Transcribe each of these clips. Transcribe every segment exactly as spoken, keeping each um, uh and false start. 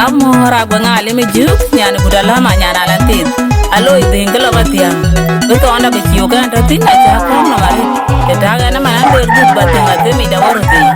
Amɔ̈r Aguek Alim ë Jök, nyan Gut Alam, a nyan Alan Thith. Aloi dhëŋ ke lɔ ba thiäŋ. Bï thɔɔnda bï ciöök ɛn tɔ̈ thïn, acä kɔ̈ɔ̈m nɔm arëët. Të tak ɛn ëmën an, ler gut ba thiäŋ, athem yic da wär thïn.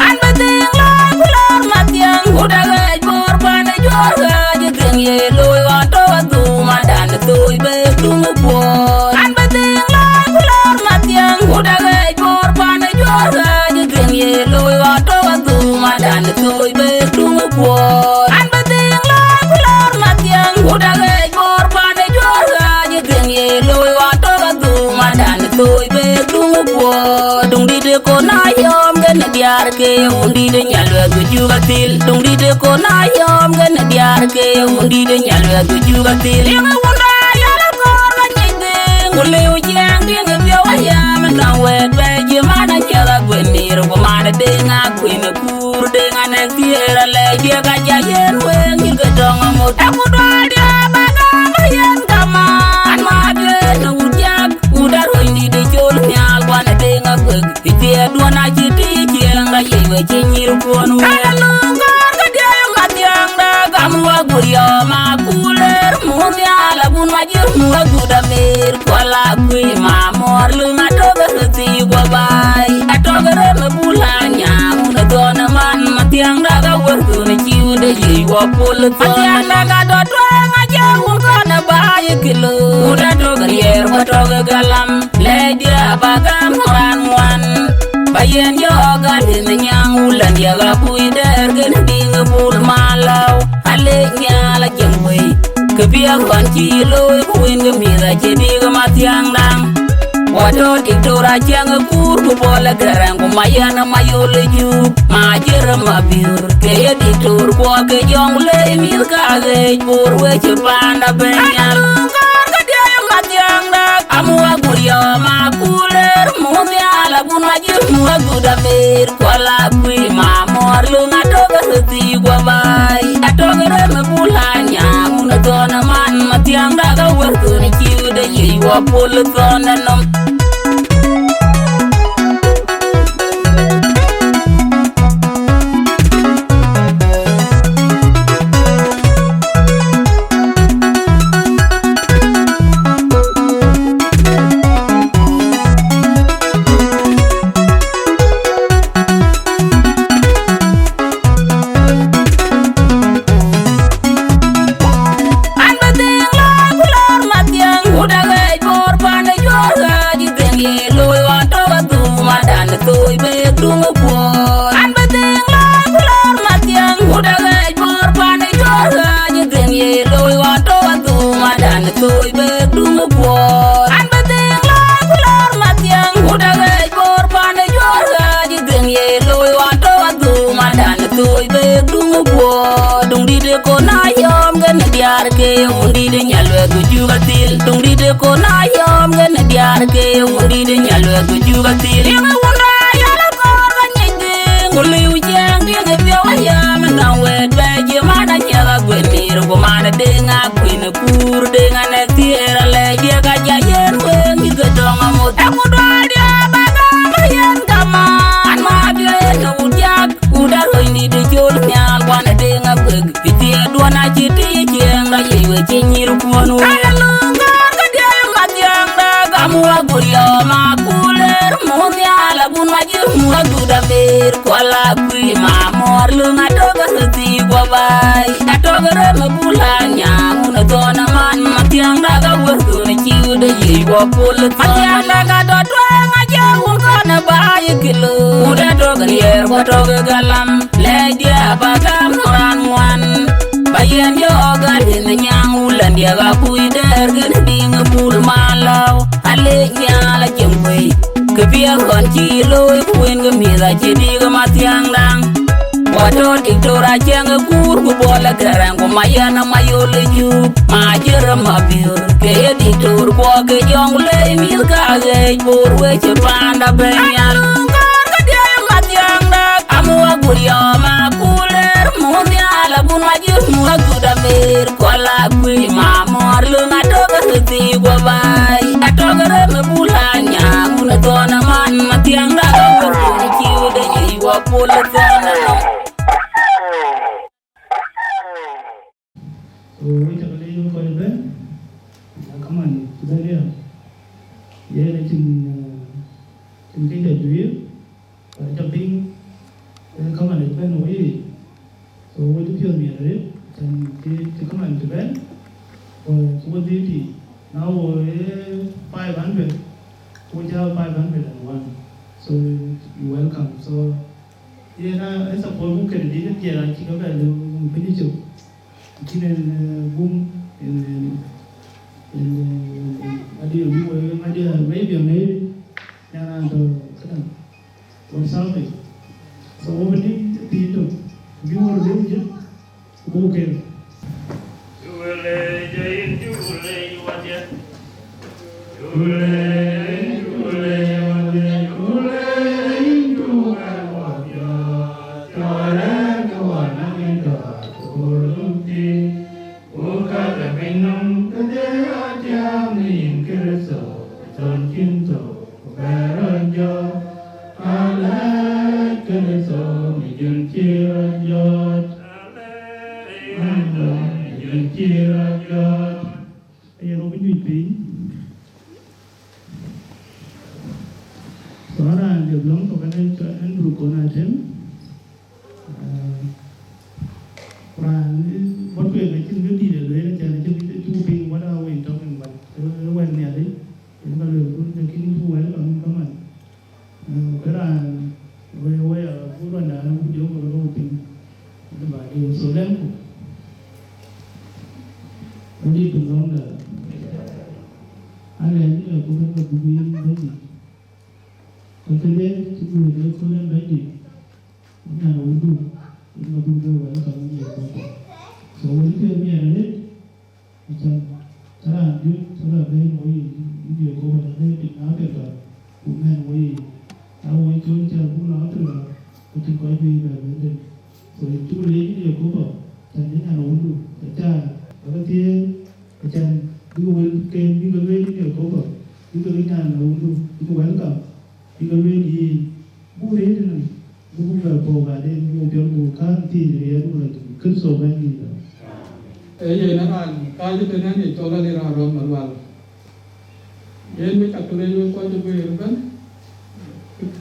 An bï dhëŋ lɔ̈ɔ̈i ku lɔ̈ɔ̈r mathiäŋ, ku da ɣɛɛc bɔ̈ɔ̈r pan ë juɔ̈ɔ̈r ɣääc ë dhëŋ ye looi ɣɔn tɔ̈u adhum adan ë thoi bek duŋ ë kuɔɔr. An bï dhëŋ lɔ̈ɔ̈i ku lɔ̈ɔ̈r mathiäŋ, ku da ɣɛɛc bɔ̈ɔ̈r pan ë juɔ̈ɔ̈r ɣääc ë dhëŋ ye looi ɣɔn tɔ̈u adhum adan ë thoi bek duŋ ë kuɔɔr. An bï dhëŋ lɔ̈ɔ̈i ku lɔ̈ɔ̈r mathiäŋ, ku da ɣɛɛc bɔ̈ɔ̈r pan ë juɔ̈ɔ̈r ɣääc ë dhëŋ ye looi ɣɔn tɔ̈u adhum adan ë thoi bek duŋ ë kuɔɔr. Duŋdït ë kon ayɔ̈ɔ̈m kën ë diäär ke wundït ë Nyaluɛth ku juk athil. Duŋdït ë kon ayɔ̈ɔ̈m kën ë diäär ke wundït ë Nyaluɛth ku juk athil. Tiŋ ë wunda yɛl ë kɔɔr ka nyic dhëŋ, ku liu ciɛɛŋ tiŋ ë piɔ̈u ayam ë nɔm wɛ̈ɛ̈t bɛ̈ɛ̈i cï man aciɛth aguën nïïr ku man ë deŋ akuën ë kuur deŋ anɛk thiëër alɛc diëk aja yen weŋ nyïr ke tɔŋ amut. Aku duɔl dië ba gam ë yen kaman ma duëën ë wut jak. Ku da ruɔ̈nydït ë col nhial guan ë deŋ aguek. Kë thiëëduɔ̈n acï tïï ciɛɛŋ ka yiëc we cï nyïïrkuɔ̈n wëër. Ka löŋ gɔ̈ɔ̈r kedhie mathiäŋda gam wä gut yɔ̈ɔ̈m akuler muk nhial abun mac yï muk agut amer. Kuɔl akuëc ma mɔ̈ɔ̈r löŋ atɔ̈k ë röt thii guɔ baai. Atɔ̈k ë rem ë bul anyam wun ë thɔ̈n ë man mathiäŋda ka wär thön ë cï wun de yiëc wä pol ë thɔ̈n. Mathiäŋda ka tɔ̈ tueŋ acie wun kɔn ë baai ë kilo. Wun atɔ̈k ë riɛɛr ku atɔ̈k ë galam. Lɛcdiɛ aba gam raan ŋuan, ba yen jɔɔk ɣa lith nyaŋ wulɛn diɛk akuc dɛɛr kën diŋ ë bul malau. Alec nhial ajiëŋ wei, kë biɛk ɣɔn cï looi ku wën ke mïth acï diik ë mathiäŋ daŋ. Wa tɔ̈ diktor aciɛŋ ë kuur ku bɔl ë kɛrɛŋ ku ma yɛn ë ma yol ë juuk ma jër ë ma biur. Ke ye diktor kuɔ ke jɔŋ lei mïth ka ɣeec bor wec ë paanda bɛ̈n nhial. Kɔɔr kedhie mathiäŋda. Amu agut yɔ̈ɔ̈m akuler muk nhial abun mac yï muk agut amer. Kuɔl akuëc ma mɔ̈ɔ̈r löŋ atɔ̈k ë röt thii guɔ baai. Atɔ̈k ë rem ë bul anyam wun ë thɔ̈n ë man mathiäŋda ka wär thön ë cï wut de yiëc wä pol ë thɔ̈n ë nɔm. An bï dhëŋ lɔ̈ɔ̈i ku lɔ̈ɔ̈r mathiäŋ, ku da ɣɛɛc bɔ̈ɔ̈r pan ë juɔ̈ɔ̈r ɣääc ë dhëŋ ye looi ɣɔn tɔ̈u adhum adan ë thoi bek duŋ ë kuɔɔr. An bï dhëŋ lɔ̈ɔ̈i ku lɔ̈ɔ̈r mathiäŋ, ku da ɣɛɛc bɔ̈ɔ̈r pan ë juɔ̈ɔ̈r ɣääc ë dhëŋ ye looi ɣɔn tɔ̈u adhum adan ë thoi bek duŋ ë kuɔɔr. An bï dhëŋ lɔ̈ɔ̈i ku lɔ̈ɔ̈r mathiäŋ, ku da ɣɛɛc bɔ̈ɔ̈r pan ë juɔ̈ɔ̈r ɣääc ë dhëŋ ye looi ɣɔn tɔ̈u adhum adan ë thoi bek duŋ ë kuɔɔr. Duŋdït ë kon ayɔ̈ɔ̈m kën ë diäär ke wundït ë Nyaluɛth ku juk athil. Duŋdït ë kon ayɔ̈ɔ̈m kën ë diäär ke wundït ë Nyaluɛth ku juk athil. Tiŋ ë wunda yɛl ë kɔɔr ka nyic dhëŋ, ku liu ciɛɛŋ tiŋ ë piɔ̈u ayam ë nɔm wɛ̈ɛ̈t bɛ̈ɛ̈i cï man aciɛth aguën nïïr ku man ë deŋ akuën ë kuur deŋ anɛk thiëër alɛc diëk aja yen weŋ nyïr ke tɔŋ amuth. Aku duɔl dië ba gam ë yen kaman ma duëën ë wut jak. Ku da ruɔ̈nydït ë col nhial guan ë deŋ aguek. Kë thiëëduɔ̈n acï tïï ciɛɛŋda yiëc we cï nyïïrkuɔ̈n wëër. Ka löŋ gɔ̈ɔ̈r kedhie mathiäŋda gam wä gut yɔ̈ɔ̈m akuler muk nhial abun mac yï muk agut amer. Kuɔl akuëc ma mɔ̈ɔ̈r löŋ atɔ̈k ë röt thii guɔ baai. Atɔ̈k ë rem ë bul anyam wun ë thɔ̈n ë man mathiäŋda ka wär thön ë cï wut de yiëc wä pol ë thɔ̈n. Mathiäŋda ka tɔ̈ tueŋ acie wun kɔn ë baai ë kilo. Wut atɔ̈k ë riɛɛr ku atɔ̈k ë galam. Lɛcdiɛ aba gam raan ŋuan, ba yen jɔɔk ɣa lith nyaŋ wulɛn diɛk akuc dɛɛr kën diŋ ë bul malau. Alec nhial ajiëŋ wei, kë biɛk ɣɔn cï looi ku wën ke mïth acï diik ë mathiäŋ daŋ. Wa tɔ̈ diktor aciɛŋ ë kuur ku bɔl ë kɛrɛŋ ku ma yɛn ë ma yol ë juuk ma jër ë ma biur. Ke ye diktor kuɔ ke jɔŋ lei mïth ka ɣeec bor wec ë paanda bɛ̈n nhial. Kɔɔr kedhie mathiäŋda. Amu agut yɔ̈ɔ̈m akuler muk nhial Yïn wä gut amer, kuɔl akuc mamɔr, löŋ atɔ̈k röt thii guɔ baai, atɔ̈k rem ë bul anya, mun ë thɔn aman, mathiaŋda ke wär kun ciu de yic wä pol ë thɔn anɔm. So, wek cä ke leec wek kɔc ëbɛ̈n, na kaman cï bɛ̈n ya, yen acïn, eh, cïn kë ca juiir, but ca piŋ, eh, kaman ëc bɛ̈n wei. So, wek cï piɔ̈ɔ̈th miɛt arëët, cän cï, cï kaman cï bɛ̈n, ku cï wek dhil tïŋ. Na wo ee five hundred, ku ca five hundred and one. So, you welcome. So, yen a, ë support buk kënë dït ë piɛth acï ke bɛ lëu piny cök. Cïn en, eh, bum en, en, en, en, en, ŋadï, maybe, maybe, maybe, nyan an tɔ̈ këdäŋ, what's happening? So, wo bï dït piny tök, bï wor lëu jël, ku buk kel. Ayen rɔt juëc piny. So, raan jɔl lɔ̈ŋ tök ënë cɔl Andrew Kon Atem. Ah, ku raan, eh, bɔ̈ tueŋ acïn kë dït ë lueel, acän acïn kë cuk piŋ, what are we talking about? Eh, wɛ̈t Nhialic, yen ka lueel kun, lakin cuk wɛ̈l ka mïth kaman. Eh, ke raan, we, we, ah, ku rɔnda, ku jɔ, ku rɔt piŋ. Ënë ba dï, so, lɛ̈ŋku. Wëdït piŋ lɔ̈ŋda. Alɛɛc ë ku bɛ̈n ka buk yen bɛ̈nydït. Ka ke lueel cï bï wël ë kööl en bɛ̈nydït, nyan wëndu, yen ka buk bɛ wɛl ka ŋic ë kööl. So wël ke miɛt arëët, acän, ka raan juëc, ka bɛ bɛ̈ɛ̈i në woi yic, yen ye kööl acän bɛ̈ɛ̈i piny në Africa, ku mɛn woi yic. Na woi col cä buk lɔ Africa, ka cïn kɔc juëc bɛ bɛ̈n tën. So, yïn cuk leec yïn Yekoba, cän cï nyan wundu, acä, aka thiëëc, acän, bïk wël ken, bïk lueel yïn Yekoba, bïk ke nyan wundu, bïk welcome, bïk lueel yïn, buk rëër tënë, buk buk bɛ puɔ̈u baden, buk piɔl buk kään thiëëc riɛɛr buk lɔ tïŋ, Kërtho Bɛ̈nydït. Ee yen raan kääc tënë yen ye cɔl Alira Arɔ̈k Malual. Yen wek cak leec wek kɔc ë guëër ëbɛ̈n,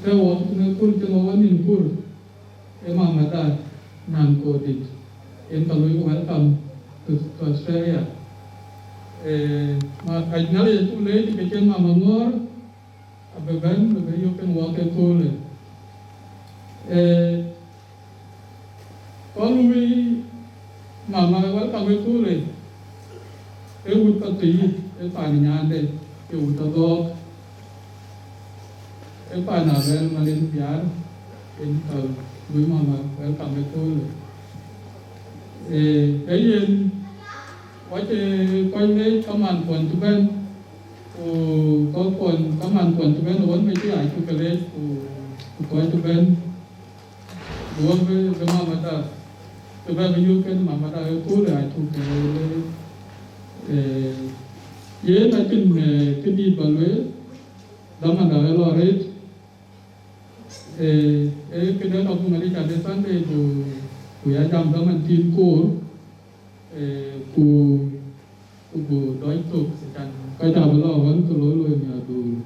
të wɔ tënë kul cï ŋɔ̈k wɔ nïn kur. Ee Mama Dad, nyan Koodït, yen ka luɔi welcome to, to Australia. Eh, ma, ka Nhialic acuk leec, ke cïn Mama Ŋɔ̈ɔ̈r, abï bɛ̈n, bï bɛ yök kenë wɔ ke köölë. Eh, kɔn luui Mama welcome ë köölë, ee wut Pathuyith, ee paan nyande, ee wut Adhɔɔk. Ee paan Abɛ̈l Malin Biaar, yen ka luui Mama welcome ë köölë. Eh, ee yen, wacë kɔc leec kaman kuɔn cï bɛ̈n, ku kɔc kuɔn kaman kuɔn cï bɛ̈n ɣön mecï acuk ke leec, ku, ku kɔc cï bɛ̈n, ku wɔ bï, bï Mama Dad, bï bɛ bï yök kenë Mama Dad ë köölë acuk ke leec. Eh, yen acïn, eh, këdït ba lueel, dhamanda ë lɔ arëët. Eh, eh, këdë ka buk ŋadï ca de Sunday ku, ku ya jam dhaman thiin koor, eh, ku, ku buk dɔc thok, acän ka ca bï lɔ ɣön ke loi loi miäkduur.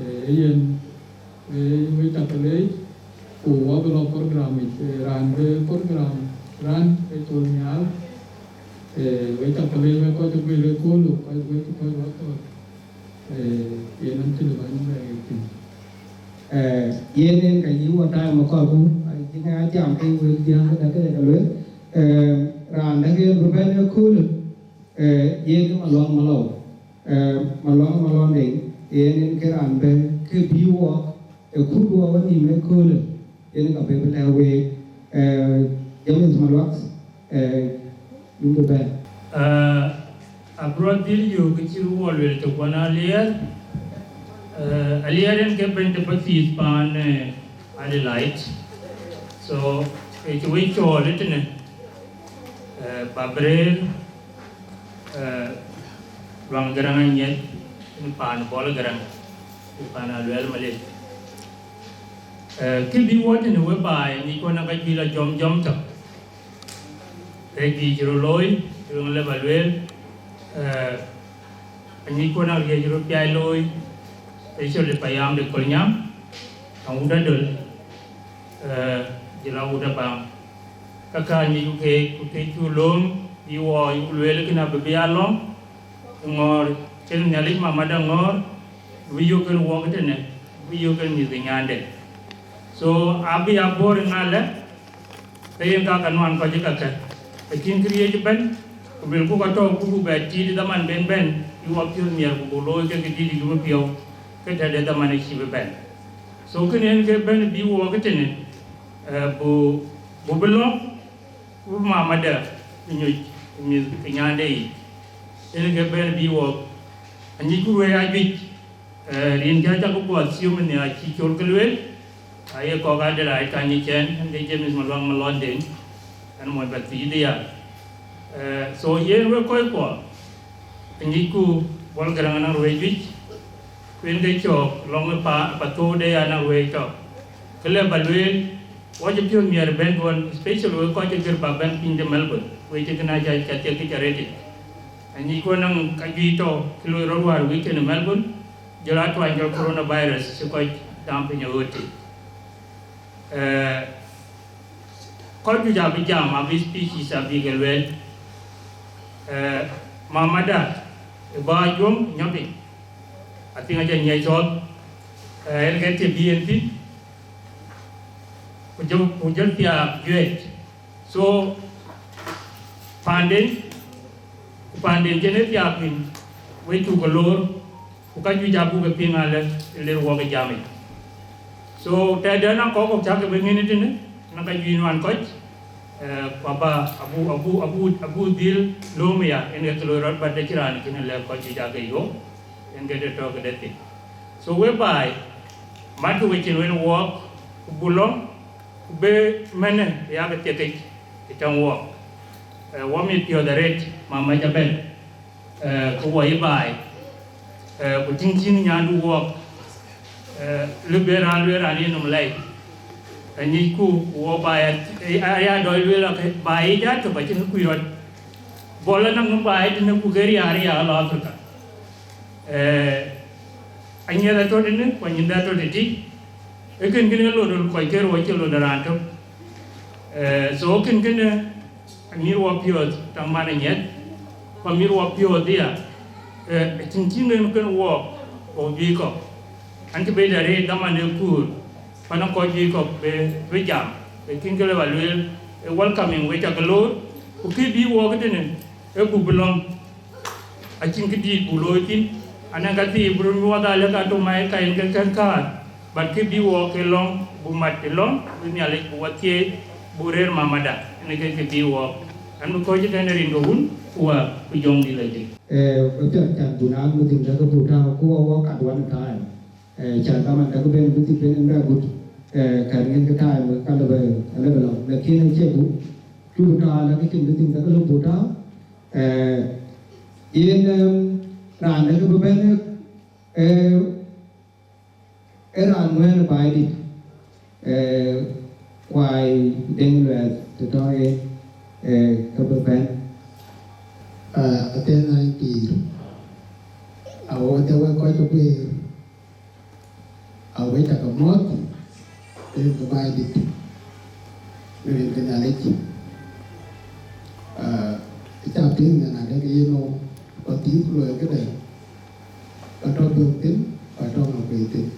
Eh, ee yen, eh, wek cak leec, ku wɔ bï lɔ program yic, eh, raan bï program run, ee col nhial, eh, wek cak leec wek kɔc ë guëër ë kööl, kɔc wek cï kɔc wɔ thok. Eh, yen an cï lë bäny bɛ ɣet thïn. Eh, yen en ka yï wɔ time akɔ̈lku, acï ŋa jam ke wël jiääk ke däk ke ka lueel. Eh, raan däk yen bï bɛ̈n ë köölë, eh, yen Maluaŋ Malɔu. Eh, Maluaŋ Malɔu Deŋ, yen en ke raan bɛ̈n ke bï wɔ, ë kut wɔ wɔ nïïm ë köölë. Yen ka bï bï lɛ̈k week, eh, James Maluak, eh, yïn bï bɛ̈n. Eh, abï rɔt dhil yök kë cï wɔ lueel tök wën Aliɛɛr. Eh, Aliɛɛr en ke bɛ̈ny de Pathuyith paan, eh, Adelaide. So, eh, cï wec cɔɔl ëtënë. Eh, ba bï rëër, eh, Luaŋ Garaŋ Anyieth, në paan Bɔl Garaŋ, në paan Aluɛɛl Malith. Eh, kë bï wɔ tënë we baai, aŋic kɔn aka juëc la jɔm jɔm tök. Rɛɛc juëc cï röt looi, cï röt lëu ba lueel, eh, aŋic kɔn aka riëëc röt piac looi, especially payam de Kolnyaŋ, aŋut Adöl, eh, jël awut Abaŋ. Ka kä aŋicku keek, ku të cuk lööm, bï wɔ yuk lueel kënë abï bï ya lɔ̈ŋ, ë ŋɔ̈ɔ̈r, cïn Nhialic Mamada ŋɔ̈ɔ̈r, bï yök kën wɔk tënë, bï yök kën mïth ke nyande. So, abï ya bɔ̈ɔ̈r ë ŋa lɛ, ke yen ka ka nuan kɔc ë kakë. Lakin këriëëc ëbɛ̈n, ku luelku ka tɔ̈u ku buk bɛ tiit ë dhaman ben bɛ̈n, bï wɔ piɔ̈ɔ̈th miɛt ku buk looi ke kë dït ë yum ë piɔ̈u, ke tɛ̈de dhaman ë cï bï bɛ̈n. So, kënë yen ke bɛ̈n bï wɔk tënë, eh, bu, bu bï lɔ̈ŋ, ku bï Mamada bï nyuc ë mïth ke nyande yic. Yen ke bɛ̈n bï wɔk. Aŋicku ruëëc ajuëc, eh, rin cä cak guɔ thiöm ë nhiaar cï col ke lueel, aye kɔk ade rac ka nyic cɛn, ɛn ke James Maluaŋ Malɔn Deŋ, ɛn mony ba thiic dhiaar. Eh, so yen wek kɔckuɔ, aŋicku Bɔl Garaŋ anɔŋ ruëëc juëc, ku yen ke cɔɔk lɔŋ ë pa, pa thou de anɔŋ ruëëc tɔ. Kë lɛ ba lueel, wɔ cï piɔ̈ɔ̈th miɛt bɛ̈n duɔn, especially wek kɔc cï gër ba bɛ̈n piny de Melbourne, wek cï këna ca, ca thiek kë ca rëtic. Aŋicku anɔŋ ka juëc tɔ, kë loi rɔt wäär wik tënë Melbourne, jɔl a tuany jɔl coronavirus cï kɔc dam piny ë ɣööt tei. Eh, kɔc juëc abï jam, abï speeches abï ke lueel. Eh, Mamada ë bä Ajuɔŋ nyɔpiny, I think acä nyiɛc cɔɔl, eh, en ke të bï en thïn, ku jɔ, ku jɔl thiaak juëc. So, panden, ku panden cïn ë thiaak piny, wek cuk ke loor, ku ka juëc abuk ke piŋ alë, ë ler wɔk ë jamic. So, tɛ̈dɛn akɔk kɔ̈k cäk ke bï ŋiɛ̈n ë tënë, na ka juëc nuan kɔc, eh, ku aba, abu, abu, abu, abu dhil lööm ya, en ke ke loi rɔt, but acïn raan cïn ë lɛ̈k kɔc juëc ake yök, en ke të tɔ̈ këde thïn. So, we baai, matkï wecin wën wɔɔk, ku buk lɔ̈ŋ, ku bï mënë yak thiekic ë tɛ̈ŋ wɔɔk. Eh, wɔ mit piɔ̈ɔ̈th arëët, Mama Jabel, eh, ku wɔ yï baai, eh, ku tïŋ cïn nyandu wɔɔk, eh, lëu bï raan lueel raan ye nɔm lɛi. Aŋicku, ku wɔ baai, eh, aya dɔc lueel ake baai yic atök acïn kë kuc rɔt. Bɔl anɔŋ baai tënë ku ke riaar riaar lɔ Africa. Eh, Anyieth atɔ̈ tënë, ku Anyieth atɔ̈ tëtï. Ee kën kënë lon kɔc ke rou acï lon raan tök. Eh, so kën kënë amïr wɔ piɔ̈ɔ̈th taŋ man Anyieth, ku amïr wɔ piɔ̈ɔ̈th aya, eh, acïn cïn en kën wɔɔk, wɔk juëc kɔ̈k. An cï bɛ̈i dɛ rëër dhaman ë kuur, ku anɔŋ kɔc juëc kɔ̈k bï, bï jam. Ee kën kë lëu ba lueel, ee welcoming wek cak loor, ku kë bï wɔɔk tënë, ee buk bï lɔ̈ŋ. Acïn kë dït buk looi thïn, anɔŋ ka thii bï röt nyuɔɔth alë ka tök ma ë ka yen ke kën kaar, but kë bï wɔɔk ke lɔ̈ŋ, buk mat ë lɔ̈ŋ, bï Nhialic buk wɔ thieei, buk rëër Mamada, ënë ke kë bï wɔɔk. An bï kɔc ëtɛ̈n ë rin ke Wun, ku Wät, ku Jɔŋdït Lajik. Eh, apiɛth can buk naŋ mïthïn däk buk tääu, ku wɔ wɔ kat one time. Eh, can dhaman däk ben mïthïn ben en bɛ gut, eh, kän ŋiɛ̈n ke time ka lëu bɛ, lëu bɛ lɔ. Lakin acie buk, cuk tääu, lakin cïn mïthïn däk lëu buk tääu. Eh, yen, em, raan dɛ̈ ke bï bɛ̈n, eh, ee raan ŋuɛ̈ɛ̈n ë Baidït, eh, Kuai Deŋ Luɛɛth të tɔ̈ yen, eh, ke bï bɛ̈n. Ah, athiɛɛn aa pïïr, awɔɔth ë wek kɔc ke guiir, awek cak ke muɔ̈th, rin ke Baidït, në rin ke Nhialic. Ah, ë ca piŋ nɛn adek yen ɣo, ku thiëëk ku luɔi këde, ka tɔ̈ biök thïn, ka tɔ̈ ŋa kuëi thïn.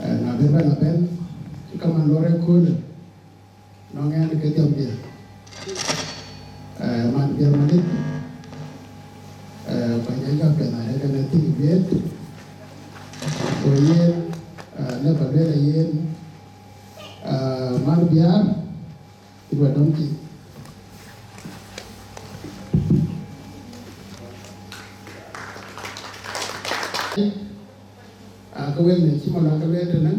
Eh, na ben bɛ̈n abɛ̈n, cï kaman lɔ rɛ̈k köölë, nɔŋ ɛn ke jɔmdiɛ̈. Eh, man Biar Malith, eh, ku anyɛn jɔmdiɛ̈ na rɛ̈k ɛn ë thïn wiëët, ku yen, eh, lëu ba lueel ë yen, eh, man Biar, cï bɛ dɔm cï. Ah, ke wek në cï man ke lueel tënë,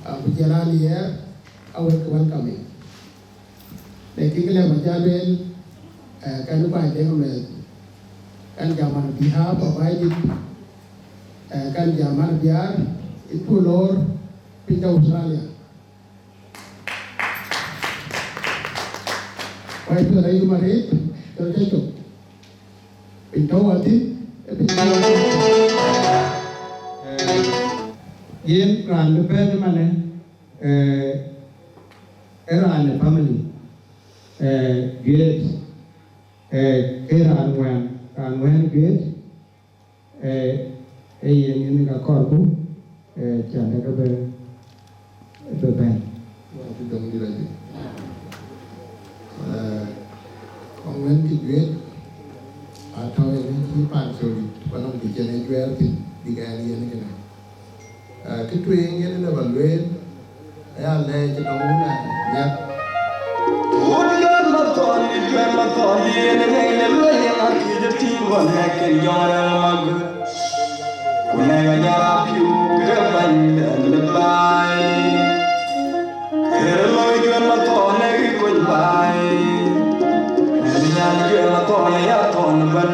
ah, ku jɔl a liɛɛr, awek welcoming. Ee kek lɛ̈k bä jal lueel, ee, kɛn Baai Deŋ Amɛth, kɛn jam on behalf of Baidit, ee, kɛn jam man Biaar, ë ku loor piny de Australia. Wai piɛth ayï Marit, jɔl tɔ cök. Piny tɔ̈u wathïn, ee piny tɔ̈u wathïn. Ee, yen raan bï bɛ̈n ëmanë, ee, ee raan ë family, ee, Juet, ee, ee raan wɛ̈ɛ̈n, raan wɛ̈ɛ̈n Juet, ee, ee yen yen ka kɔɔrku, ee, cän dɛ ke bï, bï bɛ̈n. Wä cï döŋ dït adï. Ee, kɔŋ wën kï Juet, atɔ̈ yen cï pan Col dït, ku anɔŋ kë cïn ë juɛɛr thïn, bïk ɛn yen kënë. Ee, kë tueŋ yen ë lë bä lueel, aya lɛɛc ë nɔm wun a miɛt. Wun Juet Mathɔn, Juet Mathɔn, yen ë nɛŋ ë luɔi yen a thiëc ë tïŋ ɣɔn nɛ̈k ken jɔŋ rɛl magö. Ku nɛŋ ë nyar apiu ke bäny bɛ̈n ë baai. Kërë looi Juet Mathɔn ë kë kony baai. Nɛŋ ë nyar Juet Mathɔn ë ya thɔn ëbɛ̈n.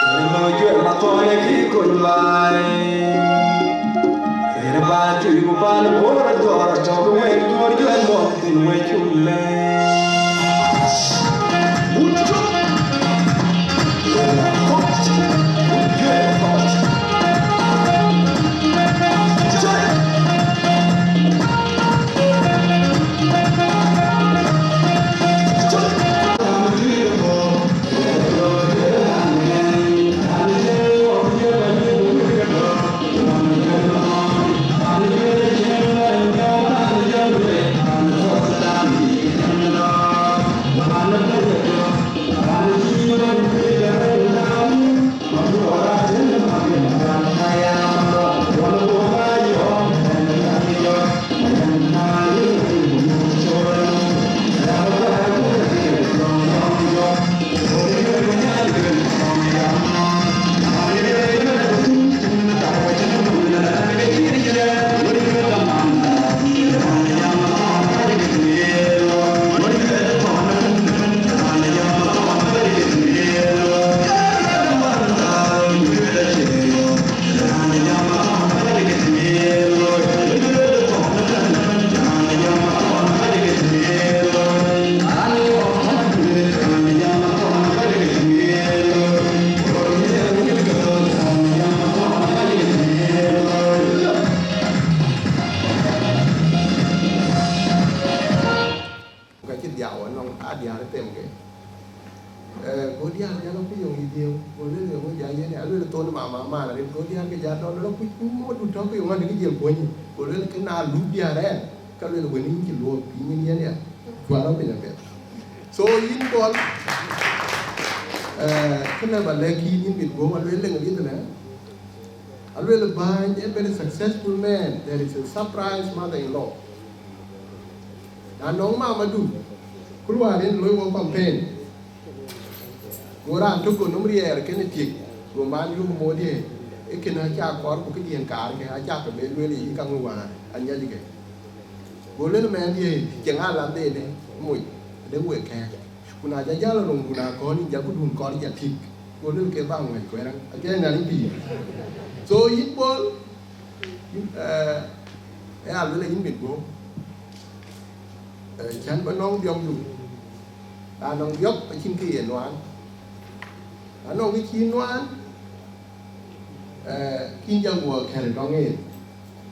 Kërë looi Juet Mathɔn ë kë kony baai. Kërë baai tui ku paan Bor ë jɔɔr atɔ̈ ke wek duöör Juet Mathɔn thïn wek cuk lɛ̈k. Ka cï dhiau anɔŋ aa diäär ë them ke. Ee, go diäär jal akuc yöŋ yï dhiëëu, go lueel, yöŋ ë jal yen, alueel thon mama man arëët, go diäär ke jal dɔl lɔ kuc, madut tɔ̈ ke yöŋ adï ke jiël kuɔ̈ny, go lueel, kë na luk diäär ɛn, ka lueel, wën yïn cï luɔɔk, yïn nyin yen ya, cuarɔ piny apiɛth. So yïn Bol, ee, kë lë ba lɛ̈k yïn, yïn mit guöm, alueel, leŋ rith ënë, alueel, bäny, a very successful man, there is a surprise mother-in-law. Na nɔŋ mamadu, ku luaar yen loi wɔ campaign, go raan tök go nɔm riɛɛr kenë tik, go man yök moodë, ee kënë acä kɔɔr ku këdiën kaarkë, acä ke be lueel yï kaŋ wäär, anyiɛckë. Go lueel mɛnhdië, cieŋ alanhdenë moc, adek wek kɛ̈ɛ̈k. Ku na cä jäl röŋdun akɔ̈l, yïn jakudun kɔɔr ja tik, go lueel ke bä ŋuɛ̈c kuɛɛr, apiɛth nɛn pïïr. So yïn Bol, yïn, ee, ee alueel yïn mit guöm. Ee, cän bä nɔŋ dhiɔmdu, na nɔŋ dhiɔp acïn kë ye nuaan, na nɔŋ kë cï nuaan, ee, kïn jam guɔ kɛ̈l tɔŋ en,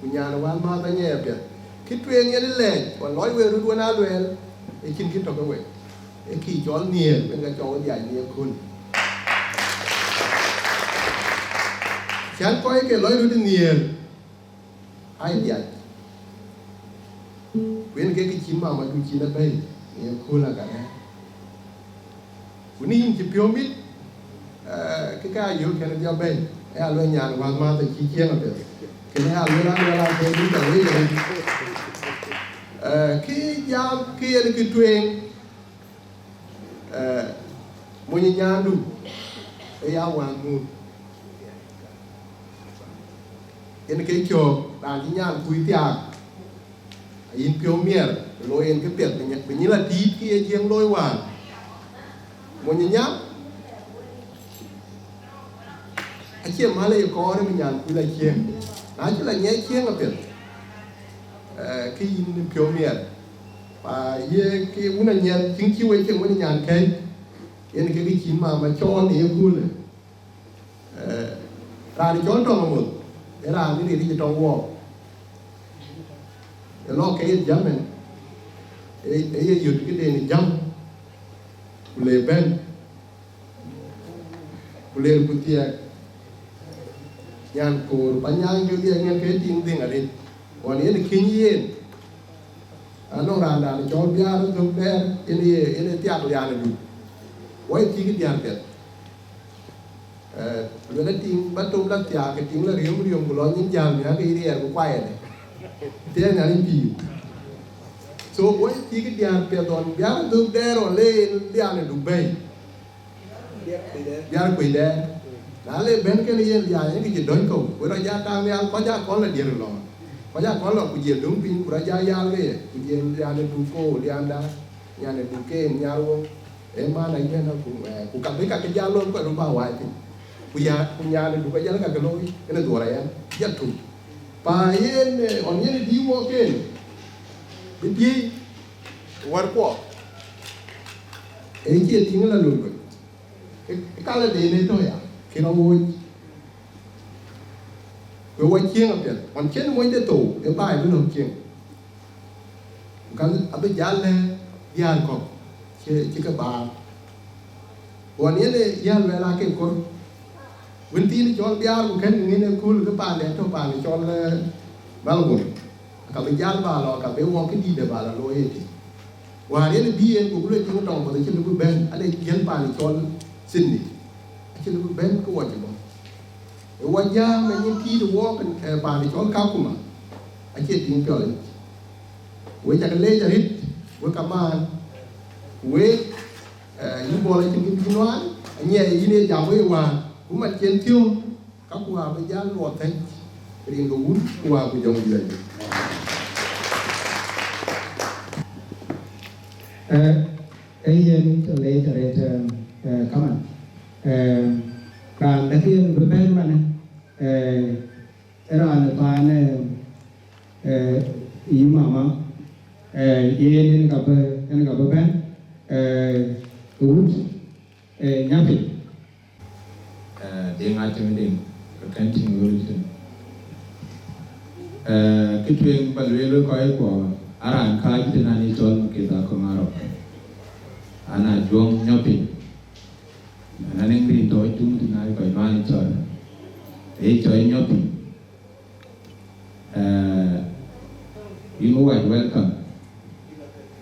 ku nyan ë wäl määth anyɛ apiɛth. Kë tueŋ yen ë lɛɛc, wä lɔc wek röt wën aa luɛɛl, ë cïn kë tɔ̈ ke wek, ë kï cɔl nhiëër, wek ka cɔu dhiac nhiëër köl. Cän kɔc ke lɔc röt ë nhiëër, aa dhiac. Ku yen ke kë cïn mamadu cïn abɛ̈i në ye kööl agarɛ̈ɛ̈r. Ku në yïn cï piɔ̈u mit, ee, kë ka yök kɛn dhiɔp bɛ̈i, ee alueel nyan wäth mäth acï cieŋ apiɛth. Kënë alueel alueel apiɛth bï jɔ wëi arëët. Ee, kë jam kë yen kë tueŋ, ee, mony ë nyaandu ë ya wäŋ mut. Yen ke cöök, raan cï nyan kuc thiaak, Yïn piɔ̈u miɛt, looi yen këpiɛth, bï nyi-, bï nyïn la tiit kë ye Jiëŋ looi wään. Mony ë nya, acie mal ë ye kɔɔr ë bï nyan kuc la Jiëŋ. Na cï la nyiɛc Jiëŋ apiɛth, eh, ke yïn piɔ̈u miɛt. Pa ye ke wun anyiɛth, cïn cï wec cïn wën nyan kɛ̈c, yen ke kë cïn mama cɔɔl në ye köölë. Eh, raan cɔl Tɔŋ Amoth, ee raan ë ril yic Tɔŋ Wɔɔk. Ë lɔ ke ye jam ënë, ë, ë ye yöt këden ë jam, ku le bɛ̈n, ku le ku thiɛɛk. Nyan koor pa nyan ke dhiɛɛk ŋɛn ke tiŋ dhiŋ arëët. Ɣɔn yen ë kiny yen, anɔŋ raandan cɔl Biar Dhök Dɛɛr, yen ye, yen ye thiak lian ë dut. Wɔ ye thiëëk diäär piɛth. Eh, luel ë tiŋ ba tom la thiaak, ke tiŋ la riöm riöm, ku lɔ nyin jäl miäk ke riɛɛr ku kuayɛdɛ. Thiëëc Nhialic pïïu. So, wɔ ye thiëëk diäär piɛth ɣɔn Biar Dhök Dɛɛr ɣɔn le yen lian ë duk bɛ̈i. Biar kuec dɛɛr. Na le bɛ̈n kënë yen lian, yen kë cï dɔ̈ny kɔ̈u. Ku rɔt ja tääu nhial, kɔc aa kɔn la diëër lɔ. Kɔc aa kɔn la ku jiël döŋ piny, ku rɔt ja yal ke ye. Ku jiël lian ë duk kɔ̈u, lianda, nyan ë duk ke nhial wok. Ee man ayuɛn aku, eh, ku ka bï ka ke jal looi, ku röt ba waai piny. Ku ya, ku nyan ë duk ajal ka ke looi, ënë dhuɔr ayɛn, jal tum. Pa yen, eh, ɣɔn yen ë dïï wok en, bï dïï wär kuɔ. Ee cie tiŋ la lul bï. Ë, ë ka la den ë tɔ̈ ya, kën awuɔ̈c. Ku wɔ Jiëŋ apiɛth, ɣɔn cïn monyde thou, ë baai bï lɔ̈k Jiëŋ. Ku ka abï jal lɛ̈k diäär kɔ̈k cï, cï ke baar. Ɣɔn yen ë yäl luɛɛl aa ke kor. Wën thiin cɔl Biar ku kɛ̈n ŋïn ë kööl ke paande tɔ̈ paan cɔl, eh, Melbourne. Ka bï jal ba lɔ, ka bï wɔ këdïït ë ba lɔ looi ëtï. Wäär yen bï yen ku le tiŋ tɔŋ bɔ̈ acï lëu bï bɛ̈n, ale jiël paan cɔl Sydney. Acï lëu bï bɛ̈n ke wɔ cï bɔ̈. Ë wɔ jääm ë nyin tiit ë wɔɔk, eh, paan cɔl Kakuma, acie tiŋ piɔl yic. Wek cak leec arëët, wek kamaan, wek, eh, yïn Bol acïn kë bï nuaan, anyiɛɛi yïn ee jam wek wään, ku man cïn thiöök, ka ku abï jal luɔth thëc, rin ke wun, ku abï jɔŋ juɛc. Eh, eh, yen të leec arëët, eh, eh, kaman. Eh, raan däk yen bï bɛ̈n manë, eh, raan ë paan, eh, eh, yï mama, eh, yen en ka bï, en ka bï bɛ̈n, eh, wut, eh, Nyapiny. Eh, Deŋ Atem Deŋ, ke kɛn tïŋ ɣööt thïn. Eh, kë tueŋ ba lueel wek kɔc kuɔ, a raan kääc tënë an, ë cɔl Maketh Akɔŋ Arɔk. An, a Juɔŋ Nyɔpiny. An, anɛŋ rin tɔ̈ tuŋ tïn, aa kɔc nuan ë cɔl. Ee cɔl Nyɔpiny. Eh, yïn wɔ wac welcome.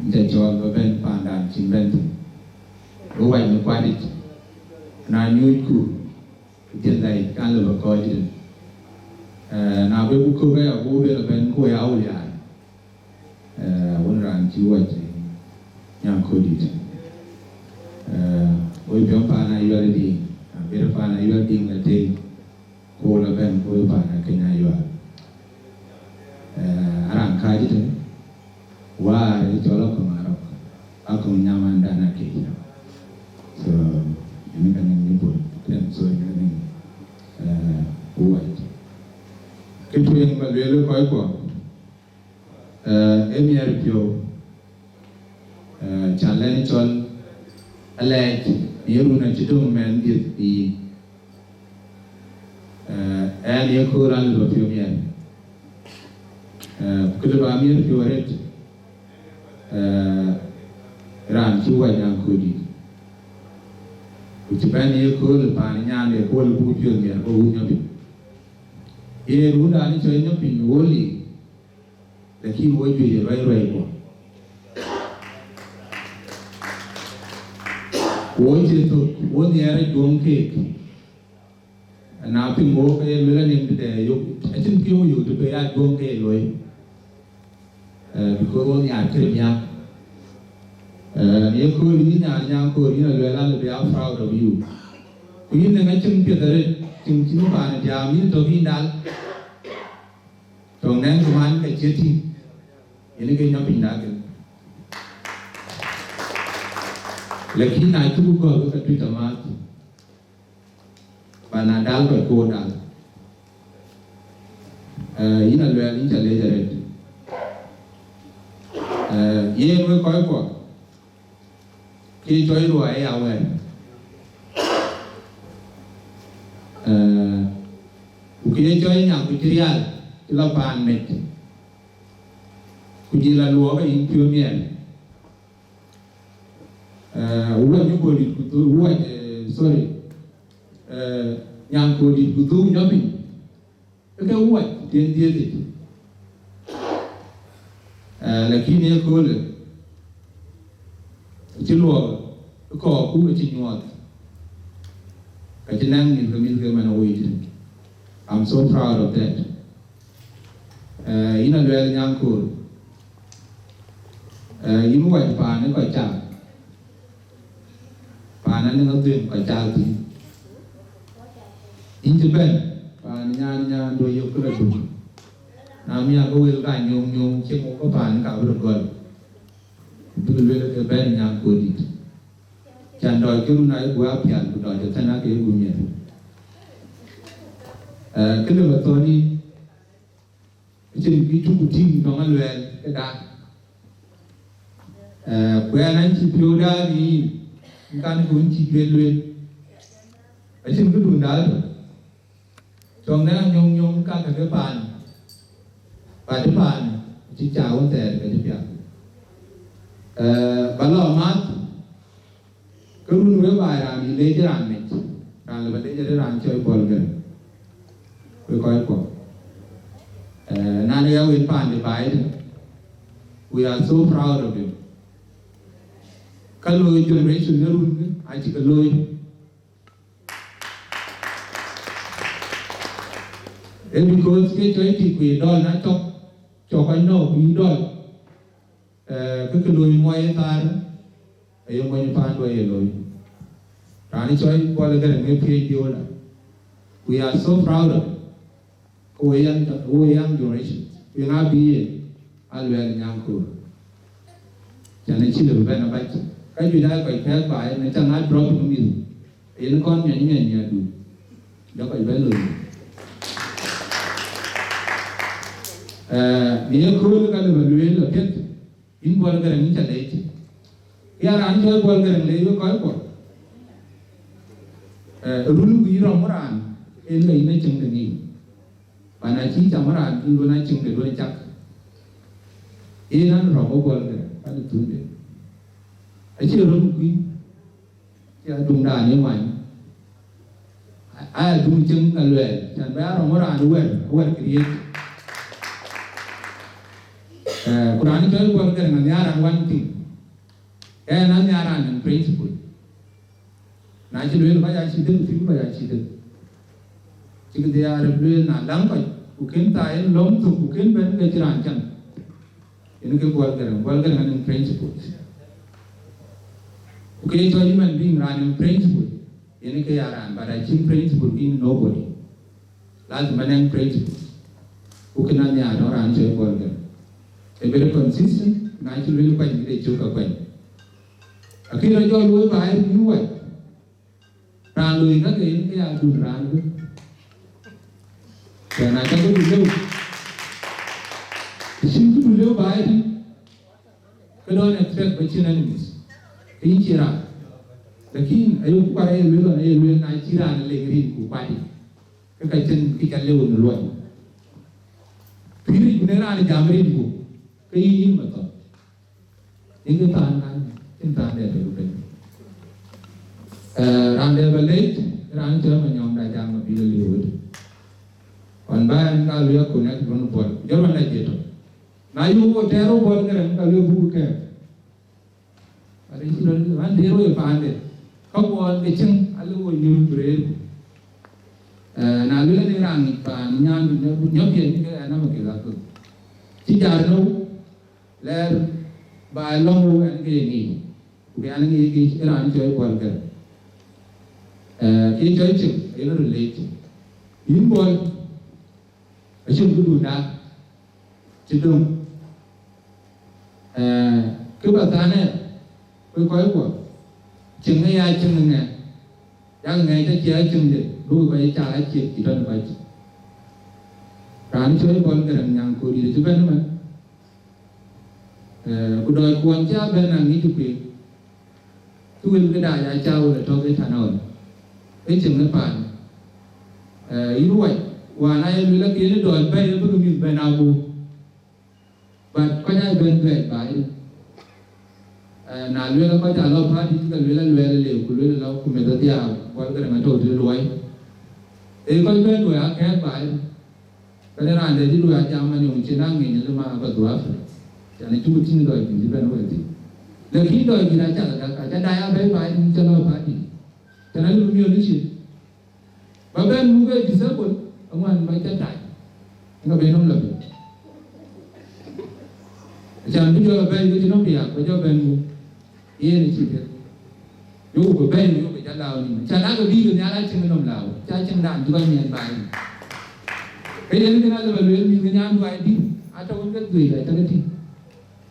Yïn ca cɔɔl ba bɛ̈n paandan cïn bɛ̈n thïn. Wɔ wac në kuat yic. Na nyucku, ku jël dai, kan lɔ ba kɔc yic. Eh, na bï ku kök aya, ku bï lɔ bɛ̈n ku ya awulian. Eh, wën raan cï wac, eh, Nyanköldït. Eh, woi piɔ̈u paan Ayual Diŋ, na bï paan Ayual Diŋ la tei, ku la bɛ̈n, ku woi paan Akeny Ayual. Eh, a raan kääc tënë, wäär ë cɔl Akɔŋ Arɔk, Akɔŋ nyamandan Akec. So, ënë ka nɛŋ ni bul, tɛ̈n, so, ënë ka nɛŋ, eh, ku wac. Kë tueŋ ba lueel kɔc kuɔ, eh, ë miɛt piɔ̈u, eh, can lɛ̈n cɔl alɛɛc, në ye run acï döŋ mɛn dhiëth pïïr. Eh, ɛn ye kööl an, lëu ba piɔ̈u miɛt. Eh, ku lëu ba miɛt piɔ̈u arëët, eh, raan cï wac Nyanköldït. Ku cï bɛ̈n ye kööl paan nyande, ku lëu buk piɔ̈u miɛt, ku wun Nyɔpiny. Ye rundan cɔl Nyɔpiny woli, lakin wo juëc ë ruɛi ruɛi bɔ̈. Ku wo cie thök, wo nhiɛɛr ajuɔ̈ŋ keek. Na piŋ wo ke ye luel anïm tëde yök, acïn piɔ̈u yök të be ya ajuɔ̈ŋ ke ye luɔi. Eh, because wo nhiaar kërë miäk. Eh, ye kööl yïn nyan Nyanköl yïn a luel an, be are proud of you. Ku yïn nɛŋ acïn piɛth arëët, cïn, cïn paan tiaam yïn tök yïn dal. Tɔŋ nɛŋ cï man ka cï tïŋ. Yen ke nyɔk piny dakin. Lakin na cuk gɔl ke ka tuc amääth, ba na dal kɔc ku dal. Eh, yïn Aluɛɛl, yïn ca leec arëët. Eh, yen wek kɔc kuɔ, ke cɔi luɔi aya wɛ̈ɛ̈r. Eh, ku ke cɔi nyaŋ ku cï rial, cï la paan mec, ku jël aluɔɔk ayï piɔ̈u miɛt. Eh, wuɔc nyukööldït ku dhuk, wuɔc, eh, sorry, eh, nyaŋkööldït ku dhuk nyɔk piny, ke ke wuɔc tiɛŋ dhiëëth yic. Eh, lakin ye köölë, cï luɔk kɔɔrku acï nyuɔɔth, ka cï nɛŋ mïth ke mïth ke man awoi tënë. I'm so proud of that. Eh, yïn Aluɛɛl Nyaŋköör, eh, yïn wac paan ë kɔc cak, paan anëŋ adhuëŋ kɔc cak thïn. Yïn cï bɛ̈n paan nyan nyan duɔ̈ yök kë la duk. Na miäk ke wël ka nyuŋ nyuŋ cï ŋuk ke paan ka bï röt gɔl. Ku bï lueel ke bɛ̈n Nyaŋköördït. Can dɔc ke run ayï guɔ apial ku dɔc ëthɛn ake ye guɔ miɛt. Eh, kë lëu ba thɔ̈n yïn, acïn kë cuk ku tïŋ tɔŋ Aluɛɛl këda. Eh, ku ɛn an cï piɔ̈u daak yïn, kan ku yïn cï juëc lueel. Acïn këdun daal tök. Cɔŋ dɛ̈ anyuɔŋ nyuɔŋ ka ke ke paan, ba të paan cï ca wën thɛɛr ke cï piath. Eh, ba lɔ math, ke run wek baai raan yï leec raan mec, raan lë ba leec arëët raan cɔl Bol Gɛrɛŋ. Wek kɔc kuɔ. Eh, na në ya wën paan de baai tënë, we are so proud of him. Ka looi generation në run kë, acï ke looi. Ee because ke cɔi tik ku ye dɔl na cɔk, cɔk kɔc nɔ̈k ku yï dɔl. Eh, ke ke looi muɔi ë thaar, aye mony paandu aye looi. Raan cɔi Bol Gɛrɛŋ ë P H D holder. We are so proud of it. Ku we young, we young generation. Ku yeŋa bï ye Aluɛɛl Nyaŋköör. Can acï lëu bï bɛ̈n abac. Ka juëc aa kɔc kɛ̈ɛ̈k baai, na cä ŋa drop në mïth. Yen kɔn miany miany miadu. Jɔ kɔc bɛ̈n loi. Eh, në ye kööl ka lëu ba lueel apiɛth. Yïn Bol Gɛrɛŋ yïn ca leec. Ya raan cɔl Bol Gɛrɛŋ leec wek kɔc kuɔ. Eh, run ku yï rɔm raan, en ka yïn acïŋ de ŋic. Ba na cï cam raan, yïn duɔ̈n acïŋ de duɔ̈n cak. Yen an rɔm ë Bol Gɛrɛŋ, an thunde. Acï rɔm kuïn, cï adumdan ye ŋuany. Aya dum cieŋ ka luɛɛl, can bï a rɔm raan wɛ̈r, wɛ̈r kë riëëc. Eh, ku raan cɔl Bol Gɛrɛŋ anhiar an one thing. Ɛn anhiar an principle. Na cï lueel kɔc acï dëk, ku cï kɔc acï dëk. Cï kë dhiaar lueel na läŋ kɔc, ku kën thaai en lɔ̈ŋ thök, ku kën bɛ̈n ke cï raan cam. Yen ke Bol Gɛrɛŋ, Bol Gɛrɛŋ anhiar principle. Ku ke cɔl human being raan in principle. Yen ke ya raan, but acïn principle in nobody. Lazima nɛŋ principle. Ku kën anhiar tɔ̈ raan cɔl Bol Gɛrɛŋ. Ë very consistent, na cï lueel kuany, kë de cök ka kuany. Akï rɔt jɔ luɔ̈i baai ë yï wac. Raan loi ka ke yen ke ya dun raan bï. Ku na cä këdu lëu. Të cïn këdu lëu baai tï. Ke don't expect ba cïn enemies. Ke yïn cï raan. Lakin ayo kuar aye lueel ɣɔn aye lueel na cï raan lek rin ku kuat yic. Ke ka cïn kë ca lëu në luɔi. Pïïr yic ku në raan jam rin ku. Ke yïn yïn mathɔ. Yïn kë thaan kan, yïn thaan dɛ tök piny. Eh, raan dɛ ba leec, raan cɔl Manyɔŋ da jam abï lɔ liu wët. Ɣɔn ba ɛn ka lueel connect bun Bol. Jɔl wan da jie tök. Na yuk wo tɛɛr wo Bol Gɛrɛŋ ka lueel buk kɛɛr. Ade cï rɔt wan tɛɛr wo ye paande. Ka kuɔɔn ke cieŋ, ale wo nyuur ku reer. Eh, na lueel ni raan ŋic paan nyan nyɔk, nyɔk piɛth ni ke ɛn ama ke la thok. Cï jar nou, lɛɛr ba lɔŋ wo ɛn ke ye ŋic. Ku ke ɛn ŋic ke raan cɔl Bol Gɛrɛŋ. Eh, ke cɔl cieŋ, ayen röt leec. Yïn Bol, acïn këdun da cï döŋ. Eh, kë ba than ë, ku kɔc kuɔ, cieŋ ë ya cieŋ ë ŋɛk, yak ŋɛk cä ciɛk cieŋ de, duku kɔc ë cak aciek cï tɔ̈ në kɔc. Raan cɔl Bol Garaŋ Nyaŋ Kodi de cï bɛ̈n ëmën. Eh, ku dɔc kuɔn cï a bɛ̈n aŋic ku kueek. Cï wël këda ya cä wël ë tɔ̈k ë tän ɣɔn. Ë cieŋ ë paan. Eh, yïn ruac, wään aye luel akën ë dɔc bɛ̈i ë bï ke mïth bɛ̈n abuk. But kɔc aa bɛ̈n dhuɛɛc baai. Eh, na luel kɔc aa lɔ party, cï ke luel aluɛɛl lëu, ku luel lɔ ku meth adhiaau, Bol Garaŋ atɔ̈u të luɔi. Ee kɔc bɛ̈n dhuɛɛc akɛ̈ɛ̈k baai. Kënë raan dɛ cï luɔi ajam man yɔŋ cïn aŋeny lë ma ba dhuaar. Can acuk tïŋ dɔc juëc bɛ̈n wɛ̈ɛ̈r thïn. Lakin dɔc juëc acak gak, aca daai abɛ̈i baai cä lɔ party. Can alë miɔl cin. Ba bɛ̈n muk ë disable, aŋuan ba ca tac. Ŋa ben nɔm lɔ piny. Acan bï jɔ lɔ bɛ̈n ke cï nɔm biak, ba jɔ bɛ̈n muk. Yen ë cï piɛth. Yökku bï bɛ̈i, yökku bï jɔ lääu nïm. Can akë bï ke nhial acïn nɔm lääu. Ca cïn raan cï kɔc miɛn baai. Ke yen kën alë ba lueel mïth ke nyandu ai dït, atɔ̈ wën ke dhuëëc, atɔ̈ ke tïŋ.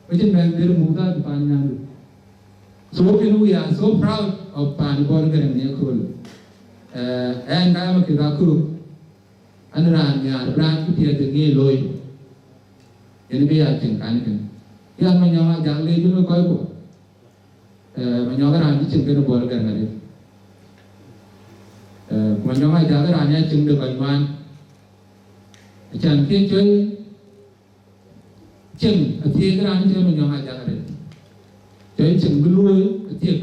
Ke cïn bɛ̈n ber muk dhaar pan nyandu. So kën we are so proud of pan Bol Garaŋ në kööl. Eh, ɛn ka yam kë ka këruk. An raan nhiaar, raan cï piɛth ë ŋiɛc looi. Yen ke ya cïn kan kën. Yɛn Manyɔŋ Ajak le jun kɔc kuɔ. Eh, Manyɔŋ raan cï cieŋ kën Bol Garaŋ adï. Eh, ku Manyɔŋ Ajak raan ya cieŋ de kɔc ŋuan. Acan ke cuɛi cieŋ athiek raan cï Manyɔŋ Ajak arëët. Cuɛi cieŋ bï luöi athiek.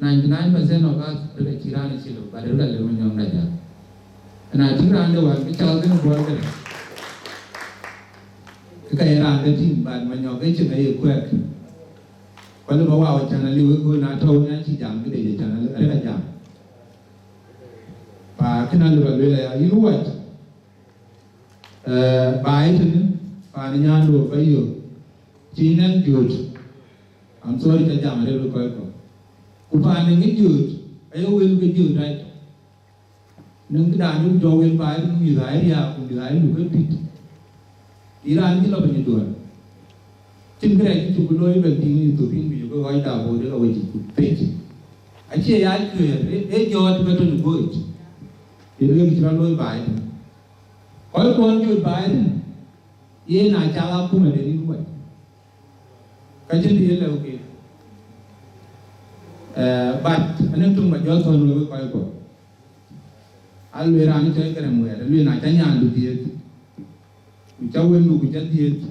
Ninety nine percent of us rëk acï raan acï lëu, but rëk alëu Manyɔŋ Ajak. Na cï raan de wään bï cal kën Bol Garaŋ. Ke ka ye raan de tïŋ, but Manyɔŋ ke cieŋ aye kuɛk. Ku alëu ba wau can aliu ëkööl na tɔ̈u nyan cï jam këde ye can arëk ajam. Pa kën alëu ba lueel aya, yïn ruac. Eh, baai tënë, paan nyandu ba yök. Cï nɛn jööt. I'm sorry, ca jam arëët wek kɔc kɔ̈k. Ku paan ë ŋic jööt, aye wël ke jööt rac. Nɔŋ këdan yök jɔ wël baai tënë mïth aa riääk, ku mïth aa luk ë pït. Yïn raan cï lɔ piny ë duɔ̈ɔ̈r. Cïn kërɛɛc cï cuk looi ben tïŋ yïn thok yïn bï yök ë ɣɔc da bɔ̈ de ka wec yic pec. Acie ya cuëër, ee, ee jɔɔt ke tɔ̈ në gööc. Yen wek cï rɔt looi baai tënë. Kɔc kuɔn jöt baai tënë, yen aa cak akuma de nin wɛc. Ka cïn të ye lëu keek. Eh, but anɔŋ töŋ ba jɔ thɔ̈n wek kɔc kuɔ. Alueel raan cɔl Garaŋ wɛɛr, alueel na ca nyandu dhiëëth, ku ca wëndu ku ca dhiëëth,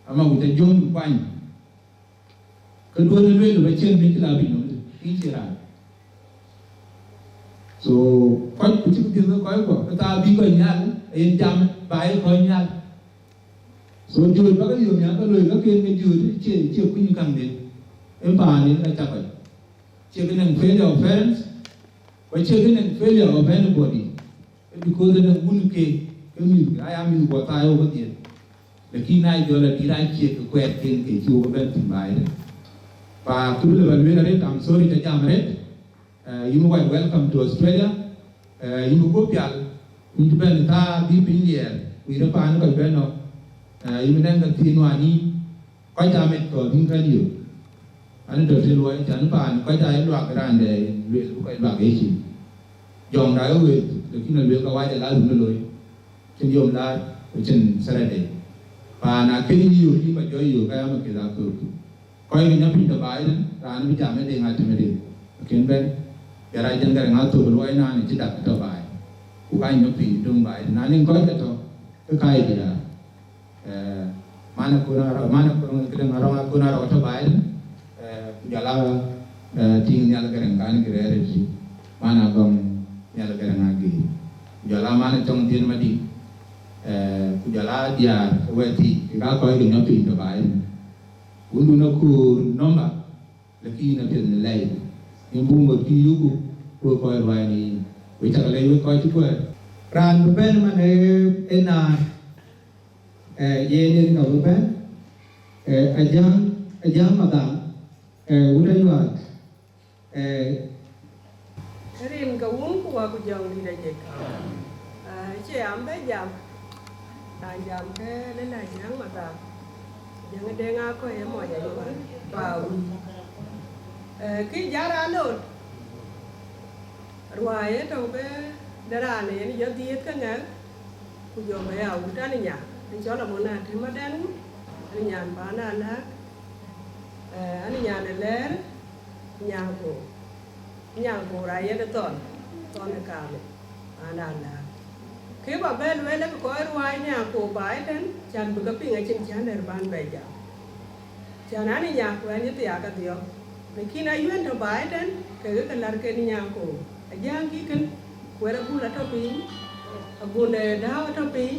ama ku ca jɔŋdu kuany. Ke duɔ̈n ë lueel ba cïn mïc la piny nɔm, yïn cie raan. So, kɔc ku cïk dhiëth ke kɔc kuɔ, ke thaa bï kɔc nhial, yen jam ba ye kɔc nhial. So, jööt ba ke yök nhial ke loi ke ken ke jööt, cie, cie kuny kaŋ den. Ë paan yen ka cak kɔc. Cie ke nɔŋ failure of parents, ku cie ke nɔŋ failure of anybody. Because ënë wun ke, ke mïth ke, aya mïth guɔ thaa yök kedhie. Lakin na jɔl adït acie ke kuɛɛt ken ke cï wok bɛ̈n thïn baai de. Pa kë bï lë ba lueel arëët, I'm sorry, ca jam arëët. Eh, yïn wai, welcome to Australia. Eh, yïn guɔ pial, yïn cï bɛ̈n thaa bï piny liɛɛr, ku yïn paan kɔc bɛ̈n nɔ̈k. Eh, yïn bï nɛŋ ke thiin wani, kɔc amit kɔ̈th yïn kän yök. An tɔ̈ të luɔi, can paan kɔc aa luak raan dɛ lueel bï kɔc luak ecin. Jɔŋda ë wëët, lakin alueel ka wac ë lazim ë looi. Cïn yom laar, ku cïn Saturday. Paan akën yï yök, yïn ba jɔ yök, ka yam akëth aköök. Kɔc ke nyɔk piny tɔ̈ baai tën, raan bï jam ë deŋ atem ë deŋ. Akën bɛ̈n, bï rac jɛn Garaŋ athok luɔi naan ë cï dak tɔ̈ baai. Ku ka nyɔk piny döŋ baai tën. Na nïŋ kɔc ke tɔ̈, ke ka ye diäär. Eh, man akun arɔ, man akun, këdëŋ arɔ, akun arɔ tɔ̈ baai, eh, ku jɔl a, eh, tïŋ Nhial Garaŋ kan kë rɛɛr ë tïŋ, man agɔŋ Nhial Garaŋ agir. Ku jɔl a man cɔŋ dhiën madï, eh, ku jɔl a diäär wɛ̈t thii, kek aa kɔc ke nyɔk piny tɔ̈ baai. Wundun akur nɔmba, lakin apiɛth në lɛi. Yen buk ŋot kï yökku, ku kɔc ruääi në yïn. Wek cak lɛc wek kɔc cï kuɛɛr. Raan bï bɛ̈n man ë, ë naar, eh, yen yen ka bï bɛ̈n, eh, Ajaŋ, Ajaŋ Madhaŋ, eh, wut Ayuaak, eh, rin ke wun ku wä ku jɔŋ dït ajek. Ah, cie am bɛ jam. Raan jam ke lël Ajaŋ Madhaŋ. Jäŋ Deŋ Akɔ̈i ë mɔc Ayual, ba wïc. Eh, kë jal raan loot, ruääi ë tɔ̈u ke de raan yen jɔ dhiëëth ke ŋɛk, ku jɔ bɛ ya wut an, nyan ë cɔl Amon Atem Adɛn wut, an, nyan paan Alääk, eh, an, nyan ë Lɛɛr, Nyankoor. Nyankoor aa yen ë Thɔn, Thɔn ë Kaamic, paan Alääk. Kë ba bɛ lueel, ke kɔc ruääi Nyankoor baai tën, can bï ke piŋ acïn cän dɛ̈t ban bɛ jam. Can an, ë Nyankoor an, cï thiaak kedhiɔ̈k. Lakin Ayual tɔ̈ baai tën, kekë ke laar ke Nyankoor. Ajäŋ kï kën, ku ë Abul atɔ̈ piny, Abul de Dääu atɔ̈ piny,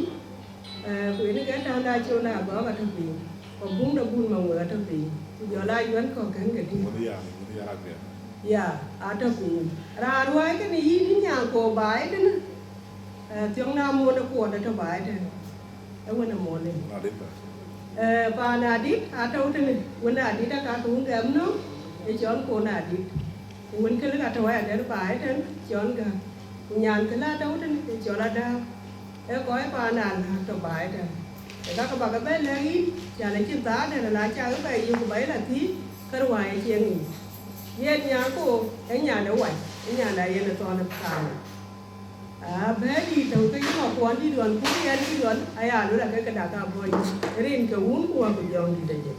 eh, ku yen ke Tɔŋ de Acol Agɔ̈k atɔ̈ piny, ku Abul de Bul Maŋuek atɔ̈ piny, ku jɔl Ayual kɔ̈k kën ke tïŋ. Wun ya, wun ya Rabia. Ya, atɔ̈ piny. Raan ruääi kënë yïn, yïn Nyankoor baai tënë, eh, Thiɔ̈ŋ Namon ë Kuɔt atɔ̈ baai tën. Ee wën ë Mɔlin. Adït bä. Eh, paan Adït atɔ̈u tënë, wën Adït aka ke wun gɛm nɔm, ë cɔl Kon Adït. Ku wën këlë ka tɔ̈u aya dɛ̈t baai tën, cɔl Gäk. Ku nyan këlë atɔ̈u tënë, ë cɔl Adääu. Ee kɔc paan Alääk tɔ̈ baai tën. Ee kakë bä ke bɛ lɛ̈k yïn, can acïn thaar dɛ̈t ala cak bɛ yök ku bä yï la thiëëc, ke ruääi acie ŋic. Yen Nyankoor, ee nyan de wac, ee nyan de yen ë Thɔn ë Kaamic. Aa, bɛ̈ɛ̈i dït tɔ̈u ke yï Makuɔn dït ɣɔn, ku yɛn dït ɣɔn, aya luel ake këda ka bɔ̈ yï. Rin ke wun ku wä ku jɔŋ dït ajëk.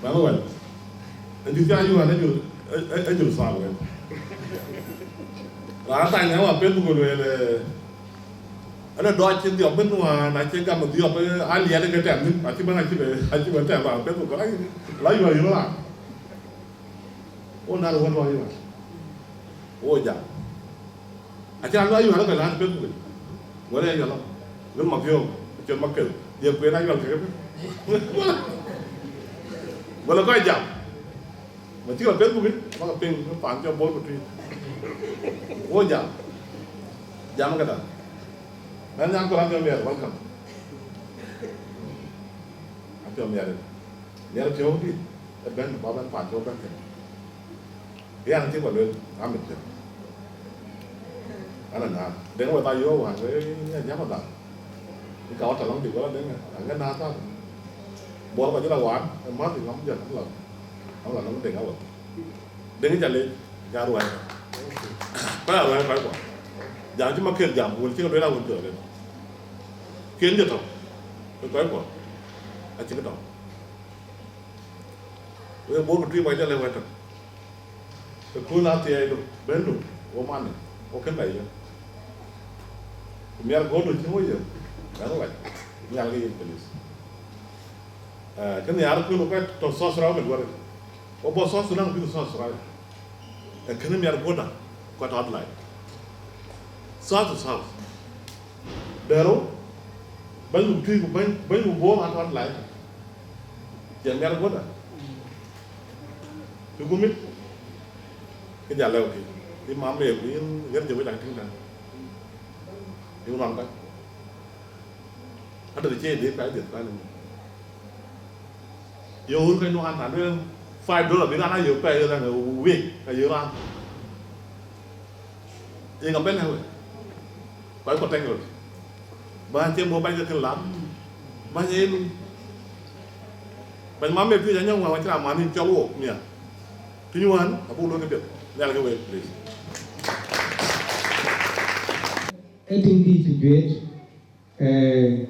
Malu wɛl. Ë dït ya yuan ë jur, ë, ë, ë jur thaal wɛl. Raan tany ë wa peth ku lueel, ë, ënë dɔc cï dhiɔp bï nuan, acï gam dhiɔp, ë, aliɛt ke tɛm thïn, acï bɛ̈n, acï bɛ, acï bɛ tɛm raan peth ku la, la yuan yïn raan. Wo nal wä luɔi wä. Wo jam. Aca luɔi wä ke lan pek wä. Wala ya yɔlɔ. Lun ma pio. Cön ma kel. Ye kuen a yɔl ke. Wala kɔc jam. Ma cï la pek wä. Ma ka piny pan cɔ bol ku tui. Wo jam. Jam ka da. Nan nyam ko ran ke miɛr, welcome. Apiɔm miɛr. Miɛr piɔm di. E ben ba ben pan cɔ ben ke. Yan ti ba luel, amit ke. Ana na, den we ba yo wa, we ya jama da. Ni ka wata long di wala den, anga na ta. Bor ba jula wan, e ma di ngam jala la. Am la long den awa. Den jale, ja ruai. Ba ruai ba ko. Ja ji ma kel jam, wol ti ga la wol jore. Ken je to. Ko ko. A ti ga to. We bor tu ba jale we to. Ëkööl athiɛɛidu, bɛ̈ndu, wo mani, wo kën bɛ yök. Ku miɛt guɔ̈pdu cïn wo yök, bɛ̈n wac, nhial ke yen police. Eh, kë nhiaar ëkööl ku kɔc tɔ̈ South Sudan mit wärë. Wo bɔ̈ South Sudan ku bïk South Sudan. Ee kënë miɛt guɔ̈pda, kɔc tɔ̈ Adelaide. South to South. Dɛ̈ɛ̈r wo, bɛ̈ny ku tui ku bɛ̈ny, bɛ̈ny ku bɔ̈ atɔ̈ Adelaide. Cï miɛt guɔ̈pda. Cï guömit, ke ja lɛ̈u kï, yïn mam ë ku yïn ɣer jë wec ak tïŋ tɛ̈n, yïn ŋuan kɔc. Adɛ̈t cie dhiëth ka, dhiëth ka lëu. Ye ɣööt ke nuan, na lueel five dollar bï raan a yök pɛɛi ëlɛ̈ŋ ë week, ka yök raan. Ye ŋa bɛ̈n ë we? Kɔc kɔ̈k tɛ̈k röt. Bäny cï bɔ̈ bäny ke kën lam. Bäny ee luny. Bäny mam ë piöc anyɔŋ wään wacï raan man yïn cɔl wook miäk. Tuny wään abuk luɔ̈k ke piɛth. Nhial ke week, please. Ë tïŋ dïït juëc, eh,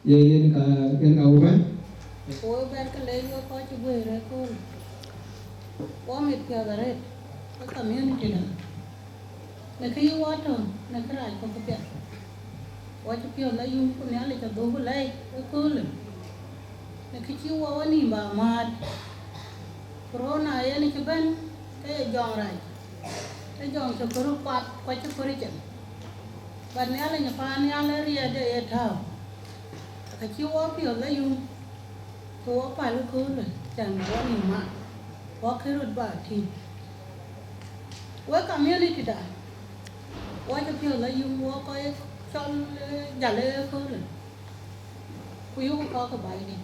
ye yen ka, yen ka wëbɛ̈n. Ku wek bɛ̈n ke leec wek kɔc cï guëër ëkööl. Wɔ mit piɔ̈ɔ̈th arëët, ke community dä. Në kë yï wɔ tɔ̈, në kërac kɔ̈k këpiɛth. Wɔ cï piɔ̈ɔ̈th la yum ku Nhialic adhuk lɛc ëköölë. Në kë cï wɔ wɔ nïïm ba määt. Corona yen cï bɛ̈n, ke ye jɔŋ rac. Ke jɔŋ cï kɔ̈r kuat, ku acï kɔ̈r cin. But Nhialic ë paan nhial ë riɛɛtde ye tääu. Ka cï wɔ piɔ̈ɔ̈th la yum, ke wɔ päl ëköölë, can bï wɔ nïïm määt. Wɔ kën röt ba tïŋ. Wek community da, wɔ cï piɔ̈ɔ̈th la yum, wɔ kɔc cɔl, eh, jäl ëköölë. Ku yökë kɔ̈k ë Baidït.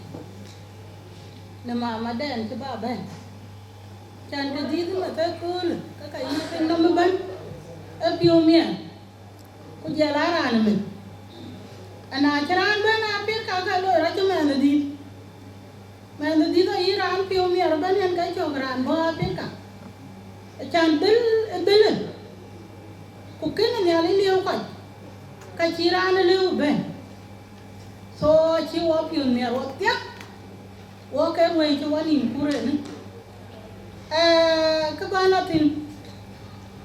Në mamadɛn cï ba bɛ̈n. Can të dhiëth ë meth ëköölë, ke ka yï piny nɔm ëbɛ̈n, ë piɔ̈u miɛt. Ku jɔl aa raan ë meth. Ana cï raan bɛ̈n Apirïka, ke loi rɔt cï mɛnhë dït. Mɛnhë dït ayï raan piɔ̈u miɛt ëbɛ̈n, yen ke cök raan bɔ̈ Apirïka. Acan dhil ë dhilë, ku kënë Nhialic liëëu kɔc, ka cï raan ë lëu bɛ̈n. So, acï wɔ piɔ̈u miɛt wɔ thiak, wɔ ke ruëëc cï wɔ nïïm kur ënë. Ee, kë bä lɔ thïn,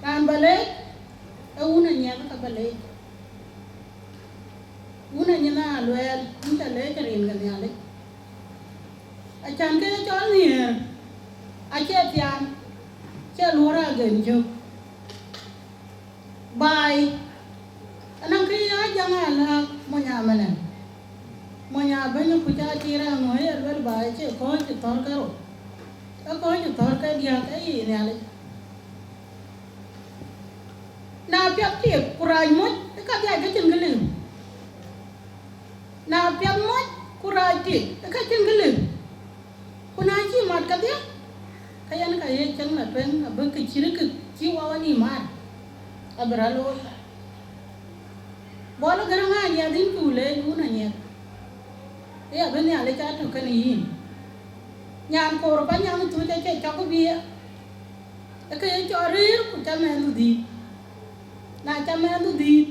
raan bä leec, ee wun Anyiɛth ka bä leec. Wun Anyiɛth aa luɛɛl, wun cä leec rin ke Nhialic. Acan ke cɔl nhiëër, acie thiaan, cie luɔ̈r agen jök. Baai, anɔŋ kë ya jäŋ alääk mony amënë. Mony abëny ku ca tiir aŋö ye luel baai cie kɔ̈ɔ̈c cï thɔ̈r ke rou, ee kɔ̈ɔ̈c cï thɔ̈r ke diäk, ee yic Nhialic. Na piath tik ku rac moc, ë ka dhiac ke cïn kë liu. Na piath moc ku rac tik, ë ka cïn kë liu. Ku na cï mat kedhie, ke yɛn ka ye cäŋ la tueŋ, abï kë cït kë cï wä wä nïïm maar, abï rɔt looi. Bɔl Gäräŋ Anyiɛth, yïn ku leec wun Anyiɛth, ë abï Nhialic aa tök kenë yïn. Nyan koor ë Panyaŋ Thuc acie cɔk bï ye, ë ke ye cɔl rëër ku cä mɛnhdu dhïït. Na cä mɛnhdu dhïït,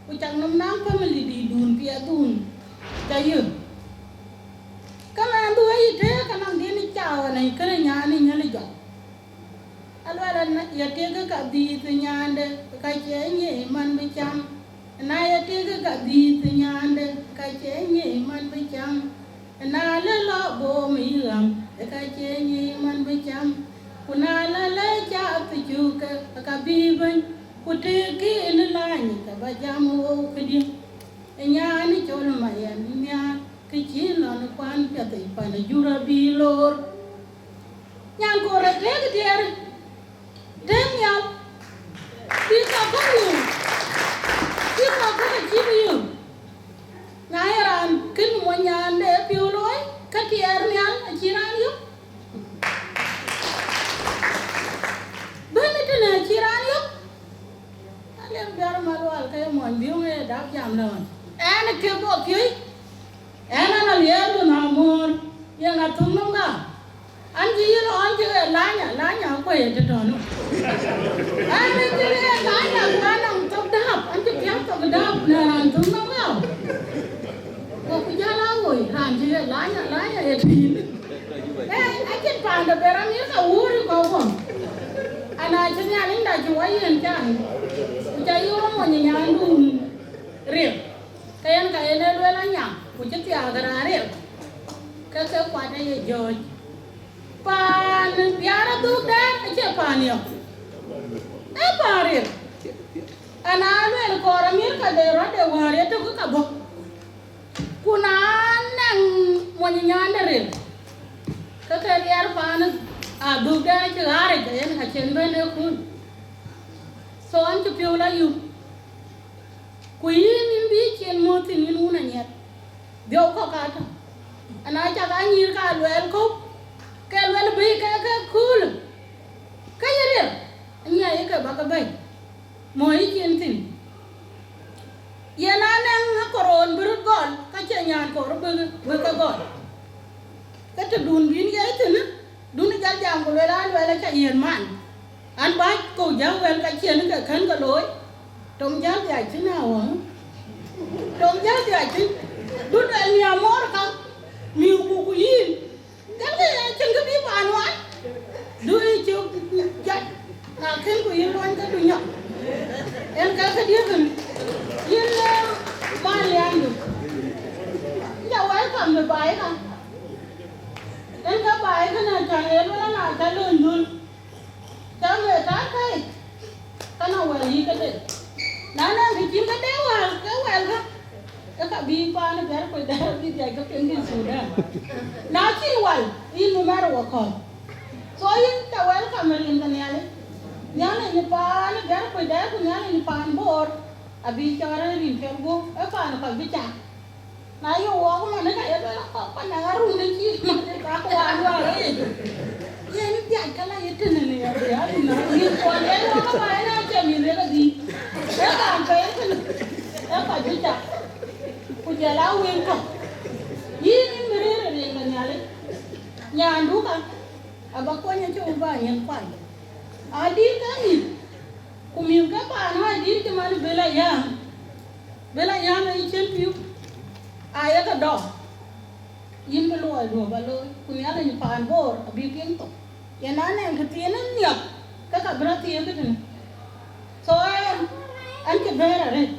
ku cak nɔm naŋ family dïïtdun piɛthdun cä yök. Ke mɛnhdu ë yï tëëk anɔŋ diën ë caawa nɛ̈ny kënë nyan ë nyäl ë jɔk. Aluɛl an, ye tik ka dhiëth nyande, ka cie nyic man bï cam. Na ye tik ka dhiëth nyande, ka cie nyic man bï cam. Na lë lɔ bom yï ɣäm, ka cie nyic man bï cam. Ku na lë lë cath cuk, ka bï bɛ̈ny. Ku tëëk kën lany, ka bä jam wou këdië. Ë nyan cɔl Mayɛn nhiaar, kë cï lɔn kuan piɛth ë pan jur abï loor. Nyan koor ë tëëk tiɛɛr, tëëk nhial, bï ka kɔ̈k yök, bï ka kɔ̈k acï bï yök. Na ye raan kën mony nyande piɔ̈u looi, ka tiɛɛr nhial acï raan yök. Bɛ̈n ë tënë acï raan yök. Aliɛm biar malual ke ye mony biöŋ ë dap jam lɔn. Ɛn ë ke bɔ̈ piöc. Ɛn an, Aliɛɛr du na moor, ye ŋa thum nɔm ŋa? An cï yïn ɣɔn cï ɣet lanya, lanya akuɔ̈c ë tëtɔ̈në. An ë cï ɣet lanya, ku an nɔŋ thok dääp, an cï piäŋ thok dääp në raan thum nɔm ɣau. Go ku jäl a woi, raan cï ɣet lanya, lanya ye tïïn. Ee, acïn paan de ber amir ka wuur ë kɔ̈u guɔ̈m. Ana cï Nhialicda cï wɔ yiën can, ku ca yï wɔ mony ë nyandun riɛl. Ke yen ka yen e lueel anya, ku cï thiaak raan ril, ke ke kuat aye jɔ̈ɔ̈c. Paan biaar adhukden acie paan yɔ̈k, ee paan ril. Ana lueel kɔɔr amir ka de rɔt de wäär ye tök ka bɔ̈. Ku na nɛŋ mony nyande ril, ke ke riɛɛr paan adhukden acï ɣaar yic, yen ka cïn bɛ̈n ë kun. So an cï piɔ̈u la yum. Ku yïn, yïn bï cin muɔ̈th thïn, yïn wun Anyiɛth, dhiɔu kɔ̈k aa tɔ̈. Ana cak anyïïr ka luɛɛl kɔ̈u, ke luɛɛl bï ke ke köölë, ke yï riɛl, anyiɛɛi ke bä ke bɛ̈ny, mɔ̈i yï cin thïn. Yen aa nɛŋ akoroon bï röt gɔl, ka cie nyan kor bï, bï ke gɔl. Ke tëdun bïn ye thïn, dun jäl jam ku lueel, aa luɛɛl aca yiën man. An bä kɔ̈u jäl wɛl ka ciën ke kën ke looi. Tom jäl dhiac thïn awä. Tom jäl dhiac thïn. Du duɛl nhiam moor ka, miu ku ku yïn. Gɛlkë ya cïn kë bï paan wai. Du ë cök jat, na kën ku yïn luɔny ke du nyɔk. En ka ke diëkën. Yïn, eh, man liandu. Nya welcome në baai ka. En ka baai kënë, can en wala na ca lon dhul. Cä lueel, taa kɛ̈i, ka nɔŋ wɛl yï këde. Na nɔŋ kë cïn këde wäl, ke wɛlkë, ke ka bï paan ë Biar Kuc Dɛ̈ɛ̈r bï dhiac ke piŋ kï Thudan. Na cïn wal, yïn bï mɛ̈r wɔ kɔ̈th. So yïn ca welcome rin ke Nhialic. Nhialic ë paan ë Biar Kuc Dɛ̈ɛ̈r ku Nhialic ë paan Bor abï cɔɔr ë rin piɛth guöp, ee paan ë kɔc bï cak. Na ye wɔɔk man, ka ye luel akɔk, ka na ŋa run de cï man, ka ku wan luɔk yic. Yen diac ka la ye tënë në ya, ya, na, yïn kuɔn, yen wɔɔk ba, yen acï mïth ye kedhie. Ee kan pe, ee kan, ee ka juëc cak. Ku Jɔl a wël kɔ̈k. Yïn, yïn bï rëër ë riɛl de Nhialic. Nyaandu ka, aba kony acï wun ba nyin kuany. Adït ka mïth, ku mïth ke paan adït cï man bï la yam. Bï la yam ë cïn pïu. Aye ke dɔm. Yïn bï luɔi duɔ̈p ba looi, ku Nhialic paan Bor abï piŋ thok. Yen na nɛŋ kë thiin ë nhiɔk, ke ka bï rɔt thiëëk tënë. So ɛn, ɛn cï bɛ̈ɛ̈r arëët.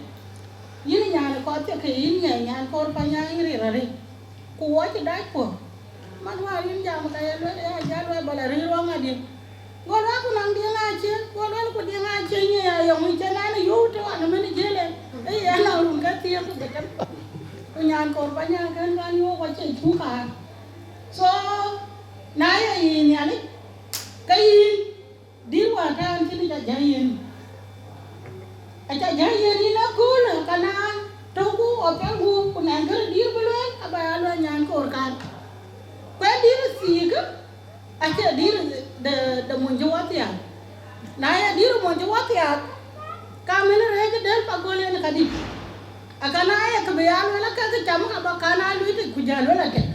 Yïn nyan ë kɔc thiek, ke yïn nyan, nyan koor Panyang, yïn ril arëët. Ku wɔ cï dac puɔ̈k. Man wäär yïn jam ka ye lueel, ya jal wɛ̈ɛ̈r ba la ril ruɔŋ adï. Go lueel ku nɔŋ Diɛŋ Aciëŋ, go lueel ku Diɛŋ Aciëŋ ye ayɔŋ ë cïn ɛn ë yöök të ɣɔn ëmën ë jiël en. Ë yen anɔŋ run ke thiëëk ku bï tëm. Ku nyan koor Panyang kën kan yöök, wɔ cï cuk kaar. So na ye yïn Nhialic, ke yïn dït wäär tɛ̈ɛ̈n cïn ca jäl yen. Aca jäl yen yïn aköölë, ka na tɔ̈ku apiɛŋku, ku nɛn kërë dït bï lueel, aba ya lueel nyan koor kan. Ku ë dït thiikë, acie dït de, de mony cï wɔ thiaak. Na ye dït mony cï wɔ thiaak, ka mën rëëc dël pa gɔl yen kadï. Akana ye kë bï ya luel, ake kë cam ka ba kan a luitic, ku ja luel atek.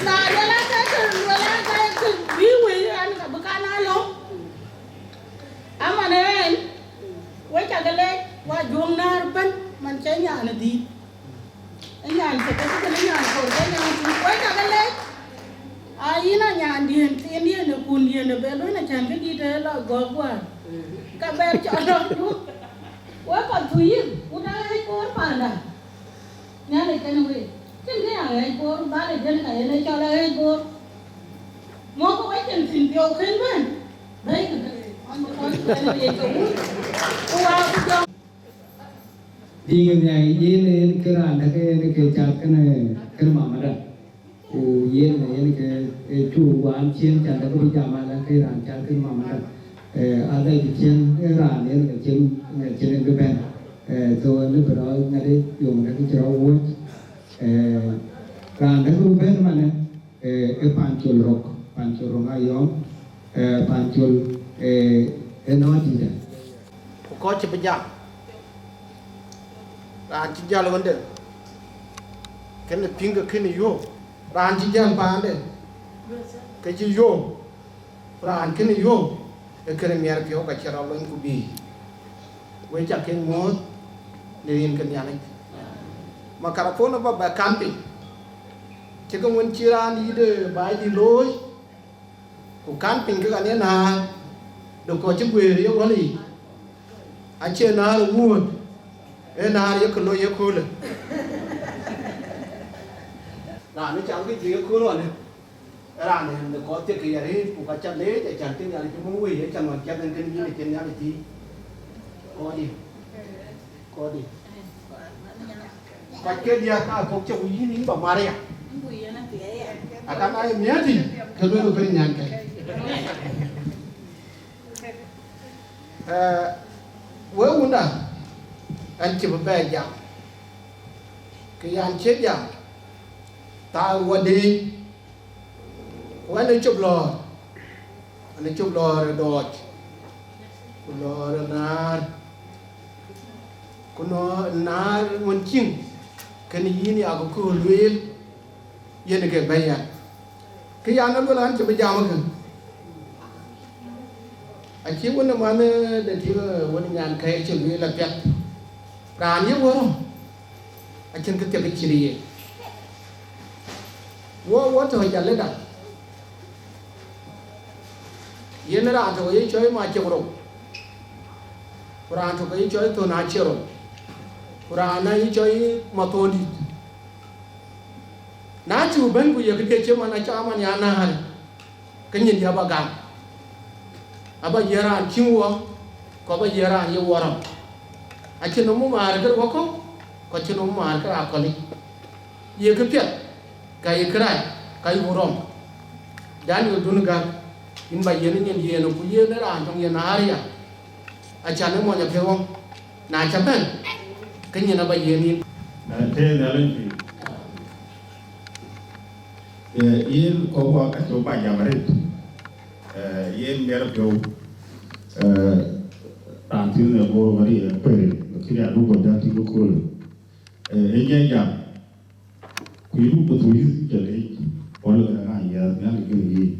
Na luel ake kë luel ake kë bï wëi an, ka bï kan a lɔ̈ŋ. Aman ëën, we cak lɛc, wa juɔ̈ŋ näär bɛ̈n, man cɛ nyan ë dhïït. Ë nyan cï ke cï kënë nyan kor ke nyan cï, we cak lɛc. A yïn a nyandiën, thiindiën ë kundiën ë bɛ luel acän kë dït ë lɔ gɔ̈k guäär. Ka bɛr cɔl lɔ juɔ̈ŋ. Wek kɔc thuc yïk, ku ta ɣɛɛc koor panda. Nhialic kenë week. Cïn kë ya ɣɛɛc koor, bal ë jël ka yen ë cɔl ɣɛɛc koor. Mɔ̈kkë wecin thïn piɔ̈u kën bɛ̈n. Bɛ̈ɛ̈ikë ke, man bï kɔc kuɛn ë riëc ke wun. Ku waa ku jɔŋ. Diŋ ë nhiai yen en kë raan däk en ke cath kënë, kënë mamada. Ku yen, yen ke, e, cu wään ciëën can däk bï jam ala ke raan cath kënë mamada. E, adhɛc ciëën, e, raan yen ke ciëën, e, ciëën ke bɛ̈n. E, so, lë bï rɔ ŋadï yom däk cï rɔ wuɔ̈c. E, raan däk bï bɛ̈n manë, e, e Pancol Rok, Pancol Rok Ayɔm, e, Pancol, e, e nɔɔtïdä. Ku kɔc cï bï jam, raan cï jäl ɣönde, kënë piŋ ke kënë yöök, raan cï jäl paande, ke cï yöök, raan kënë yöök, ë kënë miɛt piɔ̈u ka cï rɔt lony ku bïï. Wek ca kek muɔ̈ɔ̈th në rin ke Nhialic. Makarapon aba bɛ kan piny, cï ke wën cï raan yït ë baai dï looi, ku kan piny kek ane näär de kɔc cï guëër ye wäl yic, acie näär ë wuöt, ee näär ye ke loi ye köölë. Raan ë cam ke juëc ye kööl ɣɔnë, raan ë de kɔc thiek ke ya rëët, ku ka ca leec, acan cï Nhialic cï muk wei, acan ɣɔn ciɛth en kën yïn acïn Nhialic thii. Kɔɔr dï, kɔɔr dï. Kɔc ke diäk aa kɔ̈k cök yïn, yïn ba Maria. Akan aa ye miäti, ke luel kën nyan kë. Eh, we wunda, an cï bï bɛ jam. Ke yan cie jam, thaar wadëëny, ku an ë cop lɔ̈ɔ̈r, an ë cop lɔ̈ɔ̈r ë dɔɔc, ku lɔ̈ɔ̈r ë näär, ku nɔ-, näär ŋön ciŋ, kën yïn yak kööl lueel, yen ke bɛ̈ny ya. Kë yan ë luel an cï bï jam ëkë. Acï wën ë man de tïŋ, wën nyan kɛ̈ɛ̈c cï lueel apiɛth. Raan ye wärɔm, acïn kë thiek cït yen. Wo, wo tɔ̈ jalëda. Yen raan tɔ̈ ye cɔi ma cïk rou. Ku raan tɔ̈ ye cɔi thon acie rou. Ku raan ë ye cɔi ma thon dït. Na cï bɛ̈n ku ye këde cï man acä man ya näär, ke nyin diɛ̈ aba gam. Aba yiëë raan ciŋ wɔ, ku aba yiëë raan ye wärɔm. Acïn nɔm määr kë wakɔ̈u, ku acïn nɔm määr kë akɔ̈lic. Ye këpiɛth, ka ye kërac, ka ye wärɔm. Daniel dun gäk, yïn ba yiën nyin yen, ku yen raan töŋ yen area. Acan ë mony apiɛth wɔŋ, na cä bɛ̈n, ke nyin aba yiën yïn. Eh, tëë Nhialic piny. Eh, yen kɔ̈k wɔ ka cök ba jam arëët. Eh, yen miɛt piɔ̈u, eh, raan thiin ë Bor wär ye kueer, lakini adu guɔ jam tïŋ ëköölë. Ee, ë nyiɛc jam, ku yïn ku Pathuyith ca leec, Paul Garaŋ Anyiɛth, Nhialic gël yïn.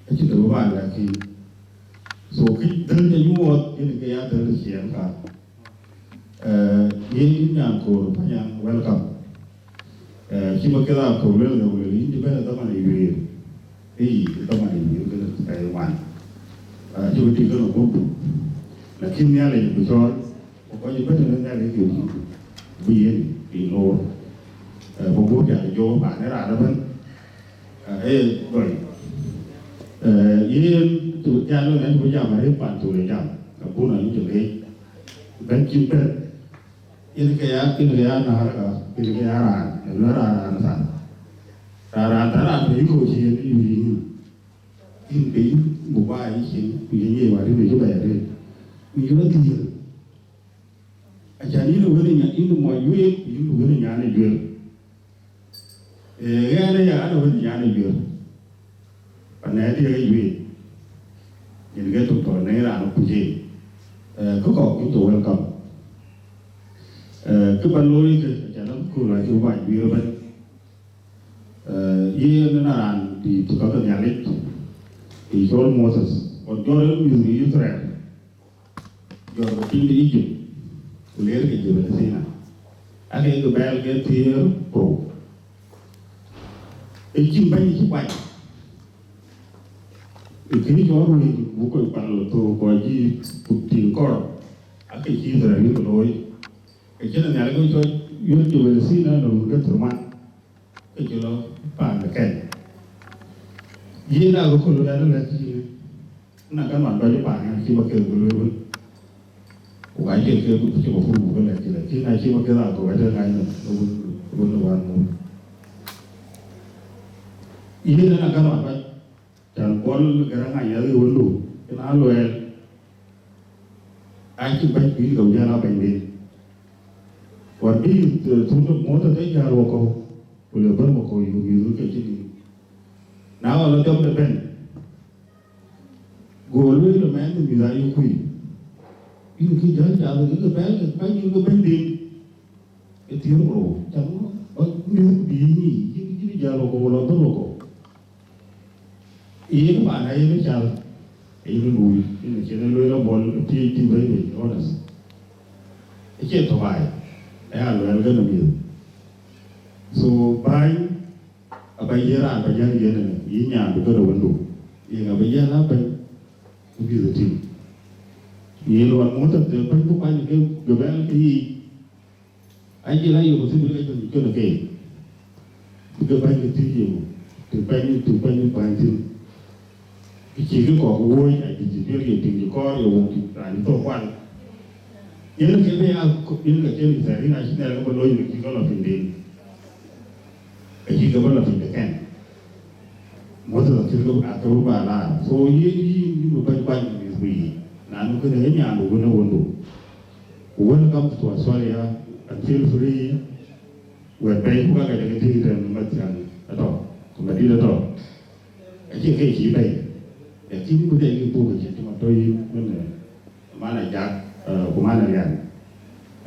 Acïn të bï ba lɛ̈k yïn. So, kë dhël ca nyuɔɔth, yen ke ya dhël ciɛɛŋ ka. Ee, yen yïn nyan koor Panyaŋ, welcome. Ee, cï Maket Akɔ̈u lueel, lueel, yïn cï bɛ̈n ë dhaman ë yuëër. Ëë, ë dhaman ë yuëër kënë pɛɛi wan. Ee, cï bï tïŋ kënë gup. Lakin Nhialic bï cɔɔl, ku kɔc ëbɛ̈n ënë Nhialic ke bï, bï yen piny loor. Ee, bï gup jal jɔ paan ë raan ëbɛ̈n. Ee, ee, gɔl. Ee, yen, tu, jal ënë bï jam arëët pan tu le jam. Ka bun ayï jɔ leec. Bɛ̈n cïn bɛ̈n. Yen ke ya, yen ke ya naar ka, yen ke ya raan, yen ke raan, raan than. Raan, raan than, raan than, yïn ko cï yen, yïn, yïn. Yïn ke yïn, bu ba yïn cin, ku yen ye wari me juba ya re. Ku yïn rɔ thiëël. Acan yïn wënë nya, yïn mɔc wëët, ku yïn wënë nyan ë juël. Ee, ɣɛn ë ya, ɣɛn wënë nyan ë juël. Pan ë diëk ë juël. Yen ke tuk tɔ në raan kuc yen. Ee, kë kɔk yïn to welcome. Ee, kë ba looi kë, acan abï kööl acï ba juël ëbɛ̈n. Ee, yen ënë raan dït ka ke Nhialic, ë cɔl Moses, ɣɔn jɔt en mïth ke Yithriɛl, jɔt ke piny de Egypt, ku leer ke Jebel Sinai. Ake ke bɛ̈ɛ̈l ke thiëër ku rou. Ë cïn bɛ̈ny cï kuany. Ë kënë cɔl ruëëny, buk kɔc pal thok, kɔc cï ku tïŋ kɔɔr, ake cï Yithriɛl yïk looi. Ke cïn Nhialic ke cɔl yöt Jebel Sinai në run ke thurman. Ke cï lɔ paan de Kenya. Yen aa ke kööl ëbɛ̈n lɛ̈k cï, na ka nɔn dɔc paan ë cï ba ke ku lueel wën. Ku ka cï ke ku cï ba pur buk lɛ̈k cï lɛ̈k, cï na cï ba ke la ku wɛ̈t ë ŋany nɔm, wën, wën ë wan mum. Yen na ka nɔn dɔc, can Paul Garaŋ Anyiɛth wëndu, yen aa luɛɛl. Acï bɛ̈ny ku yïn ke jäl aa bɛ̈nyden. Wär bï, eh, thun de Moses ë jäl wakɔ̈u, ku le bɛ̈n wakɔ̈u yök mïth ke cï nim. Na ɣɔn lɔ jɔm de bɛ̈n, go lueel ë mɛnh de mïth ayï kuc. Yïn kï jäl cath, yïn ke bɛ̈ɛ̈l ke bɛ̈ny, yïn ke bɛ̈nyden. Ë thiëër ku rou, cam ŋö, ba mïth bï yï nyic, yïn, yïn jäl wakɔ̈u, lɔ bɛ̈n wakɔ̈u. Yen paan aye bï cal, aye bï luui, yen acïn ë lueel abɔl P H D bɛ̈ny bɛ̈ny, honest. Acie thok ai, aya luɛɛl kënë mïth. So, bäny, aba ye raan ba jäl yen ënë, yï nyan du kënë wëndu. Yen aba jäl aa bɛ̈ny, ku mïth ë tïŋ. Yen luɔn Moses të bɛ̈ny bï kuany ke, ke bɛ̈ɛ̈l ke yiic. Acï la yök thïn bï ke jɔ nyuc kënë keek. Bï ke bäny ke thiëc yök, të bɛ̈ny, të bɛ̈ny bäny thïn. Kë cï kë kɔ̈k wööc, acï cï piɛ̈r ye piŋ cï kɔɔr ye wok cï raan cï thok kual. Yen ke bï ya, yen ke cïn Yithriɛl, yen acï Nhialic ke bï looi në cï ke lɔ pinyden. Ke cï ke bï lɔ piny de kɛn. Moses acï ke, acï ke bï ba laar. So, yen yïn, yïn bï bɛ̈ny kuany në mïth ku yiic. Na nu kënë ë nyan du wën ë wëndu. Welcome to Australia and feel free. Wɛ̈t bɛ̈ɛ̈i ku ka ka jɔ ke tïŋ tɛ̈n Mathiaŋ atɔ̈, ku Madït atɔ̈. Acie ke cï bɛ̈ɛ̈i. Lakin ku dɛ yï buk cïn cï man tɔ̈ yïn, man, eh, man Ajak, eh, ku man Alian.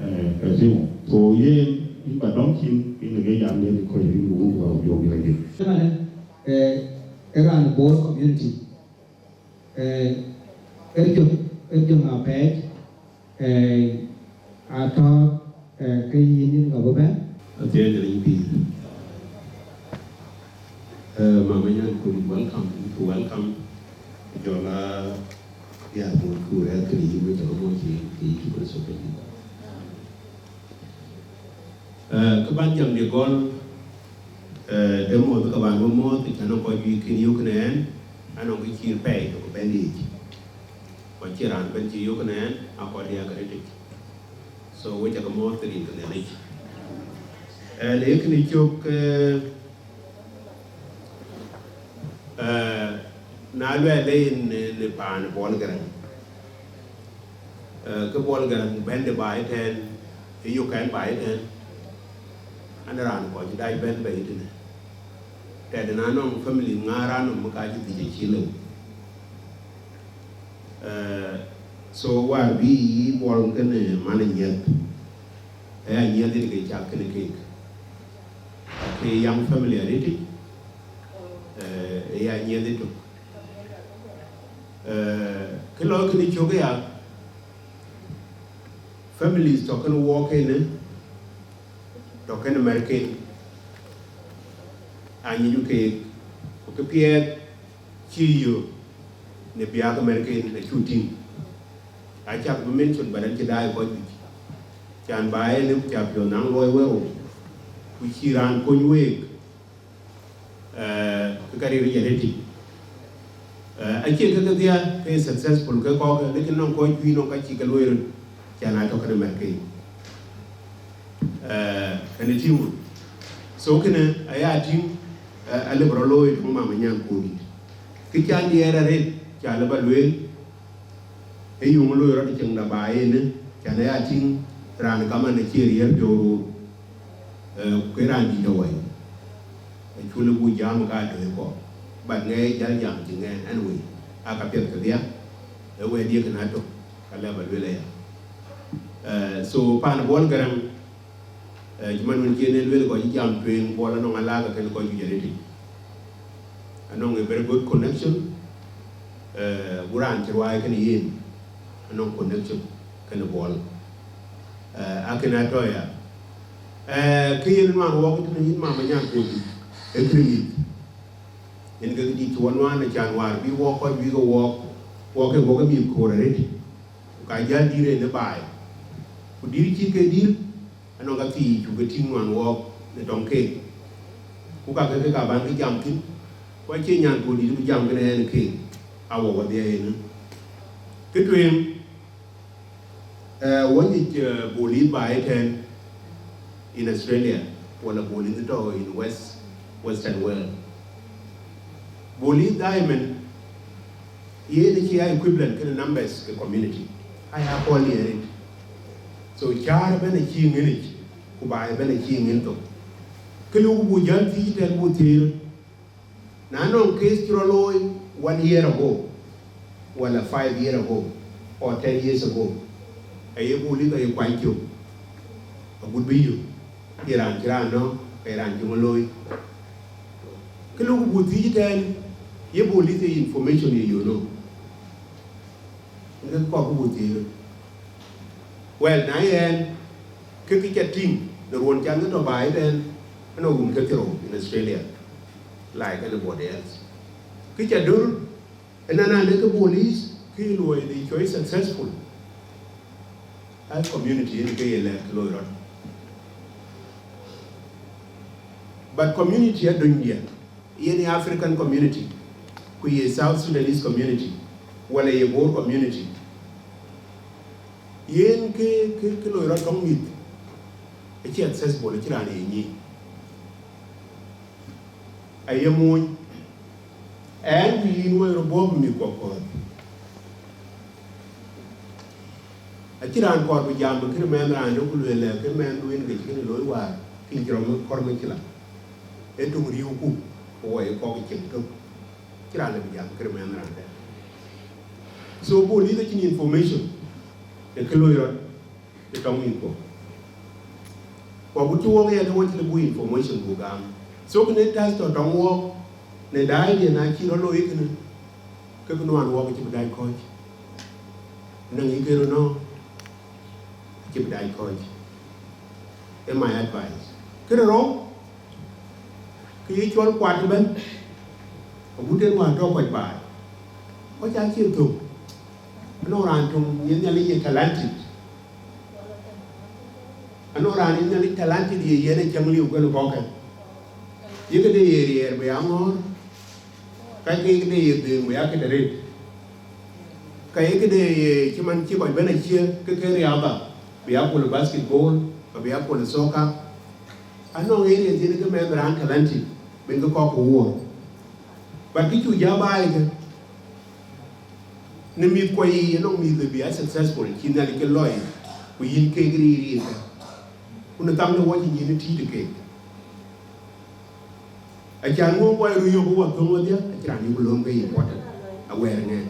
Eh, ka tïŋ. So yen, yïn ba dɔm cin, yïn ke jam den kɔc yïn ku wun ku wau jɔk yïn lɔ yïn. Ëmɛnë, eh, ë raan Bor community. Eh, Erjok, Erjok Apɛɛc, eh, atɔ̈, eh, ke yïn yïn ka bï bɛ̈n. Athiɛɛny riny pïïr. Eh, Mama Nyankun, welcome, welcome. Jɔl a diäär Bor ku rɛ̈ɛ̈r kënë yïn wek cä ke mɔ̈c yïn, ke yï cï Kërtho pɛ̈i yïn. Eh, kë ban jam de gɔl, eh, de mɔ̈th ke ban we mɔ̈th, cän kɔc juëc kën yök në ɛn, anɔŋ kë cï pɛɛi tök bɛ̈n yiic. Kɔc cï raan bɛ̈n cï yök në ɛn, akɔc diäk arëtic. So, we cä ke mɔ̈th ke rin ke Nhialic. Eh, le kënë cök, eh, eh, na luɛɛl ë në, në paan Bol Garaŋ. Eh, ke Bol Garaŋ bɛ̈n de baai tɛ̈n, ë yök kɛn baai tɛ̈n, an, raan kɔc dac bɛ̈n bei tënë. Tɛ̈dë na nɔŋ family ŋaar raan nɔm ka cï dhïc acï lëu. Eh, so, wäär bï yï Bol kënë man Anyiɛth, Aya nyiɛth in ke cath kënë keek. Ke young family arëtic, eh, aya nyiɛth ëtök. Eh, kë lɔ kënë cök aya, families tɔ kënë wɔk kënë, tɔ kënë mɛrken, anyic keek, ku kë piɛth cï yök në biäk mɛrken acuk tïŋ. Acak bï mention, but an cï daai kɔc juëc. Can ba en ë ca piɔ̈u naŋ luɔi wërou, ku cï raan kony week, eh, ke ka ril arëtic. Eh, acie ke kedhia ke successful ke kɔ̈k, lekin nɔŋ kɔc juëc nɔŋ ka cï ke luɔi röt, can atɔ kënë mɛrken. Eh, kënë tïŋ. So kënë aya tïŋ, eh, alëu bï rɔt looi tënë mama nyan kuurdït. Kë can diɛɛr arëët, ca lëu ba lueel, ee yöŋ looi rɔt cieŋda ba en, can aya tïŋ raan kaman acie riɛl piɔ̈u röör, eh, ku ke raan dït awai. Acuk lëu buk jam ka tɔ̈ ë kɔ̈k. But ŋɛk jäl jam cï ŋɛk, anyway, aa ka piɛth kedhia, ee wɛ̈tdiɛ̈ kënë atök, ka lëu ba lueel aya. Eh, so paan Bol Garaŋ, eh, cï man wën cï en e lueel kɔc cï jam tueŋ, Bol anɔŋ alaaka kënë kɔc juëc arëtic. Anɔŋ a very good connection, eh, ku raan cï ruääi kënë yen, anɔŋ connection kënë Bol. Eh, akënë atɔ̈ ya. Eh, kë yen nuan wɔk tënë yïn mama nyan kuurdït, ee kërë mïth. Yen ke kë dït cï wɔ nuan, acan wäär bï wɔk kɔc bï ke wɔk, wɔk ke wɔk ë mïth koor arëtic. Ku ka jäl dït en ë baai. Ku dït cï ke dït, anɔŋ ka thii cuk ke tïŋ nuan wɔɔk në tɔŋ keek. Ku ka ke, ke ka ban ke jam thïn, ku acie nyan kuurdït bï jam kënë ɛn keek, a wɔ wɔdhia en. Kë tueŋ, eh, wɔ nyic, eh, bolith ba ëtɛ̈ɛ̈n in Australia, wala bolith tɔ in West, Western world. Bolith daimën, yen cï ya equivalent kënë numbers ke community. Aya pɔ̈l ye rit. So cäär ëbɛ̈n acï ŋic, ku baai ëbɛ̈n acï ŋic thok. Kë luk buk jäl thiëc tɛ̈n buk thiëër. Na nɔŋ case cï rɔt looi one year ago, wala five year ago, or ten years ago, aye bolith aye kuany cök, agut bï yök, ye raan cï raan nɔ̈k, ke ye raan cï ŋö looi. Kë luk buk thiëc tɛ̈n, ye bolith ye information ye yök nɔ̈k. Ŋic kɔ̈k buk thiëc. Well, na yɛn, kë kë ca tïŋ, në ruɔ̈n can ke tɔ baai tɛ̈n, anɔŋ run ke thiërrou in Australia, like anybody else. Kë ca döör, ënɔɔnë, ade ke bolith, kë ye luɔi de cɔl successful. Ai community yen ke ye lɛ̈k ke loi rɔt. But community adönydiɛ̈, yen ye African community, ku ye South Sudanese community, wala ye Bor community. Yen ke, ke, ke loi rɔt tɔŋ mïth, acï accessible, acï raan ye nyic. Aye muɔny, ɛn ku yïn wek rɔt bɔ̈ bï mïth kuɔ kɔ̈ɔ̈th. Acï raan kɔɔr bï jam bï kërë mɛnh raan jɔ ku lueel lɛ, ke mɛnh wën ke cï kënë looi wäär, ke cï rɔt kɔɔr mïth cï la. Ee töŋ riëëuku, ku wɔ ye kɔ̈k cieŋ tök. Cï raan lë bï jam kërë mɛnh raan dɛ̈. So bolith acïn information, ë kë loi rɔt, ë tɔŋ mïth kuɔ. Ku agut cï wɔk yen, wɔ cï lë buk information buk gam. So kënë tɛ̈th tɔ tɔŋ wɔk, në daai diɛ̈ na cï rɔt looi kënë, ke kë nuan wɔk acï bï dac kɔ̈ɔ̈c. Nɔŋ yï kë rɔt nɔ̈k, acï bï dac kɔ̈ɔ̈c. Ee my advice. Kë rou, kë ye cɔl kuat ëbɛ̈n, agut en wäär tɔ kɔc baai. Kɔc acï thök. Anɔŋ raan töŋ ye Nhialic ye talented. Anɔŋ raan ye Nhialic talented ye yen ë cäŋ liu kënë kɔ̈kkë. Ye këde ye riɛɛr bï ya ŋɔ̈ɔ̈r, ka ke këde ye dhëëŋ bï ya këde rëët. Ka ye këde ye cï man cï kɔc bɛ̈n acie ke ke riadha, bï ya kul basketball, ka bï ya kul soccer. Anɔŋ area thiin ke mɛnh raan talented, ben ke kɔ̈k ku wuɔɔr. But kë cuk ja baai kë, në mïth kuɔ yiic, anɔŋ mïth bï a successful, cï Nhialic ke lɔi, ku yïn keek riir yiic kë. Ku në tham de wɔ cï nyin ë tïït keek. Acan ŋuɔ̈k wɔ röt yök wɔ thöŋ wedhie, acïn raan yök lööm ke important, awɛɛr ŋɛk.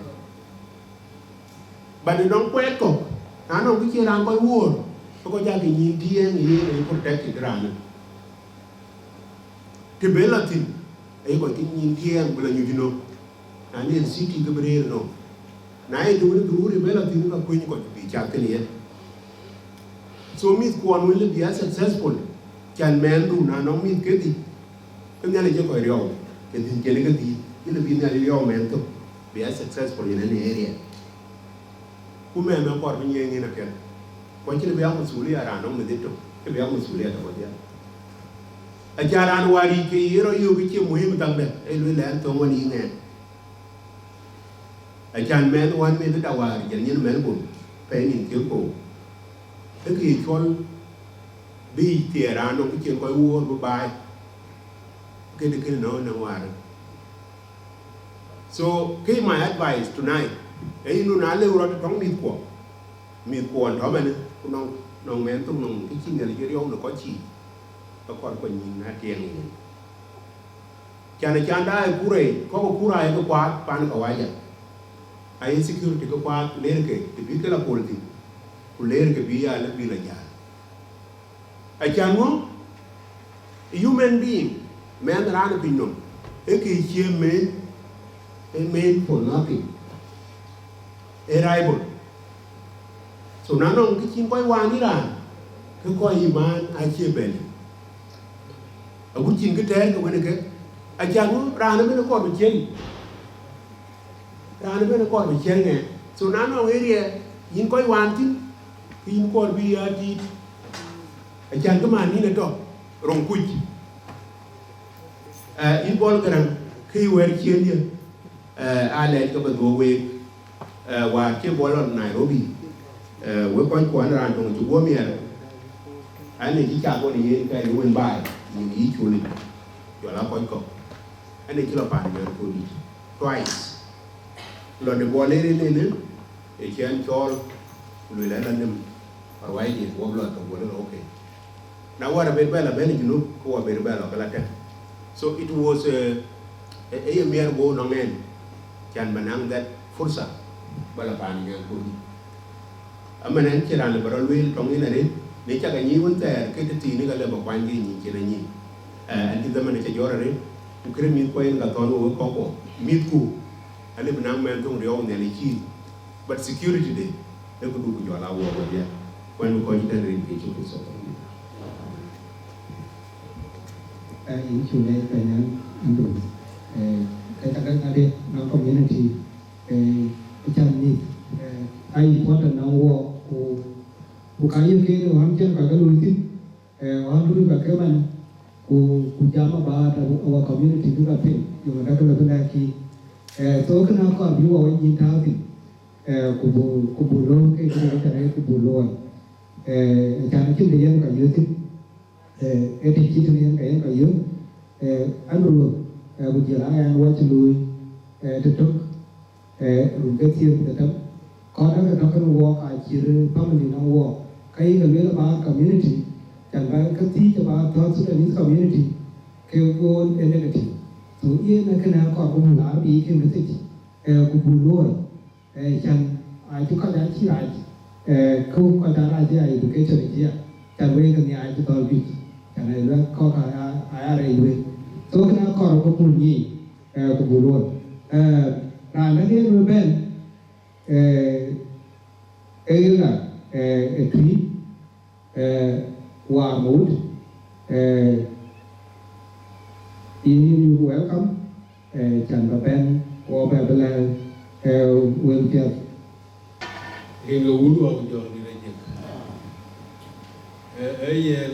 But ënɔŋ kuɛɛt kɔ̈k, na nɔŋ kë cïn raan kɔc wuɔɔr, Kɔc aake nyïn tiɛɛŋ yen aye protected raanë. Të bï lɔ thïn, aye kɔc ke nyïn tiɛɛŋ bï lɔ nyuc nɔm. Na nɛn city ke bï rëër nɔm. Na ye të wën dhururi bï lɔ thïn, ka kuëny kɔc bï cath kënë yen. So mïth kuɔn wën lë bï a successful, can mɛnhdu na nɔŋ mïth kedhie, ke Nhialic ë kɔc riɔu, ke dhïn cïn kedhie, yen lë bï Nhialic riɔu mɛnh thok, bï a successful in any area. Ku mɛnh ë kɔɔr bï nyiëëŋ yen apiɛth. Ku acïn bï a masulia raan nɔŋ mïth ëtök, ke bï a masulia tök wadhial. Aca raan wäär yic ke ye rɔt yök ke cie muhim thaŋdɛ, ee lueel ɛn thoŋ ɣɔn yï ŋɛɛn. Acan mɛnh wän mïth da wäär jël nyin mɛnh bun, pɛ̈i nïn thiëk koor. Ee kë ye cɔl bï yic thiëër raan nɔŋ kë cïn kɔc wuɔ̈ɔ̈r bï baai, kënë kënë nɔ̈ɔ̈ŋ në wäär. So, kë my advice tonight, ee yïn nu na lëu rɔt tɔŋ mïthkuɔ, mïthkuɔ tɔ̈ mɛnë, ku nɔŋ, nɔŋ mɛnh thok nɔŋ kë cï Nhialic riɔu në kɔc cï, ke kɔɔr kɔc nyïn na tiɛɛŋ yen. Can, can daai kur ë, kɔ̈k ë kur aa ye ke kuaat pan kawaja. Aye security ke kuaat, leer ke, të bï ke la pol thïn, ku leer ke bï ya lë bï la jäl. Acan ŋö, human being, mɛnh raan ë piny nɔm, ee kë cie mɛnh, ee mɛnh for nothing. Ee rival. So na nɔŋ kë cïn kɔc waan ë raan, ke kɔc yï maan acie bɛ̈n. Agut cïn kë tɛɛr ke wën ë ke, acan ŋö raan ëbɛ̈n ë kɔɔr bï ciëŋ. Raan ëbɛ̈n ë kɔɔr bï ciëŋ ë. So na nɔŋ area yïn kɔc waan thïn, ke yïn kɔɔr bï ya tiit. Acan kë man yïn ë tɔ̈, röŋ kuc. Eh, yïn Bol Gäräŋ, kë yï wɛ̈ɛ̈r ciëëŋdiɛ̈, eh, aa lɛc ke bä dhuɔ̈k week, eh, wäär cï Bol lɔ Nairobi, eh, wek kɔc kuɔn raan töŋ cï guɔ miɛɛr, an, ë cï cak ɣɔn yen kɛɛr ë wën baai, nyin yï cul yic, jɔl aa kɔc kɔ̈k, an, ë cï lɔ paan Nyarkodi twice. Lɔ de Bol ë rin ënë, ë cï ɛn cɔɔl, ku lueel ɛn la nïm, ruaicdiɛ̈, wok lɔ thok, wok lɔ, okay. Na wär abet bɛ lɔ bɛ̈n ë Junub, ke wɔ abet bɛ lɔ ke la tɛ̈n. So it was, eh, ë, ë ye miɛɛr guɔ nɔŋ ɛn, can bä naŋ that fursa, bä lɔ paan Nyarkodi. Amɛn ɛn cï raan lë bä rɔ lueel tɔŋ yen arëët, në cak anyïï wën thɛɛr, ke tëthiinë ka lë bä kuany ke nyin cïn anyïï. Eh, ɛn cï dhaman ë cä jɔt arëët, ku kënë mïthkuɔ yen ka thɔ̈n wek kɔ̈kkuɔ, mïthku, alë bï naŋ mɛnh thöŋ riɔu Nhialic cïï. But security de, ee këdu ku jɔl a wuɔk wadiɛ. Wɛn bï kɔc tɛ̈n rin ke cï Kërtho. Eh, yïn cuk leec Panyang Andrew. Eh, ke cak ke ŋadï nɔŋ community, eh, ë can mïth, eh, aa important nɔŋ wuɔk ku, ku ka yök ke wään cïn kɔc ke luui thïn, eh, wään luui kɔc ke man, ku, ku jam about our, our community bï ka piŋ, yök dak ke lɔ bï lɛ̈k kï. Eh, so kënë akɔɔr bï wɔ wec nyïn tääu thïn. Eh, ku buk, ku buk looi ke kë ye tënë ku buk looi. Eh, acan acïn kë yen ka yök thïn. Eh, ee të cït tënë yen ka yen ka yök. Eh, Andrew, eh, ku jël aa ɛn wɔ cï looi, eh, të tök, eh, run ke thiëër ku dhetem. Kɔn ë ke tɔ̈ kënë wɔɔk acït family nɔŋ wɔɔk. Ka yï ke lueel about community, can ba ke thiëc about South Sudanese community, ke goal ë negative. So yen ë kënë akɔɔr buk laar bï ke message, eh, ku buk looi. Eh, can acï kɔc acï rac, eh, ku kɔc arac ë ya education ë cï ya, can wek ke nhiaac cï thɔ̈l juëc, can ë luɛk kɔ̈k aa, aa, aa rɛc wek. So kënë akɔɔr ku buk nyiic, eh, ku buk luɔ̈ɔ̈i. Eh, raan däŋ yen bï bɛ̈n, eh, ee ɣa, eh, ë Tuïc, eh, Waar Mawut, eh, yïn, yïn, you welcome, eh, can bä bɛ̈n, wɔ bɛ bï lɛ̈k, eh, wël piɛth. Rin ke wun wä ku jɔŋdït ajëk. Eh, eh, yen,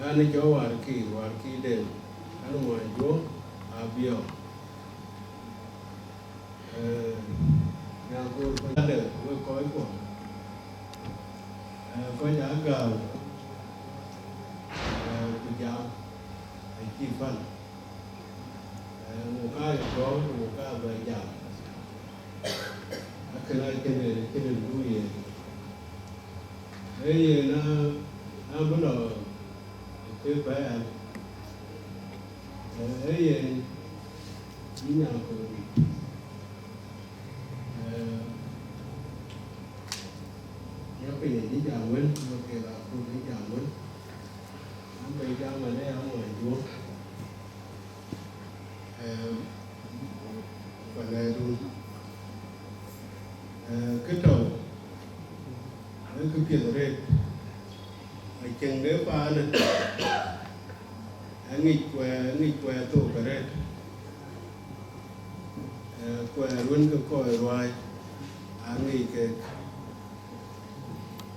an, ë cɔl Waar Kiir, Waar Kiir Deŋ, an, muɔny Juɔ̈k Abiɔɔk. Eh, Nyankor Panyang, wek kɔckuɔ, eh, kɔc aa gääu, eh, ku jam, acï pan. Eh, wok aa ye gɔ̈ɔ̈r, wok aa bɛ jam. Akënë acïn, acïn du yen. Ee yen, a, a bï lɔ ke bɛ̈ɛ̈r. Ee yen, yïn Nyankor, ee, ye Ye jam wën, ke la ku jam wën. An bɛ jam wën, ee amuɔɔny duɔ̈k. Ee, Panɛɛdun. Ee, kë tɔ̈u, ee kë piɛth arëët. Acieŋ de paanë, aŋic kuɛɛr, aŋic kuɛɛr thok arëët. Ee, kuɛɛr wën ke kɔc ruääi, aŋic kek.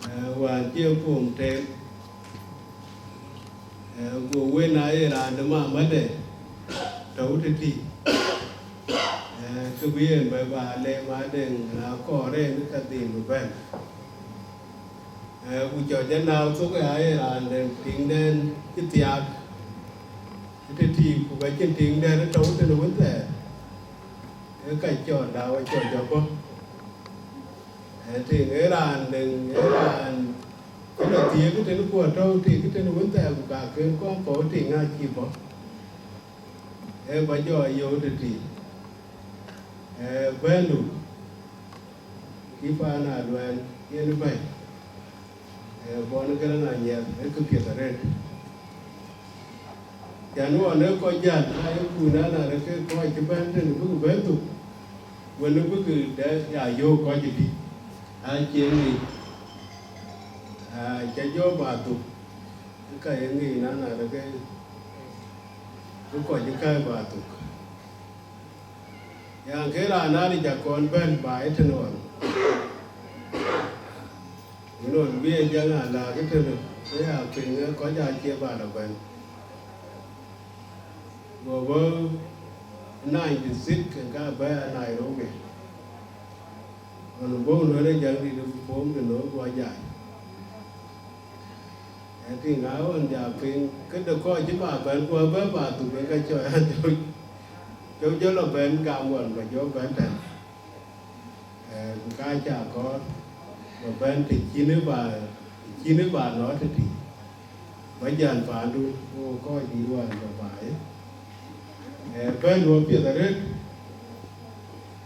Ee, wään cï pom tem, ee, go wën aa ye raan de mamade tɔ̈u tëtï. Ee, kë bï yen bɛ ba lem adeŋ akɔɔr en ka dhil bï bɛ̈n. Ee, ku cɔc anääu thok aa ye raan de tiŋdɛn cï thiaak tëtï, ku ka cïn tiŋdɛn tɔ̈u tënë wën thɛɛr. Ee, ka cɔl dau acɔl jɔ bɔ̈. Ee, tiŋ, ee raan dɛ̈ŋ, ee raan cï lɔ thiëëk tënë kuɔ̈t tɔ̈u tik tënë wën thɛɛr, ku ka kën kɔn kɔ̈u tiŋ acï bɔ̈. Ee, ba jɔ yöök tëtï. Ee, bɛ̈ndu, kï paan aluɛɛl yen bɛ̈ny. Ee, bɔn Gäräŋ Anyiɛth, ee kë piɛth arëët. Cän ɣɔn ee kɔc jäl, na ye kuc nana rek ke kɔc cï bɛ̈n tënë bïk bɛ̈n thuk, wën bïk dɛ ya yöök kɔc ëdï, acie ŋic, aa, ca jɔ ba thuk, ka ye ŋic nana rek ke, ke kɔc ë kääc ba thuk. Yan ke raan aa ric akɔn bɛ̈n ba ë tënë ɣɔn. Ënɔn bï e jäŋ a laak ëtënë, ke ya piŋ ë kɔc aa cie ba lɔ bɛ̈n. Go bɔ̈ ninety six ke ka bɛ̈ɛ̈i a Nairobi. Ɣɔn bɔ̈ lueel ë jäŋ dït ë pom de looi guɔ jai. Ë tïŋ, a ɣɔn ja piŋ, këde kɔc cï ba bɛ̈n, ku abɛ ba dhuk ë ka cɔɔc an, jɔ, jɔ, jɔ lɔ bɛ̈n gam ɣɔn, ba jɔ bɛ̈n tɛ̈n. Ee, ku ka ca kɔɔr, ba bɛ̈n të cïn ë ba, të cïn ë ba nɔɔt tëtï. Ba jäl paandu, wo kɔc dït wään ba baai. Ee, bɛ̈n wɔ piɛth arëët,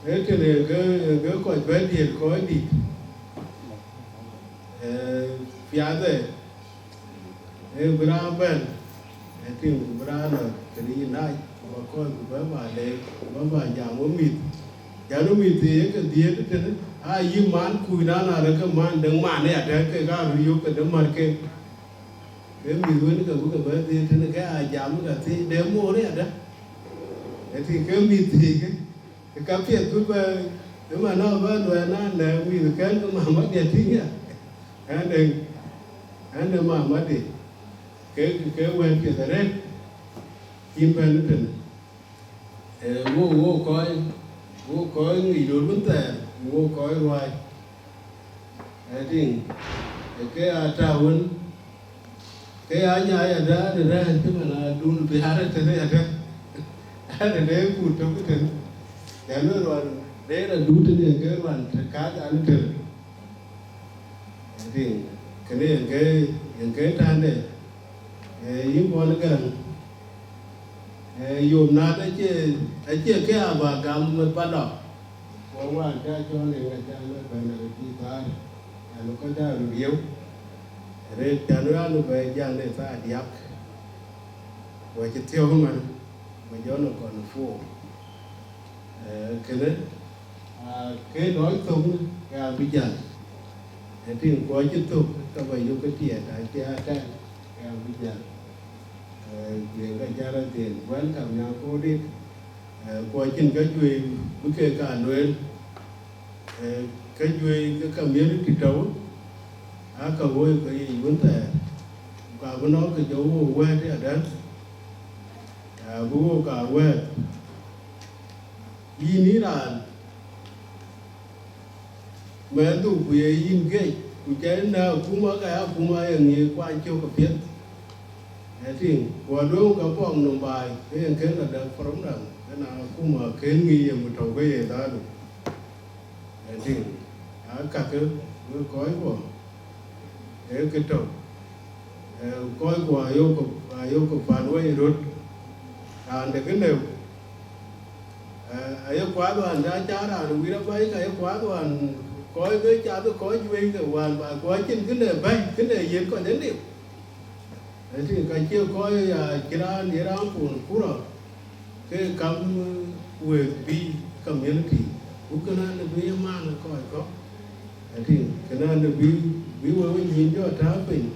ee tënë ke, ke kɔc bɛ̈n diëër kɔc dït. Ee, piathë, ee bï raan bɛ̈n, ee tïŋ ku bï raan lɔ tëde yïn dac, ku ba kɔc ku bɛ ba leec, ku ba ba jam wɔ mïth. Jam wɔ mïth ye ke dhiëëth tënë, aa yï man kuc nana rek ke man däŋ man ë adɛ̈ ke ka röt yök ke däŋ mär ke. Ke mïth wën ke bï ke bɛ dhiëëth tënë ke aa jam ke thiëc de moor ë adɛ̈. Ee tïŋ ke mïth thiëc ke. Ka piɛth bï bɛ, ëmën aa bä luɛɛl an, lɛ̈k mïthkɛn ke mama diɛt tïŋ ya, ɛn de, ɛn de mama de, ke, ke wɛ̈t piɛth arëët cïn bɛ̈n tënë. Ee, wo, wo kɔc, wo kɔc ŋic röt wën thɛɛr, wo kɔc ruääi. Ë tïŋ, ë ke aa tääu wën, ke aa nyaai adä, adä rɛ̈ɛ̈r cï man adun bï aa rɛ̈ɛ̈r tënë adä, adä de kut tök tënë, yan ë ruan de rɛ̈ɛ̈r adun tënë, yen ke ruan të kääc an tënë. Ë tïŋ, kënë yen ke, yen ke tande, ee, yïn bɔn Gäräŋ, ee, yom naat acie, acie ke aa ba gam ba lɔ. Wɔ wään ca cɔl en ka ca lɔ bɛ̈n arëët thaar, yan kɔc aa röt riëëu arëët, can raan bɛ jäl de thaar diäk, wɔ cï thiɔ̈k ëmën, bä jɔ nɔŋ kɔn puɔ̈u. Ee, kënë, aa, ke lɔc thok ke abï jäl. Ë tïŋ, ku acï thök ke bä yök ke tiɛɛt, acie atɛ̈ɛ̈n ke abï jäl. Ee, ku yen ka jäl athiel, welcome Nyankoodit. Ee, ku acïn käjuëc bï kek ka lueel. Ee, käjuëc ke community tɔ̈u, aa ka woi ke yic wën thɛɛr. Ku ka bï nɔ̈k ke jɔ wok wɛ̈ɛ̈t ë adäŋ, aa, bï wok aa wɛ̈ɛ̈t. Yïn ë raan mɛnhdu, ku ye yïn gec, ku cɛ nɛ̈k akuma, ka ya akuma ye ŋic kuany cök apiɛth. Ë tïŋ, ku alueŋ ke pɔk nɔm baai, ke yen kën lɔ dɛk program, ke na akuma kën ŋic ye mu tɔ̈u ke ye dhadu. Ë tïŋ, aa kakë, wek kɔckuɔ, ee kë tɔ̈u. Ee, kɔckuɔ ayok, ayok pan wei röt, raan de kë lëu. Ee, aye kuath ɣɔn, ca, ca raan wïïr abac, ka ye kuath ɣɔn, Kɔc ke cath kɔc juëc ke wään ba kɔc cïn kë le bɛ̈ny, kë le yiëk kɔc ë liu. Ëtïŋ, ka cie kɔc ya cï raan ye raan puɔ̈n kurɔ, ke kam wëëth bï community, ku kënë në bï ye man ë kɔc kɔ̈k. Ëtïŋ, kënë në bï, bï we we nyïn jɔ tääu piny,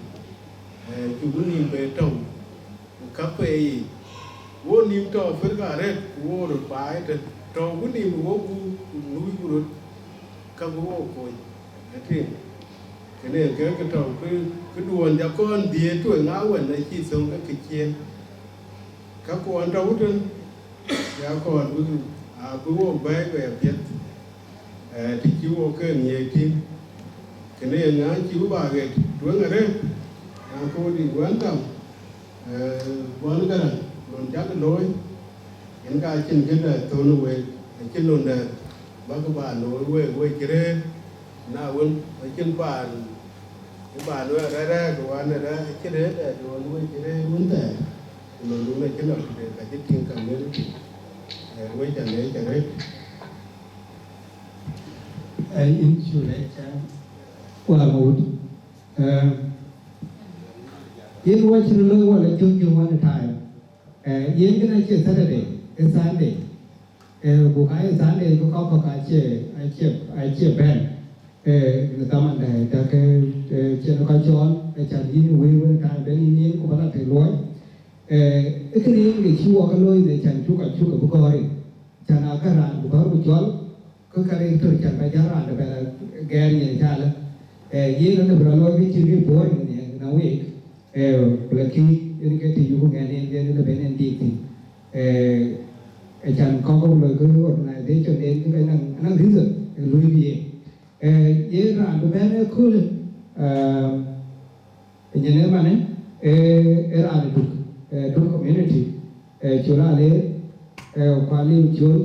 eh, cuk nïm be tɔ̈u, ku ka pei yic. Wo nïm tɔ̈ Afrika arëët, ku wo röt baai tën, tɔ̈u ku nïm wo guur, ku luui ku röt, ka bï wo kony. Ëtïŋ, kënë ke kë tɔ̈u kë, këduön ja kɔn dhiëëth tueŋ awën acï thöŋ ke kë ciëën. Ka kuɔn tɔ̈u tën, ya kɔn bï, abï wo bɛ̈ɛ̈i bei apiɛth, eh, të cï wo ke ŋiɛc tïŋ. Kënë ye ŋa cï bï ba ɣet tueŋ arëët, na kɔn dït wɛ̈n gam, eh, bɔn Garaŋ, lon cak looi, yen ka cïn këdë thon week, acïn lon dɛ̈ bäk ba looi week, we cï rëër, na wën, acïn paan, ë paan wën rɛ̈ɛ̈r rɛ̈ɛ̈r, ke wan ë rɛ̈ɛ̈r, acïn rëër dɛ̈, ke wan we cï rëër wën thɛɛr, ku lon dun acïn lɔ tëde, ka cï tïŋ ka ŋën tïŋ, eh, we ca leec arëët. Eh, yïn cuk leec, eh, Wala Mawut. Eh, yen wɔ cï röt looi wala jɔ̈ŋ jɔ̈ŋ one time. Eh, yen kënë acie Saturday, ë Sunday. Eh, ku ka ë Sunday, ku kɔc kɔ̈k acie, acie, acie bɛ̈n. Eh, në dhaman dɛ̈, dak, eh, cïn kɔc cɔɔl, eh, can yïn wëi one time, bɛ̈n yïn yen, ku bä la të luɔi. Eh, ë kënë yen ke cï wɔ ke looi në can cuk acuk abï gɔ̈ɔ̈r yic. Can aa kë raan ku bä röt cɔl, ke ka rek tör can bä jäl raan de bɛ la gɛɛr nyin calë. Eh, yen ënë bï rɔ looi ke cïn kë boring në, në week. Eh, ku la kï, yen ke të yuku ŋɛn yen, yen ënë ben en dik thïn. Eh, ë can kɔ̈k ke looi ke organization den ke naŋ, naŋ reason, eh, luui bï yen. Eh, yen raan bï bɛ̈n ëköölë, eh, Nyin ëmanë, ee, ee raan ë Duk, ee, Duk community, ee, col aleer, ee, ku aliu col,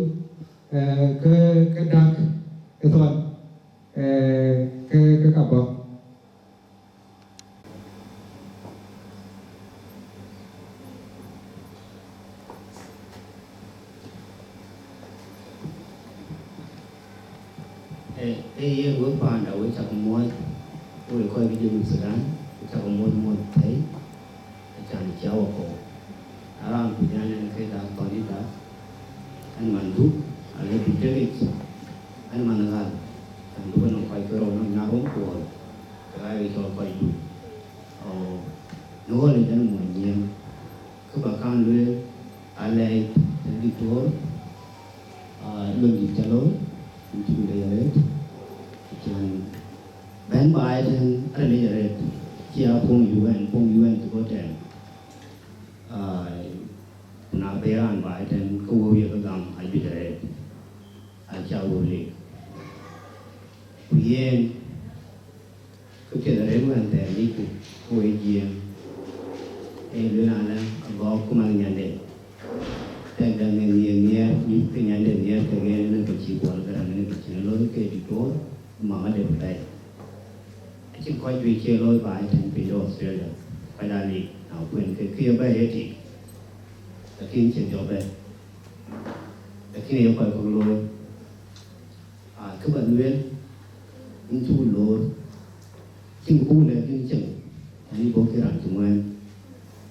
ee, ke, ke dak ë thɔn, ee, ke, ke ka bɔ̈. Ee, ee, yen wek paanda, wek cak muɔ̈ɔ̈th, wek kɔc ke Junub Thudan, wek cak muɔ̈ɔ̈th muɔ̈ɔ̈th thëi, acan cï a wakɔ̈u. Aram ku jan en ke dak thɔn ë dak, en man Duk, ale Duk tëŋic, en man ɣäl, en Duk enɔŋ kɔc ke rou nɔŋ Nyarweŋ ku Ɣɔl, ke ɣa ye cɔl kɔc Duk. Oo, në Ɣɔl ë jɛn muɔny Nyiɛɛŋ. Kë bä kaŋ lueel, alɛɛc tënë Diktor, aa, luɔi dït cä looi, yïn cuk lec arëët, acän bɛ̈n baai tën arëët lec arëët, cï a puɔ̈ŋ U N, puɔ̈ŋ U N cï bɔ̈ tɛ̈ɛ̈n. Aa, ku na bɛ̈n raan baai tën, ke wëu ye ke gam ajuëc arëët, acä wëu lik. Ku yen, Kë piɛth arëët wään thɛɛr ŋicku, ke we Jiëëŋ, ee lueel an, agɔɔk ku man nyande. Tɛ̈k däŋ en ye nhiɛɛr, nyuc ke nyande nhiɛɛr kek en, ënë ke cï Kuɔl Garaŋ, ënë ke cïn looi ke Diktor, mama de bï bɛ̈ɛ̈i. Acïn kɔc juëc cie looi baai tën piny de Australia, kɔc aa lik, na kuen ke kë ye bɛ̈ɛ̈i ye tik, lakin cie jɔ bɛ̈ɛ̈i. Lakin ye kɔc kɔ̈k looi. Aa, kë bä lueel, yïn cuk loor, cïn buk lɛ̈k yïn cieŋ, ayï bɔ̈ ke raan cï ŋuɛ̈ɛ̈n.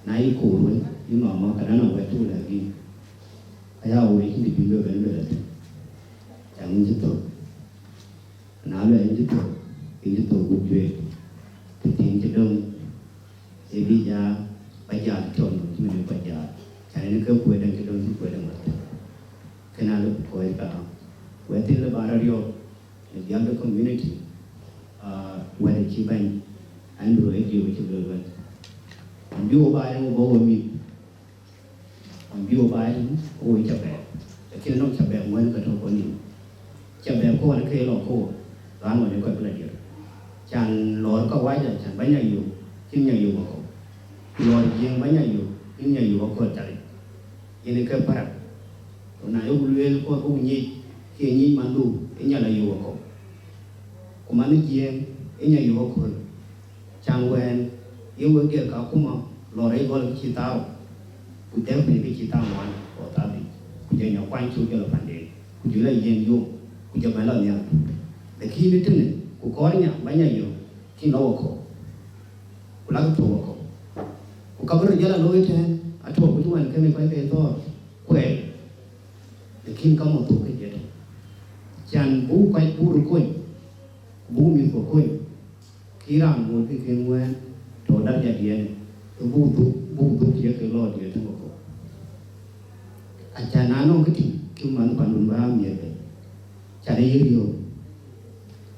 Na yï koor wën, yï mama, ka dɛ̈ nɔŋ wɛ̈t cuk lɛ̈k yïn. Aya woi cïn të bï lueel ben lueel athïn. Cäŋ yïn cï thök. Na luɛɛl yïn cï thök, yïn cï thök gup juëc. Të thiin cï döŋ, Ë bï jal, ba jal tɔ̈ nɔm cï man ë ba jal. Can en ke kueer däŋ cï döŋ cï kueer däŋ wɛ̈t. Kënë alëu bï kɔc kaam. Wɛ̈t thïn lë ba rɔt riɔ̈ɔ̈k në biäk de community, aa, wɛ̈t cï bɛ̈ny Andrew ë diu cï lueel wɛ̈t. Ɣɔn bï wo ba yen wo bɔ̈ wo mïth. Ɣɔn bï wo ba yen wo cä bɛ̈ɛ̈k. Lakin nɔŋ cä bɛ̈ɛ̈k ŋuɛ̈n ke tɔ̈ kɔn nïm. Cä bɛ̈ɛ̈k kɔn ke lɔ kɔn, raan ŋuɛ̈n ë kɔc bï lɔ diɛɛr. Can lɔɔr kawaja, can bä nya yök, cïn nya yök wakɔ̈u. Lɔɔr Jiëëŋ bä nya yök, yïn nya yök aköl calic. Yen ë ke pärak. Ku na yok lueel kɔn ku nyic, ke nyic mandu, ë nya la yök aköl. Ku man ë Jiëëŋ, ë nya yök aköl. Can wɛ̈ɛ̈n, ye wek diɛɛr ka akuma, lɔ rɛc gɔl ke cï thaar, ku dɛ̈k piny ke cï thaar ŋuan, ku thaar dhïc, ku jɔ nya kuany cök jɔl panden, ku jɔ la yiɛ̈n yom, ku jɔ bɛ̈n la nhial. Lakin ë tënë, ku kɔɔr nya, ba nya yök, kï lɔ wakɔ̈u, ku lak thou wakɔ̈u. Ku ka bï röt jɔl a looi tɛ̈ɛ̈n, atɔ̈ ku cï wɛn kën ë kɔc ke thɔ̈ɔ̈r, kuɛɛr. Lakin ka mɔ thou ke jëtë. Can buk kɔc buk röt kony, ku buk mïthkuɔ kony. Kï raan ŋoot kë kën wɛ̈ɛ̈n, tɔ̈ darja diɛ̈n, ke buk dhuk, buk dhuk ye ke lɔ diɛ̈ tëŋ wakɔ̈u. Acan na nɔŋ kë tïŋ, kï man pandun bä amiɛt bei. Can ë yï riöök.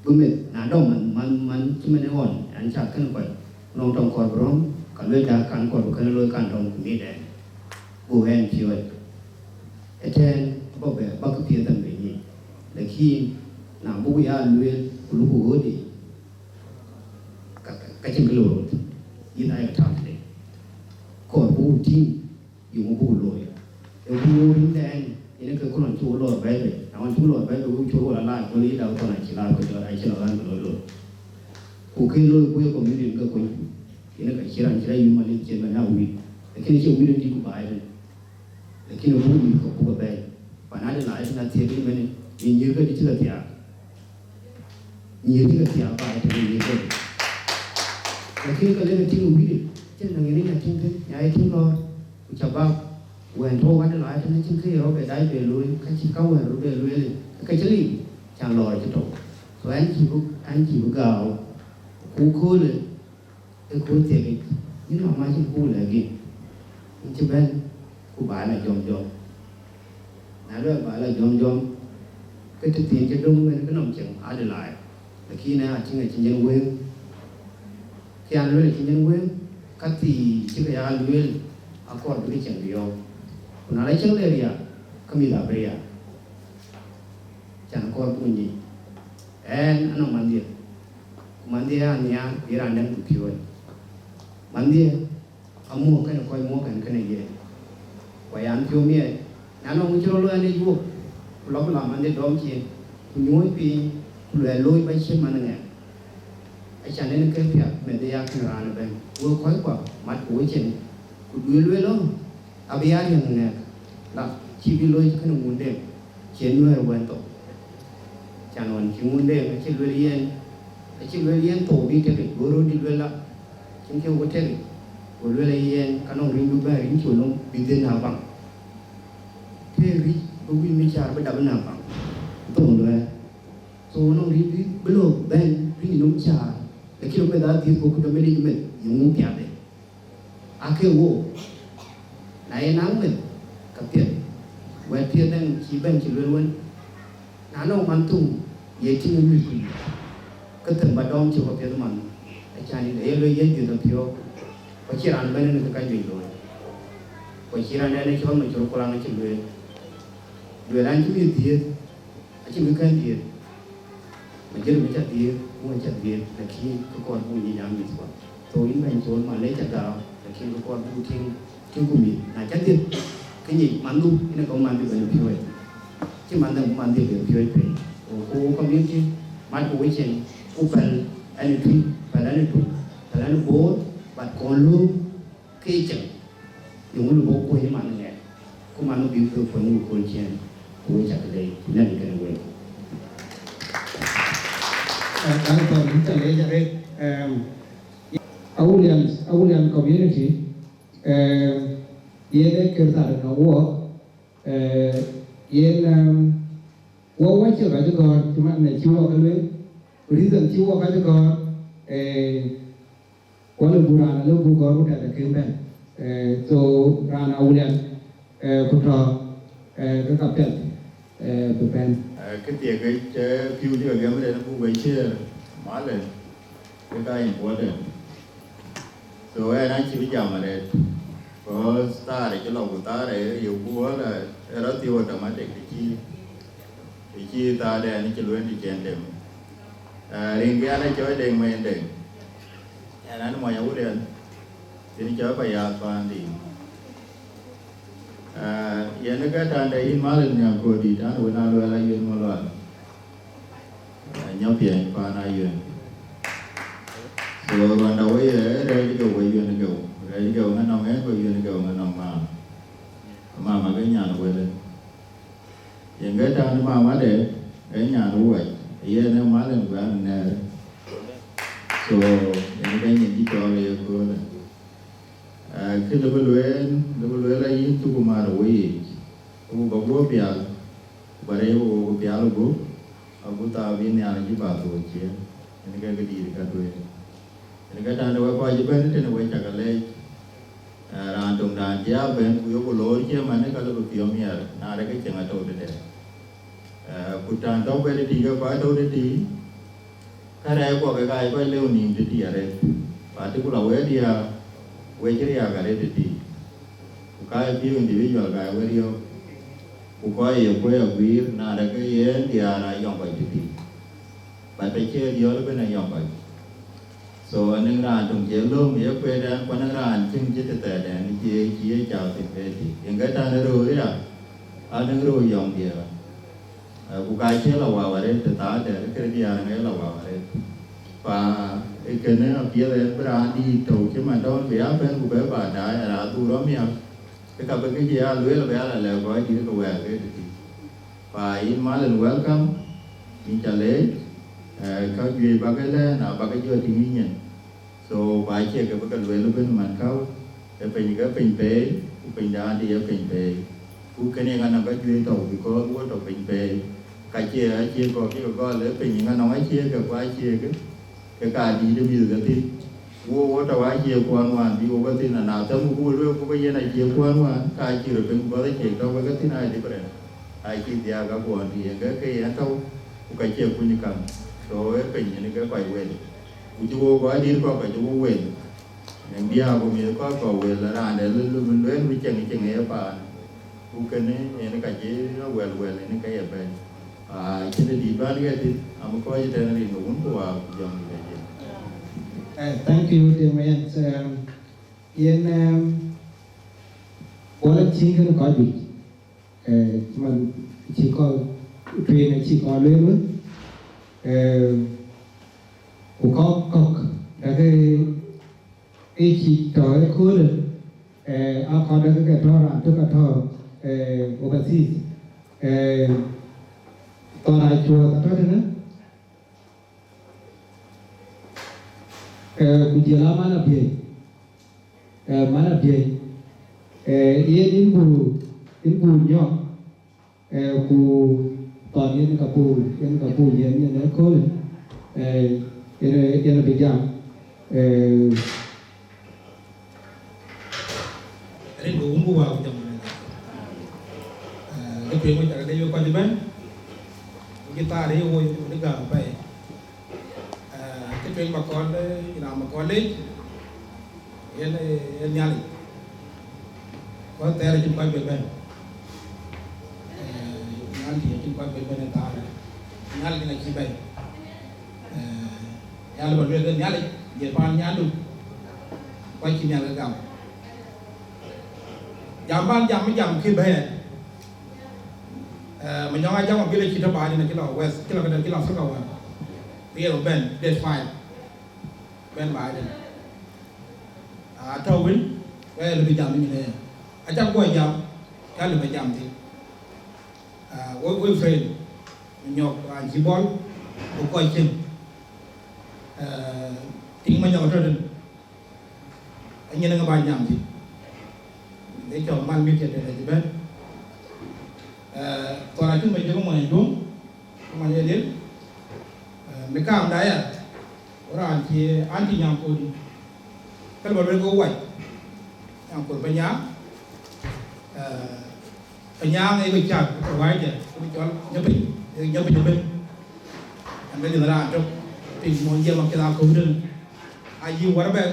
Bï meth, na dɔm man, man, man cï man ë ɣɔn, an, cak kën kɔc, nɔŋ tɔŋ kɔɔr bï rɔ̈m, ka luel dak kan kɔɔr bï kën looi kan dɔm ku mit ɛn. Go ɛn piɔ̈ɔ̈c. Ëtɛ̈ɛ̈n, abä bɛ, bä kë piɛth ɛn bei nyic. Lakin, na buk ya lueel, ku luk ɣööt yic, ka, ka, ka cïn kë loi rot. Yïn ayek tääu tëde. Kɔɔr buk tïŋ, yï ŋö buk looi. Ë buk looi rin dɛn, yen ke ku lɔn cuk lɔɔr bɛ̈ɛ̈i bei. Na ɣɔn cuk lɔɔr bɛ̈ɛ̈i bei, wek cuk lɔɔr alaar, ku lëë yï dak thɔn acï laar, ku jɔt acï lɔ ɣän ke loi looi. Ku kë looi ku ye community ke kony. Yen ka cï raan cï raan yum alith cïn bɛ̈n a wït. Lakin acie wït ë dït ku baai tënë. Lakin abuk mïth kɔ̈k buk abɛ̈ɛ̈i. Pan ade la ëtën athiek ëmënë, bï nyïïr kedï cï ke thiaak. Nyïïr cï ke thiaak ba ëtën nyïïr kedï. Lakin ka lek atïŋ wïïrë, cïn däŋ yen nya tïŋ thïn, nya ye tïŋ lɔ̈ɔ̈r, ku ca bak wɛ̈n tɔ̈u ade la ëtën acïn kë ye rɔt bɛ dac bɛ looi, ka cï ka wɛ̈n rɔt bɛ lueel, ka cï liu, can lɔ̈ɔ̈r acï tɔ̈u. So ɛn cï bï, ɛn cï bï gääu, ku köölë, ë kööl thiek yic, yïn nɔm acïn ku lɛ̈k yïn, yïn cï bɛ̈n, ku ba la jɔm jɔm. Na luɛɛl ba la jɔm jɔm, ke të thiin cï döŋ ëmën kë nɔm cieŋ adï laai, lakin ë atïŋ acï nyin wëŋ. Kë an luel acï nyin wëŋ, ka thii cï ke ya lueel, akɔɔr bï ke cieŋ bï yɔ̈ɔ̈k. Ku na la cieŋ le riaak, ke mïth abï riaak. Can kɔɔr buk nyic. Ɛn anɔŋ manhdiɛ̈, ku manhdiɛ̈ aa nhiaar, ku ye raan dɛ̈ŋ ku piööc. Manhdiɛ̈ amuɔ̈k kënë kɔc muɔ̈k ɛn kënë ye. Ku ayan piɔ̈u miɛt, na nɔŋ cï rɔt looi ɛn ë yuɔ̈p, ku lɔ bï la manhdiɛ̈ dɔm cin, ku nyuɔ̈ɔ̈c piny, ku luɛɛl looi ba cïn man ŋɛk. Acan en ke piath meth ë ya kën raan ëbɛ̈n. Wek kɔckua, matku wecin, ku duëër lueel ɣɔn, abï ya riäŋ ŋɛk, la, cï bï looi kënë ŋundeŋ, cï nuɛɛr wɛ̈n thok. Can ɣɔn cï ŋundeŋ acï lueel yen, acï lueel yen thou bï tek yic, go röördït lueel la, cïn kë wok tek yic, go lueel yen ka nɔŋ rindu bɛ̈n rin col nɔm bï dhil na baŋ. Tëë ric bï wïc mi caar bï dap na baŋ, thou luɛɛl. So nɔŋ rin bï, bï lɔ bɛ̈n rin nɔm caar, lakin meth adhiëth ku ku dɔm ë lic meth, ye ŋu piathde. Ake wo, na ye naŋ meth, ka piɛth, wɛ̈t piɛth dɛ̈ŋ cï bɛ̈n cï luel wën, na nɔŋ man thum, ye tïŋ ë mïth ku yï, ke them ba dɔm cök apiɛth man, acan yïn aye lueel ye dhiëth apiɔ̈u, ku acïn raan bɛ̈n ënë ke ka juëc looi, ku acïn raan ɛn ë cɔl macur ku raan acï lueel, lueel an cï mïth dhiëëth, acïn kë kɛ̈n dhiëëth. Majority ca dhiëëth, ku ca dhiëëth, lakin kë kɔɔr buk nyic aa mïthkuɔ. So yïn bɛ̈ny Col, ma lec ca gääu, lakin kë kɔɔr buk tïŋ, tïŋ ku mïth. Na ca dhiëëth, ke nyic manhdu, yïn ë ka manhdu bɛ̈n piööc. Cï manhdu, manhdu bɛ̈n piööc piny. Ku, ku community, matku wecin, ku pɛ̈l ɛn ë Tuï, pɛ̈l ɛn ë Tuï, pɛ̈l ɛn ë Bor, but kɔn lööm, ke cieŋ, yöŋ lupɔ kuöny man ŋɛk, ku man bï ke kuöny ku köl ciɛɛn, ku wek cak lei, ku nɛn kɛn wek. Kan thɔn ca lec arëët, em, Awulian, Awulian community, em, yen ee kër thar në wuɔk, eh, yen, em, wuɔk wä cï kɔc gɔ̈ɔ̈r, cï man në cï wuɔk lueel, reason cï wuɔk kɔc gɔ̈ɔ̈r, eh, Wala buk raan alë buk gɔ̈ɔ̈r ku tɛ̈dë kën bɛ̈n. Eh, so raan Awulian, eh, ku tɔ̈, eh, ke ka piɛth, eh, bï bɛ̈n. Eh, kë thiek ke cï pïu cï ke gɛm arëët buk we ciëër, malë, ke ka important. So ɛn acï bï jam arëët, cause thaar cï lɔ ku thaar ë yök ku wala ë rɔt thiëëu automatic, të cï, të cï thaar dɛn cï lueel të cïn dem. Eh, rin ke an acɔl Deŋ Mɛn Deŋ. Ɛn an mɔny Awulian, thïn cɔl Payaath paandï. Ah, yen ë ke tande yïn mal ë nhiam kööldït, an wën a luɛɛl Ayuen Malual. Ah, nyɔpiɛny paan Ayuen. So ruanda wei ë rɛɛc geu, Ayuen geu. Rɛɛc geu ŋa nɔŋ ɛn, ku Ayuen geu ŋa nɔŋ maam. Maam ake nyan wëlë. Yen ke tande maam ade, ë nyan ruɔc. Yen ë mal en guɛ̈ɛ̈r nɛɛr. So, yen bɛ̈ny ë dït cɔɔl ye köölë. Kë lëbï lueel, lëbï lueel ayï cuk mar ë wei yiic, ku ba guɔ pial, ku ba rëër wok pial gup, agut thaa bï Nhialic bï ba thou ciëën. Yen ke kë dït ka tueŋ. Yen ke tande wek kɔc ëbɛ̈n tënë wek cak leec. Raan töŋdan cï a bɛ̈n ku yok loor cï ëmën, ka lëbï piɔ̈u miɛt, na de ke cieŋ atɔ̈u tëde. Ku tän tɔ̈u bɛ̈n tï ke kɔc tɔ̈u tëtï, ka rɛɛc kuɔ ke ka ye kɔc lëu nïïm tëtï arëët. Ba tï ku la wek diäär, wek cï riääk arëët tëtï. Ku ka ye piɔ̈u individual ka ye wek riɔ̈ɔ̈k. Ku kɔc ye kuec aguiir, na de ke yen diäär ayɔŋ kɔc tëtï. But acie diɔ̈ɔ̈r ëbɛ̈n ayɔŋ kɔc. So anëŋ raan töŋ cie lööm ye kueet ɛn, ku anëŋ raan cïn cï tëthɛɛt ɛn, cie cie cak thïn ke tï. Yen ke tän röör ya, anëŋ röör yɔŋ diɛɛr. Ku ka cie la wau arëët të thaa dɛ̈t, kërë diäär ŋɛ la wau arëët. Pa ë kënë apiɛth ɛn bï raan dïït tɔ̈u cï man tɔ̈u bï a bɛ̈n ku bɛ ba daai, raan dhuk rɔt miäk, ke ka bï kë cï ya lueel abï a la lɛ̈k kɔc dït ke wɛɛr ke tëtï. Pa yïn mal en welcome, yïn ca leec, ka juëc bä ke lɛ̈ɛ̈n, abä ke jɔ tïŋ yï nyin. So, ba cie ke bï ke lueel ëbën man käu, ee piny ke piny peei, ku pinydan dï ee piny peei. Ku kënë ŋa nɔŋ ka juëc tɔ̈u, because wo tɔ̈ piny peei. Ka cie, acie kɔ̈k cï ke gɔl, ee piny ŋa nɔŋ acie ke, ku acie ke, ke ka dïït ë mïth ke thïn. Wo, wo tɔ̈ acie kuɔn wään bï wo ke thïn, ana thɛm ku wo lueel ku ke yen acie kuɔn wään, ka cï röt piny, ku bɔ̈ acie tɔ̈u wek ke thïn, aa different. Acie dhiaak ka kuɔn tï yen ke, ke yen tɔ̈u, ku ka cie kuny kam. So, ee piny yen ke kɔc wel. Ku cï wo kɔc dït kɔ̈k ka cï wo wel. Yen bï aa ku mïth kɔc kɔ̈k wel, raan de lë lë bï lueel bï ceŋ ceŋ ë paan. Ku kënë yen ka cï awɛl wɛl yen ka ye bɛ̈ny. Aa, cïn dït bän ɣet thïn, am kɔc tɛ̈n rin ke wun ku waa ku jɔŋ dït acïn. Eh, thank you, dear man. So, um, yen, um, wala cïn kënë kɔc juëc. Eh, man cï kɔc tueŋ acï kɔc lueel wën. Eh, ku kɔ̈k kɔ̈k, dakë ë cï tɔ̈ ëköölë, eh, akɔ̈l dɛ ke ke tɔ̈ raan tök atɔ̈, eh, overseas. Eh, thɔn acuɔɔth atɔ̈ tënë, eh, ku jël aman apiɛc, eh, man apiɛc, eh, yen yïn bu, yïn bu nyɔk, Eh, ku thɔn yen ka buk, yen ka buk yen, yen ëköölë, eh, yen, yen abï jam, eh, rin ku wun ku waa ku jam, eh, ke tueŋ wek cak de yök kɔc ëbɛ̈n, ku cï thaar ye woi ku de gam apɛi. Eh, ke tueŋ ba kɔn, eh, ina ma kɔn lec, yen, eh, yen Nhialic. Kɔc thɛɛr acïn kɔc bï bɛ̈n. Eh, Nhialic acïn kɔc bï bɛ̈n ë thaar. Nhialic yen acï bɛ̈n. Eh, Nhialic ba lueel ke Nhialic, ye paan nyandu. Kɔc cï Nhialic gam. Jam ban jam, jam kï bɛ̈ɛ̈r. Eh, Manyɔŋ Ajak Mabil acï tɔ̈ baai, yen acï lɔ West, cï lɔ këdë, cï lɔ Africa wään. Ku ye bɛ̈n, date five. Bɛ̈n baai tënë. Ah, tɔ̈ wën, wek lëu bï jam ë nyin ëya. Acä guɔ jam, ka lëu bï jam thïn. Ah, wek, wek friend, Manyɔk, raan cï bɔl, ku kɔc cïn. Eh, tiŋ Manyɔk tɔ̈ tënë. Anyin ŋa ba jam thïn. Në cɔk man mit cï tëde cï bɛ̈n. Eh, thɔn acïn ba jɔk mɔny aduɔŋ, mɔny aliel. Eh, në kaam da ya, wɔ raan cï anti Nyankol. Kɛl ba luel ke wac. Nyankol ba nyaŋ. Eh, Panyaaŋ ë ke cath ë wääcë, ku cɔl Nyapiny, ë Nyapiny ëbën. Ɛn ke jël raan tök, piny mony jiɛɛm akïn akɔ̈u tënë. Ayï Warbɛ̈l,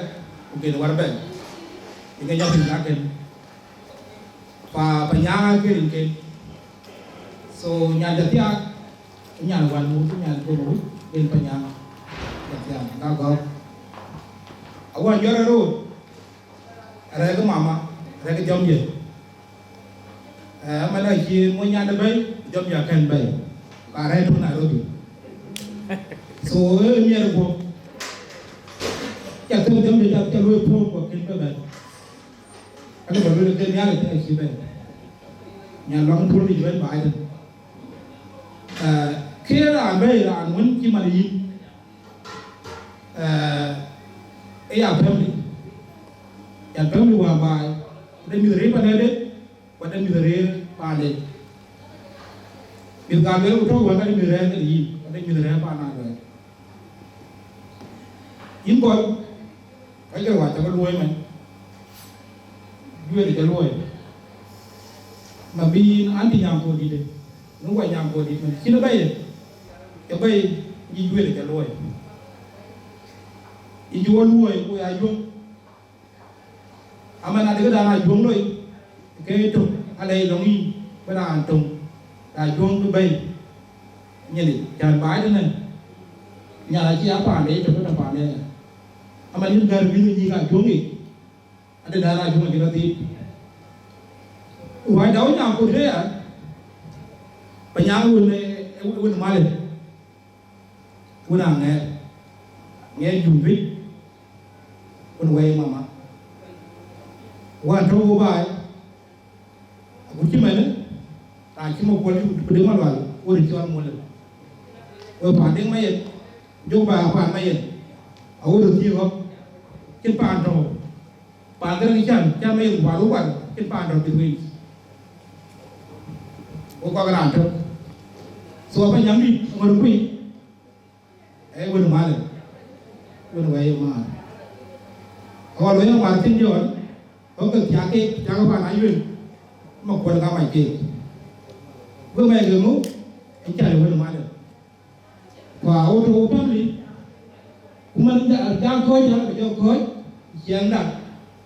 ku kën Warbɛ̈l. Ë ke Nyapiny akën. Pa, Panyaaŋ akën rin kën. So, nyan jɔ thiaak, nyan wän muk, nyan kën wut, kën Panyaaŋ. Jɔ thiaak, ka gɔ̈k. Awɔ jɔt rɔt, arɛ̈k mama, arɛ̈k jɔm jë. Eh, man acï mony nyan bɛ̈i, jɔm ya kɛn bɛ̈i. Ka rɛ̈ɛ̈r tɔ̈ Nairobi. So, eh, miɛt guɔ. Ca thëm jɔm ya ca, ca luɔi puɔ̈u guɔ kën bɛ̈ bɛ̈i. Anu ba luel ke Nhialic tënë acï bɛ̈i. Nyan lɔŋ puɔ̈u dï bɛ̈n baai tënë. Eh, Ke raan bɛ̈ɛ̈i raan wën cï man yïn, eh, ë ya family. Yan family wäär baai, ade mïth rëër panëde, ku ade mïth rëër paande. Mïth ka lueel ku tɔ̈u wään ade mïth rëër kek yïn, ade mïth rëër paan aa lueel. Yïn kɔc, ka jɔl wac cä ke luɔ̈i man, juëël cä luɔ̈i. Ma bï yïn anti nyaŋ kɔ̈ɔ̈r dït, nu wac nyaŋ kɔ̈ɔ̈r dït man, cïn ë bɛ̈i ye, ke bɛ̈i yï juëël cä luɔ̈i. Yïn cï wɔ luɔ̈i ku ya juöŋ. Ama na dek dan a juöŋ loi, ke tök alɛi lɔŋ yïn, bï raan töŋ, ya juöŋ bï bɛ̈i. Nyɛn cän baai tënë, nyan acï a paande tök, tɔ̈ paande. Ama yïn gär bï yïn nyïïk a juöŋ yic, ade dan a juöŋ acï rɔt thiit. Wai da wä nyaŋ kut ke ya, ba nyaŋ wën, eh, wën malë. Wën aŋɛɛr, ŋɛɛr jum juëc, wën wɛ̈i mama. Wään tɔ̈u wo baai, agut cï mɛnë, raan cï mɔ kuɔl cï ku dek malual, wo röt cɔl muɔlë. Wo paan dek mayen, jɔk ba paan mayen, awo röt thiëëk ɣɔ̈k, cïn paan tɔ̈u. Paan kërë kï can, can me yök paan wok war, cïn paan tɔ̈ bï wëi. Wok kɔk raan tök. So, apa nyam dït, ŋɔ̈r kuc, ee wën malë, wën wɛ̈i ë maar. Awal wɛ̈i ë maar cïn jɔɔn, ɣɔ̈k ke thiak keek, thiak ë paan ayuel, ma kuɔl ka mac keek. Wek mac ke ŋö, ë can wën malë. Ku a ɣöt ɣöt family, ku man ja, ja kɔ̈ɔ̈c, ja jɔ kɔ̈ɔ̈c, ciɛɛŋda,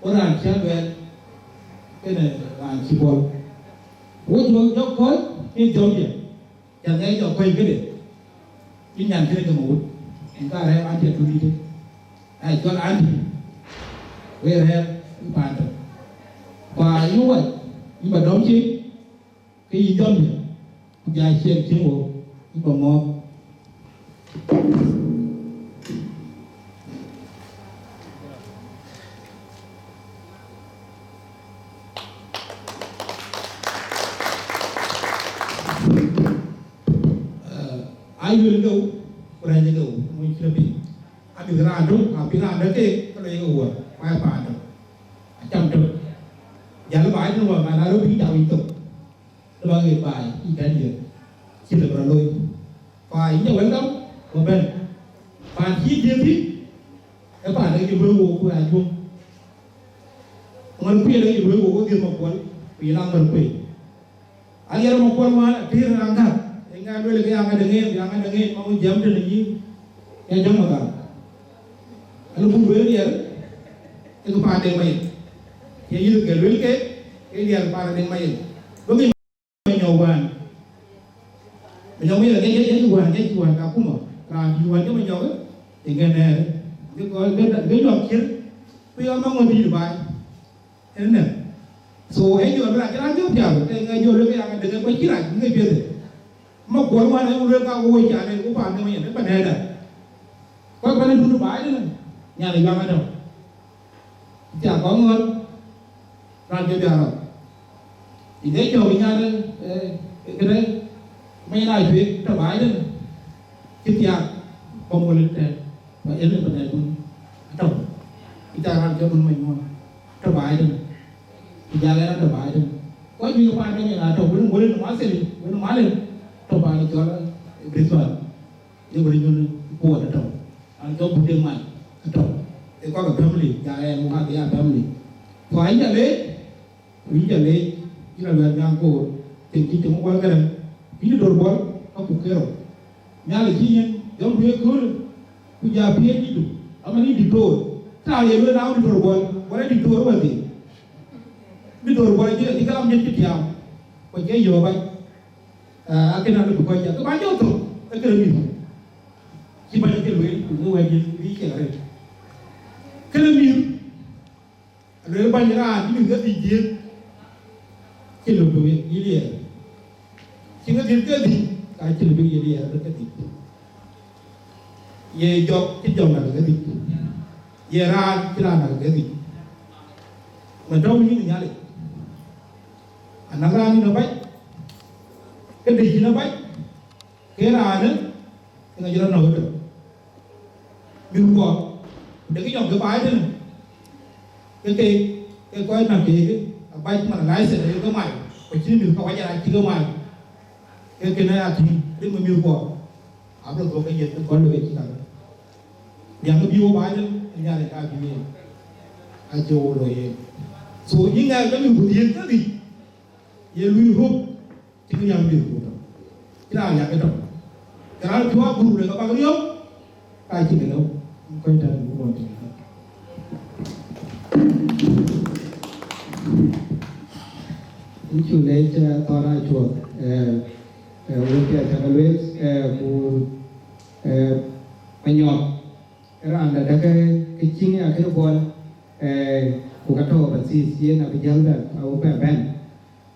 ku raan cä luɛɛl, kënë raan cï bɔl. Ɣöt ɣöt jɔ kɔ̈ɔ̈c, ke jɔŋdiɛ̈, ca ŋɛk jɔ kɔ̈ɔ̈c këde, cï nyan kënë ke ma wut, en ka rɛ̈ɛ̈r anti atundïtë, aa cɔl anti, wek rɛ̈ɛ̈r ë paan tök. Ku a yï wac, yïn ba dɔm cï, ke yï jɔŋdiɛ̈, ku ja ciɛɛŋ cïn wo, yïn ba mɔ̈ɔ̈k. Ee, ayuel ke wo, ku rɛ̈ɛ̈c ke wo, mony cï rɔt piŋ. Abï raan tök, abï raan dɛ̈ keek, ke lɔ ye ke wuɔ̈r, ku aa paandë. Acam tök. Jäl baai tënë wɔ, man aa rɔt bï jam yic thok. Lɔ ɣet baai, yï kɛ̈n yök, cï lëu bï rɔt looi. Ku yïn ca welcome, ku bɛ̈n. Paan cï dhiëëth thïn, ë paan dɛ̈ cï luöi wook ku ya juöm. Ŋɔ̈r kuëë dɛ̈ cï luöi wook, wo dhiëëth Makuɔl, ku yïn a ŋɔ̈r kuëë. Aliɛr Makuɔl wään atëër raan gäk, ë ŋa lueel ke ya ŋa däŋ en, ya ŋa däŋ en, ma wo jiɛɛm tënë yïn, ya jɔ̈ŋ Mathar. Alëu buk lueel liɛr, ë ke paan Deŋ Mayɛn. Ye yïth ke lueel ke, ke liɛr paan Deŋ Mayɛn. Bï Manyɔk wään. Manyɔk wël aŋiɛc, aŋiɛc wään, aŋiɛc wään Kakuma. Raan dït wään cï Manyɔk, ë ŋɛn nɛɛr. Bï kɔc, bï, bï Nyɔk cïr, ku yɔm aŋɔ̈t dït baai. Ënë. So, ë jɔl bï rac, raan jɔ piath, ke ŋɛk jɔl bï rac, dëŋ ë kuec cï rac, ŋiɛc piɛth. Ma kuɔl wään ë wël ka woi ca le, ku paan Deŋ Mayɛn, ë pa nɛɛda. Kɔc pan ë dun baai dënë, nyan ë yɔŋ adɔ̈. Cia kɔŋ ŋɔ̈l, raan jɔ bï arɔ̈. Yïn ee cɔ̈k nyan, eh, këdë, mɛny na cuëëk tɔ̈ baai dënë, cï thiaak kɔm wël tɛ̈n, ba ëlë bï nɛ̈k wun atɔ̈. Cï thiaak raan cɔl wun mɛny ŋuɔ̈n, tɔ̈ baai dënë. Ku jal ɣɛn atɔ̈ baai dënë. Kɔc juëc paan dënë atɔ̈ wun wël në Marshall, wun Malem, tɔ̈ paan cɔl, eh, Brisbane. Ye wël nyun kuɔɔt atɔ̈. An cɔk buk dek mac atɔ̈. Ë kɔk ë family, ja ɣɛn wun abï ya family. Ku yïn ca leec, ku yïn ca leec, yïn aluɛɛr nyaŋ koor, cïn cï cï ŋuɔl kërɛ̈ŋ, yïn dor bɔl, ka ku kerou. Nhialic cï yïn, jɔŋdu ye köölë, ku ja piëëc yïdu, ama yïn diktor. Thaar ye lueel na wun diktor bɔl, bɔl ë diktor wëdhi. Diktor bɔl acï, acï kalam jël cï tiaam, ku acie yöök bac. Ah, akënë alëu bï kɔc cak, ke bä jɔ thök, ee këde mïth. Cï bäny ke lueel, ku ŋö wɛ̈t yen bï ciɛk arëët. Këde mïth, alueel bäny raan cï mïth ke dhïc dhiëëth, cï lëu bï yï liɛɛr. Cï ke dhiëëth ke dhïc, ka cï lëu bï yï liɛɛr ke dhïc. Ye jɔk cï jɔk nak ke dhïc. Ye raan cï raan nak ke dhïc. Mën tɔ̈u yïn Nhialic. Anäk raan yïn abac, ke dec yïn abac, Ke raanë, ke ŋa jɔ rɔt nɔ̈k ëtök. Mïthkuɔ, ku dek nyɔk ke baai tënë. Ke keek, ke kɔc näk keek, abac man license aye ke mac, ku cï mïth ke wac arac cï ke mac. Ke kënë aya tïŋ, rin ke mïthkuɔ. Abï rɔt dhuɔ̈k ke yiëth ke kɔc lɔ ke cï kake. Riɛm ke bï wo baai tënë, ë Nhialic ka bï yen. Acie wo lɔ yen. So, yïn ŋɛk ke mïthku dhiëëth kedhie, ye luui röt. Cïn riäk mïthku tɔ̈, cïn raan riäk ë tɔ̈. Ke raan piɔ̈u aguur le ke bäk riɔ̈ɔ̈k, ka cïn kë lëu, kɔc tɛ̈n ku lɔ tïŋ. Yïn cuk leec, eh, thɔn aa cuɔth, eh, eh, wek piɛth cä ke lueel, eh, ku, eh, Manyɔk, raan dä dä ke, ke cïŋ ya kën buɔl, eh, ku ka tɔ̈u ba thiith yen abï jäl bɛ, abï bɛ bɛ̈n.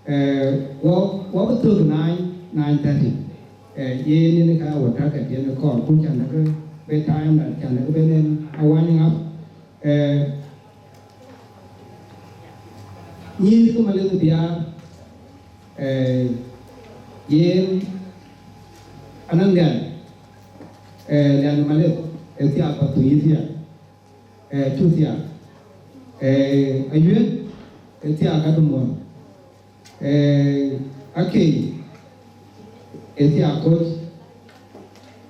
Eh, wɔ, wɔ bï thök nine, nine thirty. Eh, yen yen ka wɔ target yen kɔɔr ku can dä ke bë time da can dä ke bë nen a winding up. Eh, nyïïr ke Malith Biaar, eh, yen anɔŋ dɛn, eh, dɛn Malith, eh, thiak pa thu yï thiak, eh, cu thiak, eh, Ayuëth, eh, thiak ka dumuɔn, eh, Akei, eh, thiak koc,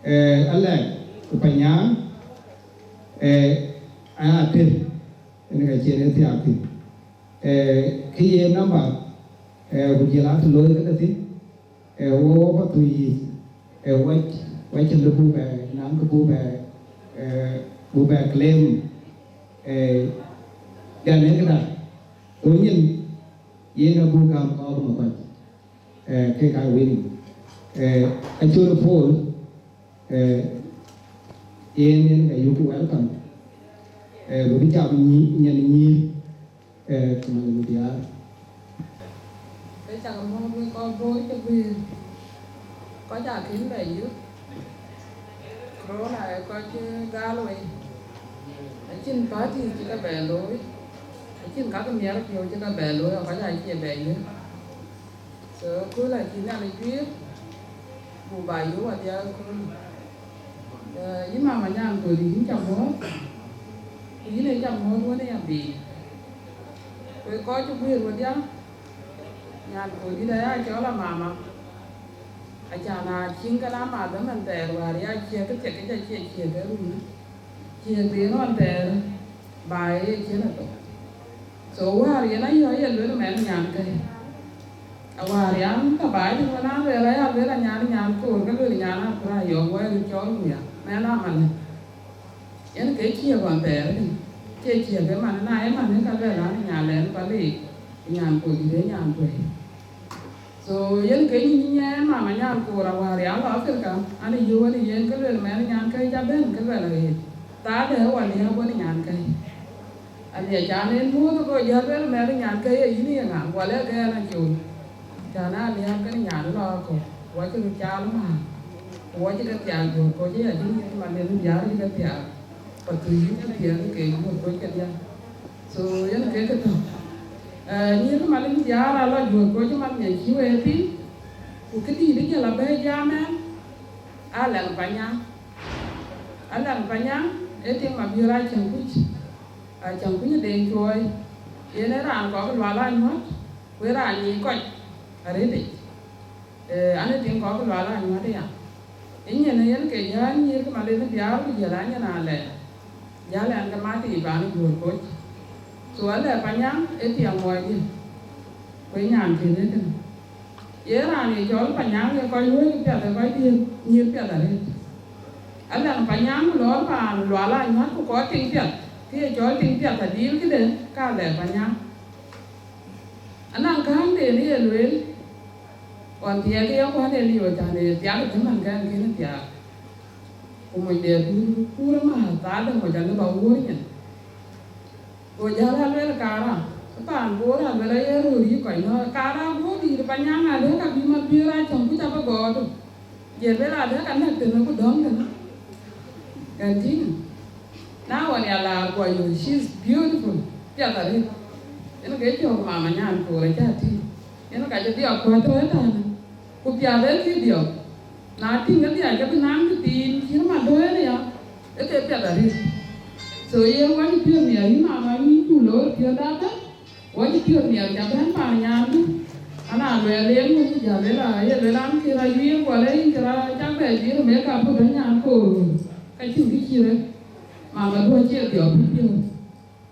eh, Alɛk, ku Panyaŋ, eh, aya tël, ënë ka cïn ë thiak thïn. Eh, kë ye namba, eh, ku jël atë looi këde thïn, eh, wo, wo pa thu yïth, eh, wac, wac cïn lë buk bɛ, naŋ kë buk bɛ, eh, buk bɛ claim, eh, dɛn ë këda. Ku nyin, yen abuk gäm kɔɔr ma kɔc. Eh, kek aa winning. Eh, Acol Paul, eh, yen, yen ka yuk welcome. Eh, bï jam nyi-, nyin nyïïr, eh, ku man bï diaar. Ke cak mɔ̈ɔ̈th wek kɔc Bor cï guiir. Kɔc aa kën bɛ yök. Corona ë kɔc gal wei. Acïn party cï ke bɛ looi. Acïn ka ke miɛt piɔ̈u cï ke bɛ looi, kɔc aa cie bɛ yök. So, kööl acï Nhialic guiir, ku ba yök wadhial kööl. Eh, yïn mama Nyankoldït, yïn ca mɔ̈ɔ̈th, ku yïn ee ca mɔ̈ɔ̈th wën ë ya biic. Wek kɔc cï guiir wedhia, Nyankoldït aya cɔl a mama. Acan aa cïŋ ke na madhë man thɛɛr wäär ya ciëk, ke ciɛk ke ca cie ciëk ë run. Ciëk de ënɔn thɛɛr, ba ye cien athok. So wäär yen ayɔ̈ɔ̈c ye luel mɛn nyankäi. Awäär yan ka ba cïn wën an luel aya luel anyan Nyankoor, ke luel nyan akura yɔ̈ɔ̈k wɛ̈ɛ̈r cɔl wuya, mɛn amalë. Yen ke ciëk ɣɔn thɛɛr ënë, cie ciëk ëman, na ëman ë ka luel an nyan lɛn Palik, Nyankoldït ë nyan tuɛi. So yen ke nyin nyɛɛn mama Nyankoor awäär ya lɔ Africa, an ë yöök wën ë yen ke luel mɛn nyankäi ca bɛ̈n ke luel aɣet. Thaadë ë wä liääp wën nyankäi. Amiɛc can en muɔ̈th go jäl luel mɛn nyankäi ë yïn ye ŋa, wala ke ɛn acol. Can a liääp kën nyan lɔ akɔ̈u, wacï röt caal määr. Ku wacï ke thiaak juöör koc ë ya cï nyïïr man en biaar cï ke thiaak. Pa thu yïn cï thiaak ke juöör koc ke diäk. So yen ke ke tɔ̈. Eh, nyïïr Malith Biaar alɔ juöör koc man yen cï wee thïn, ku këdïït ë jël abɛ̈ɛ̈i jam ɛn, Alɛŋ Panyaŋ. Alɛŋ Panyaŋ ee tiŋ Mabiöör Acäŋ Kuc, Acäŋ Kuc ë Deŋ Cuɔɔi, yen ee raan kɔk Lual Anyuɔ̈t, ku ee raan nyic kɔc arëëtic. Eh, an ë tiŋ kɔk Lual Anyuɔ̈t aya. Ë nyin ë yen ke jäl nyïïr ke Malith Biaar ku jël anyin alɛɛr. Jäl ɛn ke mat yiic bän ë juöör koc. So alɛ Panyaŋ ë tiɛŋ muɔɔcdiɛ̈, ku ë nyan kënë kënë. Ye raan ye cɔl Panyaŋ ye kɔc wëëk piath ë kɔc diëër nyïïr piath arëët. Alɛŋ Panyaŋ ku lɔɔr paan Lual Anyuɔ̈t ku kɔc tiŋ piath, kë ye cɔl tiŋ piath adil këde, ka alɛ Panyaŋ. Anaŋ kääŋden ë ye lueel, ɣɔn thiɛɛk ë yakuan ë liu, acan ë thiak ë thëman kɛn kën thiaak. Ku moc de kuur, kuur ëmääth thaadë moc alë ba wuɔ̈r nyin. Go jäl aluel kaarä, ë paan Bor aluel aye röör yï kɔc nɔ̈k, kaarä guɔ̈p dïït Panyaŋ alë ka bï Mabiöör Acäŋ Kuc abï gɔɔt. Jël bɛ la dɛ ka näk tënë ku dɔ̈ŋ tënë. Kɛn tïŋ. Na ɣɔn ya laar guɔ yöö, she's beautiful. Piath arëët. Yen ke cɔ̈k mama Nyankoor acä tïŋ. Yen ka cï dhiɔp kuat tɔ̈ ëtɛ̈ɛ̈n. Ku piath ee kï dhiɔp. Na tïŋ ke dhiac ke bï naŋ këthiin cït ma duëër ya, ë ke piɛth arëët. So yen wɔ cï piɔ̈ɔ̈th miɛt yï mama, yïn cu loor piɔ̈ɔ̈th ëbɛ̈n, wɔ cï piɔ̈ɔ̈th miɛt ca bɛ̈n paan nyandu. Ana luɛɛl yen wën jäl ëlä, ye luel an, kë rɔt wiëër, wala yïn kë rɔt cak bɛ jiëër ë mekap ku bɛ̈n nyan koor, ka cïn kë cï rëër. Mama duɔ̈ cie dhiɔp bï piɔ̈ɔ̈th.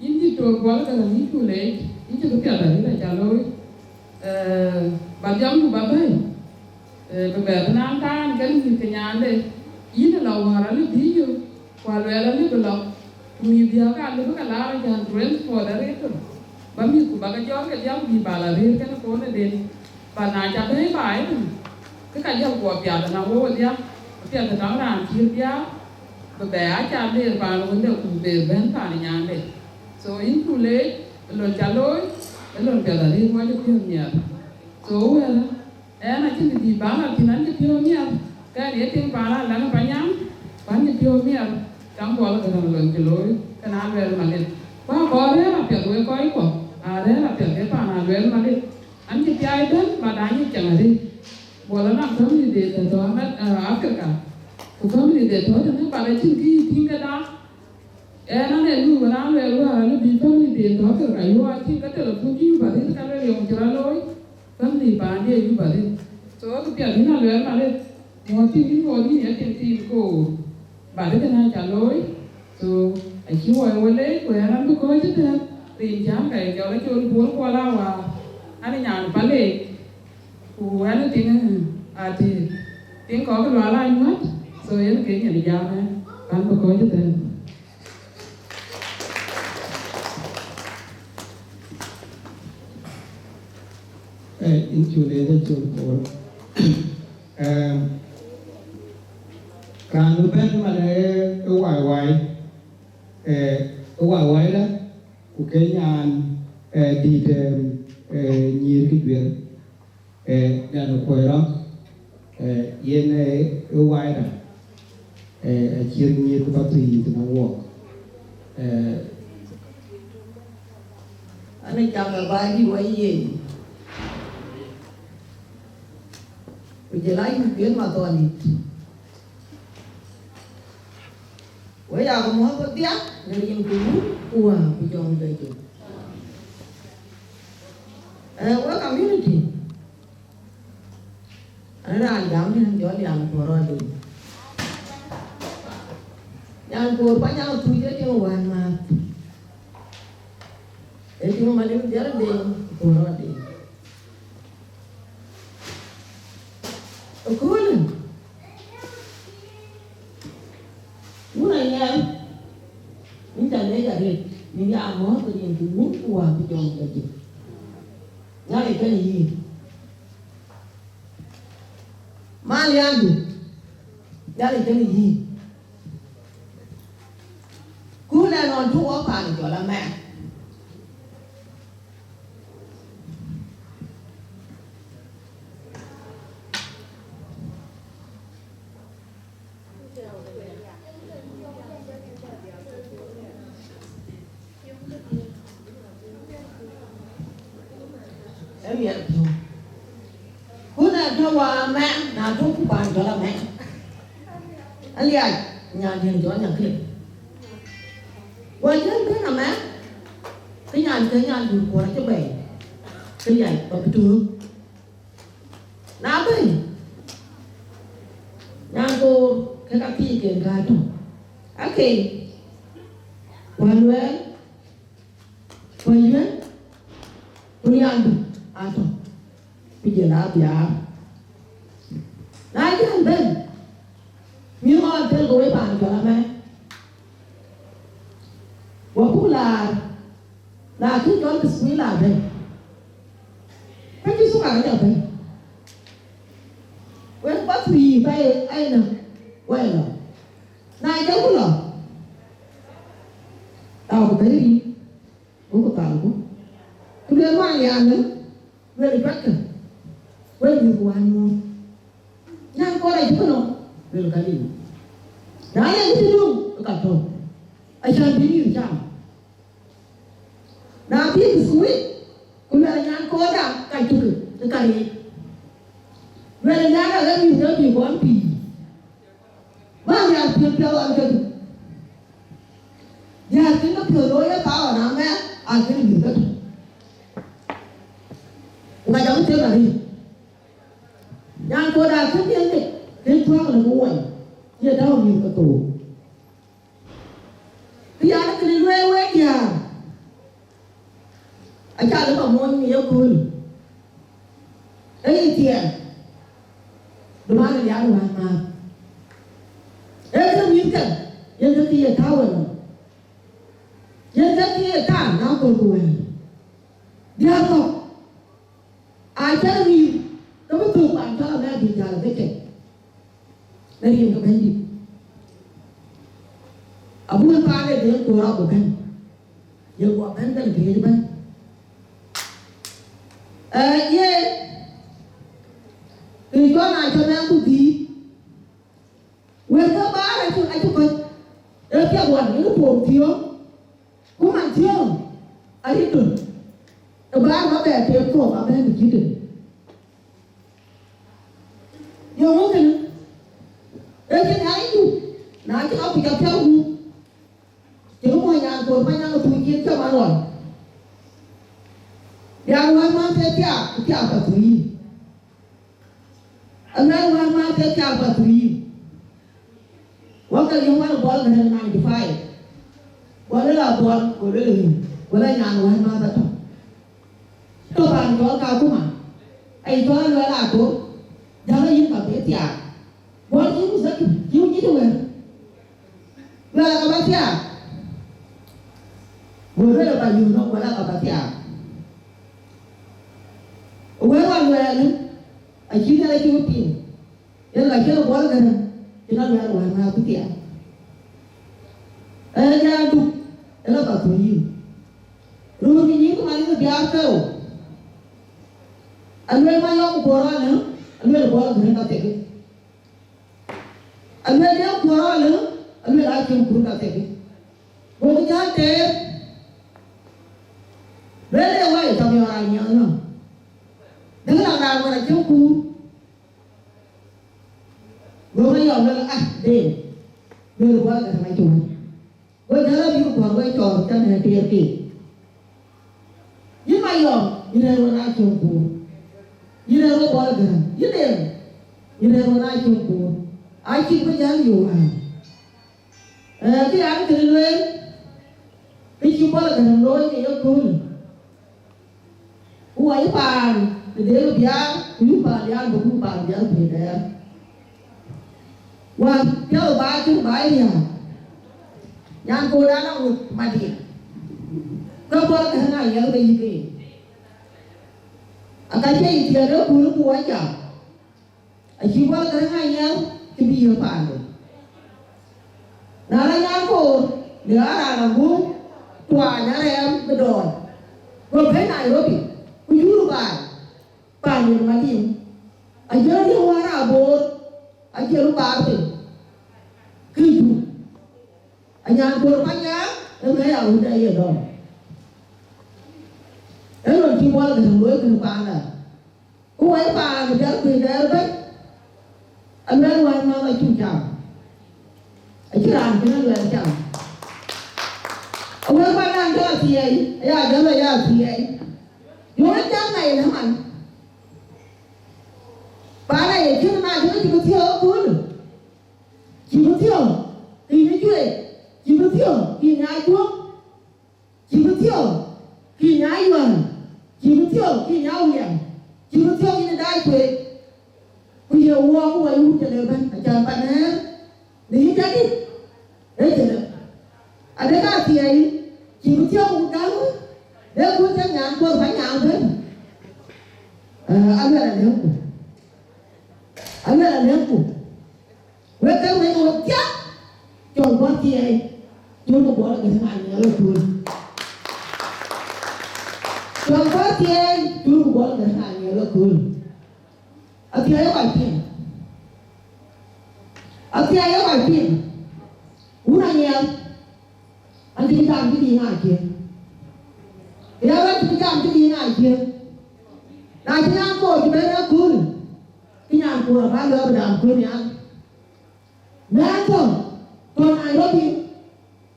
Yïn cï tok Buɔl Gäräŋ, yïn cu leec, yïn cï kë piɛth arëët aca looi. Eh, ba jɔŋdu ba bɛ̈i, eh, bï bɛ bï naŋ thaan kenë mïth ke nyaande. Yïn ë lɔ wäär alëu bï yök, ku aluɛɛl alëu bï lɔ, ku mïth diäk alëu bï ke laar acan transport arëët tök. Ba mïthku ba ke jɔɔr ke diäk bï bal arëër kenë koonëden. But na ca bɛ̈ɛ̈i baai ëtënë, ke ka jɔl guɔ piath ënɔŋ wok ë diäk, apiɛth ënɔŋ raan cïï diäär, bï bɛ aa ca ber paan wënde ku ber bɛ̈n paan nyaande. So yïn cu leec, ë lon ca looi, ë lon piɛth arëët wɔ cï piɔ̈ɔ̈th miɛt. So wël, ɣɛn acïn kë dït ba la thïn, an cï piɔ̈ɔ̈th miɛt, ke ɣɛn ye tiŋ paan Aläŋ Panyaŋ, ku an cï piɔ̈ɔ̈th miɛt, kam Buɔl Gäräŋ lon cï looi, ke na luɛɛl malith. Ku akɔɔr rɛ̈ɛ̈r apiɛth wek kɔckuɔ, aa rɛ̈ɛ̈r apiɛth ke paan Aluɛɛl malith. An cï piac bɛ̈n, but anyic cäŋ arëët. Buɔl anɔŋ family de tɔ̈ Amer-, eh, Africa. Ku family de tɔ̈ tënë, but acïn kë yï tïŋ këda. Ɣɛn anë luui wën an luɛɛl wäär alëu bï family de tɔ̈ Africa yuɔɔk, acïn ke telephone cï yup arëët, ka luel yɔŋ cï rɔt looi. Family paande yup arëët. So, kë piɛth yïn Aluɛɛl malith. Ŋuɔ̈t cïn yïn ŋuɔ̈t yïn ya tiŋ thiin koor. But kënë aca looi. So, acï wɔ ye we leec, ku ɣɛn an bï kɔ̈ɔ̈c ëtɛ̈ɛ̈n, rin cän ka ye cɔl acol Buɔl Kuɔl Awäär, an ë nyan Paleek, ku ɣɛn ë tiŋ, eh, atëëk, tiŋ kɔ̈k Lual Anyuɔ̈t, so yen ke nyin jam ɣɛn, an bï kɔ̈ɔ̈c ëtɛ̈ɛ̈n. Eh, yïn cu leec acol Buɔl. Em, raan bï bɛ̈n man ë, ë Wai Wai, eh, ë Wai Wai la, ku ke nyan, eh, dït, em, eh, nyïïr kë juël, eh, nyan ë kuɔi rɔ̈k, eh, yen, eh, ë Wai la, eh, acït nyïïr kë Pathuyith në wɔk. Eh, an ë cam ë bä dït wä yen. Ku jël ayuc yen mathɔɔnit. We ya ke muɔ̈th wedhia në rin ku wun ku wä ku jɔŋ de jö. Eh, we community, an raan jam yen jɔ liam ku rɔt de. Nyan koor pa nyan thuc e tiŋ wään maath. E tiŋ malim dhial de ku rɔt de. Ëköölë, wun Ayiɛɛr, yïn ca leec arëët, yïn ya mɔ̈ɔ̈th ke yen ku wun ku wä ku jɔŋ ke jik. Nhialic kenë yïn. Man yandu, Nhialic kenë yïn. Ku lɛ nɔn tök wɔ paan jɔl amɛn. Ë miɛt piɔ̈u. Ku na tɔ̈ wa amɛn, na tɔ̈ ku paan jɔl amɛn. Aliac, nyan diën jɔl nyan kë. Wa jël bɛ̈n amɛn, ke nyan ke nyan dun kuɔr acï bɛ̈i. Ke liac ba bï tök. Na bɛ̈i, nyan koor ke ka thii ken ka tɔ̈. Ake, wa luɛɛl, ku ayuɛn, ku nhiandu atɔ̈, ku jël aa biaar. Na jël bɛ̈n, mï ɣɔn thel ke wei paan jɔl amɛn. Wa puk laar, na kï jɔl bismillah bɛ̈n. Ka cï thukar jɔ bɛ̈n. Wek ba thii ba ye, ai na, wai lɔ. Na jɔku lɔ, tau ku bɛ̈i rin, goku thalku. Ku lueel man ya lë, lueel cuatkë, wek mïthku wään nyuɔɔth. Nyan kɔɔr acï kënɔ, lueel ka liu. Na ye kë cï döŋ, ka tɔ̈u. Acan bï mïth cam. Na bï biscuit, ku luɛl nyan kɔɔrda ka cuk ë kariëëc. Luɛl nyan ë ɣer mïth ke bï kɔn pïïr. Man diäär piɛth piɛth ɣɔn kedhie. Diäär cïn kë piɔ̈ɔ̈th looi ë power na mɛɛn, akën mïth ke tök. Ku ka jam them arëët. Nyan Koor da kën diɛ̈n dek, kën tuaŋ lëu wany, ye tääu mïth ke thook. Kë yan kënë lueel wek diäär, aca lëu ba mony në yeköölë. Ee yï thiɛɛl, duman ë liaar wään määr. Ee kë mïthkë, yen kë ye tääu ënɔm. Yen kë ye tääu në aköölkë wëër. Diäär kɔ̈k, acïn mïth ke bï thök paan cɔl Amɛ̈ɛ̈r bï jäl ke cek. Në rin ke Bɛ̈nydït. Abuk en paan de Deŋ Koor abuk bɛ̈n. Ye guɔ bɛ̈n bɛ̈n këriëëc ëbɛ̈n. Ee, ye, kë cɔl na cɔl mɛɛn ku dhïï. Wël ke bäär acï, acï kɔc. Ee piɛth wan, yen pom thiɔ̈ɔ̈ŋ. Ku man thiɔ̈ɔ̈ŋ, arït tön. Ë bäär ba bɛ teem kɔ̈k abɛ̈n ë cït tën. Yöŋ ë kënë, ee cïn aa yï, na cï ka kuc apiɛth gup, cï kë mony Nyan Koor Panyaŋ ë thuc cït cï man ɣɔn. Diäär wään mäth ke thiaak, ku thiaak ka thuc yï. Aluel wään mäth ke thiaak ka thuc yï. Wä ke yöŋ wän Buɔl Gäräŋ ninety five. Go luel a Buɔl, go luel ë, go luel nyan wään mäth atɔ̈. Tɔ̈ paan cɔl Kakuma. Ai cɔl Aluel Ator. Jäl yïn ka bï thiaak. Buɔl cï ku thek, cï ku nyit wëër. Luel ka ba thiaak. Go luel ba yöŋ nɔm, go luel ka ba thiaak. Wëër wä luɛɛl, acï Nhialic cï we piŋ. Yen ka cïn Buɔl Gäräŋ, cïn Aluel wään mäth bï thiaak. Ee, jal duk, ë la ba thöc yïn. Röör kë nyïïn ku man yïn biaar thëu. Aluel Mayɔm Kuɔr ëlë, aluel Buɔl Gäräŋ ka thekë. Aluel Deŋ Kuɔr ëlë, aluel Acïn Kuur ka thekë. Gokï jäl teer. Luel ë wai, cä miɔɔr anyiɛth nɔm. Däŋ la raan wën Acïn Kuur. Go Mayɔm luel, ah, Deŋ. Luel Buɔl Gäräŋ acï wär. Go jäl abï kuɔn we cɔɔr tënë teer keek. Yïn Mayɔm, yïn rɛ̈ɛ̈r wën Acïn Kuur. Yïn rɛ̈ɛ̈r wën Buɔl Gäräŋ. Yïn Deŋ, yïn rɛ̈ɛ̈r wën Acïn Kuur. Acïk bï jäl yöök raan. Ee, kë yan kënë lueel, kë cï Buɔl Gäräŋ looi në yeköölë. Ku wai paan në Deŋ Biaar, ku yï paan yan bï ku paan biäk piny dɛɛr. Wään piɛth baai cïn baai riääk. Nyan Koor dan aŋot madï. Ke Buɔl Gäräŋ ayiɛth ke yï ke. Aka cie yï thiëëk ë kuur ku wä jam. Acï Buɔl Gäräŋ ayiɛth kë bï yiëk paande. Na la Nyan Koor, le aa raan aguum tuany arɛɛm bï dɔɔr. Go bɛ̈n Nairobi, ku jur baai, paan yen Madiŋ. Ajël riëëu wär aboor, ajël baar piny. Kë jur. Anyan Koor Panyaŋ, ë mɛ̈i awëc aye dɔm. Ë lon cï Buɔl Gäräŋ looi kënë paanda. Ku wai paan ë piɛth kuc dɛɛr ëbɛ̈n, aluɛl wään mäth acuk cam. Acïn raan cïn aluɛl cam. Awek paan raan cä athiɛɛi, aya jɔl aya athiɛɛi. Yöŋ ë cam na yen ëman. Paan aye cïn na cïn cï bï thiɔ̈k ëköölë. Cï bï thiɔ̈k, kïn ë cueek. Cï bï thiɔ̈k, kïn ë ajuɔ̈k. Cï bï thiɔ̈k, kïn ë ayuään. Cï bï thiɔ̈k, kïn ë awiɛm. Cï bï thiɔ̈k, yïn ë daai cueek. Ku ye wɔɔk wai wut tëde ëbɛ̈n, acan pan ɣɛɛr, në yïn jadït, ee cïn ë. Adek athiɛɛi, cï bï thiɔ̈k wut gäm, dek wut cä Nyan Koor Panyaŋ bɛ̈n. Ee, aluɛl alëŋku. Aluɛl alëŋku. Wek ke wek wek thiak, cɔl bɔ̈ thiɛɛi, cɔl ku Buɔl Gäräŋ anyiɛl ëkööl. Cɔl bɔ̈ thiɛɛi, cɔl ku Buɔl Gäräŋ anyiɛl ëkööl. Athiɛɛi ë kɔc piŋ. Athiɛɛi ë kɔc piŋ. Wun anyiɛl, an cï bï jam cï dïït ŋa ciëën. Ya wek cï bï jam cï dïït ŋa ciëën. Na cï Nyan Koor cï bɛ̈n ëkööl, kë Nyan Koor abä lɔ bï dam kööl nhial. Mɛnh tɔ̈, tɔ̈ Nairobi,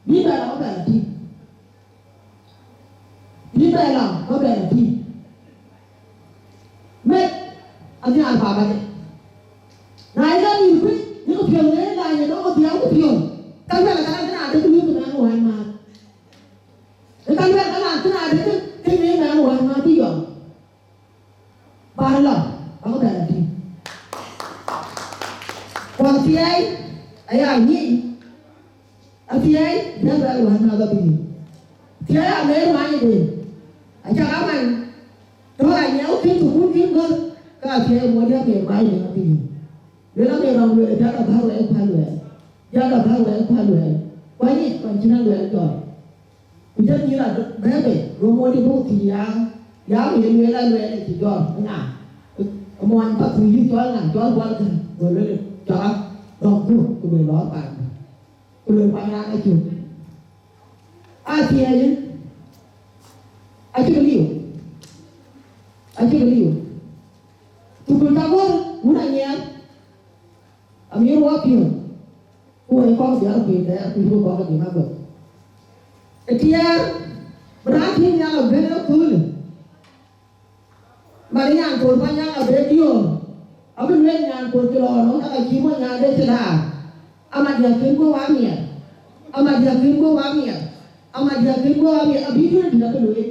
bï bɛ lɔ bɛ lɔ tïŋ. Bï bɛ lɔ bä bɛ lɔ tïŋ. Mɛt, anhiaar baba de. Na ye lɔ nïïm kuc, yïk piɔ̈u në la ye dɔm dhiau ku piɔ̈u. Ka luɛl ka rɛ̈t na de ku lueel ku mɛnh wään määth. Ë ka luɛl ka la thïn ade ke, ke në mɛnh wään määth bï yɔm. Bä lɔ, bä ke bɛ lɔ tïŋ. Ku athiɛɛi aya nyic, athiɛɛi bï bɛ luɔi na bä bï. Athiɛɛi amer many de, acä ka many, tɔ̈ anyiɛɛu kën thukul kën gɔ̈th, ka athiɛɛi muɔ̈t amer many de abï. Luel amer rɔm luel, jal abä wɛɛk pal wɛɛk, jal abä wɛɛk pal wɛɛk, ku anyic kɔn cïn aluɛɛl jɔt. Ku jɔ nyïïr abɛ̈ɛ̈i bei, go Moodi bɔ̈ thïn ya, ya ku ye lueel aluɛɛl ë cï jɔt ŋa? Muɔny Pathuyith cɔl ŋa? Cɔl Buɔl Gäi. Go lueel cɔl a dɔm ku, ku lueel lɔ paan. Ku lueel paan raan acuk. Athiɛɛi, acïk liu. Acïk liu. Thukul ka guɔ̈r, wun anyiɛɛr. Amiɛr wɔ piɔ̈u, ku wɛ̈i kɔ̈k diäär kuc dɛɛr, ku yïk kɔ̈k diäär aguɔ̈p. Ë tiɛɛr, bï raan tïŋ nhial abën ë köölë. Man nyan koor pa nyan abë diöör, abï lueel nyan koor cï lɔ nɔn, aka cï mony nyan de cï laar. Ama diäk kën guɔ̈p amiɛt, ama diäk kën guɔ̈p amiɛt, ama diäk kën guɔ̈p amiɛt, abï duëër dït abï lueel.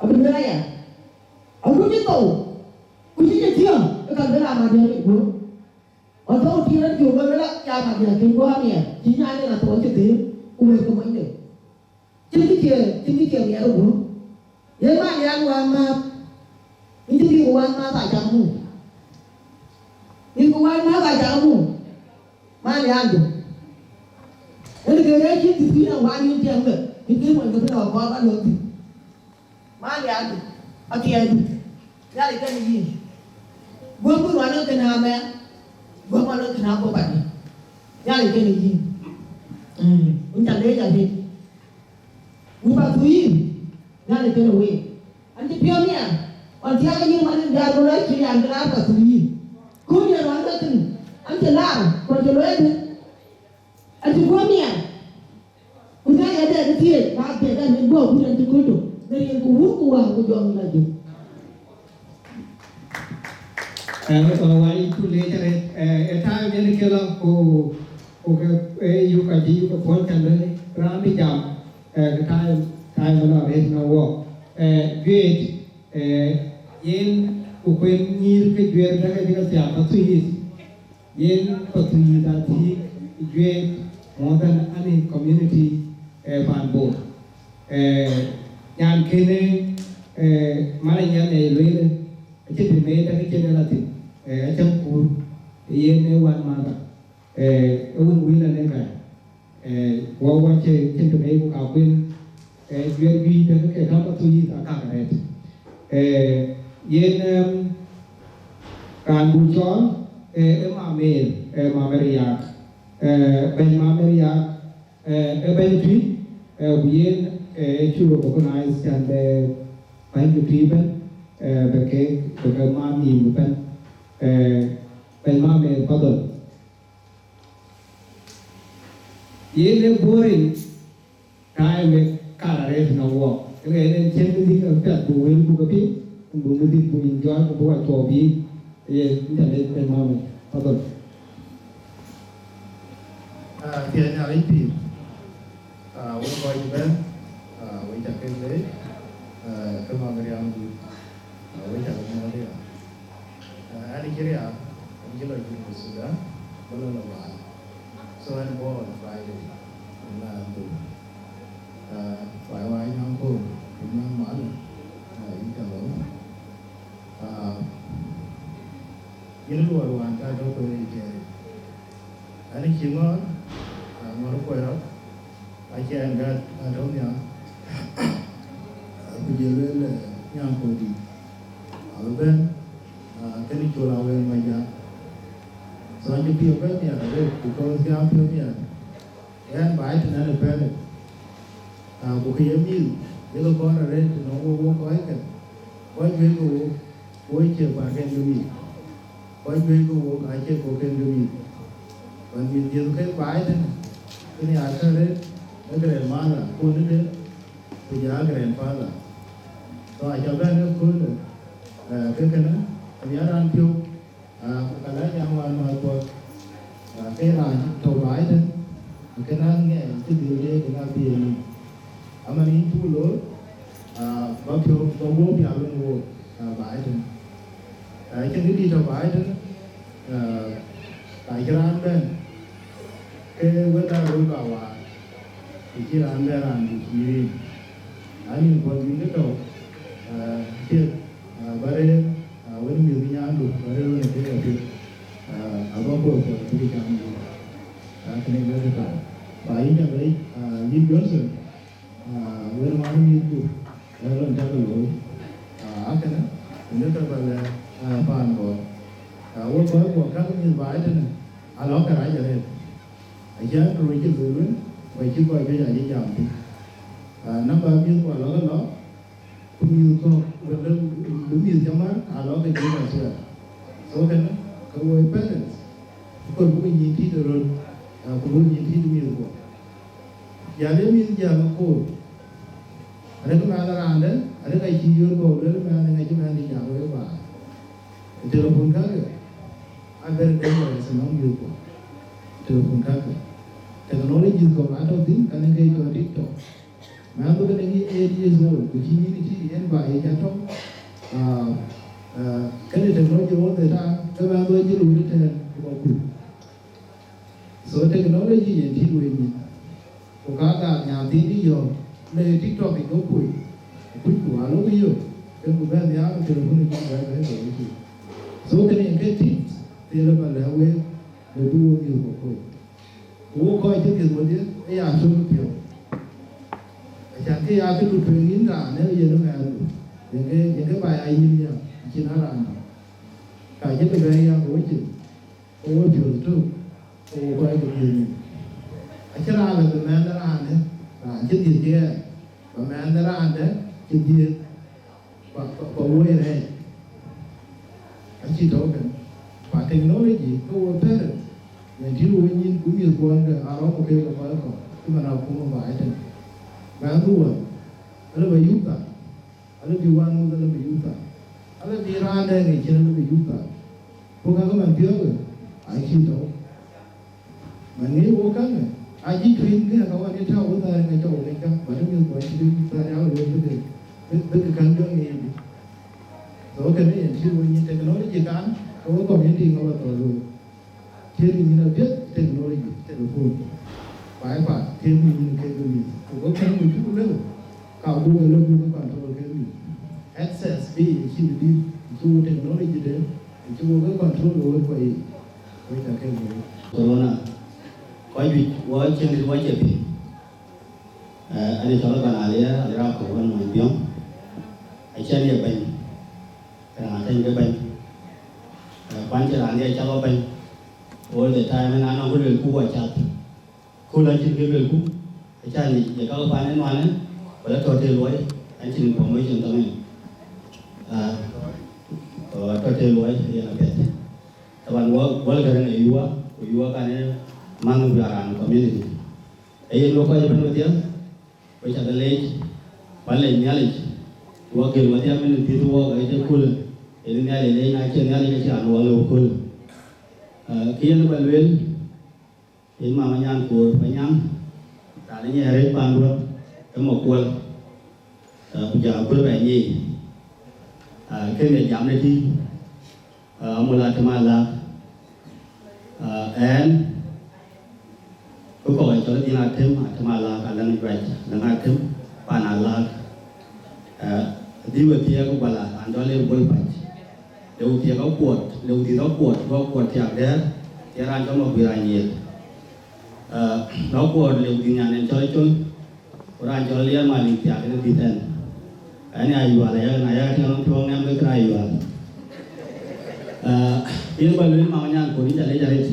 Abï lueel aya, agut cï thou, ku cï cï thiɔ̈k, ë ka lueel ama diäk kën guɔ̈p. Ɣɔn tɔ̈u tïŋ rɔt cök, wek la ya mat ya kën guɔ amiɛt, cï nyan ë la thou cï them, ku wek ke monyde. Cïn kë cie, cïn kë cie miɛt ë guɔ̈p. Yen man yan wään määth, yïn cï bï ku wään määth aa cak muk. Bï ku wään määth aa cak muk. Man yan du. Yen ke rɛɛc cï thïn thïn a wään yïn tiɛŋ de, yïn ke mony ke bï lɔ kɔɔr ka lɔ thïn. Man ya du, athiɛɛi du. Nhialic kenë yïn. Guɔ̈m bï ruan ë kënë amɛn. Guɔ̈m ë kënë aguɔ̈p adï. Nhialic kenë yïn. Mm, yïn ca leec adï. Wun Pathuyith. Nhialic kenë week. An cï piɔ̈u nhial. Ɣɔn thiaak yïn man ë jal bï lɔ cï an bï laar Pathuyith. Kun ye ruan ë kënë. An cï laar, ku an cï luɛɛl. Acï guɔ̈m nhial. Ku na ya dɛ ke thiëëc, ka dɛ ka nin bɔ̈ ku rin cï köl tök, në rin ku wun ku wäär ku jɔŋ la jök. Ë, ë, wai ku leec arëët, ë, ë taim yen ke lɔ ku, ku ke, ë, yuk ka cï yuk ke puɔ̈l cän bï raan bï jam, ë, ke taim, taim ëlɔ arëët në wɔ. Ë, juëc, ë, yen ku kuen nyïïr ke juëër däk ë bï ke thiaak Pathuyith. Yen Pathuyith athiëëk juëc more than any community, eh, pan Bor. Eh, nyan kënë, eh, man ë nyan ë lueel, acïn të mɛɛc dak cïn ë la thïn, eh, acäm kuur, yen ë wan mother, eh, ë wun wël anë bɛ̈n. Eh, wɔ wɔ cï cïn të bei ku ka kuën, eh, juëc juëc të ke tɔ̈ Pathuyith akak arëët. Eh, yen, em, raan du cɔɔl, eh, ë Mamer, eh, Mamer Yak. Eh, bɛ̈ny Mamer Yak, eh, ë bɛ̈ny tui, eh, ku yen, eh, ë cuk recognize cän bɛ bɛ̈ny ke tui bɛ̈n, eh, bɛ ke, bɛ ke man nïïm bɛ̈n, eh, bɛ̈ny Mamer padhol. Yen ë boring, taai wek kar arëët në wɔ. Ënë en cïn bï dhil apiɛth buk wël buk apiŋ, buk bï dhil buk enjoy, ku buk acuɔɔp yiic. Ye, ënta lec ben mami. Padhol. Ah, thiëëc Nhialic pïïr. Ah, wek kɔc bɛ̈n, ah, wek ca ke leec, ah, ke Mamer Yak du. Ah, wek ca ke muɔ̈ɔ̈th ya. Ah, ɛn cï riaak, ɛn cï lɔ Junub Thudan, bä lɔ lɔ baai. So ɛn bɔ̈ lɔ Friday, ɛn la dhuk. Ah, wai wai nyaŋ koor, ku nyaŋ mal, ah, yïn ca lɔ. Ah, yïn luɔr wään ca tɔ̈ kueer yic tiɛɛr. Ɛn cï ŋɔ̈ɔ̈r, ah, ŋɔ̈ɔ̈r kueer rɔt, acie ɛn gät atɔ̈ nhial, ku jël lueel, eh, nyaŋ koor dït. Abï bɛ̈n, ah, kënë col awël Majaŋ. So, an cï piɔ̈u bɛ̈n nhial arëët, because ke an piɔ̈u nhial. Ɣɛn baai tënɛn ë pɛ̈lë. Ah, ku kë ye mïth, yekë kɔɔr arëët tënɔŋ wok, wok kɔckë. Kɔc juëc ke wok, wok cie kuarken ke mïth. Kɔc juëc ke wok, acie kokken ke mïth. Wën mïth dhiëth ke baai tënë, kënë ya kë rëët ë grandmother, ku në de, ku jɔ grandfather. So, aca bɛ̈n ë köölë, eh, ke kënë, ku ya raan piɔ̈u, ah, ku ka la jam wään mäth kuɔth, ah, ke raan tɔ̈ baai tënë, ke raan ŋɛɛc cï dhil de, ke ŋa bï ë nïn. Aman yïn cuk looi, ah, ba piɔ̈u, ba guɔ̈p pial wën wook, ah, baai tënë. Ah, cïn kë dït tɔ̈ baai tënë, ah, ka cï raan bɛ̈n, ke wën aa röl ba waar, ke cï raan bɛ̈n raan dït yïn. Anïn kuɔn bï ke tɔ̈u, ah, ciëk, ah, ba rëër, ah, wën mïth nyandu, ba rëër wën ë kek apiɛth, ah, aba kuɔth kuɔth bï ke cam yïn. Ah, kënë wek ë tɔ̈u. Ba yïn jam rɛc, ah, yïn Johnson, ah, wën man mïthku, ë lon cä ke looi. Ah, akënë, ënë ke bä lɛ̈k, ah, paan kɔ̈k. Ah, wek kɔc kuɔ käk mïth baai tënë, alɔ̈k kë rac arëët. Acïn röt cï dhil wën, ku acï kɔc juëc acï jam thïn. Ah, namba mïth ku alɔ̈k ë lɔ, ku mïth kɔ̈k, wek lë, bï mïth cä mär, alɔ̈k ke juëc athiɛɛr. So kënë, ke woi parents, ku kɔc buk nyin tït ë röt, ah, ku buk nyin tït ë mïth kuɔ. Jäl ë mïth jäl akoor. Arëk mɛnh raan dɛ̈, arëk acï yöör kɔ̈u lueel mɛnh ŋäc cï mɛnh dï jam wek baai. Telephone kakë, a very dangerous ënɔŋ youth kɔ̈u. Telephone kakë. Technologies kɔ̈k atɔ̈ thïn, ka në ke cɔl TikTok. Mɛnh bï ke nɔŋ eight years old, ku cï nyin tït yen baai ye cä tɔ̈u. Ah, ah, kënë technology all the time, ke mɛnh bï ke jël wël ëtɛ̈ɛ̈n, ku ba kuc. So technology yen tït wei nyin. Ku ka gam nyan thiin dï yɔ̈ɔ̈k, le TikTok yic go kuc, kuc ku alok yök, ke ku bɛ̈n nhiaar ku telephone yic bɛ̈n bɛ̈n bɛ̈n yic. So kënë yen ke tips thil ë ba lɛ̈k wek, le bï wo miöth ku kuc. Ku wo kɔc cï dhiëth wedhie, ë ya cök piɔ̈u. Acan ke ya kë du tueŋ yïn raan ë yen ë mɛɛndu, yen ke, yen ke ba ya yïn nhiam, cïn a raan dï. Ka cï ke bɛ̈n ya ku wo cin. Ke wo piɔ̈ɔ̈th tök, ke wo kɔc ke piööc nyin. Acïn raan lɔ bï mɛnh de raan ë, raan cï dhiëth cï ɣɛɛr, bä mɛnh de raan dɛ̈ cï dhiëth, bä, bä, bä woi rɛɛc. Acï tɔ̈u kënë. Pa technology, ke wo parents, yen tït wo nyin ku mïthkuɔn ke aa rɔ̈m ke ke kɔc kɔ̈k, cï man akuma baai tënë. Mɛnh dhuɔn, ala bä yup thar. Ala bï wan ŋuth, ala bï yup thar. Ala bï raan dɛ̈ ŋic cin, ala bï yup thar. Ku kakë man piɔ̈ɔ̈kë, acï tɔ̈u. Man ŋic wok kakë, acï cuëny kë ka wan ye tääu wok thar ŋic cɔu ŋic ka, ba dë mïth kuɔ cï bï thar ya wël bï ke, bï, bï ke kän jɔ ŋic bï. So kënë yen cï wo nyin technology kan, ke wo community ŋa ba thɔ̈l wok. Cï rin yïn apiɛth technology, telephone. Pai pan, kën yïn kek mïth. Ku bä kën ku cuk lëu, ka buk ë lëu buk ë control kek mïth. Access bï ye cïn dït, cï wo technology de, cï wo ke control wo wek kua yic. Wek ca kek wo. Corona. Kɔc juëc wɔ cïn dït wɔ cie piŋ. Eh, ani cɔl Banalia, ani raan kɔ̈k wën mony Biɔŋ. Acïn ye bɛ̈ny. Raan atɛ̈ny ke bɛ̈ny. Eh, kuan cï raan ye cak ɣɔ̈k bɛ̈ny. All the time, ëna nɔŋ kë luelku wɔ cath. Kööl acïn kë luelku, acan yic, ye ka pan ë nuanë, wala tɔ̈ të luɔi, acïn information tɔŋ en. Ah, oh, tɔ̈ të luɔi, yen apiɛth. Taban wɔ, wɔ gɛ̈r në yuwa, ku yuwa kan ë man ku raan community. Ee yen wɔ kɔc ëbɛ̈n wedhie, we cakë leec, ba leec Nhialic, wɔ gël wedhie min dhiëth wɔ ke cï köölë, yen Nhialic leec, na cïn Nhialic acïn raan wɔ lëu köölë. Ah, kë yen ba lueel, yen mama nyan koor ba nyan, raan ë nyɛɛr rëët panduɔ̈n, ë Makuɔl, ah, ku jɔl aköl bɛ nyic. Ah, kën ë jam në tïŋ, ah, amul Atem Alaak. Ah, ɛn, kë kɔ̈k ë cɔl Adhiɛn Atem, Atem Alaak, Alaŋ Juac, Alaŋ Atem, pan Alaak. Ah, adhil we thiëëk ku bala, an jɔl ë bol pac. Lëu thiëëk Akuɔt, lëu dhiëth Akuɔt, ku Akuɔt thiak dɛ̈ɛ̈r, ye raan cɔl Maguëër Anyiëël. Ah, lɔ Akuɔt lëu dhiëth nyan en cɔl Col, ku raan cɔl Liɛɛr Malik thiak kekë bï thɛn. Ɛn ya Ayual, aya, na ya tiɛŋ piɔ̈u ŋɛm ke kërë Ayual. Ah, yen ba lueel mama nyan kɔ̈k, yïn ca lec arëët.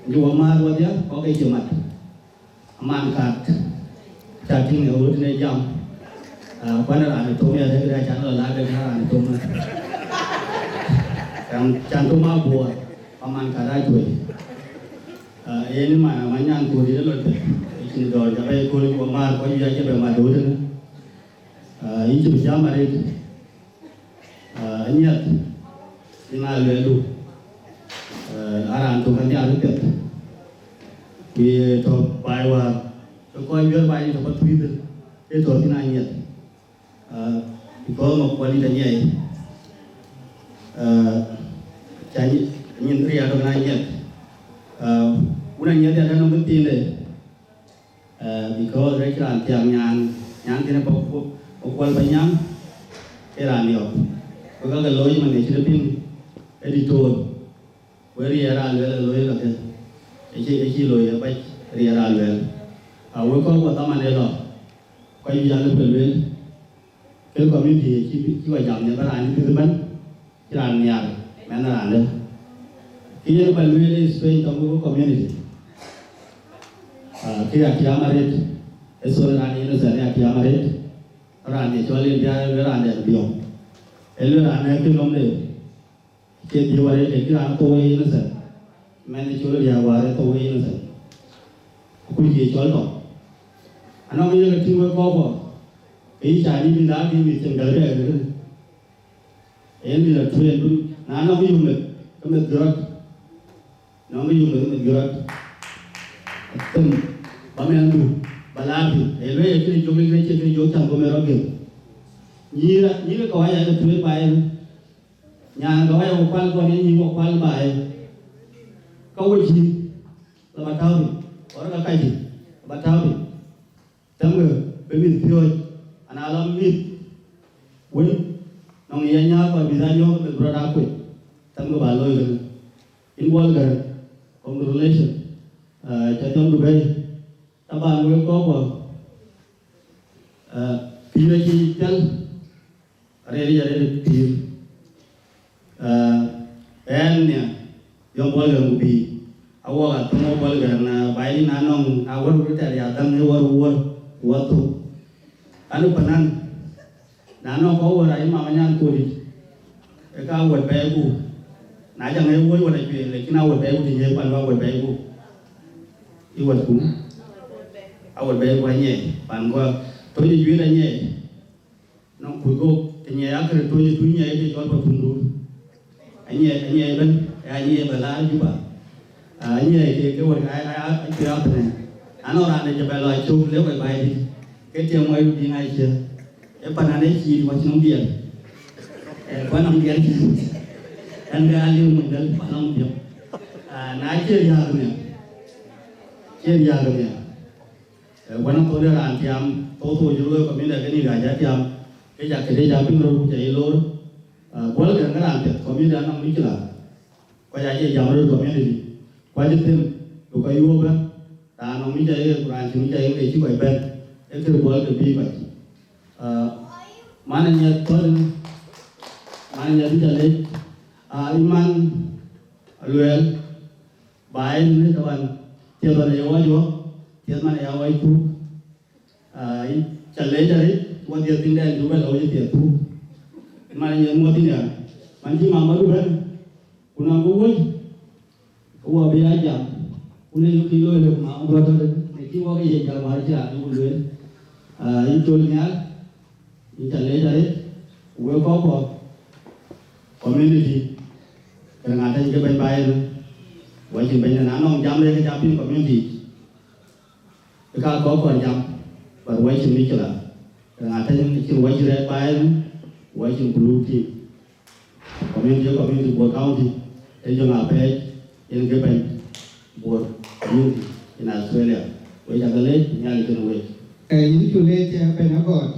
Yïn wɔ määr wɔdhia, kɔc ke cï mat. Aman kat, ca tïŋ ë ɣöt në jam. Ah, kuan raan ë thom ya, rɛ̈k rɛ̈k can lɔ la de ka raan ë thom. Can, can thom abuɔɔr, aman kat aa cuëc. Ah, yen ma, ma nyan kodi de lɔt pɛth. Icin dɔɔr ja bɛ kol wa mar ko ya je bɛ ma do de. Ah, icin jam arit. Ah, nyiɛth. Ina lwelu. Ah, aran to kan ya de pɛth. Ye to bai wa. Ko ko yur bai to ko tuide. E to ina nyiɛth. Ah, because ma kuɔn ita nyiɛi. Ah, ca nyi-, nyin riɛɛr tök na nyiɛth. Ah, wun a nyiɛth ya dɛn nɔm thiinde. Ah, because rɛc raan thiaŋ nyan, nyan thiin pa ku-, pa kuɔl pa nyaŋ, ke raan yɔk. Ku ka ke looi man e cïn piŋ, e dït tool. Wek riɛɛr aa luɛl ë looi lɔ ke, ëcï, ëcï looi ë bac riɛɛr aa luɛl. A wek kɔ̈k wä dhaman ë lɔ, kɔc juëc alëu ke lueel, ke community ëcï, cï wa jam nhial bä raan cï bï bɛ̈n, cï raan nhiar, mɛnh raan dë. Kë yen bä lueel ë strength of wek community. Ah, kë ya tiam arëët, ë thon raan innocent ya tiam arëët, raan ye cɔl yen bia lueel raan dɛn biɔŋ. Ë lueel raan ë kë lɔm de, Ke diëër warë ke kï raan thou ye innocent. Mɛnh ë col riääk warë thou ye innocent. Ku kuc ye cɔl tɔ. Anɔŋ ye ke tïŋ wek kɔ̈k kɔ̈k. Ke yï ca dït bï daak yï mïth cïn gäl riɛɛk ëkënë. Yen bï lɔ tueŋ bï na nɔŋ yök meth, ke meth bï rɔt. Nɔŋ yök meth, ke meth bï rɔt. Thëm, ba mɛnhdu, ba laar piny. Ee lueel ye kënë jök, ye kënë cie kënë jök, cam bɔ̈ mɛn rɔt gël. Nyïïr, nyïïr ke kawaja ke tueŋ ba yen. Nyan ka waya ku kual kɔn ye nyïïn ku kual baai. Ka we cï la ba tääu thïn, ɣɔn ka kac thïn, la ba tääu thïn. Tɛmkë bï mïth piööc, ana la mïth wën nɔŋ ye nyääk kɔn mïth anyɔ̈ɔ̈k bï rɔt aa kuec. Tɛmkë ba looi kënë. Yïn Buɔl Gäräŋ, congratulation. Ah, ca jɔŋdu bɛ̈ɛ̈i. Taban wek kɔ̈k kɔ̈k, ah, pïïr acï piɛl, arëër yic arëër pïïr. Ah, ɣɛn nia, yɔm Buɔl Gäräŋ ku bï, awɔk athöŋ wɔ Buɔl Gäräŋ na baai dï na nɔŋ, na wär wur tɛ̈r ya dhäŋ ë wär wur, wär thok. Anu panan, na nɔŋ kɔc wär ayï mama nyan kodi, ë ka wät bɛɛiku. Na jaŋ ë wööc wät acueel, lakin a wät bɛɛiku të nyiëëk pan wa wät bɛɛiku. Ë wät ku, a wät bɛɛiku anyiɛɛi, pan kua, töny ë juël anyiɛɛi. Nɔŋ kuc kok, të nyiɛɛi akërë töny ë tuny nyiɛɛi të cɔl pa tundu. Anyiɛɛi, anyiɛɛi ëbɛ̈n, ë anyiɛɛi bɛ laar Juba. Ah, anyiɛɛi ke, ke wär, a, a, a, a, cuɛ apënë. Anɔŋ raan de cï bɛ lɔ acök, le wɛ̈i baai dït. Ke tiɛŋ wɛ̈i bï ŋa cië. Ë pan an ë cïït wä cï nɔm diɛl. Ë, kuan nɔm diɛl cï. Ɛn ke aliu mony dɛl, kuan nɔm diɛl. Ah, na cie riääk mia. Cie riääk mia. Eh, wën athöl de raan tiam, thou thou cï röt community ke nïn ka ja tiam, ke ca këde ja piŋ röt ku ca ye loor. Ah, Buɔl Gäräŋ ke raan piɛth community anɔŋ mïcïla. Kɔc acie jam röt community. Ku acï them, bï kɔc yuöp bɛ̈n. Raan nɔŋ mïcïla ye, ku raan cïn mïcïla ye, ke cï kɔc bɛ̈n. Ee kërë Buɔl ke bï kɔc. Ah, man anyiɛth thɔ̈l, man anyiɛth bï ca lec. Ah, yï man Aluɛɛl, ba en në taban, thieth ɣɔn aye ɣɔc wɔ, thieth man aya ɣɔc thuk. Ah, ca lec arëët, wɔ dhiëth thiin dɛn cuk bɛ lɔ wec thieth thuk. Man ye muɔth thïn ya, man cï mama du bɛ̈n, ku nɔŋ ke wöc, ke wɔ bï ya jam, ku le yök kï looi lëk mama du atɔ̈ de, në cï wɔ ke ye jam wäär cï raan yök lueel. Ah, yïn col nhial, yïn ca lec arëët, ku wek kɔc kɔ̈k, community, kërë ŋa tɛ̈ny ke bɛ̈ny ba en, wɔ cïn bɛ̈ny de na nɔŋ jam le ke ca piŋ community. Ë ka kɔc kɔn jam, but wɔ cïn mïcïla. Kërë ŋa tɛ̈ny acïn wɔ cï rɛɛt ba en, wɔ cïn blue team. Community, community Bor County, ee jɔŋ apɛɛc, yen ke bɛ̈ny Bor community in Australia. Wek ca ke lec, Nhialic kenë wek. Eh, yïn cu lec, eh, bɛ̈ny Agɔɔt.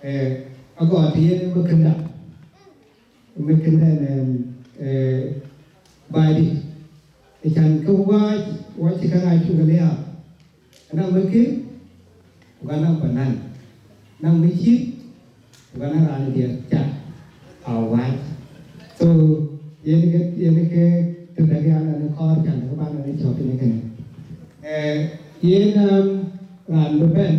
Eh, Agɔɔt yen ë mëkënda. Mëkënda, em, eh, baai dït. Ë can ke wääc, wääc cï käŋ aa cuk ke liaap. Anɔŋ mëkï, ku ka nɔŋ panan. Nɔŋ mëcï, ku ka nɔŋ raan diɛt ca, a wääc. So, yen ke, yen ke të däk ya nɔn ë kɔɔr can ke ban nɔn ë cɔk yen kënë. Eh, yen, em, raan bï bɛ̈n,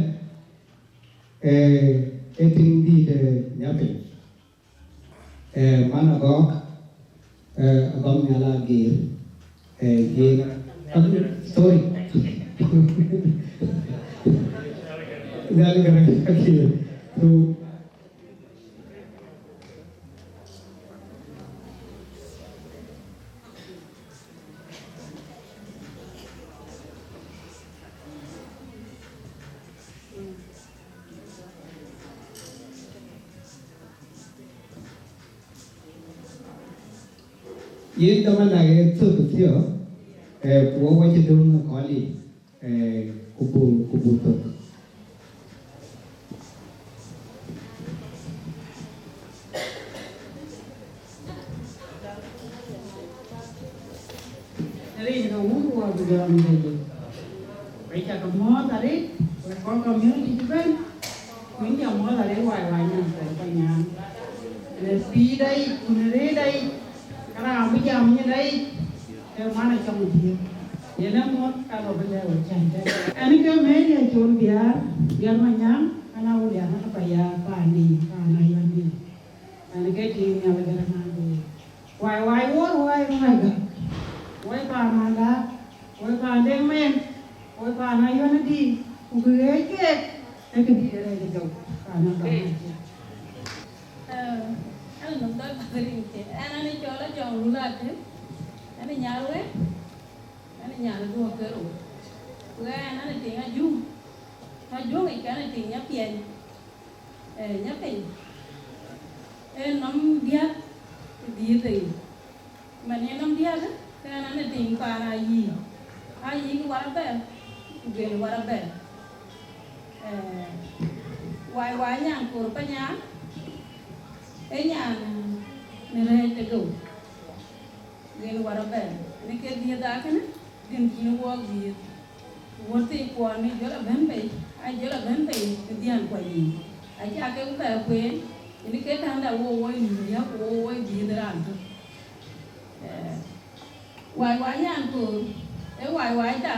eh, ë tiŋ dïït, eh, nya piny. Eh, man Agɔɔk, eh, Agɔɔk Nhial Ageer, eh, yen, Sorry. Gal garakia. So, yen dhamana ye thök thiɔ̈k, eh, ku wɔ cï döŋ ë kɔc yiic, eh, ku buk, ku buk thök. Rin ke wun wɔ bï jɔŋ dɛ̈. Wek cä ke muɔ̈ɔ̈th arëët, wek kɔc community cï bɛ̈n, ku yïn cä muɔ̈ɔ̈th arëët wai wai nyan kɔc kɔc nyan. Në pïïrda yic, ku në rëërda yic, ka raan bï jam nyin da yic, ke man acɔŋ dhiëëth. Yen ë muɔ̈ɔ̈th ka lɔ bï lɛ̈k wek cän tɛ̈. Ɛn ke Mary Acol Biaar, Biaar Manyaŋ, an, Awulian, an, Paya, paandï, paan Ayuandï. Ɛn ke tiiŋ Nhialic Garaŋ Adhuëëŋ. Wai wai wor wai ruai gak. Woi paan Mandäär, woi paan Deŋ Mɛn, woi paan Ayuandï, ku kë ɣeec keek, ee këdït ë rɛɛc ë gäu, paan Mandäär. Eh, ɛn nɔm dɔc bäk rin ke. Ɛn, ɛn ë cɔl Ajɔŋ Lul Atëk, ɛn ë nyar wek, ɛn ë nyan ë duɔ̈k ke rou. Ku ɛn, ɛn ë tiŋ Ajuŋ, Ajuŋ yic, ɛn ë tiŋ Nyapiɛny. Eh, Nyapiny, ee nɔm diäk ë dhiëëth yic. Man ee nɔm diäk, ke ɛn, ɛn ë tiŋ paan Ayï. Ayï ke Warabɛ̈ɛ̈r, ku Gel Warabɛ̈ɛ̈r. Eh, wai wai nyan koor Panyar, ee nyan në rɛɛc ë gäu. Gel Warabɛ̈ɛ̈r, në ke dhiëëth akënë, gën cïn wuɔk dhiëëth. Wuɔ̈t thii kuɔn ë jɔl a bɛ̈n bei, a jɔl a bɛ̈n bei në dhiän kuɔ yiic. Acä ke bɛ kueen, yen ke tɛ̈nda wo woi nïm diäk, wo woi dhiëëth raan tök. Eh, wai wai nyan koor, ee wai wai da,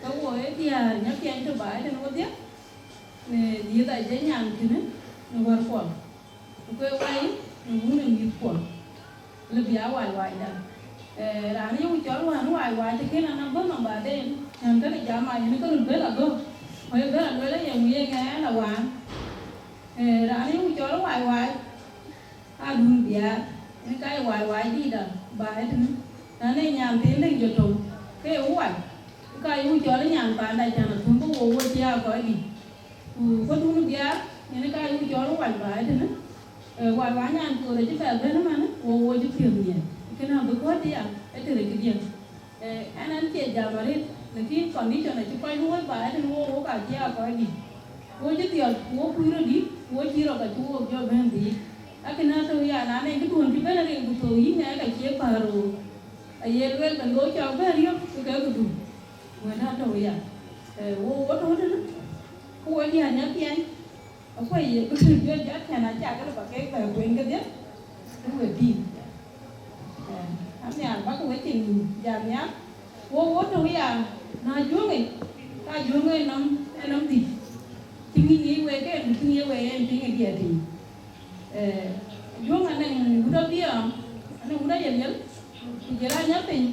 ke wo ee diäär Nyapiɛny tɔ̈ baai tën wodhie, në dhiëëth acï nyan kënë në wärkuɔ. Ku ke wai në wun ë mïthkuɔ, lë bï aa wai wai da. Eh, raan yeku cɔl wään wai wai, të kën an, abɔ̈ nɔm baden, cän kënë jam aa yen ke röt bɛ̈n agɔ̈k, ku ye bɛ̈n aluel aye ŋu ye ŋɛɛn awään. Eh, raan yeku cɔl wai wai, Adun Biaar, yen ka ye wai wai dïït da baai tënë. Na ne nyan thiin dëŋ jɔ tɔ̈u, ke ye wai, ka yeku cɔl nyan paanda cän athun, ke wo wo cï aa kɔc dït. Ku Adun Biaar, yen ka yeku cɔl wai baai tënë. Eh, wai wai nyan koor acï bɛ bɛ̈n ëmën, wo wo cï piɔ̈ɔ̈th nhiɛɛr. Kënë abï kuɔ̈t ya, ë tëde këdiɛ̈. Eh, ɛn, ɛn cie jam arëët, lakin condition acï kɔc luɔ̈i ba ëtën wo, wo ka cï aa kɔc dït. Wo cï dhiɔl, ku wo kuc röt dït, ku wo cï rɔt ka cï wo jɔ bɛ̈n dhiit. Akënë atɔ̈u ya, na ne këduön cï bɛ̈n arëët ku thou yïn ŋɛk ka cie päär roor. Aye lueel bɛ̈n wo cɔk bɛ̈n riɔ̈k, ke ke këdu. Wën atɔ̈u ya. Eh, wo, wo tɔ̈u tënë, ku wo diäär Nyapiɛny. Akuɔ̈c ye bï kën jɔ jat kɛn acä ke lë ba kek bɛ kueny kedhie, bï we tïŋ. Eh, anhiar bäk we cin jat nhial, wo, wo tɔ̈u ya, na Ajuɔŋ yic, ka Ajuɔŋ ë nɔm, ë nɔm dhïc. Tïŋ ŋic wek en, tïŋ ye wek en, tïŋ ë diɛt tïŋ. Eh, Ajuɔŋ anɛŋ wut Abiɔɔŋ, anɛŋ wut Ayeliel, ku jël Anyapiny,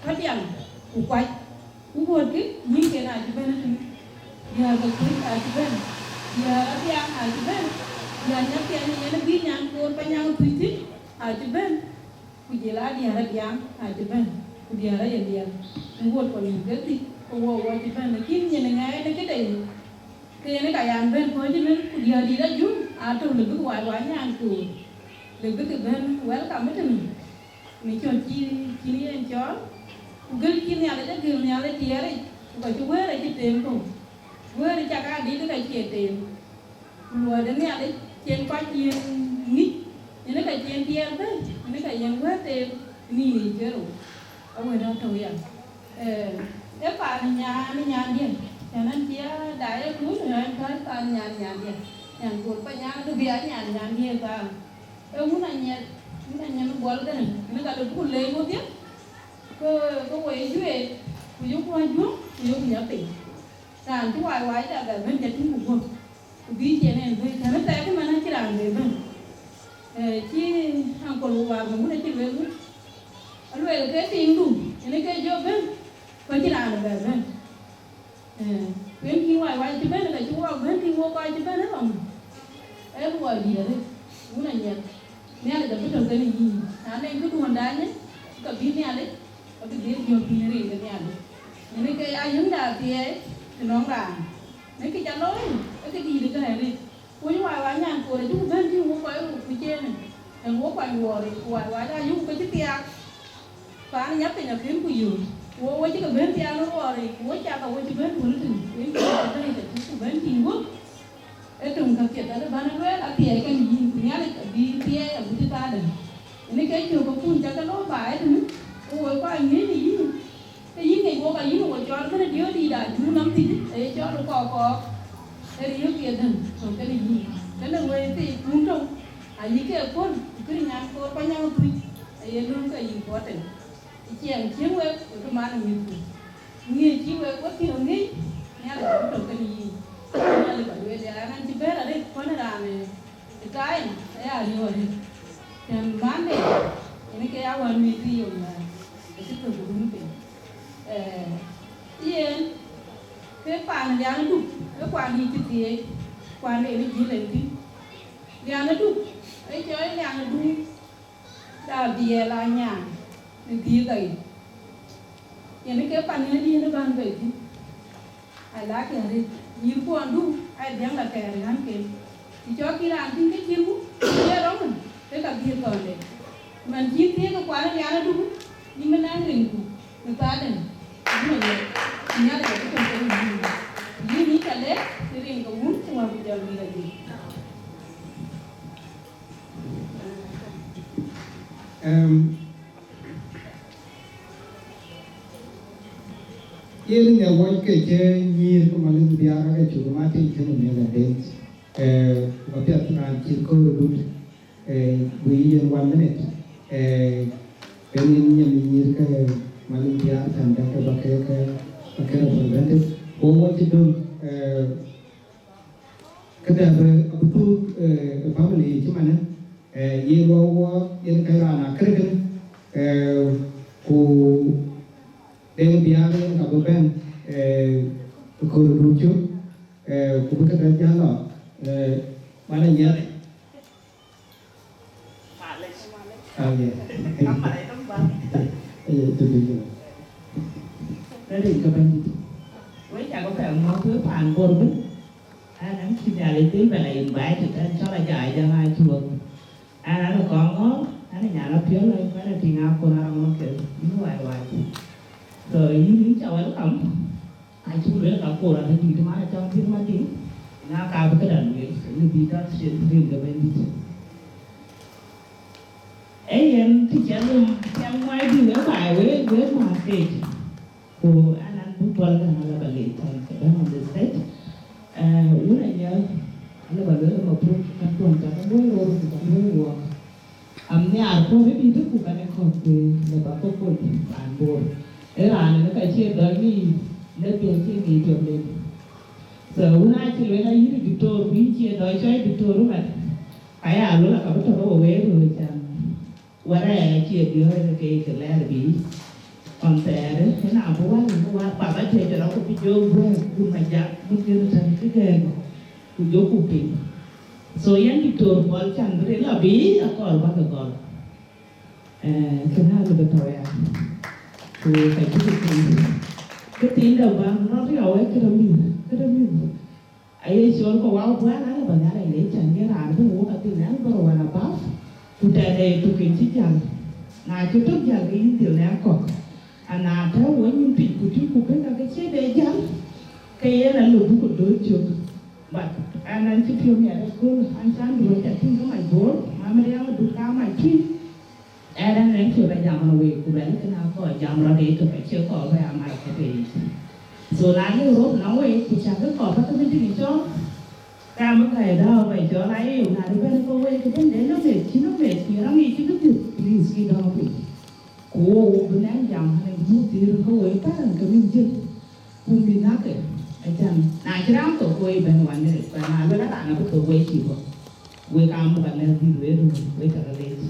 Kadiaŋ, ku Kuac. Ku wuɔ̈tkï, nyïïnken acï bɛ̈n ëtënë. Diäär ke kuc acï bɛ̈n. Diäär Abiaŋ acï bɛ̈n. Diäär Nyapiɛny yen bï nyan koor Panyaŋ tuc thïn acï bɛ̈n. Ku jël a diäär Abiaŋ acï bɛ̈n. Ku diäär Ayeliɛl. Në wuɔ̈t kɔc nïïm ke thïc, ke wo, wo cï bɛ̈n. Lakin nyin ë ŋɛɛc në këde yic, ke yen ka yan bɛ̈n kɔc ëmën, ku diäär dït Ajuɔŋ atɔ̈u lë bïk wai wai nyan koor. Lë bïk bɛ̈n welcome ëtënë. Në cɔ̈l cï, cïn yen cɔɔl, ku gël cï Nhialic agël Nhialic tiɛɛric, ku ka cï wëër acï teem kɔ̈u. Wëër cak adït ka cie teem. Ku luɔi de Nhialic cïn kɔc yen ŋic, yen ka cïn tiɛɛr bɛ̈n, yen ka yen wëër teem, nïn yic ke rou. Awën atɔ̈u ya. Eh, ee paan nyan nyandiɛ̈, cän ɛn cï ya daai ë kun, ɛn päl paan nyan nyandiɛ̈. Nyan koor Panyaŋ du bï a nyan nyandiɛ̈ paan. Ee wun Anyiɛth, wun Anyiɛth Buɔl kënë, kënë ka lë buk leec wodhie, ke, ke wo ye Juëc, ku yökku Ajuɔŋ, ku yökku Nyapiɛny. Raan cï wai wai da bɛ bɛ̈n, ca tïŋ ku guöp, ku bï ciɛɛn en bɛ̈n. Tɛ̈n ë thɛɛk ëmën acïn raan bɛ bɛ̈n. Eh, cï uncle War Magut acï lueel wun, alueel ke tiiŋdu, yen ke jɔ bɛ̈n. Ku acïn raan ë bɛ bɛ̈n. Ee, ku yen kï wai wai cï bɛ̈n, ka cï wok bɛ̈n, kï wok kɔc cï bɛ̈n ë lɔŋ. Ee luɔi dït arëët, wun anyiɛth. Nhialic abï tɔ̈ kenë yïn. Na nɔŋ këduɔ̈ɔ̈nda ënë, ka bï Nhialic, abï dhil jɔ̈ɔ̈k yïn rin ke Nhialic. Yen ke ya yïŋda athiɛɛi, të nɔŋ raan. Në kë ca looi, ee kë dït ë gäi arëët. Ku wai wai nyan koor acuk bɛ̈n tïŋ wok kɔc röt ku cënë. Yen wok kuany wuɔɔr yic, ku wai wai ayuk ke cï thiaak. Paan ë nya piny akën ku yöök, ku wo wo cï ke bɛ̈n thiaak në wuɔɔr yic, ku wo cak awo cï bɛ̈n wun tïŋ, yen cï ke bɛ̈n yic acuk ku bɛ̈n tïŋ guöp. Ee töŋ käk piɛth adï bän ë lueel athiɛɛi kenë yïn, ku Nhialic abï thiɛɛi agut cï thaadɛ̈. Yen ke cök ke kun ca ke looi baai ë tënë, ku wo kɔc ŋiëc në yïn. Ke yïn ŋic wok ayïn wo cɔl kënë diööt dïït aa jur nɔm thïn, aye cɔl ë kɔɔk kɔɔk, ë riëëu kiɛth däŋ tök kenë yïn. Kënë wëi thiikun tök, ayï ke kuöl, ku kënë nyan koor Panyaŋ Thuc, aye löŋ ke yïn puɔ̈t tën. Ë ciɛɛŋ cieŋ wek, wek ë man ë mïthku. Ŋiëc cï wek, wek cï röt ŋic, Nhialic abï tök kenë yïn. Nhialic ba lueel ya, raan cï bɛ̈ɛ̈r arëët, kuɔ̈n raan ë Ë kaai, aya riëëu arëët. Tɛ̈n mande, yen ke ya wän mïth yom, ë cï thök dun piny. Ee, yen, ke paan Lian Duk, ke kuan dïït cï thieec, kuan de yen jiël en thïn. Lian Duk, ee cɔɔl Lian Duk, da Biɛl Anyaŋ, në dhiëëth ayic. Yen ke pan ë diën ë bän bei thïn. Alakkï arëët, nyïïrkuɔn du, aa dhiäŋ la kɛɛr ë ɣänken. Të cɔɔk kï raan tïŋ ke cït ku, ku ye rɔm, ke ka dhil thɔnde. Man cïn thiëëk ke kuan ë Lian Duk, yïn bï naŋ rinku, në thaadɛ̈, abï lɔ yök, Nhialic abï tɔ̈ kenë yïn. Yïn yï ca lɛ̈k, në rin ke wun, ku wär ku jɔl mïth adï. Em, yen ë ŋɛk wɔc ke cï nyïïr ke Malith Biar ke cuk mat tïŋ kënë meth adï. Eh, ku ka piɛth raan cït köör dut, eh, wïc yen one minute. Eh, yen yen nyin nyïïr ke Malith Biar tɛ̈n dɛ̈ ke ba ke, ke, ba ke represented. Ku wɔ cï döŋ, eh, Këdɛ̈ abï, abï thuk, eh, ë family cï manë, eh, ye luɔu wɔ, yen kɛ̈c raan akërë kënë, eh, ku Deŋ Biar yen ka bï bɛ̈n, eh, ë kööl dun cök, eh, ku bï këdɛ̈ jäl lɔ, eh, man ë nyiɛth. Aye. Aye, tëdï. Rɛ̈ɛ̈r ke Bɛ̈nydït. Wek cä ke pɛɛi ŋɔ̈ɔ̈th wek paan Bor ëbën. An, an cï Nhialic dhil bɛ la invite tɛ̈n cɔl Ajai Jaŋ Acuɔth. An, an ë kɔŋ ŋɔ̈ɔ̈r, an ë nyan Apiɔl, an ë tïŋ Akon Arɔŋ Makel, yïn wai wai. So, yïn, yïn cä welcome. Acuk lueel ka Akon adït, man acɔŋ Pïr Madïŋ, na ka bï këdäŋ lueel, në bï dɔ̈t cï rin ke Bɛ̈nydït. Ee yen, të cä lom, cä ŋuɛ̈ɛ̈i bï wek baai wek, wek määr keek. Ku an, an bï Paul Gäräŋ ala ba leec tɛ̈n, ke bɛ̈n on the stage. Eh, wun Anyar, ala ba lueel ë mabruk, kan kuɔn cä ke luɔi ror, ku cä luɔi wuɔk. Am nhiaar puɔ̈u ë dït ku kɛn ë kɔ̈k kueer, le ba ke kony paan Bor. Ee raan ënë ka cie dɔc ŋic, le piɛth cie ŋic piɔ̈u lec. So, wun acï lueel ayï diktor, ku yïn cie dɔc cɔɔc diktor ëmɛn. Ka ya luel aka bï tɔ̈ ke we wëër wëë can. Wɛ̈t aya cie diɔ̈ɔ̈r ke ke lɛɛr bï. Ɣɔn thɛɛr, ëna bï wär, bï wär, baba tëë jɔl aku bï jɔ guɛ̈ɛ̈r, ku ma jak, bï gël tɛ̈n kë gɛ̈ɛ̈r, ku jɔku piny. So, yɛn diktor Paul can bï ril abï akɔɔr bäk ë gɔl. Eh, kënë alëu bï tɔ̈u ya. Ku ka cï bï piny. Kë thiin dɛ bä rɔt riɔu ë këdë mïth, këdë mïth. Aye cɔl ke wau buan, an, ba Nhialic leec, can ye raan bï wok adhil nɛn bä rou wan abäth, ku tɛ̈dɛ ye tök en cï jäl. Na cï tök jäl, ke yïn dhil nɛn kɔ̈k. Ana tɛ̈ wɔ nyin piny, ku tïŋ, ku bï ka ke cie de jäl, ke yen alëu bï ku dööc cök. But an, an cï piɔ̈u miɛt ëkööl, an, can duɔ̈ɔ̈r ca tïŋ ke mac Bor, mam riɛm adut ka mac tui. Ëë, rɛ̈n rɛ̈n cï bɛ jam ɣɔn wei, ku bɛ̈n kën akɔɔr jam rɔt ë tök, acie kɔɔr bɛ a mac kɔ̈k ë yic. So, na lëu röt nɔŋ wei, ku cäkï kɔɔr bä ke bï tïŋ cɔɔl, ka bï gäi dääu bɛ cɔɔl, aye yök, na dï bɛ̈n ke wei, ke bɛ̈n de nɔm meth, cï nɔm meth, ku ye rɔŋ yic cï bï dhiëth, please, kï dɔ̈ɔ̈r piny. Ku wo, wo bï nɛn jam, ɣɛn ë muk dhil ke wei, pärän ke mïth jiël, ku mïth nakë, acan, na cï raan thok, ke wei bɛ̈n wan ë, ku na luel raan abï thok wei cï bɔ̈. Wek aa muk alɛ̈th dhil wek röör, wek cä ke leec.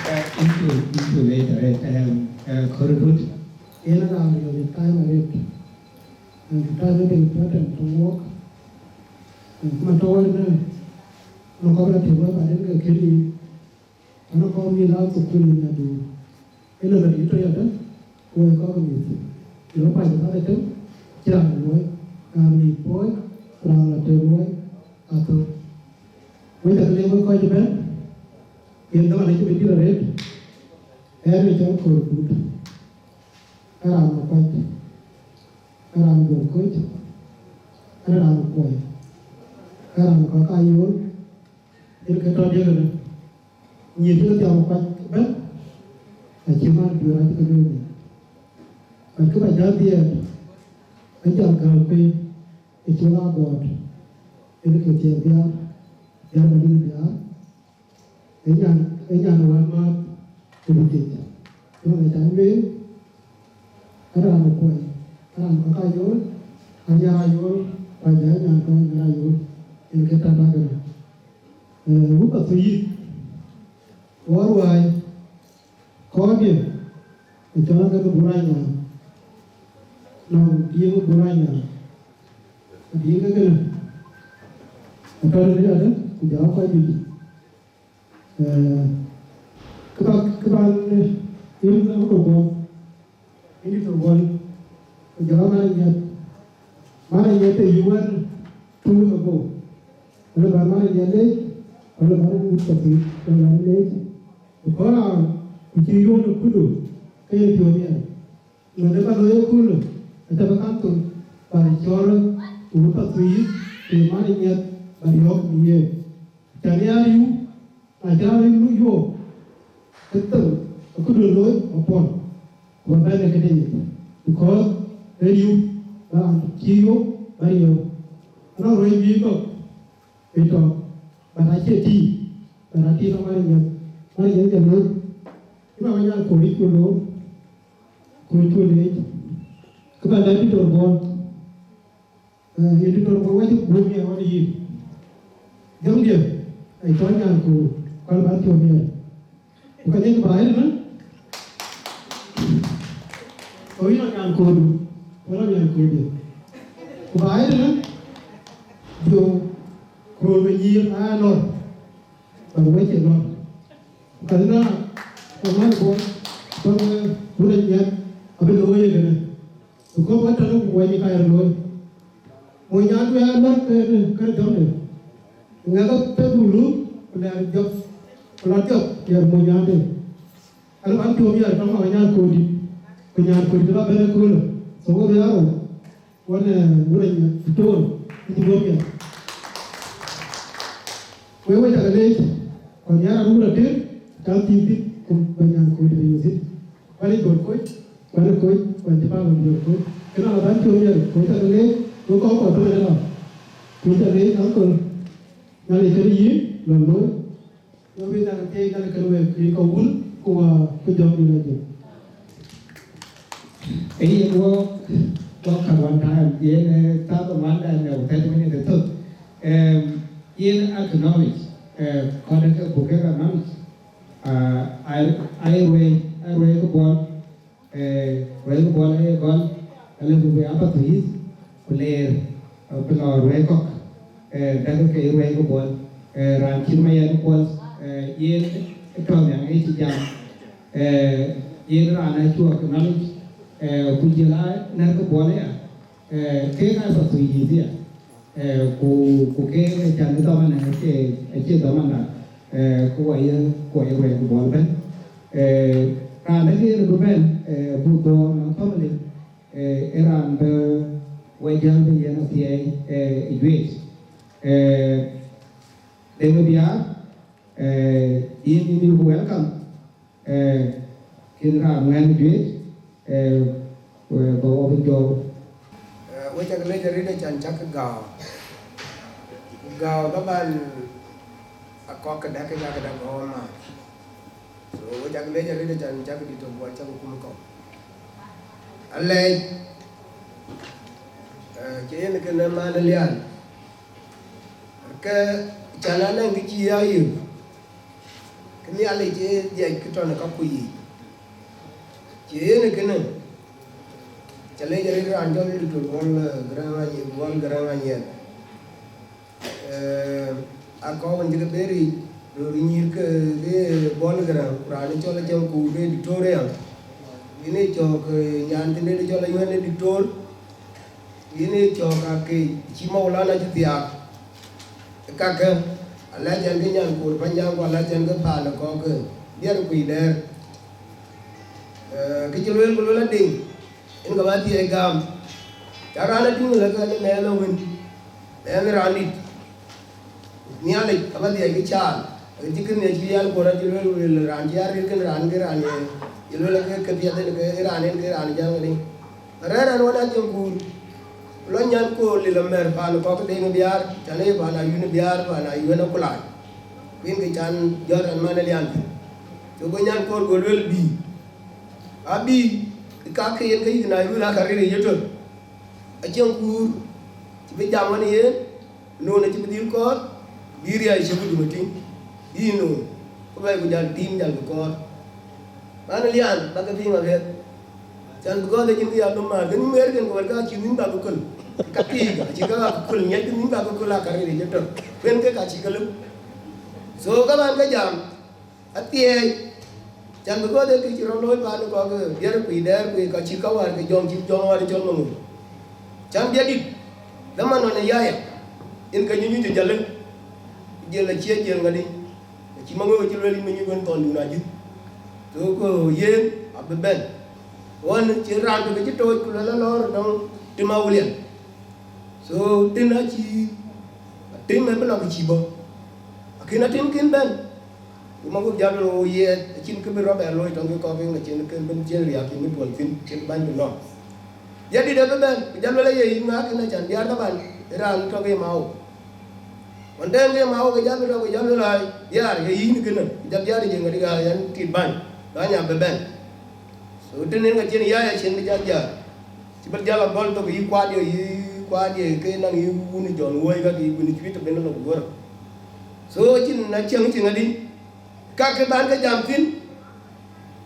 Uh, into, into later, eh, um, uh, Korkut. Yen a raan riɔ̈ɔ̈c ë time arëët. And time is important to work. And kuma tɔ̈ wɛ̈t në, në kɔc la tëk wɛ̈t baden ke kënë, ënɔ kɔc mïth la thukul ë Nyaduur. Ëlë la yï tɔ̈ yadë, ku wek kɔc mïth. Yï rɔt pany ë path ëtëm, cï raan luɔi, raan mïth puɔ̈i, raan la tëk luɔi, athök. Wek cä ke leec wek kɔc ëbɛ̈n, yen dhaman acï bï dït arëët, ɣɛn ë cɔl Korkut, ë raan Makuac, ë raan Bor Koc, ë raan Kuɔi, ë raan Kɔ̈k Ayol, yen ke tɔ̈ diëkënë. Nyïïr cï ke thiaam Makuac ëbɛ̈n, acï man Juëër acï ke lueel nhial. But kë ba jäl dhiɛɛt, ë jal gääu piny, ë cï ɣa gɔɔt, yen ke thiëëk Biaar, Biaar Madït Biaar, ë nyan, ë nyan wään määth ë bï thiëc. Ëmën acä lueel, ë raan ë Kuɔi, ë raan Kɔ̈k Ayol, Anyar Ayol, ku ajä nyan kɔc Anyar Ayol, yen ke tɛ̈t akënë. Eh, wut Pathuyith, wɔ ruääi, kɔɔrdiɛ̈, ë cɔl akënë Bur Anyaar, nɔŋ diëŋ Bur Anyaar, ku diëŋ kënë, atɔ̈ tëde adë, ku jɔ kɔc juëc. Eh, kë ba, kë ba, eh, yïn Uncle Bol, yïn Uncle Bol, ku jɔl a man Anyieth, man Anyieth ë yï wën two week ago. Wala ba man Anyieth leec, wala ba wut Pathuyith, wala ba leec. Ku kɔn raan, ku cï yöön ë kudu, ke ye piɔ̈u miɛt. Ŋuɛ̈n ë ka looi ëköölë, acä bï kaŋ thöŋ, ba cɔl wut Pathuyith, ku ye man Anyieth, ba yɔ̈ɔ̈k bï yen. Cä riaar riu, na cä riu yuɔɔk, ke thöŋ, ë këdun looi, ba pɔ̈l, ku ba bɛ̈n ë këde yic. Because ë riu, ba raan cï yöök, ba riëëu. Anɔŋ ruëëc bï kɔ̈k, ë tɔ̈, but acie tïï, but atïï tɔ̈ man Anyieth, man Anyieth jɔ looi. Ëmën wä nyan kɔc ku looi, kɔc ku leec. Kë ba lɛ̈k Diktor Bol, eh, ye Diktor Bol wacï guöm ye ɣɔn yïn. Jɔŋdiɛ̈, ë cɔl nyan ku kɔl ba thiɔ̈k miɛt. Ku ka jël baai ënë, ku yïn nyan kodu, ku nyan kodu. Ku baai ënë, jɔ ku röör bï nyïïr aa lɔ̈r, bä wec ë lɔ̈r. Ku ka na, ku man Bol, ku, eh, wun Anyieth, abï looi ë kënë. Because wɛ̈t tɔ̈ ku wɛ̈ny ë ka ye looi. Mony nyan duëër ë lɔ̈k ke, ke dɔ̈mde. Ŋɛk ke pek ruluk, ku lɛɛr jɔp, ku lɔ jɔp, yer mony nyan de. Alë ban piɔ̈u miɛt tɔ̈ ŋɔk nyan kodi, ku nyan kodi bä bɛ̈n ëköölë. So, wo riaar wo, wën, eh, wun Anyieth, ku tool, ku cï guöp miɛt. Wek we cak leec, ku nhiaar arun ater, cam thïn thïn, ku bä nyan kodi bä yöth thïn. Wɛ̈t ë Bor Koc, wɛ̈t ë Koc, wɛ̈t cï bä bä Bor Koc. Kënë ala bän piɔ̈u miɛt, ku cak leec, ku kɔc kɔ̈k tɔ̈ ënë lɔ. Ku cak leec, Uncle, Nhialic kënë yïn, lon looi. Ku bï Nhialic thiëëc, Nhialic kënë wek, yïn kɔc wun, ku, ah, ku jɔŋdït la jël. Ee yen wɔ, wɔ ka one time, yen, eh, thaa dhamanda në thirty minutes ë thök. Em, yen acknowledge, eh, kɔn ke buk ke acknowledge, ah, ai, ai ruëëc, ai ruëëc ke Bol, eh, ruëëc ke Bol aye gɔl, ale buk be Apathuyith, ku leer, eh, bï lɔ ruëëc kɔ̈k, eh, dak ke ruëëc ke Bol, eh, raan cït Mayen Kuɔl, eh, yen ë tɔ̈ nhiaŋ ë cï jam. Eh, yen raan acuɔk acknowledge, eh, ku jël a nɛ̈r ke Bol aya, eh, kek aa Pathuyith ya, eh, ku, ku kek ë can ë dhamana acie, acie dhamana, eh, ku wa ye, ku wa ye ruɛɛc ku Bol ëbɛ̈n. Eh, raan dɛ̈ yen bï bɛ̈n, eh, buk dhuɔɔŋ nɔŋ family, eh, ë raan bï wa jäl bï yen athiɛɛi, eh, ë juëc. Eh, Deŋ Biaar, eh, yïn, yïn, you welcome. Eh, kën raan ŋuɛ̈ɛ̈n juëc, eh, we bä wɔ bï jɔɔk. Eh, we cak lec arëët acan cak gääu. Gääu dhaman akɔk këdäk, këdäk, këdäk gɔ̈ɔ̈r maath. So, we cak lec arëët acan cak dït tök, wa cak kum kɔ̈k. Alɛc, eh, cï yen kënë man Lian. Ke can anɛŋ kë cï ya yök, kë Nhialic ë dhiac kë tɔ̈ në kaku yiic. Cï yen ë kënë, ca lec arëët raan cɔl Doctor Bol, eh, Garang Anyieth, Bol Garang Anyieth. Eh, akɔ̈u wën cï ke bɛ̈ɛ̈r yic, röör nyïïr ke, ke Bol Garang, ku raan cɔl Aciëŋ Kuur ke Diktor aya. Yen ë cɔk, eh, nyan thiin de cɔl Ayuɛn ë Diktor. Yen ë cɔk kakë cï Maulana cï thiaak. Kakë, alɛc ɛn ke nyan koor Panyang, ku alɛc ɛn ke paan ë kɔ̈k ke diɛɛr kuc dɛɛr. Eh, kë cï lueel, ku lueel adïŋ, en ka bä thiëëc gam. Ca raan atuŋ lë ke mɛɛn ë wën, mɛɛn ë raan dït. Nhialic abä dhiɛc kë caal, acï kën ë cï yɛn kuɔ̈r acï lueel, lueel raan cï arëët kën raan ke raan ye, ye lueel ke, ke piɛth en ke raan en ke raan jam këdï. Arɛ̈ɛ̈r ɛn ɣɔn Aciëŋ Kuur, lɔ nyan koor lil amɛ̈r paan kɔ̈k deŋ biaar, can ee paan Ayuɛn biaar, paan Ayuɛn akulac. Kuïn ke can jɔt ɛn man ë lian thïn. Cuk nyan koor go lueel bï. Abï, kakë yen ke yïk Nairobi la ka rëër ye tök. Aciëŋ Kuur, cï bï jam ɣɔn yen, noon acï bï dhil kɔɔr, bï riɛc cï ku dum ë tïŋ, bï noon, ku bɛ̈ɛ̈i ku jäl tïŋ jäl bï kɔɔr. Man ë lian, bä ke piŋ apiɛth. Can bï gɔ̈th acïn kë ya dhom määr, ke nhïm ɣer ken ke wɛ̈t ka cï nhïm bä ke köl. Ka thiik, acï ke bä ke köl, ŋiɛc ke nhïm bä ke köl aa ka rëër ye tök. Kuen ke ka cï ke lëu. So, ka man ke jam, athiɛɛi, can bï gɔ̈th ee kë cï rɔt looi paan ë kɔ̈k, eh, diɛɛr kuc dɛɛr kuc ka cï ka wäär ke jɔŋ cï jɔŋ wäär cɔl maŋö. Can biɛt dït, dhaman nɔn ë yaya, yen ka nyuc nyuc ë jɔl ë, jël acie jël ŋadï, acï maŋö cï lueel yïn menyï wën thɔndun ajïth. So, ku yen abï bɛ̈n. Ɣɔn cï raan tök cï tooc ku lueel alɔɔr dɔŋ tim Awulian. So, tïn acï, tim ë bï lɔ kë cï bɔ̈. Akën atim kën bɛ̈n. Ku maŋö jal rou ye, acïn kë bï rɔt bɛ looi tɔŋ kë kɔ̈k ë ŋa cïn kën bïn cïn riääk cïn bï tuɔl thïn, cïn bäny bï nɔm. Ya dït abï bɛ̈n, ku jal lueel aye yïn ŋaak kën acan diaar ka ban, raan tɔ̈ ke mawu. Ɣɔn tɛ̈ɛ̈n ke mawu ke jal bï tɔ̈ ke jal lueel ai, diaar ye yïn kënë, ku jal diaar ye ŋa dï ɣa yɛn tit bäny, bäny abï bɛ̈n. So, tïn en ka cïn yaya cïn bï jal diaar. Cï bï jal agɔl thok yï kuat ye, yï kuat ye, ke naŋ yï wun Jɔn Wuɔ̈i ka kï wun cuit të ben lɔ guöör. So, cïn na cieŋ cïn adï, ka ke ban ke jam thïn,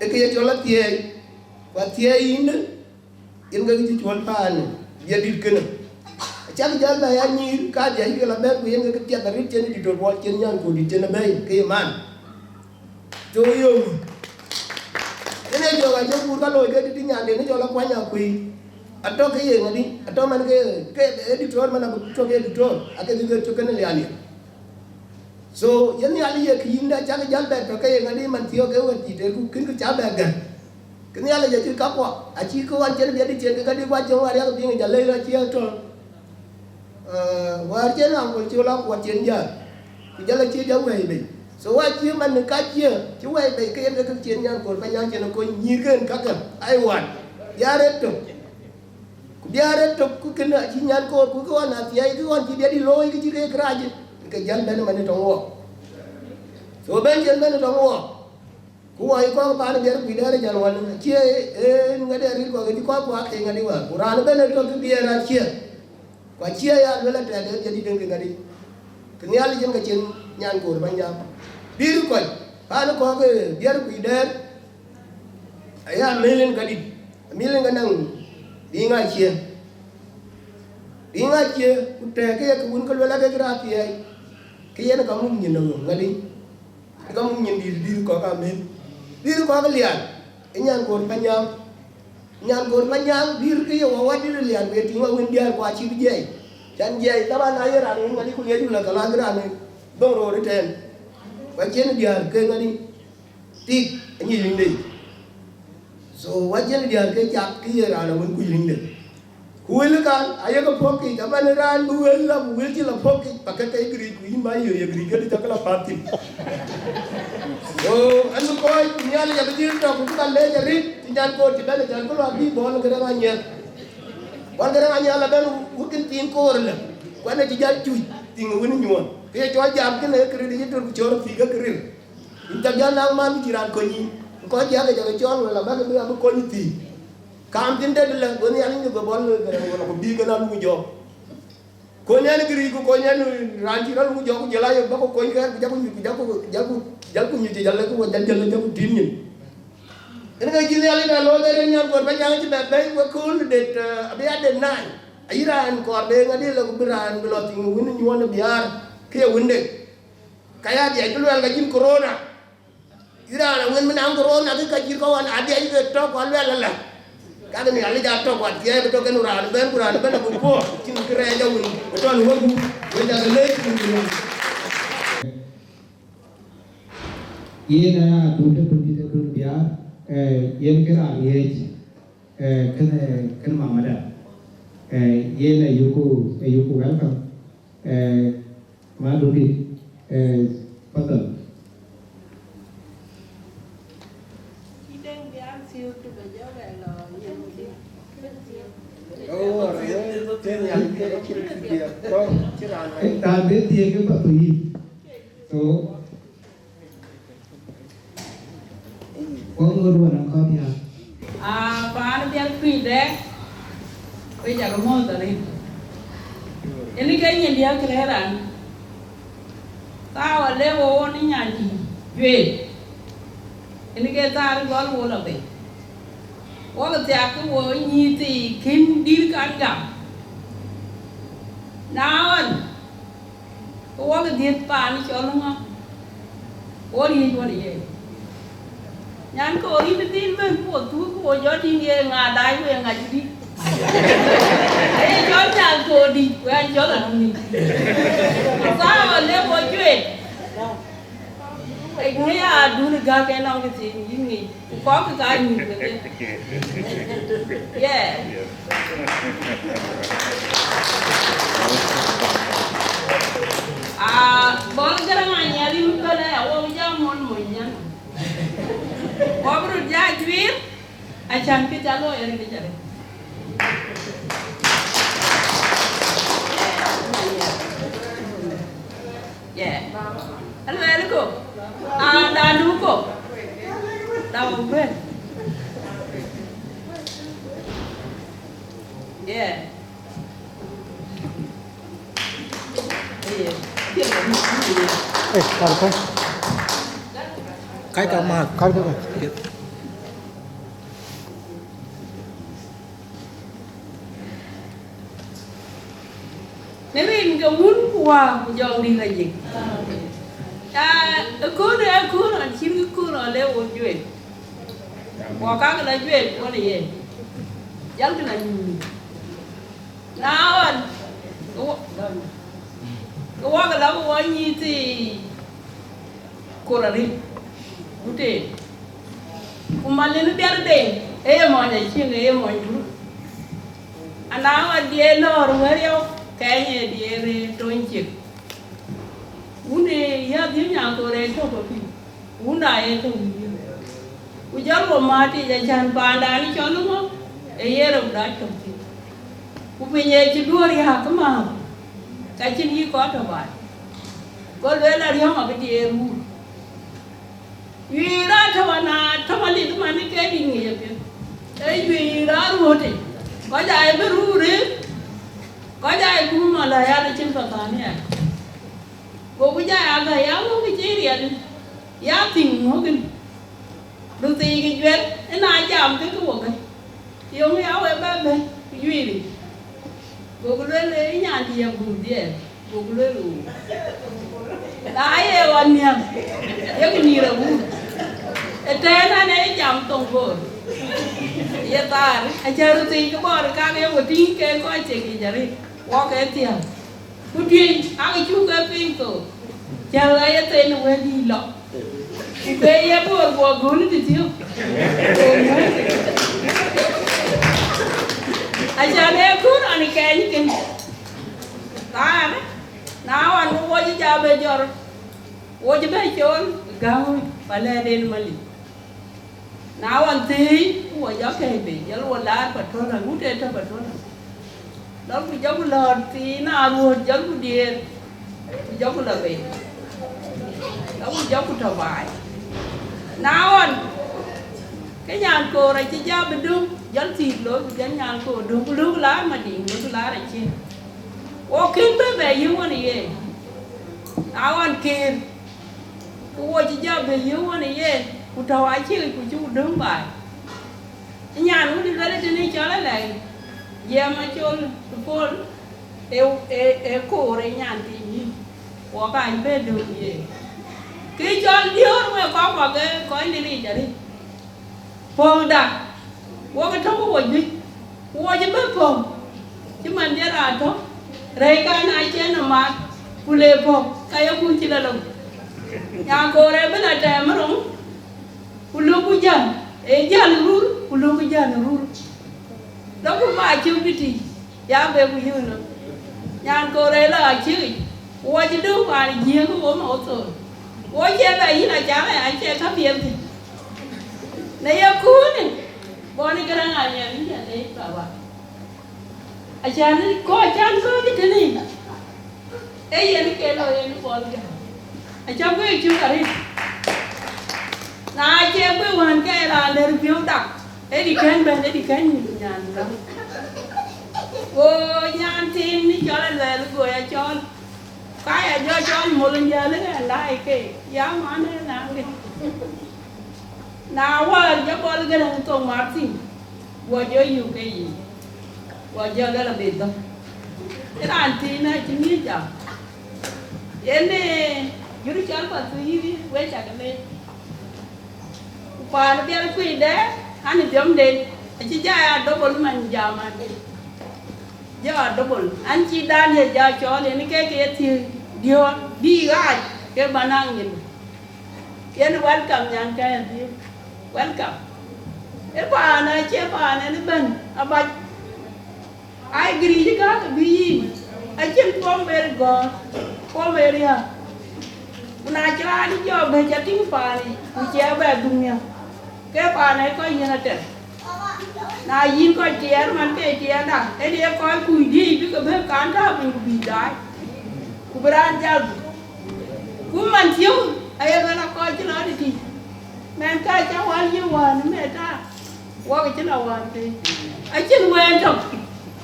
ee ke ye cɔl athiɛɛi, ku athiɛɛi yïndë, yen ke cï cuɔl paan biɛt dït kënë. Acak jal bɛ ya nyïïr, ka diɛc ke la bɛ̈n, ku yen ke piɛth arït cïn dït tɔ̈ buɔl cïn nyan ku dït cïn ë bɛ̈i, ke ye man. Cuk yom. Yen ee jɔk acï kuur ka looi ke tïtï nyanden ë jɔl akuany akuëi. Atɔ̈ ke ye ŋadï, atɔ̈ man ke, ke ee diktor man abï tɔ̈ ke diktor, ake dhil ke tök kënë lialiel. So, yen Nhialic ye kë yïndë acak jal bɛ tɔ̈ ke ye ŋadï man thiɔ̈k ke wɛ̈t cï tëëk ku kën kë ca bɛ gɛ̈r. Kë Nhialic acï kakuɔ, acï kë ɣɔn cïn biɛt dït cïn kë kadï kuac cïn wäär yak piŋ jal lei la cï atɔ̈. Eh, wäär cïn aŋkol cï la kuɔt cïn jäl, ku jɔl acï jɔ wɛ̈i bei. So, wa cï man në ka cie, cï wɛ̈i bei, ke yen ke kek cïn nyan kor Panyang cïn kony nyïïr ken kakë, ai wan, bï arëët tök. Ku bï arëët tök, ku kënë acï nyan kor, ku kë ɣɔn athiɛɛi, kë ɣɔn cï biɛt dït looi, kë cï kek rac, ke jäl bɛ̈n man ë tɔŋ wɔ. So, bɛ̈n cïn bɛ̈n ë tɔŋ wɔ. Ku wɔ yï kɔ̈k paan ë biɛt kuc dɛɛr ë jal wan, acie en ŋadï aril kɔ̈k ë cï kɔ̈k ku ake ŋadï wäär. Ku raan ëbɛ̈n ë tɔ̈ kë biɛɛr acie. Ku acie ya luel atɛ̈ɛ̈n ë jadït en ke ŋadï. Kë Nhialic en ke cïn nyan koor bäny jam. Bï röt kɔc, paan ë kɔ̈k ë biɛt kuc dɛɛr, aya amël en kadït, amël en ke naŋ riŋ acie. Riŋ acie, ku tɛ̈ɛ̈k ke ye kë wun ke luel ake kë raan thiɛɛi, ke yen ka muk nyin ë ŋadï. Ka muk nyin dït, dït kɔ̈k amël. Dït kɔ̈k lian, ë nyan koor Panyang. Nyan koor Panyang, dït ke ye wä wä dït lian, ku ye tïŋ awën diäär ku acï bï jiɛɛi. Can jiɛɛi, thaban na ye raan wun ŋadï ku liec wula ka la kë raan dhoŋ roor ëtɛ̈ɛ̈n. Ku acïn diäär ke ŋadï, tik, anyic liŋde. So, wä cïn diäär ke cak, ke ye raan awën kuc liŋde. Ku wël kan, ayek pɔ̈k yic, aman raan bï wël la, bï wël cï la pɔ̈k yic, pa ke ke giric, ku yïn ba yök ye giric, ke dï cak la path thïn. So, an bï kɔc, Nhialic abï dhil tɔ̈, ku cï ba lec arëët, cï nyan koor cï bɛ̈n, can kë luak bï bɔl kërɛŋ anyiɛth. Bɔl kërɛŋ anyiɛth la bɛ̈n, wëkën thiin koor lë, ku an acï jäl cuc, thiŋ wën nyuɔɔn. Ke ye cɔl jam kënë, kërit ye tör ku cɔɔr thiik ke kërir. Yïn cak jäl naŋ man, cï raan kony yïn. Kɔc cï ake jɔ ke cɔɔl, wala bäk bï abï kony thii. Kaam thïn dɛ̈t lë, go Nhialic ke bɔl, wala ku bï ke na luk jɔ. Kony ɛn giric, ku kony ɛn raan cï rɔt luk jɔ, ku jël ayök bä ku kony kɛɛr, ku jaku nyuc, ku jaku, jaku, Jal ku nyuc, jal ku jal, jal jal ku tin nyin. Ënë ke cï Nhialic bɛ looi, bɛ rëër nyan kuɔɔr bɛ nyaŋ cï bɛ bɛ̈i, we kööl det, eh, abï ya det nai. Ayï raan kɔɔr bë ŋadï lɔ ku bï raan bï lɔ thiŋ wën nyuɔɔn ë biäär, ke ye wënde. Ka ya dhiac bï luɛl ka cïn corona. Yï raan awën bï naŋ corona, ke ka cït kɔ̈u an, adhiac ke tɔ̈ ku aluɛl ala. Ka ke Nhialic aa tɔ̈ ku athiɛɛi bï tɔ̈ kenë raan ëbɛ̈n, ku raan ëbɛ̈n abï puɔ̈k, cïn kërɛɛc awën, ë tɔ̈ në wek gup, wek ca ke leec cïn kërɛɛc. Yen aya dun të dun dït ë dun biäär, eh, yen kë raan ŋiëc, eh, kënë, kënë mamada. Eh, yen ayuku, ayuku welcome. Eh, ma dun dït, eh, fadhal. Eh, raan bï thiëëk ë path yï. So, wɔ ŋot wɔ nɔm kɔ̈th ya. Ah, paan biɛl kuc dɛ, we cak mɔ̈th arëët. Ënë ke nyin diäk kërɛɛr raan. Thaar wɔ le wo wo ni nyan dï juëc. Ënë ke thaar gɔl wo lɔ bei. Wɔ ke thiak ke wo nyïïth thii kën dït kan gam. Na ɣɔn, ke wɔ ke dhiëth paan cɔl ŋö? Wo riëëc wɔ ye. Nyan koor yïn dhil bɛ̈n ku wo thuk ku wo jɔ tïŋ ye ŋa daai ku ye ŋa cï dï. Aye cɔl nyan koor dï, ku an cɔl aduni. Thaar wɔ le wo juëc. Ŋic adun gäk ë nɔŋ kë thiin yïn ŋic, ku kɔ̈k kë ka nyuc wënde. Yeah. Ah, bɔl Garaŋ Anyiɛth yïn kënë, awɔk jam mon mony nyan. Wɔ bï röt jɔ juiir, acan kë ca looi arëët arëët. Yeah. Aluel ko. Ah, da du ko. Da wo bɛ̈n. Yeah. Yeah. Eh, kar ko. Kai ka ma. Kar ko. Në rin ke Wun ku Wät ku Jɔŋdït Lajik. Ya, ëköölë, ëköölë, an cïn kë köölë le wo juëc. Wɔ ka ke la juëc wɔ në ye. Jal kë la nyuc. Na ɣɔn, ke wɔ, ke wɔ ke la ku wɔ nyïïth thii kor arëët, ku teer. Ku malin biɛr deŋ, ee ye mɔny acieŋ, ee ye mɔny dur. Ana ɣɔn diëër lɔ̈ɔ̈r wëriɔu, kɛɛny ee diëër tony ciek. Wun ee ya dhiëëth nyan koor ee tök ë piny, wun da ee tök ë piny. Ku jɔl wo määt yic, acan paandan cɔl ŋö, ee ye rou dac tök thïn. Ku piny ee cï duöör riääk ëmääth, ka cïn yï kɔc tɔ̈ baai. Go lueel, ariɔ̈ŋ abï diëër wuur. Juëc raan tɔ̈ wan, aa tɔ̈ Malith man ke dït ŋic apiɛth. Ee juëc raan ruöötic. Kɔc aa ye bï ruu rëër, kɔc aa ye guum ala ya de cïn Pathania. Goku jɔ ya gäi, ya ŋö kë cï riɛl, ya thiŋ ŋö kënë. Röt thii kë juël, ëna jam ke kë wok ë. Yöŋ ya wek bɛ bɛ̈n, ku juëëric. Goku lueel, ee nyan dï ya guur dhiɛɛl. Goku lueel, ɣöö na ye ɣɔn nhiäk, yek nïïr awuur. Ëtɛ̈ɛ̈n an, ee jam thoŋ Bor. Ye thaar, acä röt thii kë Bor kak ye ku tïŋ ke kɔc cï yic arëët, wok ee thiäk. Ku tueŋ, akë cuk ke piŋ thok, cäk ɣa ye thëën ë wël dïït lɔ. Ku ke ye Bor guɔ göl tëthiök. Acan ee kɔn ɣɔn ë kɛɛny kën. Raan, na ɣɔn ke wo cï ja bɛ jɔt, wo cï bɛ cool gäu, pa lɛ̈ɛ̈t en Malith. Na ɣɔn thëëi, ku wo jɔ kɛ̈ɛ̈c bei, jɔl wo laar Patola, ŋut ee tɔ̈ Patola. Jɔlku jɔku lɔ̈ɔ̈r thii, na ruöt, jɔlku diëër, ku jɔku lɔ bei. Jɔku, jɔku tɔ̈ baai. Na ɣɔn, ke nyan koor acï jɔ bï döŋ, jɔl thïïk looi, ku jɔl nyan koor döŋ, ku lök laar Madiŋ, lök laar acin. Wo kën bɛ bɛ yï ɣɔn ë yen. Na ɣɔn kën, Ku wo cï jɔ bï yï wën ë yen, ku tɔ̈u acïk ku cuk döŋ baai. Nyan wun ë luel tënë cɔl alɛ̈i, jiɛɛm acol ë pol ë, ë, ë koor ë nyan thiin yïn, wɔ ka bɛ döŋ yen. Kë cɔl diöör wek kɔc kɔ̈k ë kɔc në ric arëët. Pɔ̈kda, wok ë tɔ̈u wo juëc, ku wo cï bï pɔ̈k, cï man diɛt aa tɔ̈, rɛ̈i ka na cïn ë mat, ku le pɔ̈k, ka ye kun cï lɔ lok. Nyan koor ë bï lɔ tɛɛm ë röŋ, ku lok ku jäl, ë jäl rur, ku lok ku jäl rur. Lok ku ma cök tïtï, ya be ku yök nɔm. Nyan koor ë lɔ acïk, ku wo cï döŋ paan jiëëŋ wo ma wo thor. Wo cie bɛ yïn acaŋ aya, acie ka piɛth thïn. Në ye kuuni, bɔn ë Garaŋ Aliɛm yïn ca leec baba. Acan kɔc can kɔc tënë, ee yen ke lɔ yen Bol Garaŋ. Aca guëër cök arëët. Na cie guëër wään ke raan dɛ̈t piɔ̈u dak, ë dï kɛ̈n bɛ̈n, ë dï kɛ̈n nyan Garaŋ. Go nyan thiin në cɔl aluɛɛl, go ya cɔl. Ka ya jɔ cɔl mol jäl ë ɣɛn daai ke, ya man ë naŋ dï. Na wäär jɔ Bol Garaŋ thok Martin, guɔ jɔ yök ke yic, guɔ jɔ lɛl abï dhɔ̈k. Ë raan thiin acï ŋic jam. Yen ë jur cɔl Pathuyith, we cak leec. Ku paan Biɛl Kuc dɛ, an ë biɔmden, acï jɔ ya double man jam an. Jɔ double. An cï Daniel jɔ cɔɔl, yen ke ke ye thiëëk diöör, bï ɣaac, ke bä naŋ nyin. Yen welcome, nyan kɛ̈ɛ̈r, welcome. Ë paan acie paan en ëbɛ̈n abac. Ai giric ë gääk bï yïn, acïn pɔ̈m ber gɔ̈ɔ̈r, pɔ̈m ë riääk. Ku na cï raan jɔ bɛ̈c atïŋ paan yic, ku cie bɛ dhuk nhial, ke paan ë kɔc yiën ater. Na yïn kɔc tiɛɛr man ke tiɛɛrda, ënë ye kɔc kuc diëc bï ke bɛ̈n kan tääu piny ku bï daai, ku bï raan jal dhuk. Ku man thiëu aye luel a kɔc cï lɔ tëtï, mɛn ka cä wäl yï wään ë mɛt aa, wok cï lɔ wään pei. Acïn wëën tök,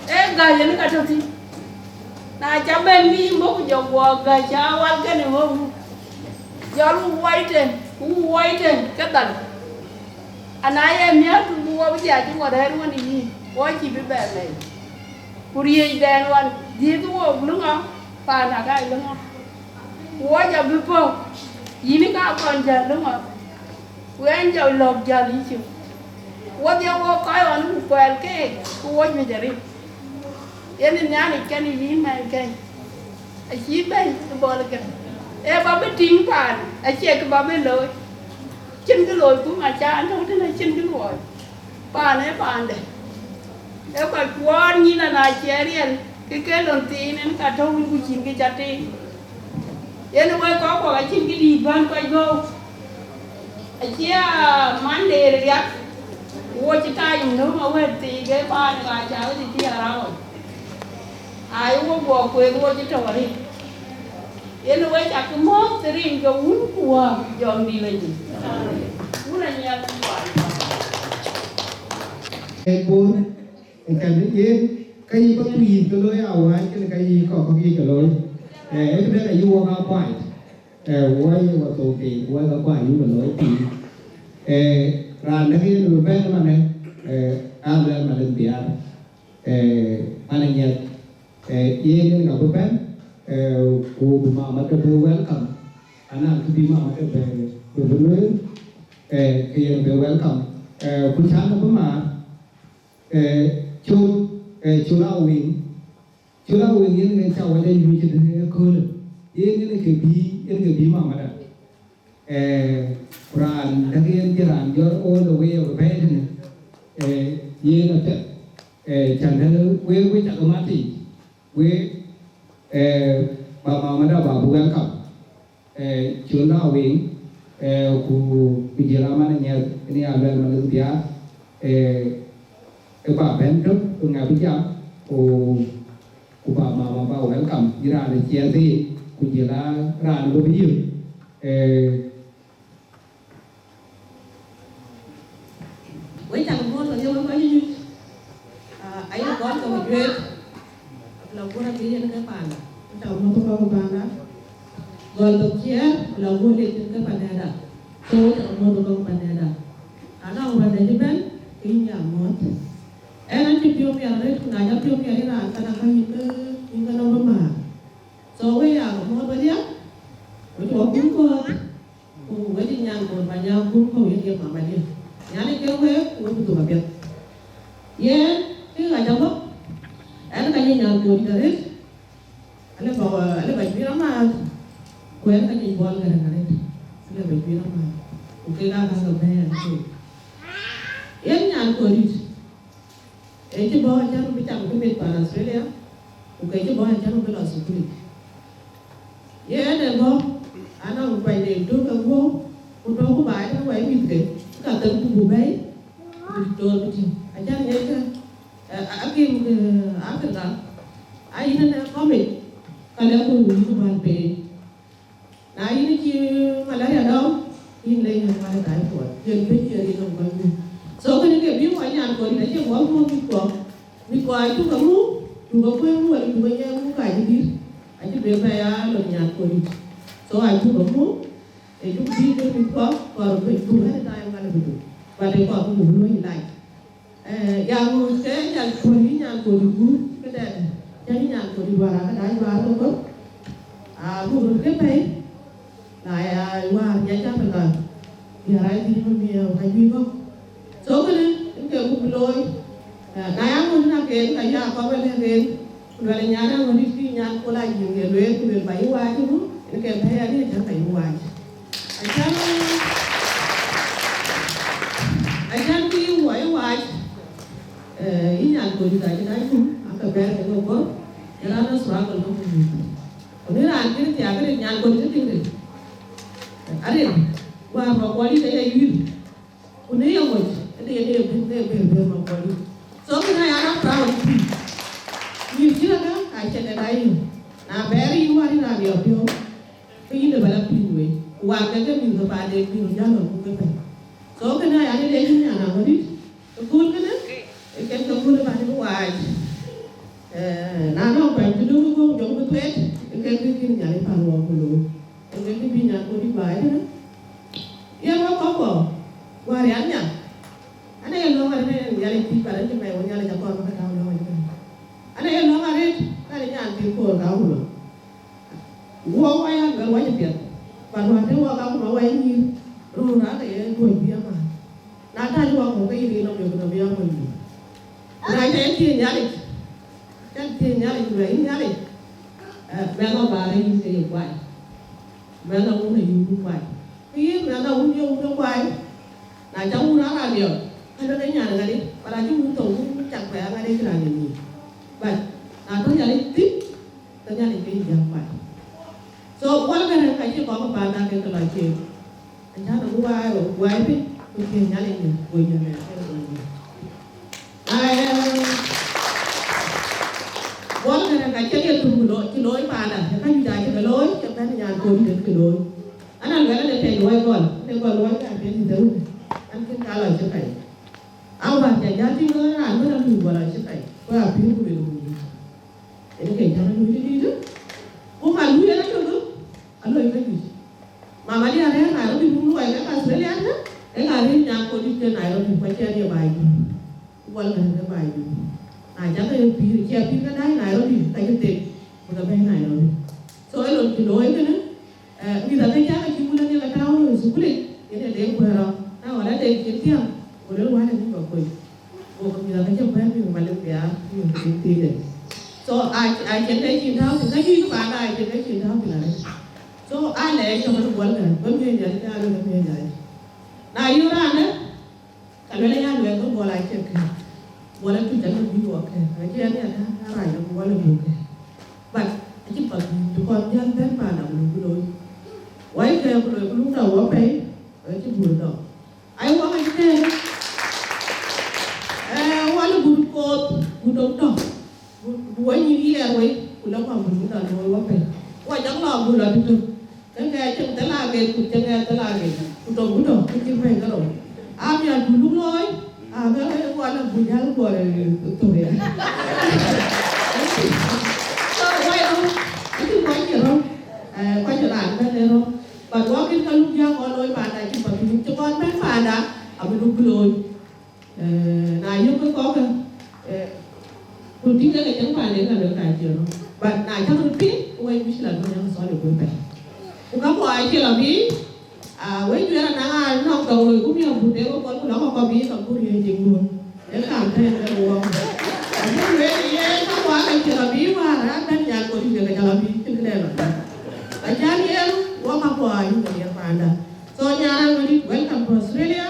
ee gäi yen ka tɔ̈ thïn. Na cä bɛ̈n bï yï mök jɔ guɔ gäi cä wäl kënë ɣööu, jɔl wuk wai tën, ku wuk wai tën ke dhal. Ana ye miäk, ku bï wɔ bï dhiac cï wɔ rɛ̈ɛ̈r wën ë yïn, wɔ cïï bï bɛ lɛ̈i. Ku riëëcdɛn ɣɔn dhiëëth wok lëŋɔ, paan aka lëŋɔ. Ku wɔ jɔ bï pɔ̈k, yïn ka kɔn jäl lëŋɔ, ku ɛn jɔ lɔ̈k jäl yïcök. Wodhie wok kɔc ɣɔn ku kuɛɛl keek, ku wɔ juëc arëët. Yen ë Nhialic kɛn ë yïn mɛnhkɛn, acï bɛ̈ny ë Bol Garaŋ. Ee bä bï tïŋ paan, acie kë bä bï looi. Cïn kë looi ku ma caan tɔ̈u tënë, cïn kë luɔi. Paan ee paande. Ee kɔc kuɔɔr nyïn ana cie riɛl, ke ke lon thiin en ka tɔ̈u wun ku cïn kë ca tïŋ. Yen wek kɔc kuɔk acïn kë dïït bän kɔc gɔ̈u. Acie man de riak, wo cï tac nöm awɛ̈t thii ke paan ka ca wek cï araun. Ai wo guɔ kueth wo cï tɔ̈u arëët. Yen wek cak mɔ̈th rin ke wun ku wäär jɔŋdït lɔ nyin. Wun anyiɛth kuan. Ee bor, ee ka yen, ka yï bä kuiir ke looi awääc kën ka yï kɔk kɔk yï ke looi. Ee, ee këdë ka yï wok aa kuany. Ee, woi, wa thou piny, woi ka kuany yï ke looi piny. Ee, raan däk yen bï bɛ̈n ëmanë, ee, aa luɛɛl Malith Biaar. Ee, man ë nyiɛth, ee, yen yen ka bï bɛ̈n, ee, ku bï mama ke bï welcome. Anɔŋ kë bï mama ke bï, bï, bï lueel, ee, ke yen bï welcome. Ee, ku cän bï maar, ee, col, ee, col a wing, col a wing yen yen ca wɛ̈t ë nyuc ë köölë. Yen yen ke bï, yen ke bï mama da. Eh, ku raan däk yen cï raan jɔt all the way of bɛ̈ɛ̈i tënë, eh, yen apiɛth. Eh, cän däk wek, wek cakë mat yic, wek, eh, ba mamada ba bï welcome. Eh, cun la wing, eh, ku, ku jël aman anyiɛth, ni aluɛl Malith Biaar, eh, ë ba bɛ̈n tök, ku ŋa bï jam, ku, ku ba mama ba welcome, yï raan ë ciɛɛth ë, ku jël a raan bï bï yök. Eh, wek cak muɔ̈th lɔ yök ë kɔc ë nyuc, ah, ayï gɔl ke juëc, la guɔ̈r abï yen ke panda. Wek cak muɔ̈th ë kɔc ke panda. Gɔl thok ciɛɛr, la guɔ̈r lec yen ke panda. So, wek ca muɔ̈th ë kɔc panɛda. Anɔŋ raan dɛ̈ cï bɛ̈n, ke yïn ya muɔ̈th. Ɣɛn acï piɔ̈u miɛt arëët, ku na ca piɔ̈u miɛt ë raan, ka na ka yïn ke, yïn ke nɔm bï määr. So, wek ya muɔ̈th wadiäk, wek cï wɔ kun kɔ̈ɔ̈th, ku wek cï nyan kɔ̈ɔ̈th ba nyan kun kɔ̈u ye diɛ̈ mama diɛ̈. Nyan ë ke wek, ku wek bï thök apiɛth. Yen, kë ɣa ca bɔ̈, ɣɛn ka ye nyan kɔ̈ɔ̈th dït arëët, ale ba, ale ba juiir amääth, ku ɣɛn ka nyic Bol Gäräŋ arëët, ale ba juiir amääth, ku kek aa ka ke bɛ̈ɛ̈i ɛn keek. Yen nyan kɔ̈ɔ̈th dït, ee cï bɔ̈ acän bï cam kë meth pan Australia, ku ke cï bɔ̈ acän bï lɔ thukul. Yen ë bɔ̈, anɔŋ kuany de tök ke guɔ̈u, ku tɔ̈u ku baai tënë wɛ̈i mïthke, ka them ku buk bɛ̈ɛ̈i, ku diktor bï tïŋ. Acän ŋiɛckë, eh, akim ke Africa, a yïn ënë kɔmic, ka lɛ̈k ku yïn bän peen. Na yïn cï malaria dɔm, yïn le yïn wal typhoid, yen bï cie rin nɔm kɔc gup. So kënë ke bï wɔ nyan kɔ̈ɔ̈th dït acie wɔ gup mïthkuɔ, mïthkuɔ acuk ke muk, cuk ke kuëër muk, wala cuk ke nyiɛɛi muk ka cï dït, acï bï bɛ ya lɔ nyan kɔ̈ɔ̈th dït. So acuk ke muk, ë cuk bï ke mïthkuɔ, kɔɔr bï cuk anytime wala bï duk. But ë kɔɔr bï buk luɔ̈i ilac. Eh, ya ŋö ke nyan kɔ̈ɔ̈th dït nyan kɔ̈ɔ̈th dït gup këdɛn, cä yï nyan kɔ̈ɔ̈th dït wäär aa këda juaar ke kɔ̈th, aa, buk röt ke pɛ̈i, na ya wäär nya cä ke lɔ, ya rac dhïc bï miëëu ka juëc kɔ̈k. So kënë, ë ke buk looi, eh, na ya ŋö na ken, ka ya kɔ̈k ë lëk en, ku luɛl nyan ë ŋö dït kï nyan kol a yiëŋ ye lueel, ku luel ba yï waac ëbö, ë ke bɛ̈ɛ̈i adï, acän ka yï waac. Acän, acän kï wɔ yï waac, eh, yï nyan kɔ̈ɔ̈th dït acï dac kum, ake bɛ̈ɛ̈r ke ke kɔ̈th, ë raan ë struggle nɔm ku mïth. Ku në raan kën thiaak arëët nyan kɔ̈ɔ̈th dït tïŋ rëët. Arëët, wäär ba kuɔl yï ke ye yïr. Ku në ye moc, ënë yen ee bï, ënë ee bɛ̈ɛ̈r, bɛ̈ɛ̈r ma kuɔl yï. So kënë aya, I'm proud of you. Mïth cï rɔt aa, acïn dɛ̈t aa yï. Na bɛ̈ɛ̈r yïn wäär yïn raan yɔt piɔ̈u, ke yïn ë bä la piŋ wei. Ku wäär ke ke mïth ke paanden bï röt jäl lɔ buk ke pɛ̈l. So kënë aya, ënë le yïn nyan aŋɔ̈t dït. Ëkööl kënë, ë kɛn ke kööl ë bä të bï waac. Eh, na nɔŋ kuany cï döŋ ë gɔ̈u jɔŋ bï thueet, ë kɛn ke kïn Nhialic pan wɔ ku looi. Ë kɛn ke bï nyan kɔ̈ɔ̈th dït baai tënë. Yen wɔ kɔ̈k kɔ̈k, wäär yɛn nya. An, ee lɔ̈ŋ arëët ë Nhialic thiëc, bä rɛ̈n cï bɛ̈ɛ̈i wɔ Nhialic akɔɔr bä ke tääu lɔ̈ŋ arëët. An, ee lɔ̈ŋ arëët, ka de nyan thiëc koor ka wun lɔ. Wɔ wɔ ya luɛl wɔ cï piɛth, bä duɔ̈ɔ̈r të wɔ ka kuma wɔ ye nyïïr, röör aake ye duɔ̈ɔ̈c bï amääth. Na täc wɔ kɔ̈k ke yïn nɔm yök nɔm ya mony dït. Ku na ca ye thiëëc Nhialic, ca thiëëc Nhialic, ku luɛl yïn Nhialic, eh, mɛnh ɣɔn bä rɛ̈c yïn ke ye kuany. Mɛnh ɣɔn wun ayï wun kuany. Ku yïn mɛnh ɣɔn wun ye wun ke kuany. Na ca wun raan raan diɔt, ka luel ke nyan ŋadï, bä raan cï wun thou wun cak bɛ aŋadï cï raan de nyïïn. But na tɔ̈ Nhialic thïn, ke Nhialic ke yï jam kuany. So, Bol Gäräŋ ka cï kɔ̈k ë panda ke ke lɔ cek. Acän abï waai, waai piny, ku thiëëc Nhialic në, ku yïn në, ke lɔ cek. Na, eh, Bol Gäräŋ ka cï ye thum ku lo-, cï looi panda, ë ka juëc acï ke looi, cï bɛ̈n nyan kɔ̈ɔ̈th dït cï looi. An, aluɛl an, ee piɛny wɛ̈ɛ̈r gɔl, an, ee gɔl luɔi ka piɛth dït ë wën, an, kën ka lɔ cï pɛ̈i. An, wäär ca jäl tïŋ ɣɔn raan bï rɔt luui gɔl acï pɛ̈i, ku apïïr ku luel ku luui. Yen ke jam luui dït dït. Ku man luui en atök, aluɔi ka juëc. Mama diɛ̈ arɛ̈ɛ̈r Nairobi, muk luɔi kek Australia tënë, kek arëër nyan kɔ̈ɔ̈th dït ke Nairobi, ku acïn ye baai juëc. Ku Bol Gäräŋ ke baai juëc. Na cak ke ye pïïr, cie pïïr ke daai Nairobi, ka cï thek, bï ke bɛ̈ɛ̈i Nairobi. So, ë lon cï looi kënë, eh, mïth aake cak acï wun aŋiɛk atääu ë thukulic, yen ee Deŋ kuɛɛr rɔt. Na ɣɔn la Deŋ cïn thiäŋ, go luel wään ë bï ba kuec. Go ke mïth aake cï kuɛɛr mïth Malek Biaar, mïth cïn thiinde. So, a, a cïn Deŋ cïn tääu thïn, ka juëc ke panda a cïn Deŋ cïn tääu thïn arëët. So, aa lɛɛc cɔk ënë Bol Gäräŋ, bä miëëc Nhialic, aa luel bä miëëc Nhialic. Na yöök raan ë, ka luel aya luɛɛl ke Bol acï kɛ̈ɛ̈c. Bol atuc alë bï wɔ kɛ̈ɛ̈c. Acï ɛn ya dä, arac lɔ ku Bol abuk kɛ̈ɛ̈c. But acï path bï të kɔn jäl bɛ̈n panda ku luk looi. Wai kɛ̈ɛ̈c ku looi ku luk tɔ̈ wɔ pɛ̈i, acï bur dɔm. Ai wɔ acï kɛ̈ɛ̈c. Eh, wɔ lë bur kooth, bur dɔm tɔ̈. Ku, ku wɔ nyïïn yiɛɛr wei, ku lɔ kɔn bï mïth looi wɔ pɛ̈i. Wɔ jɔk lɔ bï lɔ tëtök. Ke ŋɛɛc cïn thel aget, ku cï ŋɛɛc thel aget, ku tɔ̈, ku tɔ̈, ku cï pɛ̈i ke rou. Amiäk bï luk looi, abï wɔ lɔ bï jäl guɔ, eh, thok ya. So, wɔ ye rou, acïn kɔc cï rou, eh, kɔc cï raan bɛ̈n ë rou. But wɔ kën ka luk jäl kɔn looi panda cï path. Kɔn bɛ̈n paanda, abï luk bï looi. Eh, na yök ke kɔ̈k, eh, ku tïŋ ke ke cäŋ paanden ka luel ka cï rɔt. But na cäk röt piŋ, wek bï cï la duɔ̈n yak thɔn ë kuöth pɛ̈i. Ku ka kuɔ acï la bï, ah, wek juëër anaŋ aa nɔŋ tɔŋ loi ku miɔ̈k bun de wek kɔn ku lɔ kɔ̈k kɔ̈k bï kɔn ku riëëc tiŋ duɔ̈n. Ë kam tɛ̈n ke wɔ. Abï lueel yen ka kuɔ ka cï la bï wäär, abɛ̈n nyan kɔc juëc ke cä la bï cïn këdɛn lɔ. Acan yen, wɔ ka kuɔ ayï ke diɛt paanda. So, Nyaran Madït, welcome to Australia.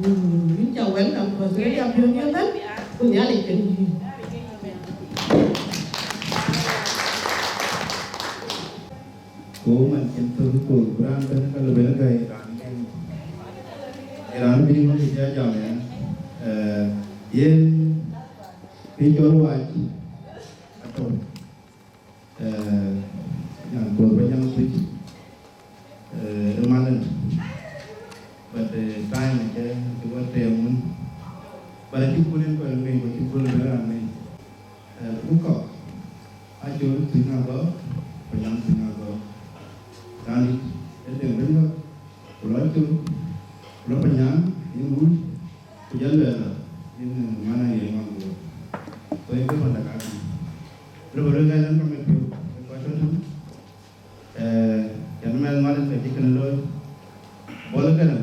Mm, yïn ca welcome to Australia, piɔ̈n yïn ëbɛ̈n, ku Nhialic kenë yïn. Ku man cïn thök ku raan bɛ̈n ka lë bɛ̈n gäi raan ken. Raan bï ŋö kë ca jam ya. Eh, yen kë cɔl wac atɔ̈. Eh, nyan kuɔth ba nyan kuc. Eh, ë malë. But, eh, time ke, ke wa tem wun. But acï kul en kɔc ŋic, ku acï kul en raan ŋic. Eh, ku kɔ̈k, acol thïn agɔk, ku nyan thïn agɔk. Raan dït, ë dëŋ bɛ̈ny ɣɔ̈k, ku lɔ col, ku lɔ panyaan, yen wun, ku jɔ luɛɛl ɣɔ̈k, yen, eh, mana yen ŋɔn guɔ. So yen ke panda ka thïn. Lëbë luel ɣɛn, ɣɛn ka mit piɔ̈u, ɣɛn kɔc tɔ̈ tënë. Eh, yɛn mɛnh ŋuan ë kë cï kënë looi. Bɔl ë kënë.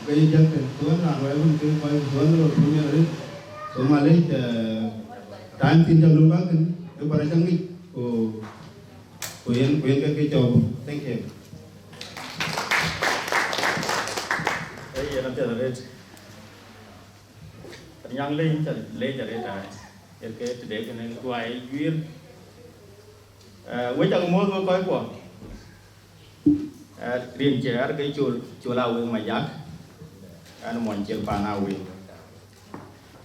Ke yï jël kën, thuɔ̈n raan wɛ̈ɛ̈r wën ke kɔc thuɔ̈n röt tuny yen arëët. So malec, eh, time thïn jɔl lum bäk kën, ë bä rɔt cä ŋic, ku, ku yen, ku yen ke kë cɔk. Thank you. Ee, yen apiɛth arëët. Anyaŋ lec, cä lec arëët ai. Yen ke tëde kënë guai juiir. Eh, wek cak muɔ̈th wek kɔc kuɔ. Eh, rin cï ɣɛn ke col, col Aweŋ Majak. Ɣɛn muɔny cil pan Aweŋ.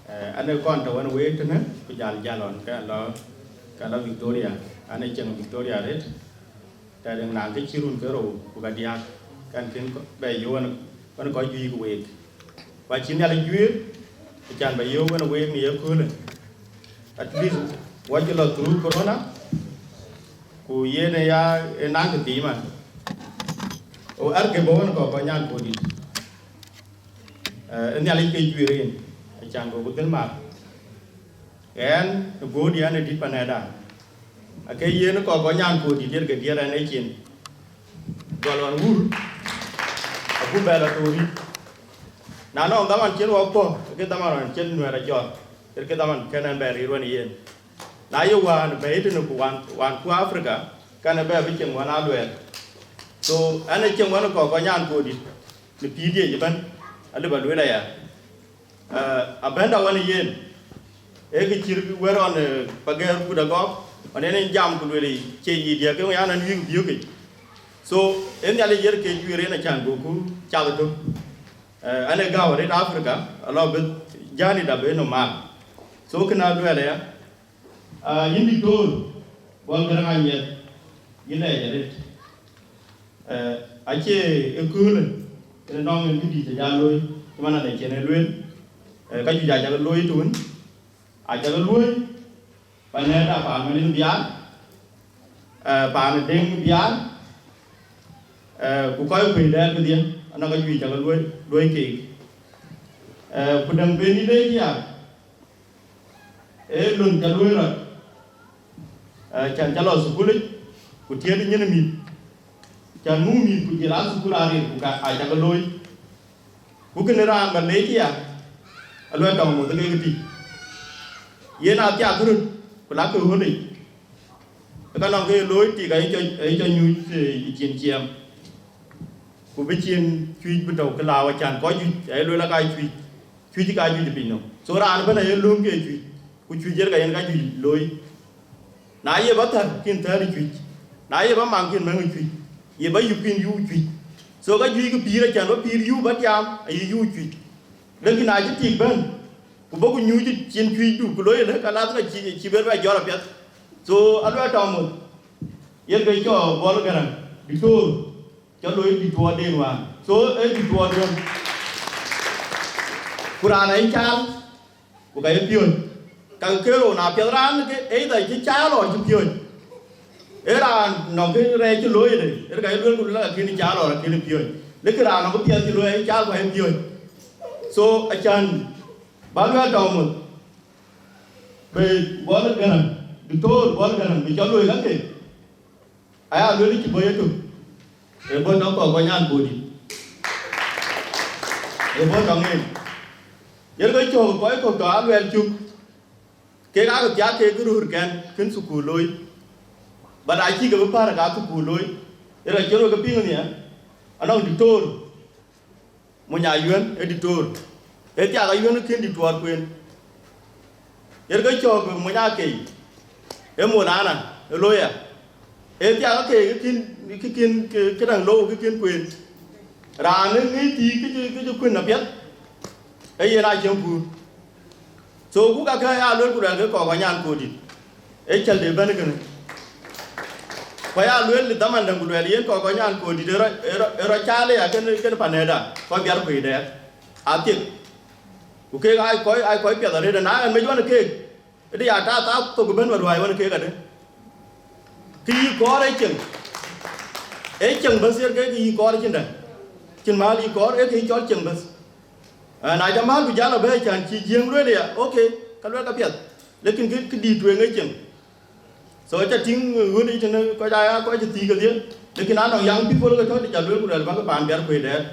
Eh, ɣɛn ë kɔn tɔ̈ wën wek tënë, ku jal jal ɣɔn ke lɔ, ke lɔ Victoria. Ɣɛn ë cieŋ Victoria arëët. Tɛ̈dï na ke cï run ke rou ku ka diäk, kɛn kën bɛ yök wën, wën kɔc juëc ku week. Ku acï Nhialic juëër, acan bɛ yök wën week në ye köölë. At least, wɔ cï lɔ through corona, ku yen ë ya ë naŋ kë thii man. O arke bɔ̈ wën kɔ̈k kɔc nyan Kuɔ̈t dït. Eh, ë Nhialic ke juëër en, acan goku dhil mar. Ɣɛn, ë Guɔ̈t yɛn ë dït panɛɛrda. Ake yen kɔ̈k kɔc nyan Kuɔ̈t dït yen ke diɛt ɛn ecin. Gɔl ɣɔn wur, agu bɛ lɔ toori. Na nɔŋ dhaman cïn wɔ puɔ̈k, ke dhaman ɣɔn cïn Nuɛɛr ajɔt, yen ke dhaman kɛn ɛn bɛ riir wën yen. Na ye wään bɛ itënë ku wään, wään ku Africa, kɛn ë bɛ bï cieŋ wään aluɛɛl. So, ɛn ë cieŋ wään kɔ̈k kɔc nyan Kuɔ̈t dït, në pïïr diëc ëbɛ̈n, alëu bä lueel aya. Eh, abɛ̈nda wën yen, ee kë cït wër ɣɔn, eh, Pagɛ̈r Kut Agɔk, ɣɔn en en jam ku lueel yic, cie yic diäk ke ɣɔn an, an, wïïk biökic. So, ee Nhialic yen ke juëër en acan goku cath ëtök. Eh, an, ee gäu arëët Africa, alɔ bï jani da bï nɔm maar. So, kënë aluɛɛl aya, ah, yïn Diktor, Bol Garaŋ Anyieth, yïn lɛɛc arëët. Eh, acie ëköölë, ënë nɔŋ en këdït ca jal looi, cï man ade cïn e lueel, eh, ka juëc aca ke looi tuun, aca ke luöi, panɛɛrda paan Malin Biaar, eh, paan Deŋ Biaar, eh, ku kɔc kuëëc dɛɛr kedhie, anɔŋ ka juëc aca ke luöi, luöi keek. Eh, ku däŋ ben yï leec ya, ee lon ca luöi rɔt, eh, can ca lɔ thukulic, ku tiɛɛt nyin ë mïth, can muk mïth ku jël aa thukul aa ril, ku ka, aa cak looi. Ku kënë raan bä leec ya, aluɛt tɔŋ moth ke ke tïc. Yen aa thiak röt, ku lak ke ɣölic. Ë ka nɔŋ ke ye looi tik ayï cɔ, ayï cɔ nyuc, eh, ë cin ciɛɛm. Ku bï cin cuic bï tɔ̈u kë lääu acan kɔc juëc, ayï lueel aka cuic, cuic ka juëc ë piny nɔm. So raan ëbɛ̈n aye lööm ke cuic, ku cuic yen ka yen ka juëc looi. Na ye bä thär, kïn thɛ̈ɛ̈r ë cuic. Na ye bä maŋ, kïn mɛ̈ŋ ë cuic. Ye bä yup, kïn yup cuic. So ka juëc ke pïïr acan bä pïïr yup bä tiaam, ayï yup cuic. Lëkkï na cï tik bɛ̈n, ku bɔ̈ ku nyuuc cin cuicdu, ku looi ëlë, ka lath ka cï, cï ber bɛ jɔt apiɛth. So aluɛt tɔŋ moth, yen ke cɔɔk Bol Garaŋ, Diktor, cɔ looi Diktor den wään. So ee Diktor duɔ̈n. Ku raan ë caal, ku ka ye piööc. Ka ke rou na piɛth raan ke either cï caal or cï piööc. Ee raan nɔŋ kë rɛɛc cï looi ëdë, ee ka ye luel ku luel akïn caal or akïn piööc. Lëkë raan abï piɛth cï luɔi cal ku aye piööc. So, acan bä luɛl tɔŋ mɔth, bï Bol Gäräŋ, Diktor Bol Gäräŋ, bï cɔl luɔi kakë, aya lueel cï bɔ̈ yetök, ee bɔ̈ tɔŋ kɔc kɔc nyan Bol dït, ee bɔ̈ tɔŋ en. Yen ke cɔ̈k kɔc kɔ̈k tɔ aluɛɛl cuk, kek aake thiak kek röörkɛn kën thukul looi, but acïk ke bï pär ka thukul looi, yen acïn wek ke piŋ nhial, anɔŋ Diktor Mony Ayuën, ee Diktor, ee thiak Ayuën kën Diktor kuen. Yen ke cɔ̈k Mony Akei, ee Molana, ee lawyer, ee thiak ke kën, kë kën, kë, këdäŋ lou kë kën kuen. Raan ë ŋic thii kë cï, kë cï kuen apiɛth, ee yen acïn kuur. So, ku kakë aya lueel ku luɛl ke kɔc kɔc nyan Koldït, ee cäl de bɛ̈n kënë. Ku aya lueel ë dhaman däŋ ku luɛl yen kɔc kɔc nyan Koldït ë rɔ, ë rɔ, ë rɔ caal aya kën, kën panëda, kɔc biar kuëi dɛɛr. Athiek. Ku kek aa kɔc, aa kɔc piɛth arëët, na ɣɛn mec ɣɔn ë keek, ëdï ya taath, taath thok ëbɛ̈n bä ruääi ɣɔn ë keek adï. Kë yï kɔɔr ee cieŋ. Ee cieŋ bäth yen ke kë yï kɔɔr cïn däŋ. Cïn mäl yï kɔɔr, ee kë yï cɔl cieŋ bäth. Aa, na jɔ mäl bï jäl abɛ̈ɛ̈i cän cï Jiëëŋ lueel ya, okay, ka luɛl ka piɛth. Lekin kë, kë dïït tueŋ ee cieŋ. So, aca tïŋ, eh, ɣöt yic tënë kɔc aya, kɔc cï thiik kedhie. Lekin anɔŋ young people ke tɔ̈ tïc, alueel ku luɛl bäk paan biar kuëi dɛɛr.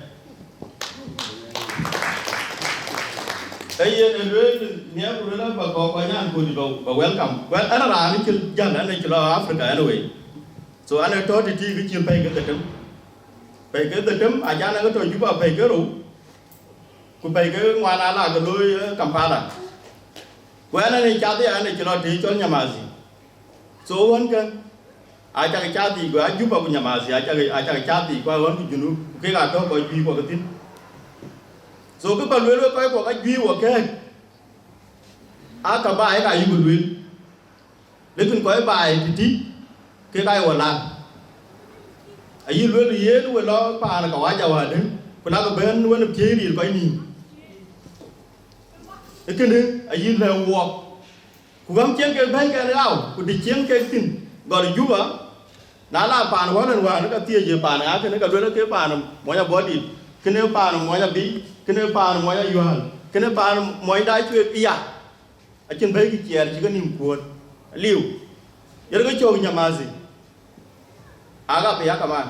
Ee yen ë lueel nhial ku lueel bä kɔc kɔc nyan Koldït bä, bä welcome. Well, ɛn raan cï jäl, ɛn cï lɔ Africa anyway. So, ɛn ë tɔ̈ tït tïc kë cï pɛ̈i ke dhetem. Pɛ̈i ke dhetem, acan ë ke tɔ̈ Juba pɛ̈i ke rou. Ku pɛ̈i ke ŋuan ala ke looi, eh, Kampala. Ku ɛn ë cath ya, ɛn ë cï lɔ tëë cɔl Nyamazi. So, ɣɔn kë, acak cath yic, ku Ajuba ku Nyamazi, acak, acak cath yic, ku ɣɔn ku Junub, ku kek atɔ̈ kɔc juëc kuɔ ke thïn. So, kë bä lueel wek kɔc kuɔ ka juëc wɔ kɛ̈ɛ̈k, aa ka baai ka yï ku lueel. Lekin kɔc baai tïtï, kek aa ye wɔ lat. Ayï lueel yen we lɔ paan kawaja wädë, ku lakë bɛ̈n wën piëëc riir kɔc nïïm. Ee kënë ayï lɛ̈k wuɔk. Ku gäm cieŋ kek bɛ̈nkɛn ɣau, ku dï cieŋ kek thïn, gɔl Juba, na la paan wään en wään, ka thiëëc ye paan ŋa kënë, ka lueel ke paan mony Abɔdit, kënë paan mony Abic, kënë paan mony Ayuäl, kënë paan mony Dacuek, ya. Acïn bɛ̈i kë ciɛɛr cï ke nïïm kuöör. Aliu. Yen ke cök Nyamazi. Aga pia kaman.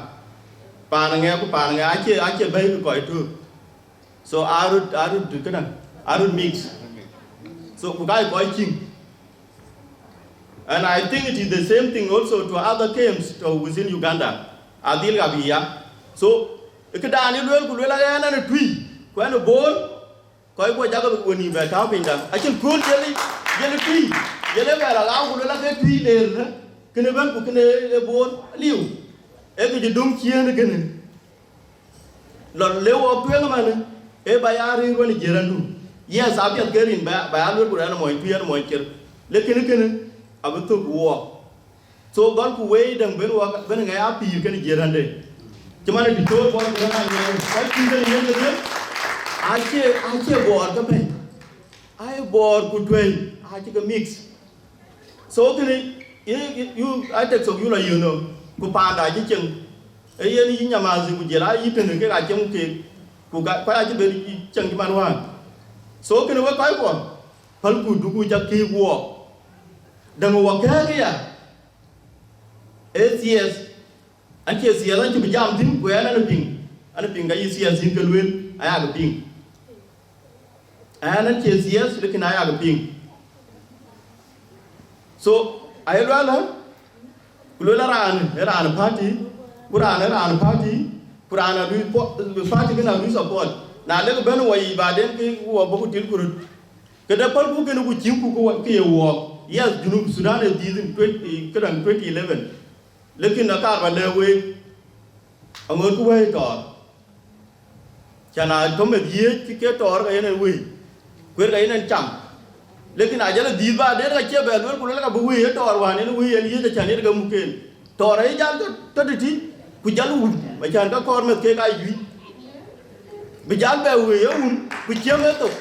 Paan ŋɛk ku paan ŋɛk acie, acie bɛ̈i kë kɔc tök. So arut, arut këdäŋ, arut mix. So ku ka kɔc cïŋ. And I think it is the same thing also to other camps to within Uganda. Adhil ka bï ya. So këdan ë lueel ku lueel aɣɛn ɛn ë Tui, ku ɛn ë Bor, kɔc kuɔ jakë we nïïm bɛ tääu piny da. Acïn kööl jël, jël Tui, jël ë bɛ la ɣau ku lueel ake Tui leer në, kënë bɛ̈n ku kënë ë Bor, aliu. Ee kë cï döŋ ciëën kënë. Lɔ lëu ɣɔk tueŋ ëmënë, ee bä ya rëër wën ë jiërandu. Yes, apiɛth ke rin bä, bä ya lueel ku rɛn ë mony Tui, ɛn ë mony Cir. Lekin kënë abï thök wuɔɔk. So gɔl ku wei däŋ ben wɔ, ben ŋɛi apïïr kënë jiël rände. Cï man ë dï thöör bɔl ku rɛn anyuɛɛr, kɔc pïïr kënë yen kedhie, acie, acie bɔɔr ke pɛ̈i. Ai bɔɔr ku tuɛ̈i, acï ke mix. So kënë, yï, yï, yï, ai tek thok yï lɔ yïn nöm, ku paanda acï cieŋ. Ee yen yï Nyamazi ku jiël, aa yï tënë kek acieŋ keek, ku ka, kɔc acï ben cieŋ cï man wään. So kënë wek kɔc kuɔ, pälku duku cak kïïk wuɔɔk. Däŋ wɔ kɛ̈ɛ̈k aya, ee thiɛth, an cie thiɛth an cï bï jam thïn, ku ɛn an piŋ, an piŋ ka yï thiɛth thïn ke lueel, ayakë piŋ. Ɛn an cie thiɛth, lekin ayakë piŋ. So, aye luɛl ë, ku lueel raan, ë raan party, ku raan, ë raan party, ku raan alui po-, party kënë alui support. Na lek bɛ̈n wɔ yic baden ke wɔ bɔ̈ ku til ku röt. Këde pälku kënë ku cïŋku ke wɔ, ke ye wuɔɔk. Yes, Junub Sudan ë dhiëth in twenty, këdäŋ twenty eleven. Lekin akaar bä lɛ̈k week, aŋoot ku wɛ̈i tɔɔr. Cän a tɔ̈ meth yiëëc cï ke tɔɔr ke yen en wëi, kueer ke yen en cam. Lekin a jël ë dhiëth baden ka cie bɛ lueel ku lueel ka bï wëi ë tɔɔr wään en wëi en yiëëc acän yen ke muk en. Tɔɔr ayï jal tɔ̈, tɔ̈ tëtï, ku jal wun, acän ke kɔɔr meth kek aa juëc. Bï jal bɛ wëi ë wun, ku ciëm ë thok.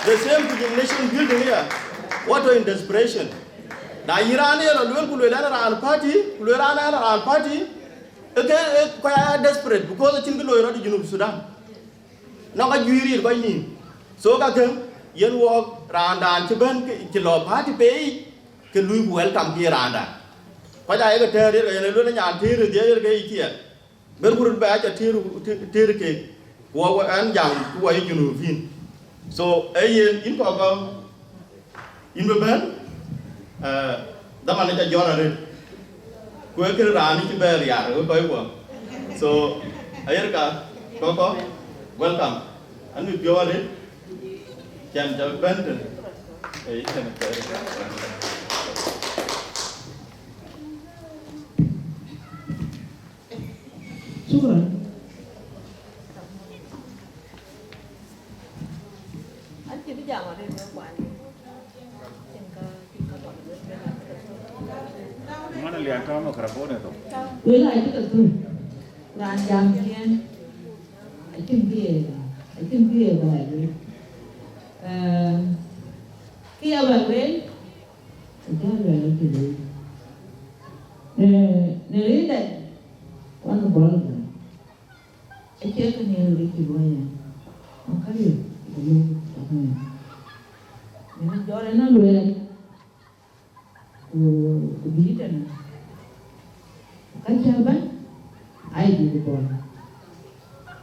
The same ku nation building here. What in desperation. Na yï raan ye lɔ lueel ku lueel ɛn raan party, ku lueel raan ɛn raan party, Ë ke, ë kɔc aa desperate because acïn kë loi rɔt ë Junub Sudan. Nɔŋ ka juiir yïr kɔc nïïm. So ka kë, yen wɔɔk raandan cï bɛ̈n kë, cï lɔ party pei, ke lui ku welcome ke raandan. Kɔc aa ye ke tɛ̈ɛ̈r yer ke yen ë luel nyan tëër ë dhiëëth yer ke yï ciɛɛr. Bɛ̈n ku röt bɛ acä tëër, tëër, tëër keek. Ku wɔ, wɔ ɛn jam ku wɔ yï Junubin. So, ee yen, yïn kɔkɔ, yïn bï bɛ̈n, eh, dhaman ë ca jɔt arëët. Ku ee kënë raan cï bɛ̈ɛ̈r riaar ë kɔc guɔ. So, ayerka, kɔkɔ, welcome. An bï piɔ̈u arëët, cän ca bɛ̈n tën. Ee, yïn tën. Shukran. Mana lian tama karabone to. Wela aje ka thun. Ran jam kien. Acïn kë ye, acïn kë ye ba luel. Eh, kë ya ba luel, acä luel acï luel. Eh, në rinda, wan bɔl ga. Acie kë nhiaar röt cï luɔi yen. Ɣɔn ka riëëc, ku luɔi, ku luɔi. Yen jɔt ënɔŋ lueel, ku, ku bï tënë. Ku ka cä bɛ̈n, aa ye bï bɔ̈.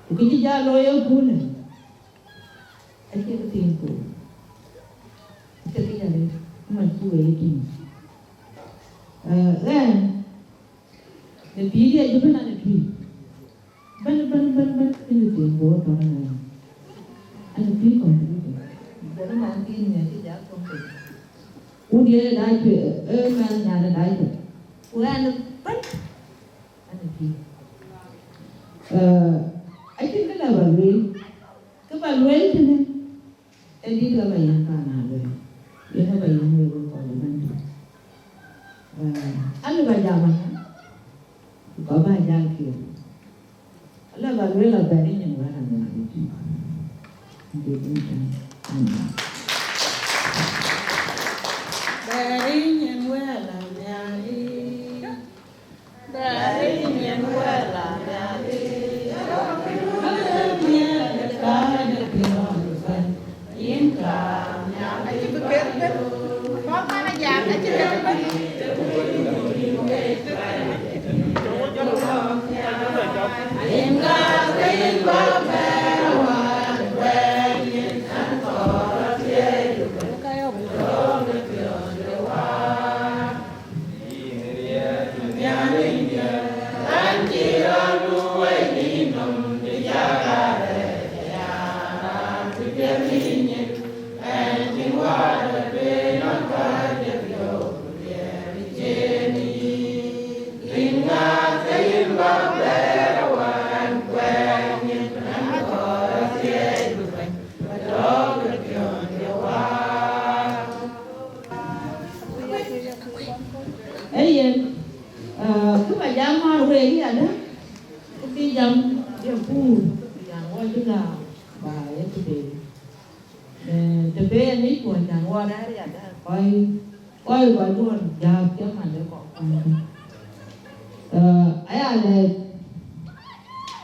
Ku kë cï jal looi ë kunë, acie kë thiin ku, acie kë jal ë, man cï wëi tïŋ. Ee, ɣɛn, në pïïr ye jɔ bɛ̈n anë tui. Bɛ̈n, bɛ̈n, bɛ̈n, bɛ̈n, kë ye tïŋ bɔ̈ tɔ̈ anë. Anë tui kɔn tui kɔn. Jɔl man thiin ŋiɛc cï jal thöŋ piny. Wun diɛ̈ ë dac cuë, ë, ë, man nyan ë dac cuë. Ku ɣɛn bɛ̈n, anë tui. Ee, acïn kë la ba lueel. Kë ba lueel tënë, ee dït ka ba yɛn paan aa lueel. Yen ë ba yɛn wek wek kɔc ëbɛ̈n tök. Ee, alë ba jam aya, ku ka ba jal kiɛɛr. Alë ba lueel abɛ̈r yï nyin wɛ̈ɛ̈r anhiar yic. Dït ëtɛ̈ɛ̈n. Amen. Bɛ̈r yï nyin wɛ̈ɛ̈r anhiar yic. Ee yen, ah, kë ba jam ŋɔ̈ɔ̈r week yadë, kë bï jam ye puur, yan wɔ cï gääu, ba ye tëde. Eh, të be yen yic kuɔny, yan wɔ rɛ̈ɛ̈r yadë, kɔc, kɔc, kɔc duɔ̈ɔ̈r jääk cï man de kɔk kuany. Eh, aya lɛc,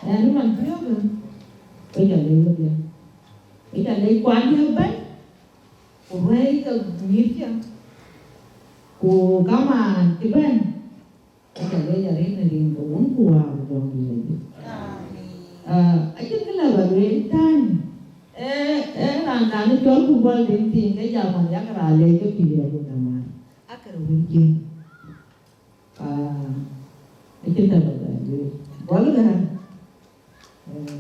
ɣɛn man thiɔ̈kë, ke jɔ lec wedhie. Ke jɔ lec kuany ëbɛ̈n. Ku ruɛ̈i ke mïthkiɛ̈, ku kamaan cï bɛ̈n, ke cä lec arëët në rin ke Wun ku Wät ku Jɔŋdït Lajik. Amen. Ah, acïn kë lë ba lueel tɛ̈ɛ̈n, ee, ee raan dan cɔl ku bɔ̈l den thiin ke jam ɣɔn yak raan lec ke pïïr abun dhamar. Akërë wun ciëën. Ah, acïn tɛ̈ ba lueel. Bɔ̈l ëgäär. Eh,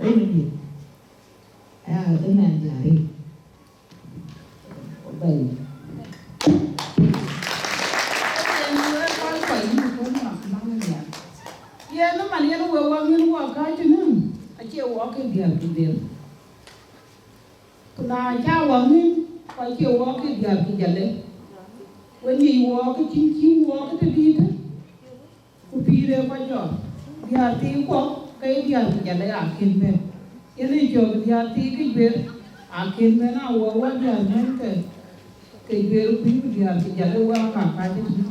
eh, wëndït. Aya, ëmɛn diäär. Bɛ̈i. Yen wek kɔc kɔc yïn kɔc nɔm maŋ diäär. Yen man yen wek wak ŋïn wak kääc tënë, acie wak ke diäär ku diäär. Ku na cä wak ŋïn, ku acie wak ke diäär ku jɔlë. Wek ŋic wak ke cïn cïn wak ke tëdïïtë. Ku pïïr ë kɔc jɔt, diäär thii kuɔ, ke ye diäär ku jɔlë akën bɛ̈n. Yen ë cök diäär thii ke juëër akën bɛ̈n, a wɔ wä diäär mɛ̈n ke, ke juëër kuc ku diäär ku jɔlë wä ka kac ëtï.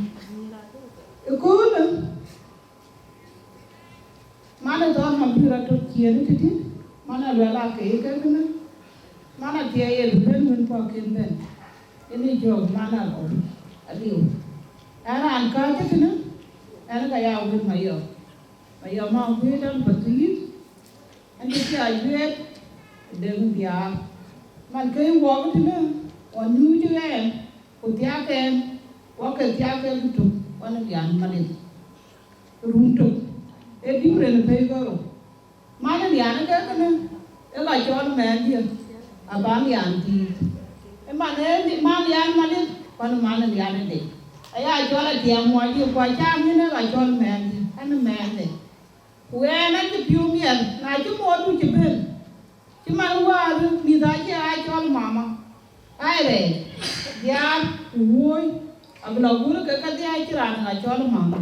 Ëköölë, Man ë thɔ̈n man bï rɔt tök ciëën ë tëtï, man aluɛl aa ke ye kek kënë, man athiɛɛi ye bï bɛ̈n wën kɔ̈k kën bɛ̈n, yen ë jɔ̈ɔ̈k man akɔ̈u aliu. Ɣɛn raan kääc ë tënë, ɣɛn ka ya wën Mayɔm, Mayɔm Aguëëc Däŋ Pathuyith, ɣɛn cï thiac juëët ë Deŋ Biaar. Man ke wuɔk ë tënë, ɣɔn nyuuc ɣɛn, ku thiak ɣɛn, wɔ ke thiak ke tök, ɣɔn ë lian Malith. Run tök, ee different pɛ̈i ke rou. Man ë lian ë ke kënë, ë ka cɔl mɛnhdiɛ̈, abä lian tiit. Ë man ë li-, man lian Malith, pan man ë lian ë Deŋ. Aya cɔl atiɛɛm muɔcdiɛ̈, ku acam yen ë ka cɔl mɛnhdiɛ̈, ɣɛn ë mɛnhde. Ku ɣɛn acï piɔ̈u miɛt, na cï muɔɔrdu cï bɛ̈n, cï man wäär mïth acï aa cɔl mama, aa rɛɛc, diaar ku wuööc, abï lɔ guur ke kedhie acï raan aa cɔl mama.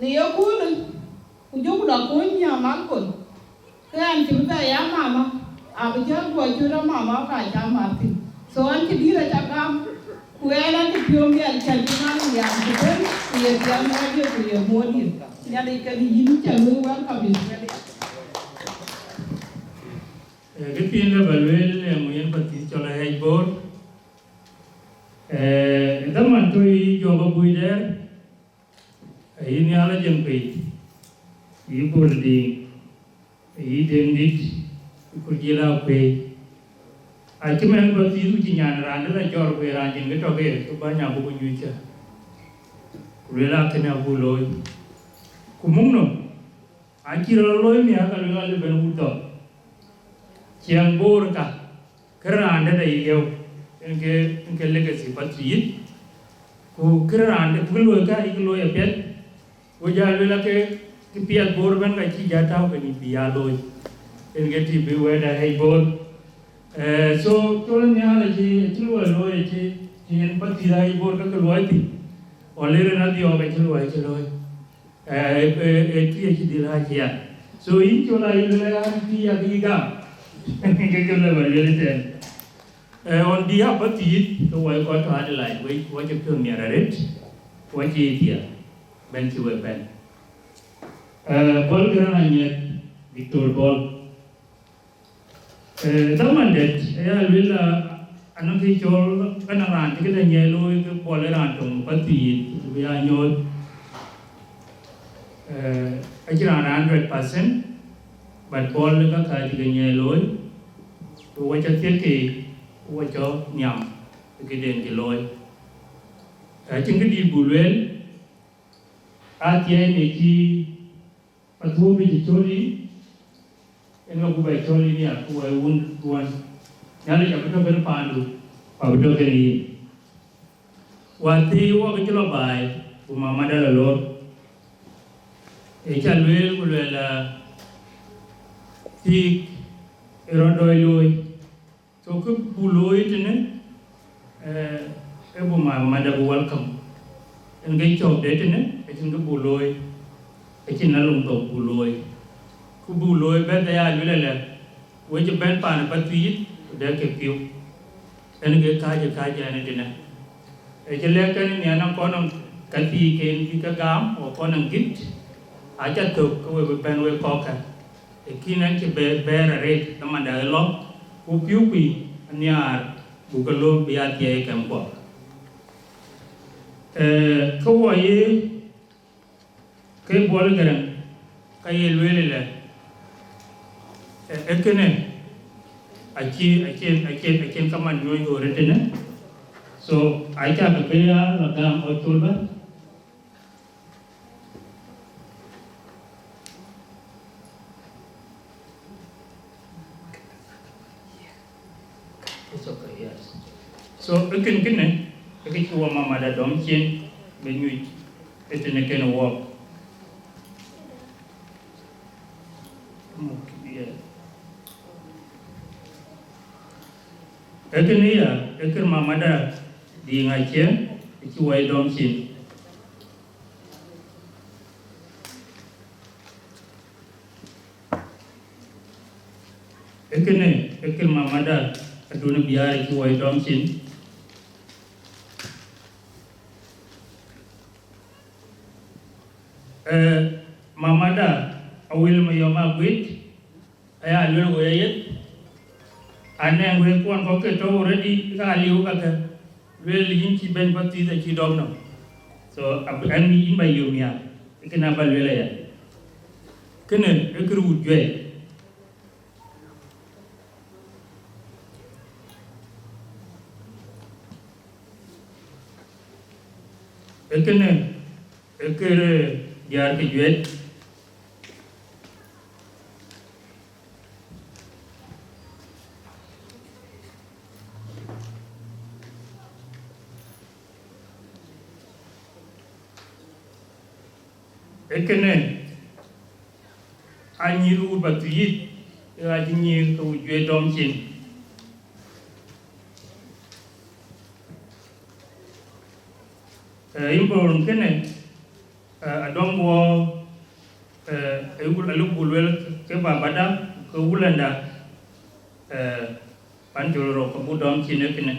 Në ye köölë, ku jɔku lɔ kony nhiam akol, ke ɣɛn cï bï bɛ ya mama, abï jäl guɔ cöt a mama ka ca mat thïn. So ɣɛn cï dïït aca gam, ku ɣɛn acï piɔ̈u miɛt cän cï man lian cï bɛ̈n, ku ye piɛth mɛɛtdiɛ̈, ku ye muɔɔrdiɛ̈. Nhialic kek yïn cä luöi welcome in Australia. Eh, kë thiin lë ba lueel, eh, ŋu yen Pathuyith cɔl Aɣɛc Bor. Eh, ë dhaman tɔ̈ yï Jɔk Abuc Dɛɛr, ayï Nhial Ajeŋ Pei, yï Bol Diŋ, yï Deŋ Dït, yï Kurjil Akuëi. Acï mɛn Pathuyith ku cï nyan raan dɛ̈ la jɔr ku ye raan cïn kë tɔ̈ ke ye, ke bäny abuk nyuc cä. Ku lueel akënë abuk looi. Ku muk nɔm, acï rɔt looi miäk, ka lueel alë bɛ̈n wut dhɔ̈k. Ciɛɛŋ Bor ka, kë raan dɛ̈t ayï yeu, yen ke, yen ke legacy Pathuyith. Ku kë raan dɛ̈t, ku kë looi ka, yï kë looi apiɛth. Ku jal lueel ake, kë piɛth Bor ëbɛ̈n ka cï jal tääu ke nïn bï ya looi. Yen ke tï bï wɛ̈ɛ̈t Aɣɛc Bor. Eh, so, cɔl Nhial acï, acï luɔi looi, acï, cï yen Pathuyith Aɣɛc Bor ka ke luɔi thïn. Ɣɔn le rin adhiɔ̈ɔ̈k acï luɔi, acï looi. Eh, eh, eh, tï acï dhil aa cï ya. So, yïn cɔl ayï lueel an, tï ya kï gam. Ke ke lë ba lueel tɛ̈n. Eh, on behalf of Pathuyith, ke wɔ ye kɔc tɔ̈ Adelaide, wek, wɔ cï piɔ̈u miɛt arëët, wɔ cï ye thiaak, bɛ̈n cï wek bɛ̈n. Eh, Bol Garaŋ Anyieth, Victor Bol. Eh, dhaman dɛ̈t, aya lueel, ah, anɔŋ kë cɔl, anɔŋ raan cï këdäŋ nyiɛɛi looi, ke Bol ë raan töŋ Pathuyith, bï ya nyuɔɔth. Eh, acïn raan hundred percent, but Bol ë ka kääc cï ke nyiɛɛi looi, ku wɔ cä thiëk ke, ku wɔ cɔk nhiam ë këden cï looi. Acïn kë dït buk lueel, athiɛɛi në cï Pathuyith bï cï cɔl yïn, yen ka buk bɛ cɔl yïn ya, ku wɔ ye wun dhuɔn. Nhialic abï tɔ̈ kenë paandu, ku abï tɔ̈ kenë yïn. Wäthii wɔ ke cï lɔ baai, ku mamada lɔ loor. Ë cä lueel ku lueel, ah, thiik ë rɔt dɔɔc looi. So kë buk looi tënë, eh, ë buk mamada bï welcome. Yen ke cɔ̈k de tënë, acïn kë buk looi, acïn na luŋ thok buk looi. Kë buk looi bɛ̈th aya lueel alɛ, wek cï bɛ̈n paan ë Pathuyith, ku dɛ̈k ke piu. Yen ke kääc ë kääc ɣɛn ë tënë. Ë cï lɛ̈k kɛn nhian akɔn nɔm ka thiiken bï ke gam, ku akɔn nɔm git, aca thök ke we bï bɛ̈n wek kɔ̈kkë. Ë kïn ɣɛn cï bɛ-, bɛ̈ɛ̈r arëët, dhamanda ë lɔ, ku piu kui anhiaar, buk ke lööm bï ya thiɛɛi ë kɛm kuɔk. Ee, ke wɔ ye, ke Bol Garaŋ, ka ye lueel ëlë, ee, ee kënë, acï, acïn, acïn, acïn kaman nyuɔ̈ɔ̈ny ɣööt ëtënë. So, acä ke bï ya lɔ gam ɣɔn col bä. It's okay, yes. So, ë kën kënë, ë kë cï wɔ mamada dɔm cin, bï nyuc ëtënë kenë wɔk. Yeah. Ë kënë ya, ë kën mamada Diŋ Aciëŋ, ë cï wɔ ye dɔm cin. Ë kënë, ë kën mamada Adun Biaar ë cï wɔ ye dɔm cin. Ee, mamada Awël Mayɔm Aguit, aya luel wei yeth, anɛŋ wek kuɔn kɔ̈k ke tɔ̈u already, ka aliu kakë, luel yïn cï bɛ̈ny Pathuyith acï dɔm nɔm. So, ab-, ɛn yïn ba yom ya, kënë aba luel aya. Kënë ë kë röt wut juëc. Ee kënë, ee kë röt diäär ke juëc. Ee kënë, aa nyïïr ke wut Pathuyith, ë ɣa cï nyïïr ke wut juëc dɔm cin. Ee, yïn bɔ̈ run kënë, ee, adɔm guɔ, ee, ee wul-, aluk buk luel ke babada, ke wulënda, ee, pan col rok, ke buk dɔm cin ee kënë.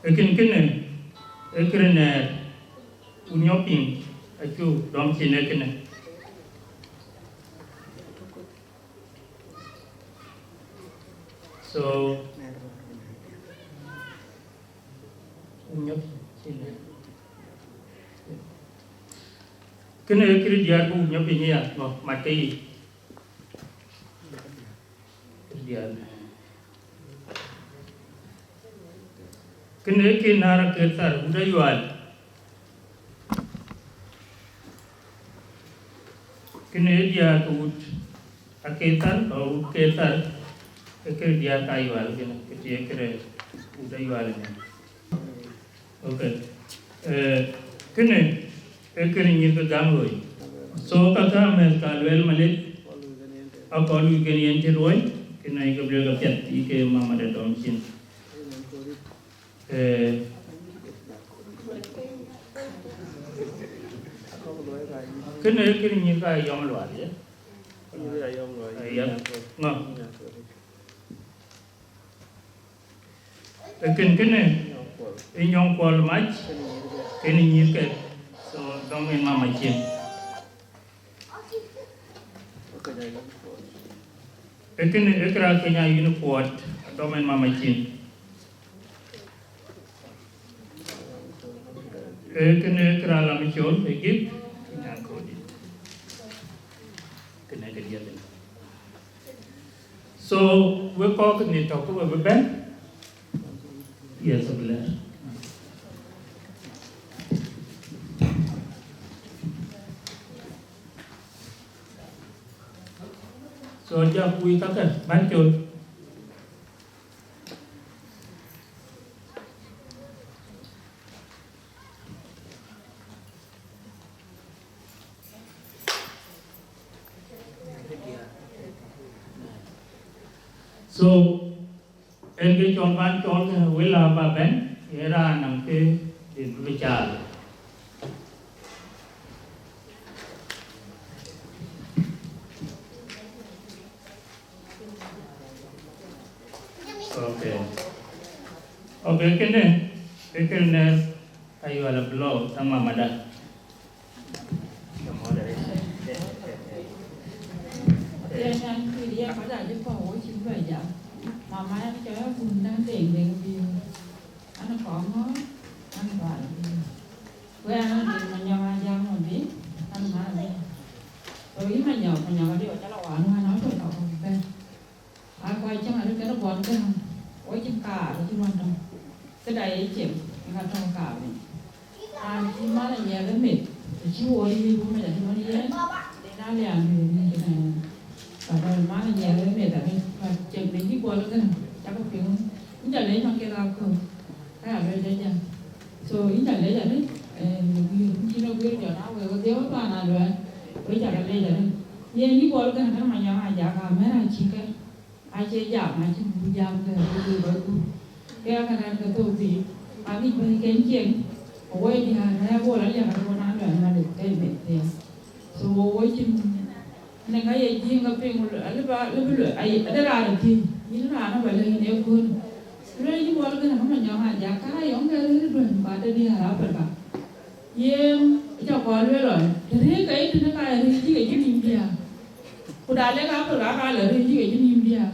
Ee kën kënë, ee kërë nɛɛr, wun nyɔk piŋ, acuk dɔm cin ee kënë. So, wun nyɔk cin ee. Kënë ee kërë diäär ku wun nyɔk piŋ ya, ŋɔ, mat ke yic. Kërë diäär. Kënë ee kën naar Akethar, wut Ayual. Kënë ee diäär ke wut Akethar, ka wut Kethar, ke kërë diäär ka Ayual kënë, ke tï ee kërë wut Ayual ënë. Okay. Eh, kënë ee kërë nyïïr ke gam looi. So, ka ka mɛ̈th ka luel malith, akɔn lui kën yen cï luɔi, kënë ayï ke luel ka piɛth, yï ke mama de dɔm cin. Eh, kënë, kënë nyïïr ka yɔm lual, ye? Yep. Ŋö? Ee kën kënë, ee nyɔŋ kuɔl mac, kënë nyïïr ke. So, dɔm en mama cin. Ee kënë, ee këra Kenya yïn kuɔt, dɔm en mama cin. Ee kënë, ee këra lam col, ee gip, Kenya kodi. Kënë ke diɛt. So, wek kɔc ni tɔ̈ ke we bï bɛ̈n. Yes, a bless. So, ja kuc kakë, bän col. So, en ke cɔl ban cɔl ke wël aba bɛ̈n, ye raan nɔm ke bï bï caal. Okay. Okay, kënë, kënë, ayual abï lɔ, thaŋ mamada. Yen an, kï riɛɛk kɔc acï kɔ̈u, wo cï bɛ jam. Mama, an, cɔl Abun Däŋ Deŋ Deŋ Biöör. An, kɔŋ ŋɔ̈ɔ̈r, an, bal biöör. Ku an, an, Deŋ Manyɔk Ajak Mabiŋ, an, man Abiŋ. So, yïn Manyɔk, Manyɔk adï, wacä lɔ wan, wan, an, tɔ̈ tɔ̈ kɔ̈u bɛ̈n. Aa, kɔc cäŋ arëk kɛn buɔt gäŋ, wo cïn kaar, wo cïn wan tɔ̈. Këda ye cieŋ, ë ka tɔ̈ kaar wën. Raan cï man anyiɛɛr ë meth, të cï wo yï wun mec acï man yen, den alian bï wun mec ënɛn. But man anyiɛɛr ë meth arëk, but cieŋ de yï buɔt gäŋ, cakë piŋ, yïn ca lec man kek aköl, ka ya luel ca jam. So, yïn ca lec arëk, eh, në guiir, yïn cïn aguiir jɔt a wek, wedhie we paan aluɛɛl, we ca ke lec arëk. Yen yï buɔt gäŋ, tënë Manyɔk Ajak, amɛ̈r acï kë. Acie jam, acï bï jam ke bï bï bï bï. Ke ya kënɛn ke thok thïn. Aŋic bɛ̈i ken cieŋ. Awoi diäär rɛ̈ɛ̈r wol aliak aduɔn an luɛl Malik ke meth thiëëŋ. So wo wo cïn, ne ka ye jiëŋ ke piŋ, alë ba, alë bï luel, aye, ade raan ë thiëëc. Yïn raan ë ba lëu yïn ee kuön. Luel yï buɔl kënë, Manyɔk Ajak, ka yɔŋ ke rëër duɔ̈ny, ba de diäär Africa. Yen, Aca kɔɔr lueel lɔ, të rëër ke ye tënë ka ye rëër cï ke cï nïïm diäär. Ku da lek Africa ka lɔ rëër cï ke cï nïïm diäär.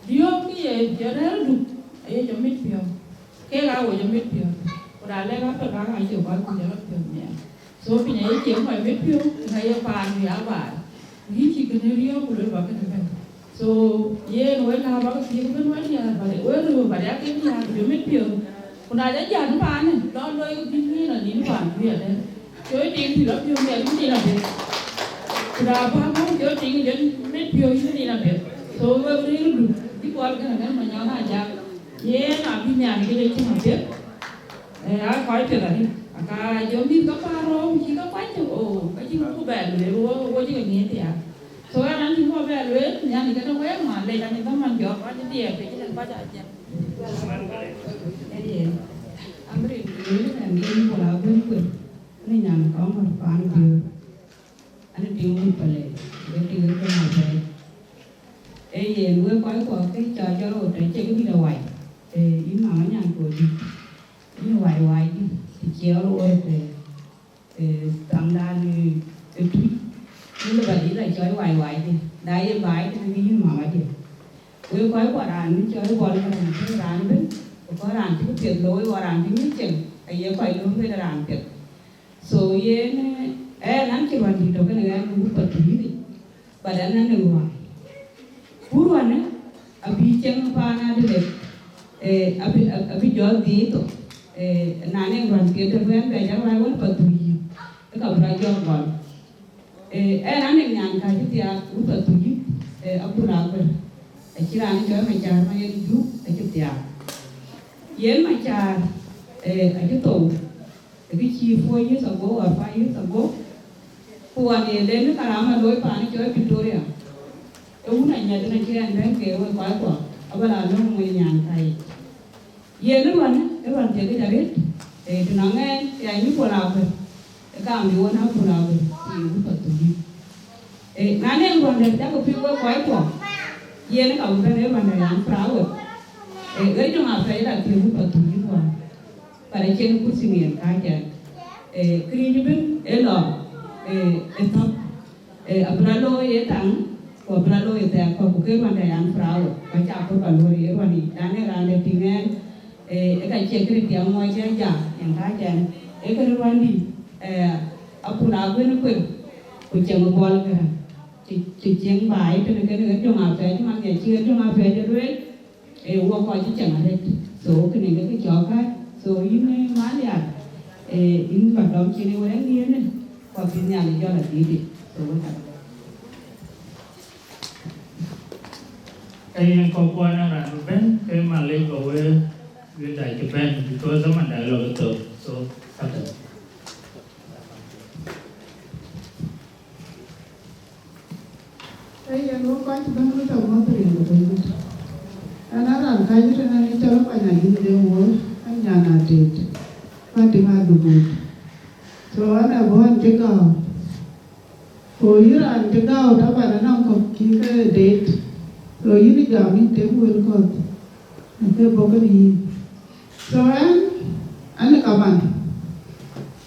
Diöök ke ye jɔ rɛ̈ɛ̈r Duk, aye jɔ mit piɔ̈u. Kek aa wo jɔ mit piɔ̈u. Ku da lek Africa ka cï kɔc ku jɔ lɔ piɔ̈u nhial. So piny aye cieŋ kɔc mit piɔ̈u, ŋa ye paan wï abaai. Yïn cï kënë riɔ̈ɔ̈k ku luel ba kënë bɛ̈n. So yen wek lääu bäk thiëëk ëbën wek diäär, but wek röör ba ya kek diäär ku jɔ mit piɔ̈u. Ku na jɔ jäl paanë, lɔ looi ke bï ŋiɛc lɔ nïn paan ku ya dɛ̈. Cɔɔc tiŋ pï lɔ piɔ̈u miɛt yïn nïn abëth. Ku da bä bä cɔɔc tiŋ jɔ mit piɔ̈u yïn nïn abëth. So wek rëër Duk, bï kuɔl kënë kënë Manyɔk Ajak. Yen abï nhial kë de cïn abëth. Eh, aa kɔc piɛth arëët. Aka jɔ mïth ke päl rou, cï ke kuany tök, oh, ka cïn ku bɛ lueel, wo, wo cï ke ŋiɛc thiaak. So, ɣɛn an cï ku bɛ lueel, nyan ë kënë wek, ma lec, an cï dhaman jɔ kɔc diɛɛr, ke cïn kɔc a jiɛn. Ee, an bï rin lueel, an bï rin ku la bï kuel, an nyan kɔŋ wär paan biöör. An tiŋ wut palei, ke tiŋ ke ma pɛi. Ee yen, wek kɔc kuɔ ke cä jɔl rot, acï ke bï de wai. Ee, yïn mama nyan ku dï. Yïn wai wai dï, të ciɛɛu rot, ee, ee, thaŋdan, ee, ee, tuc. Yïn lë ba dï la cɔɔc wai wai dï. Na ye baai tënë ke yïn mama dï. Wek kɔc kuɔ raan bï cɔɔc bɔl ke raan, ke raan ëbën, ku kɔc raan cï ke piɛth looi, wä raan cï ŋic cieŋ, aye kɔc lööm wek raan piɛth. So yen, eh, ɣɛn an cï ruan dït tɔ̈ kënë ɣɛn wut Pathuyith yic, but ɣɛn an ë ruan. Ku ruanë abï cieŋ paan Adelaide, eh, abï, abï jɔ dhiëëth thok, eh, na nɛŋ ruan piɛth tënë ɣɛn bɛ jɔ ruai wën Pathuyith, ë ka bï rɔt jɔ gɔl. Eh, ɣɛn an ë nyan ka cï thiaak wut Pathuyith, eh, Abul Aguer. Acï raan cɔl Macar ma yen Duk acï thiaak. Yen Macar, eh, acï thou. Ë kë cï four years ago or five years ago, ku ɣɔn ye den karama looi paan cɔl Victoria, ë wun Anyar den acï ɛn bɛ̈n ke wek kɔc kuɔ, abä la lɔ̈ŋ wën nyan ka yic. Yen ë ruanë, ë ruan thiek yic arëët, ee, të nɔŋ ɛn, ee, anyï Abul Aguer, ë kaam bï wën Abul Aguer, ku ye wut Pathuyith. Ee, na nɛŋ ruan dɛ̈t cakë piŋ wek kɔc kuɔ, yen ë ka bï bɛ̈n ë ruan dɛ̈t an proud. Ee, ɣer jɔŋ apɛi la thiek wut Pathuyith wään. But acïn kursi ŋiɛn kääc ɛn. Ee, këriëëc ëbën ë lɔ, ee, ë thɔ̈k, ee, abï rɔt looi ë taŋ, ku abï rɔt looi ë thɛɛr kɔ̈k, ku ke ruandɛ an proud, ku acä aköl ba luɔ̈ɔ̈r ë ruan yic, dan ë raan dɛ piŋ ɛn, ee, ë ka cie këde tiɛm muɔɔc cï ajak, yen kääc ɛn. Ee këde ruandï, ee, Abul Aguer kuer, ku cieŋ ë bɔl gɛ̈rä, cï, cï cieŋ baai tënë kënë ɣer jɔŋ apɛi, cï man ŋiɛc cï ɣer jɔŋ apɛi jɔ lueel, ee, wok kɔc cï cieŋ arëët. So, kënë ke kë cɔk kääc. So, yïn, ee, Maliar, ee, yïn ba dɔm cin ë wërɛŋ yen, ku abï Nhialic jɔl adït. So, wek ka. Ee, yen kɔc kuɔn ë raan bï bɛ̈n, ke malec ba we wël dac cï bɛ̈n, because zaman da lɔ ke thök. So, ka thök. Ee yen, wok kɔc bɛ̈n wek tɔ̈ mɔ̈th rin ku piny. Ɣɛn a raan kääc tënë ɣɛn ë cɔl Kuany Ayïn Deŋ Wol, ɣɛn nyan Atet, Matiŋ Adubut. So ɣɛn ë bɔ̈ ɣɛn cï gääu. Ku yïn raan cï gääu taban anɔŋ kɔ̈k cï ke deet. So yïn ë jam yïn tem wël kɔ̈th, në ke bɔ̈ kënë yïn. So ɣɛn, ɣɛn ë kaman.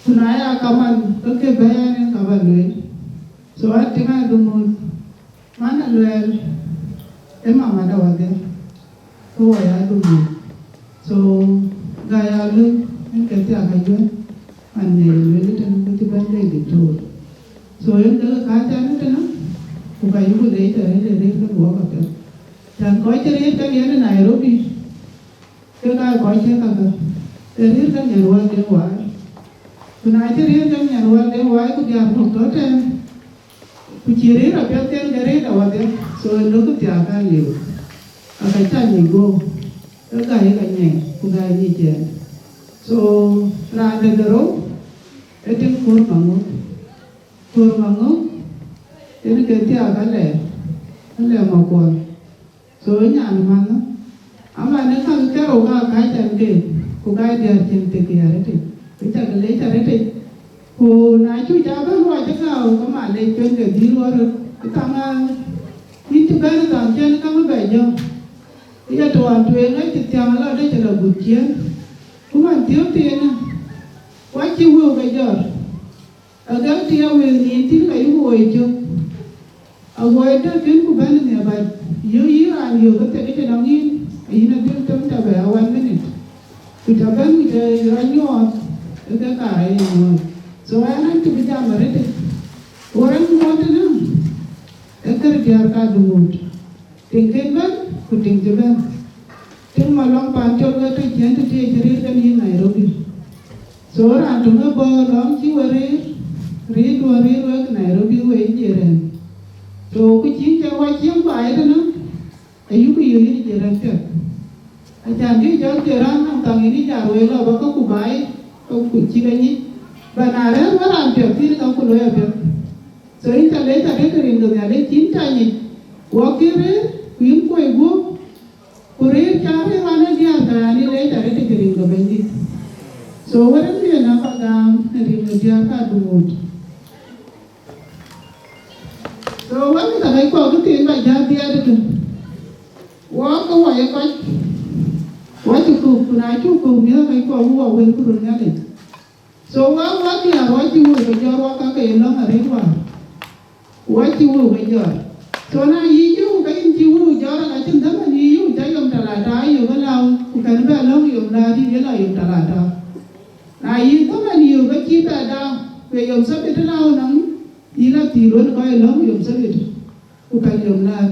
Ku na ya kaman, ke kë bɛ̈ɛ̈i ɣɛn ë kaman lueel. So ɣɛn Tiŋ Adumuth, man Aluɛɛl, ë mama da wadhia, ke wɔ ya Adumuth. So, Gäi Alööny, yen ke thiak ajuɛn, man ŋiɛc lueel tënë, ke cï bɛ̈n lec diktor. So, yen ke kääc ɛn tënë, ku ka yuku leec tënë, le rëër ke guɔ̈p apiɛth. Cän kɔc cï rëër ke yen ë Nairobi, ke ka kɔc cï kakë, ke rëër ke Nyan Wäl Deŋ Wai. Ku na cï rëër ke Nyan Wäl Deŋ Wai, ku diäär kɔ̈k tɔ̈ tɛ̈ɛ̈n, ku cï rëër apiɛth ken ke rëër awadhia, so ë lok thiaak ka liu. Aka cä nyic guɔ̈u, ke Gäi ka nyiɛc, ku Gäi nyic ɛn. So, raan de dhorou, ee Tiŋ Kuɔ̈r Maŋök. Kuɔ̈r Maŋök, yen ke thiaak alɛɛr, alɛɛr Makuɔl. So, nyan manë, ama në käk kerou ka kääc ɛn keek, ku ka diäär cieŋ thiekic arëtic, ku cak leec arëtic. Ku na cuk ca bɛ̈n ruɔɔc ë gääu, ke ma leec cuënke dhil wär röt, ë thaŋ aa, yïn cï bɛ̈n ë thaŋ ciɛ̈n käŋ bɛ jɔ̈ɔ̈k. Ë ya të ɣɔn tueŋ ë cï thiäŋ lɔ dec ë lɔ gut ciëën, ku man thiɔ̈k thiinë, ku acï wëu ke jɔt. Agäk tï awël nïn thïn ka yïk woi cök. Awoi tɔ̈ kën ku bɛ̈n nhial, but yöök yïn raan yök ke thek cï nɔŋ yïn, ayïn adhil them tɛ̈ bɛ a one minute. Ku ca bɛ̈n ku ca rɔt nyuɔɔth, ë ke kaar aye nyuɔɔth. So ɣɛn an cï bï jam arëtic. Ku rɛ̈n ŋuɔɔt tënë, ë kër diäär ka du ŋuut. Tiŋ kën bɛ̈n, ku tiŋ cï bɛ̈n. Tiŋ Malɔŋ pan col ke tɔ̈ ciëën tëthiëc cï rëër kën yïn Nairobi. So raan töŋ ë bɔ̈ lɔ̈ŋ cï we rëër, rëër duɔ̈n rëër wek Nairobi we ye jiërɛn. So ku cïn cä wa cieŋ baai tënë, ayuk yök yïn jiërɛn piɛth. Acan kë jɔl jiërɛn nɔm thaŋ yïn ë jar wei lɔ bä käku baai, käku cïk anyic. Ba na rɛ̈ɛ̈r wä raan piɛth thïn ka ku looi apiɛth. So yïn ca lec arëët rin ke Nhialic cïn ca nyic, wɔ kë rëër, ku yïn kuɔi guöp, ku rëër ca rëër wan ë diäär ka an, yï lec arëët rin ke Bɛ̈nydït. So wërën bï ënɔɔk ka gam në rin ke diäär ka du ŋuut. So wek mïth akɔc kɔ̈k kë thiin ba jäl dhiɛɛt ëtën. Wɔ ke wɔ ye kɔc, wɔ cï kök, ku na cuk kök mïth akɔc kɔ̈k wɔ wël ku röt Nhialic. So wɔ wɔ diäär wɔ cï wëu ke jɔt wɔ ka ke ye lɔ̈ŋ arëët wäär. Wɔ cï wëu ke jɔt. So na yï yöu ke yïn cï wëu jɔt, ka cïn dhaman yï yöu ca yom talata yök ëlä, ku kën bɛ lɔ̈ŋ yom laat yïn ye lɔ yom talata. Na yï dhaman yök ke cï bɛ daŋ, ku ye yom thabit ëlä nɔm, yïn la thïïr wën kɔc lɔ̈ŋ yom thabit. Ku ka yom laat.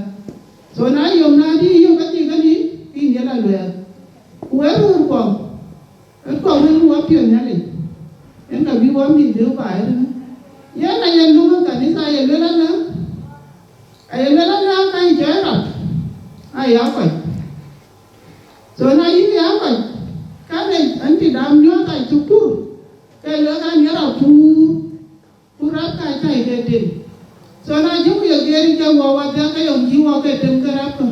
So na yom laat yï yök ka cï kën yïn, ke yïn ye la luɛɛl. Ku wek röörkuɔ, röörkuɔ wën wɔ piɔ̈ɔ̈th Nhialic, yen ka bï wɔ mïth lëu baai tënë. Yen aye luŋ ë kanitha aye luel alä, aye luel alä ka yï jɔi rap, aya kɔc. So na yïn ya kɔc, ka de anti dam nyuɔɔth acï kur, ke luel ka nhiar apuur. Ku rap ka cä ke tem. So na jɔku ye geer ke wɔ wadhiak ke yom cï wɔ ke tem ke rap kä.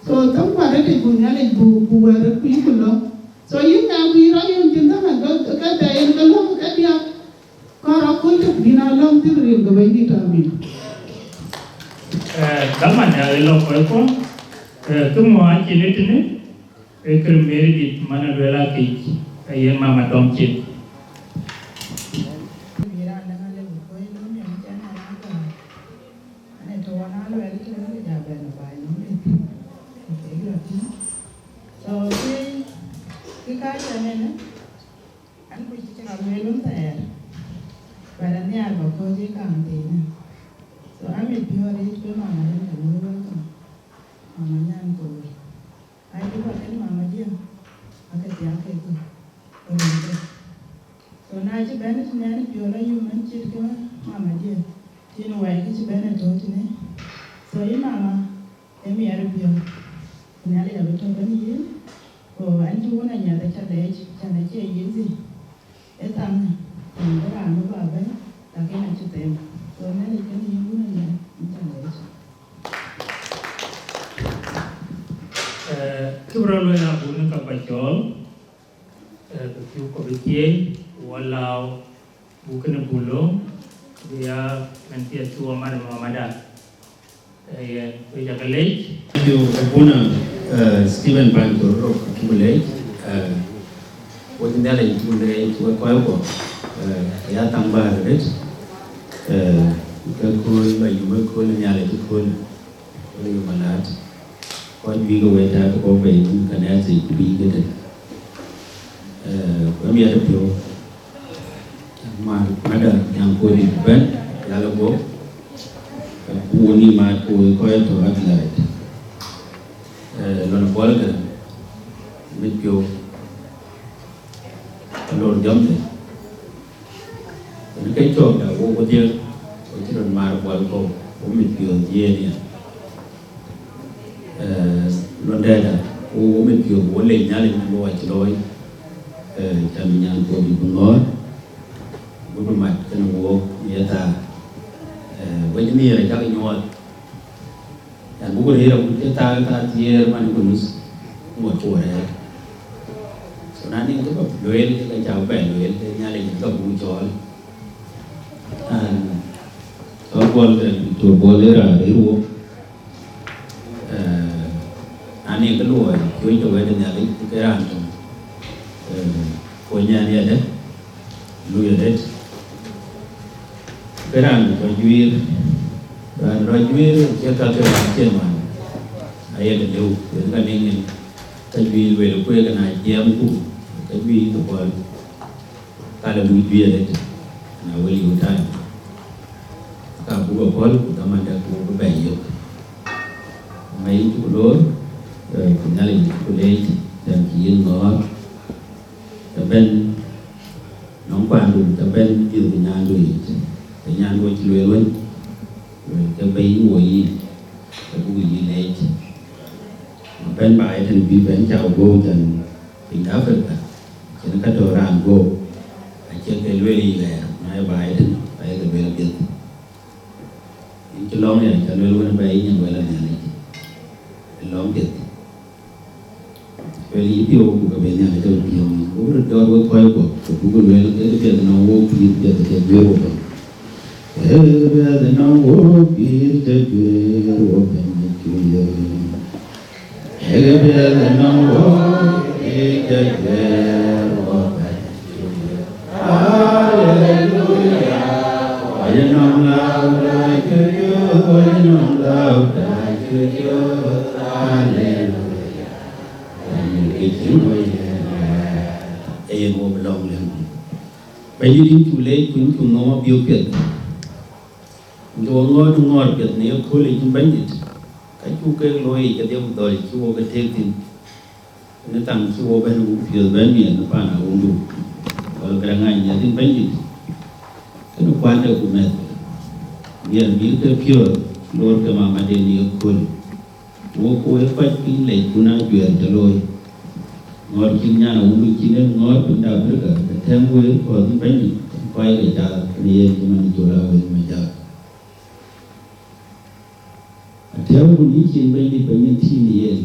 So thäm kuat rëtic buk Nhialic buk buk wɛ̈ɛ̈r röt ku yï ku lɔ̈ŋ. So yïn na ku yï rɔt yön cïn thämɛn ke ke thɛɛr yen ke lɔ̈ŋ ke diäk. Kɔn rɔt köl tök bïn a lɔ̈ŋ thïn rin ke Bɛ̈nydït amin. Eh, dhaman ya ë lɔ kɔc kuɔ, eh, kë mɔ acïn ë tënë, ee kër Meri dït man ë lueel akic, aye mama dɔm cin. Bï raan däŋ alë bï kuɔ̈c nɔm yɔŋ cɛn ë raan gɔ̈ɔ̈r. Ane të wën aa luɛɛl kë röt ja bɛ̈n ë baai nɔm ë thïn. Kë kek rɔt tïŋ. So kë, kë ka cä nɛn ë, an kuc cï cï rɔt lueel wën thɛɛr. But anhiaar bä kɔ̈ɔ̈c ë kaŋ thiinë. So amit piɔ̈ɔ̈r yic bï mama yen ke luöi welcome. Mama nyan koor. Ai, bï bä kën mama Jiëŋ, ake thiak kek thok, ë röŋ thok. So na cï bɛ̈n ë tënɛn ë piɔ̈l ayum an cït ke mama Jiëŋ, cïn wɛɛc kë cï bɛ̈n ë tɔ̈u tënë. So yï mama, ee miɛt ë piɔ̈u, ku Nhialic abï tɔ̈u bɛ̈n yïn, ku an cï wun anyiɛth aca leec, can acie yïn thïn. Ee thaŋ, thaŋ bï raan bï bä bɛ̈n, lakin acï them. So Nhialic kënë yïn wun anyiɛth, yïn ca leec. Eh, kï bï rɔt lueel abun ka ba cɔɔl, eh, bï piu kɔ bï thiëëc, wɔ lääu, buk kënë buk lööm, bï ya mɛn piɛth cï wɔ mat ë mamada. Eh, yen, wek ca ke leec. Thank you, Abuna, eh, Stephen Bany Tororo, ka cuk leec. Eh, wek Nhialic cuk leec, wek kɔc kuɔ, eh, ya thaŋ bäär arëët, eh, ke kööl ba yum, ke kööl Nhialic, ke kööl, wek yum alaat. Kɔc juëc ke wek tääu ke kɔ̈k bei, wun kanitha yic, ku bï ke tëde. Eh, ku ë miɛt ë piɔ̈u. Mat, madam, nyan kɔc dït bɛ̈n, yal ë guɔ̈p, ku wun yï mat, ku wek kɔc tɔ̈ Adelaide. Eh, lon ë buɔlkë, mit piɔ̈u, lor jɔmde. Yen ke cɔɔkda, wok wedhie, wek cï röt maar buɔl kɔ̈u, wok mit piɔ̈ɔ̈th jiëën yen. Eh, lon dɛ̈ɛ̈da, wo, wo mit piɔ̈ɔ̈th, wo lec Nhialic në bï wac looi, eh, can nyan kɔc dït bï ŋɔ̈ɔ̈r, bï bï mat kënë wook ye thaar. Eh, wec nhiëër acäk nyuɔɔth, yan, buk rëër agut cï thaar, thaar thiëër man ku nus, ŋot ku rɛ̈ɛ̈r. So na nïn kë bä lueel, ke cä bɛ lueel, ke Nhialic ka buk cɔɔl. An, cɔl Buɔl, eh, Diktor Buɔl ë raan rëër wok. Eh, na nïn kë luɔi, cuëc ke wɛ̈t ë Nhialic, ke raan töŋ. Eh, kony ɛn yadë, lui arëët. Ke raan rɔt juiir, raan rɔt juiir, ke ka ke raan cï man, aye ke lëu, yen ka niŋ yen, ka juiir lueel kueek na jiɛɛm ku, ka juiir ke pɔ̈l, ka le bï juiir arëët, na wël yök time. Ka buk ë pɔ̈l, ku dhamandë ku bï bɛ̈n yök. Ma yïn cuk loor, eh, ku Nhialic cuk leec, tɛ̈n cï yïn ŋɔ̈ɔ̈r, të bɛ̈n nɔŋ kuandu, të bɛ̈n dhiëth ke nyandu yic, ke nyandu acï lueel wën, lueel ke bɛ̈i yïn wo yïn, ke buk yï leec. Ma bɛ̈n baai tën bï bɛ̈n cak guɔ̈u tën piny de Africa, cïn ka tɔ̈ raan guɔ̈u, acie ke lueel yic ɣɛɛr, na ye baai tën, aye ke lueel piɛth. Yïn cï lɔ̈ŋ ya, ca lueel wën bɛ̈i yïn wël Nhialic, ë lɔ̈ŋ piɛth. Lueel yï piɔ̈u ku ke bɛ̈n Nhialic ke piɔ̈u, ku bï röt dɔɔr wek kɔc kuɔ, ku buk lueel ke piɛth nɔŋ wok pïïr piɛth ke guiëër wok bɛ̈n. Ke piɛth nɔŋ wok pïïr ke guiëër wok bɛ̈n, cuk yök. Ke piɛth nɔŋ wok pïïr ke guiëër wok bɛ̈n, cuk yök. Haleluya. Aye nɔm lau da cucu, aye nɔm lau da cucu. Haleluya. Aye ke cïn wei. Aye wo bï lɔ̈ŋ lëŋ. Bɛ̈nydït, yïn cuk leec, ku yïn cuk nɔm abiök piɛth. Yïn cuk ŋɔ̈ɔ̈r ŋɔ̈ɔ̈r piɛth në ye kööl yic, yïn Bɛ̈nydït. Ka cuk kek looi yic kedhie ku dhɔ̈l cï wo ke tëëk thïn. Në thaŋ cï wo bɛ̈n, wo piɔ̈ɔ̈th bɛ̈n miɛt në paan awundu, wala Garaŋ Anyieth, yïn Bɛ̈nydït, kënë kuande ku mɛ̈th, miɛt mïth ke piɔ̈ɔ̈th, loor ke mamaden ye kööl. Wo ku wek kɔc piny lec, kun ajuɛɛr cï looi. Ŋɔ̈ɔ̈r cïn nyan awundu cïn en ŋɔ̈ɔ̈r piny de Africa, ke tɛ̈m wek kɔ̈th, yïn Bɛ̈nydït, kɔc ke cath në yen cï man col awek me cath. Atɛ̈ɛ̈u kun yï cin Bɛ̈nydït, bɛ̈ny ë tïŋ yen,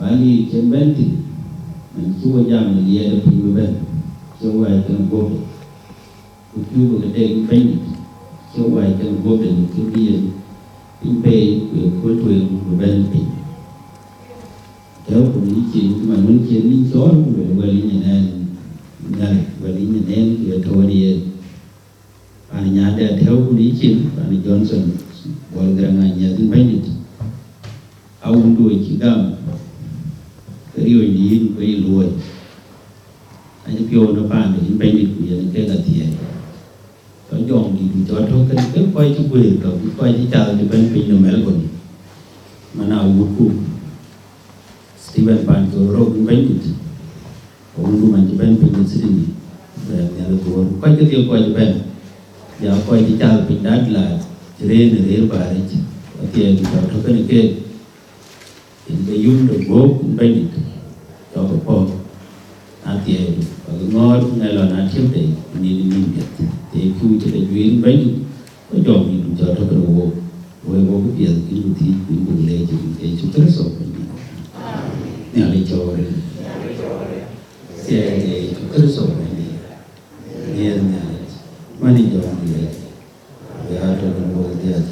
bä lik cïn bɛ̈n thïn, man cï wo jam në liɛɛt ë piny bï bɛ̈n, cï wo wɛɛc kenë guöpde, ku cuk ke dek Bɛ̈nydït, cï wo wɛɛc kenë guöpde në kë bï yen piny peei, ku ye kööl tueŋ bï bɛ̈n piny. Atɛ̈ɛ̈u kun yï cin, cï man wën cï nïn cɔɔl, ku lueel, wɛl yïn ënɛɛn, Nhialic, wɛl yïn ënɛɛn, ku ye tɔ̈u në yen. Raan nyande atɛ̈ɛ̈u kun yï cin, raan Johnson, Bol Garaŋ Anyieth, yïn Bɛ̈nydït. Awundu acï gam, ke riɔ̈ɔ̈c në yïn ku ye luɔi. Acï piɔ̈u në paande, yïn Bɛ̈nydït, ku yen kek athiɛɛi. Cɔl Jɔŋdït, cɔl tɔ̈ kënë, ke kɔc cï guëër, ke kɔc cï cath cï bɛ̈n piny në Melbourne, man awutku. Stephen Pancol Rok, yïn Bɛ̈nydït, awundu man cï bɛ̈n piny ë Sydney, bɛ̈n Nhialic Dhuɔ̈r. Kɔc kedhie kɔc cï bɛ̈n, ya kɔc cï cath piny de Adelaide, cï rëër në rëër bäär yic, athiɛɛi, ku cɔl tɔ̈ kënë keek, yen ke yum de guɔ̈p, yïn Bɛ̈nydït, cɔk ke pɔ̈k, na thiɛɛidu, bäk ŋɔ̈ɔ̈r, ku na lɔ na tiëmde, ku nïn nïn piɛth, thiëëcku cï ke juiir, yïn Bɛ̈nydït, ku jɔŋdït, ku cɔl tɔ̈ kënë wook. Wek wo bï piɛth, yïn ku thiëc, ku yïn ku leec, rin ke Yecu Kërtho Bɛ̈nydït. Nhialic cɔɔr rin. Thiɛɛi ke Yecu Kërtho Bɛ̈nydït. Nhiɛɛr Nhialic. Man ë jɔŋ Nhialic. Bï aa tök në wok dhiac.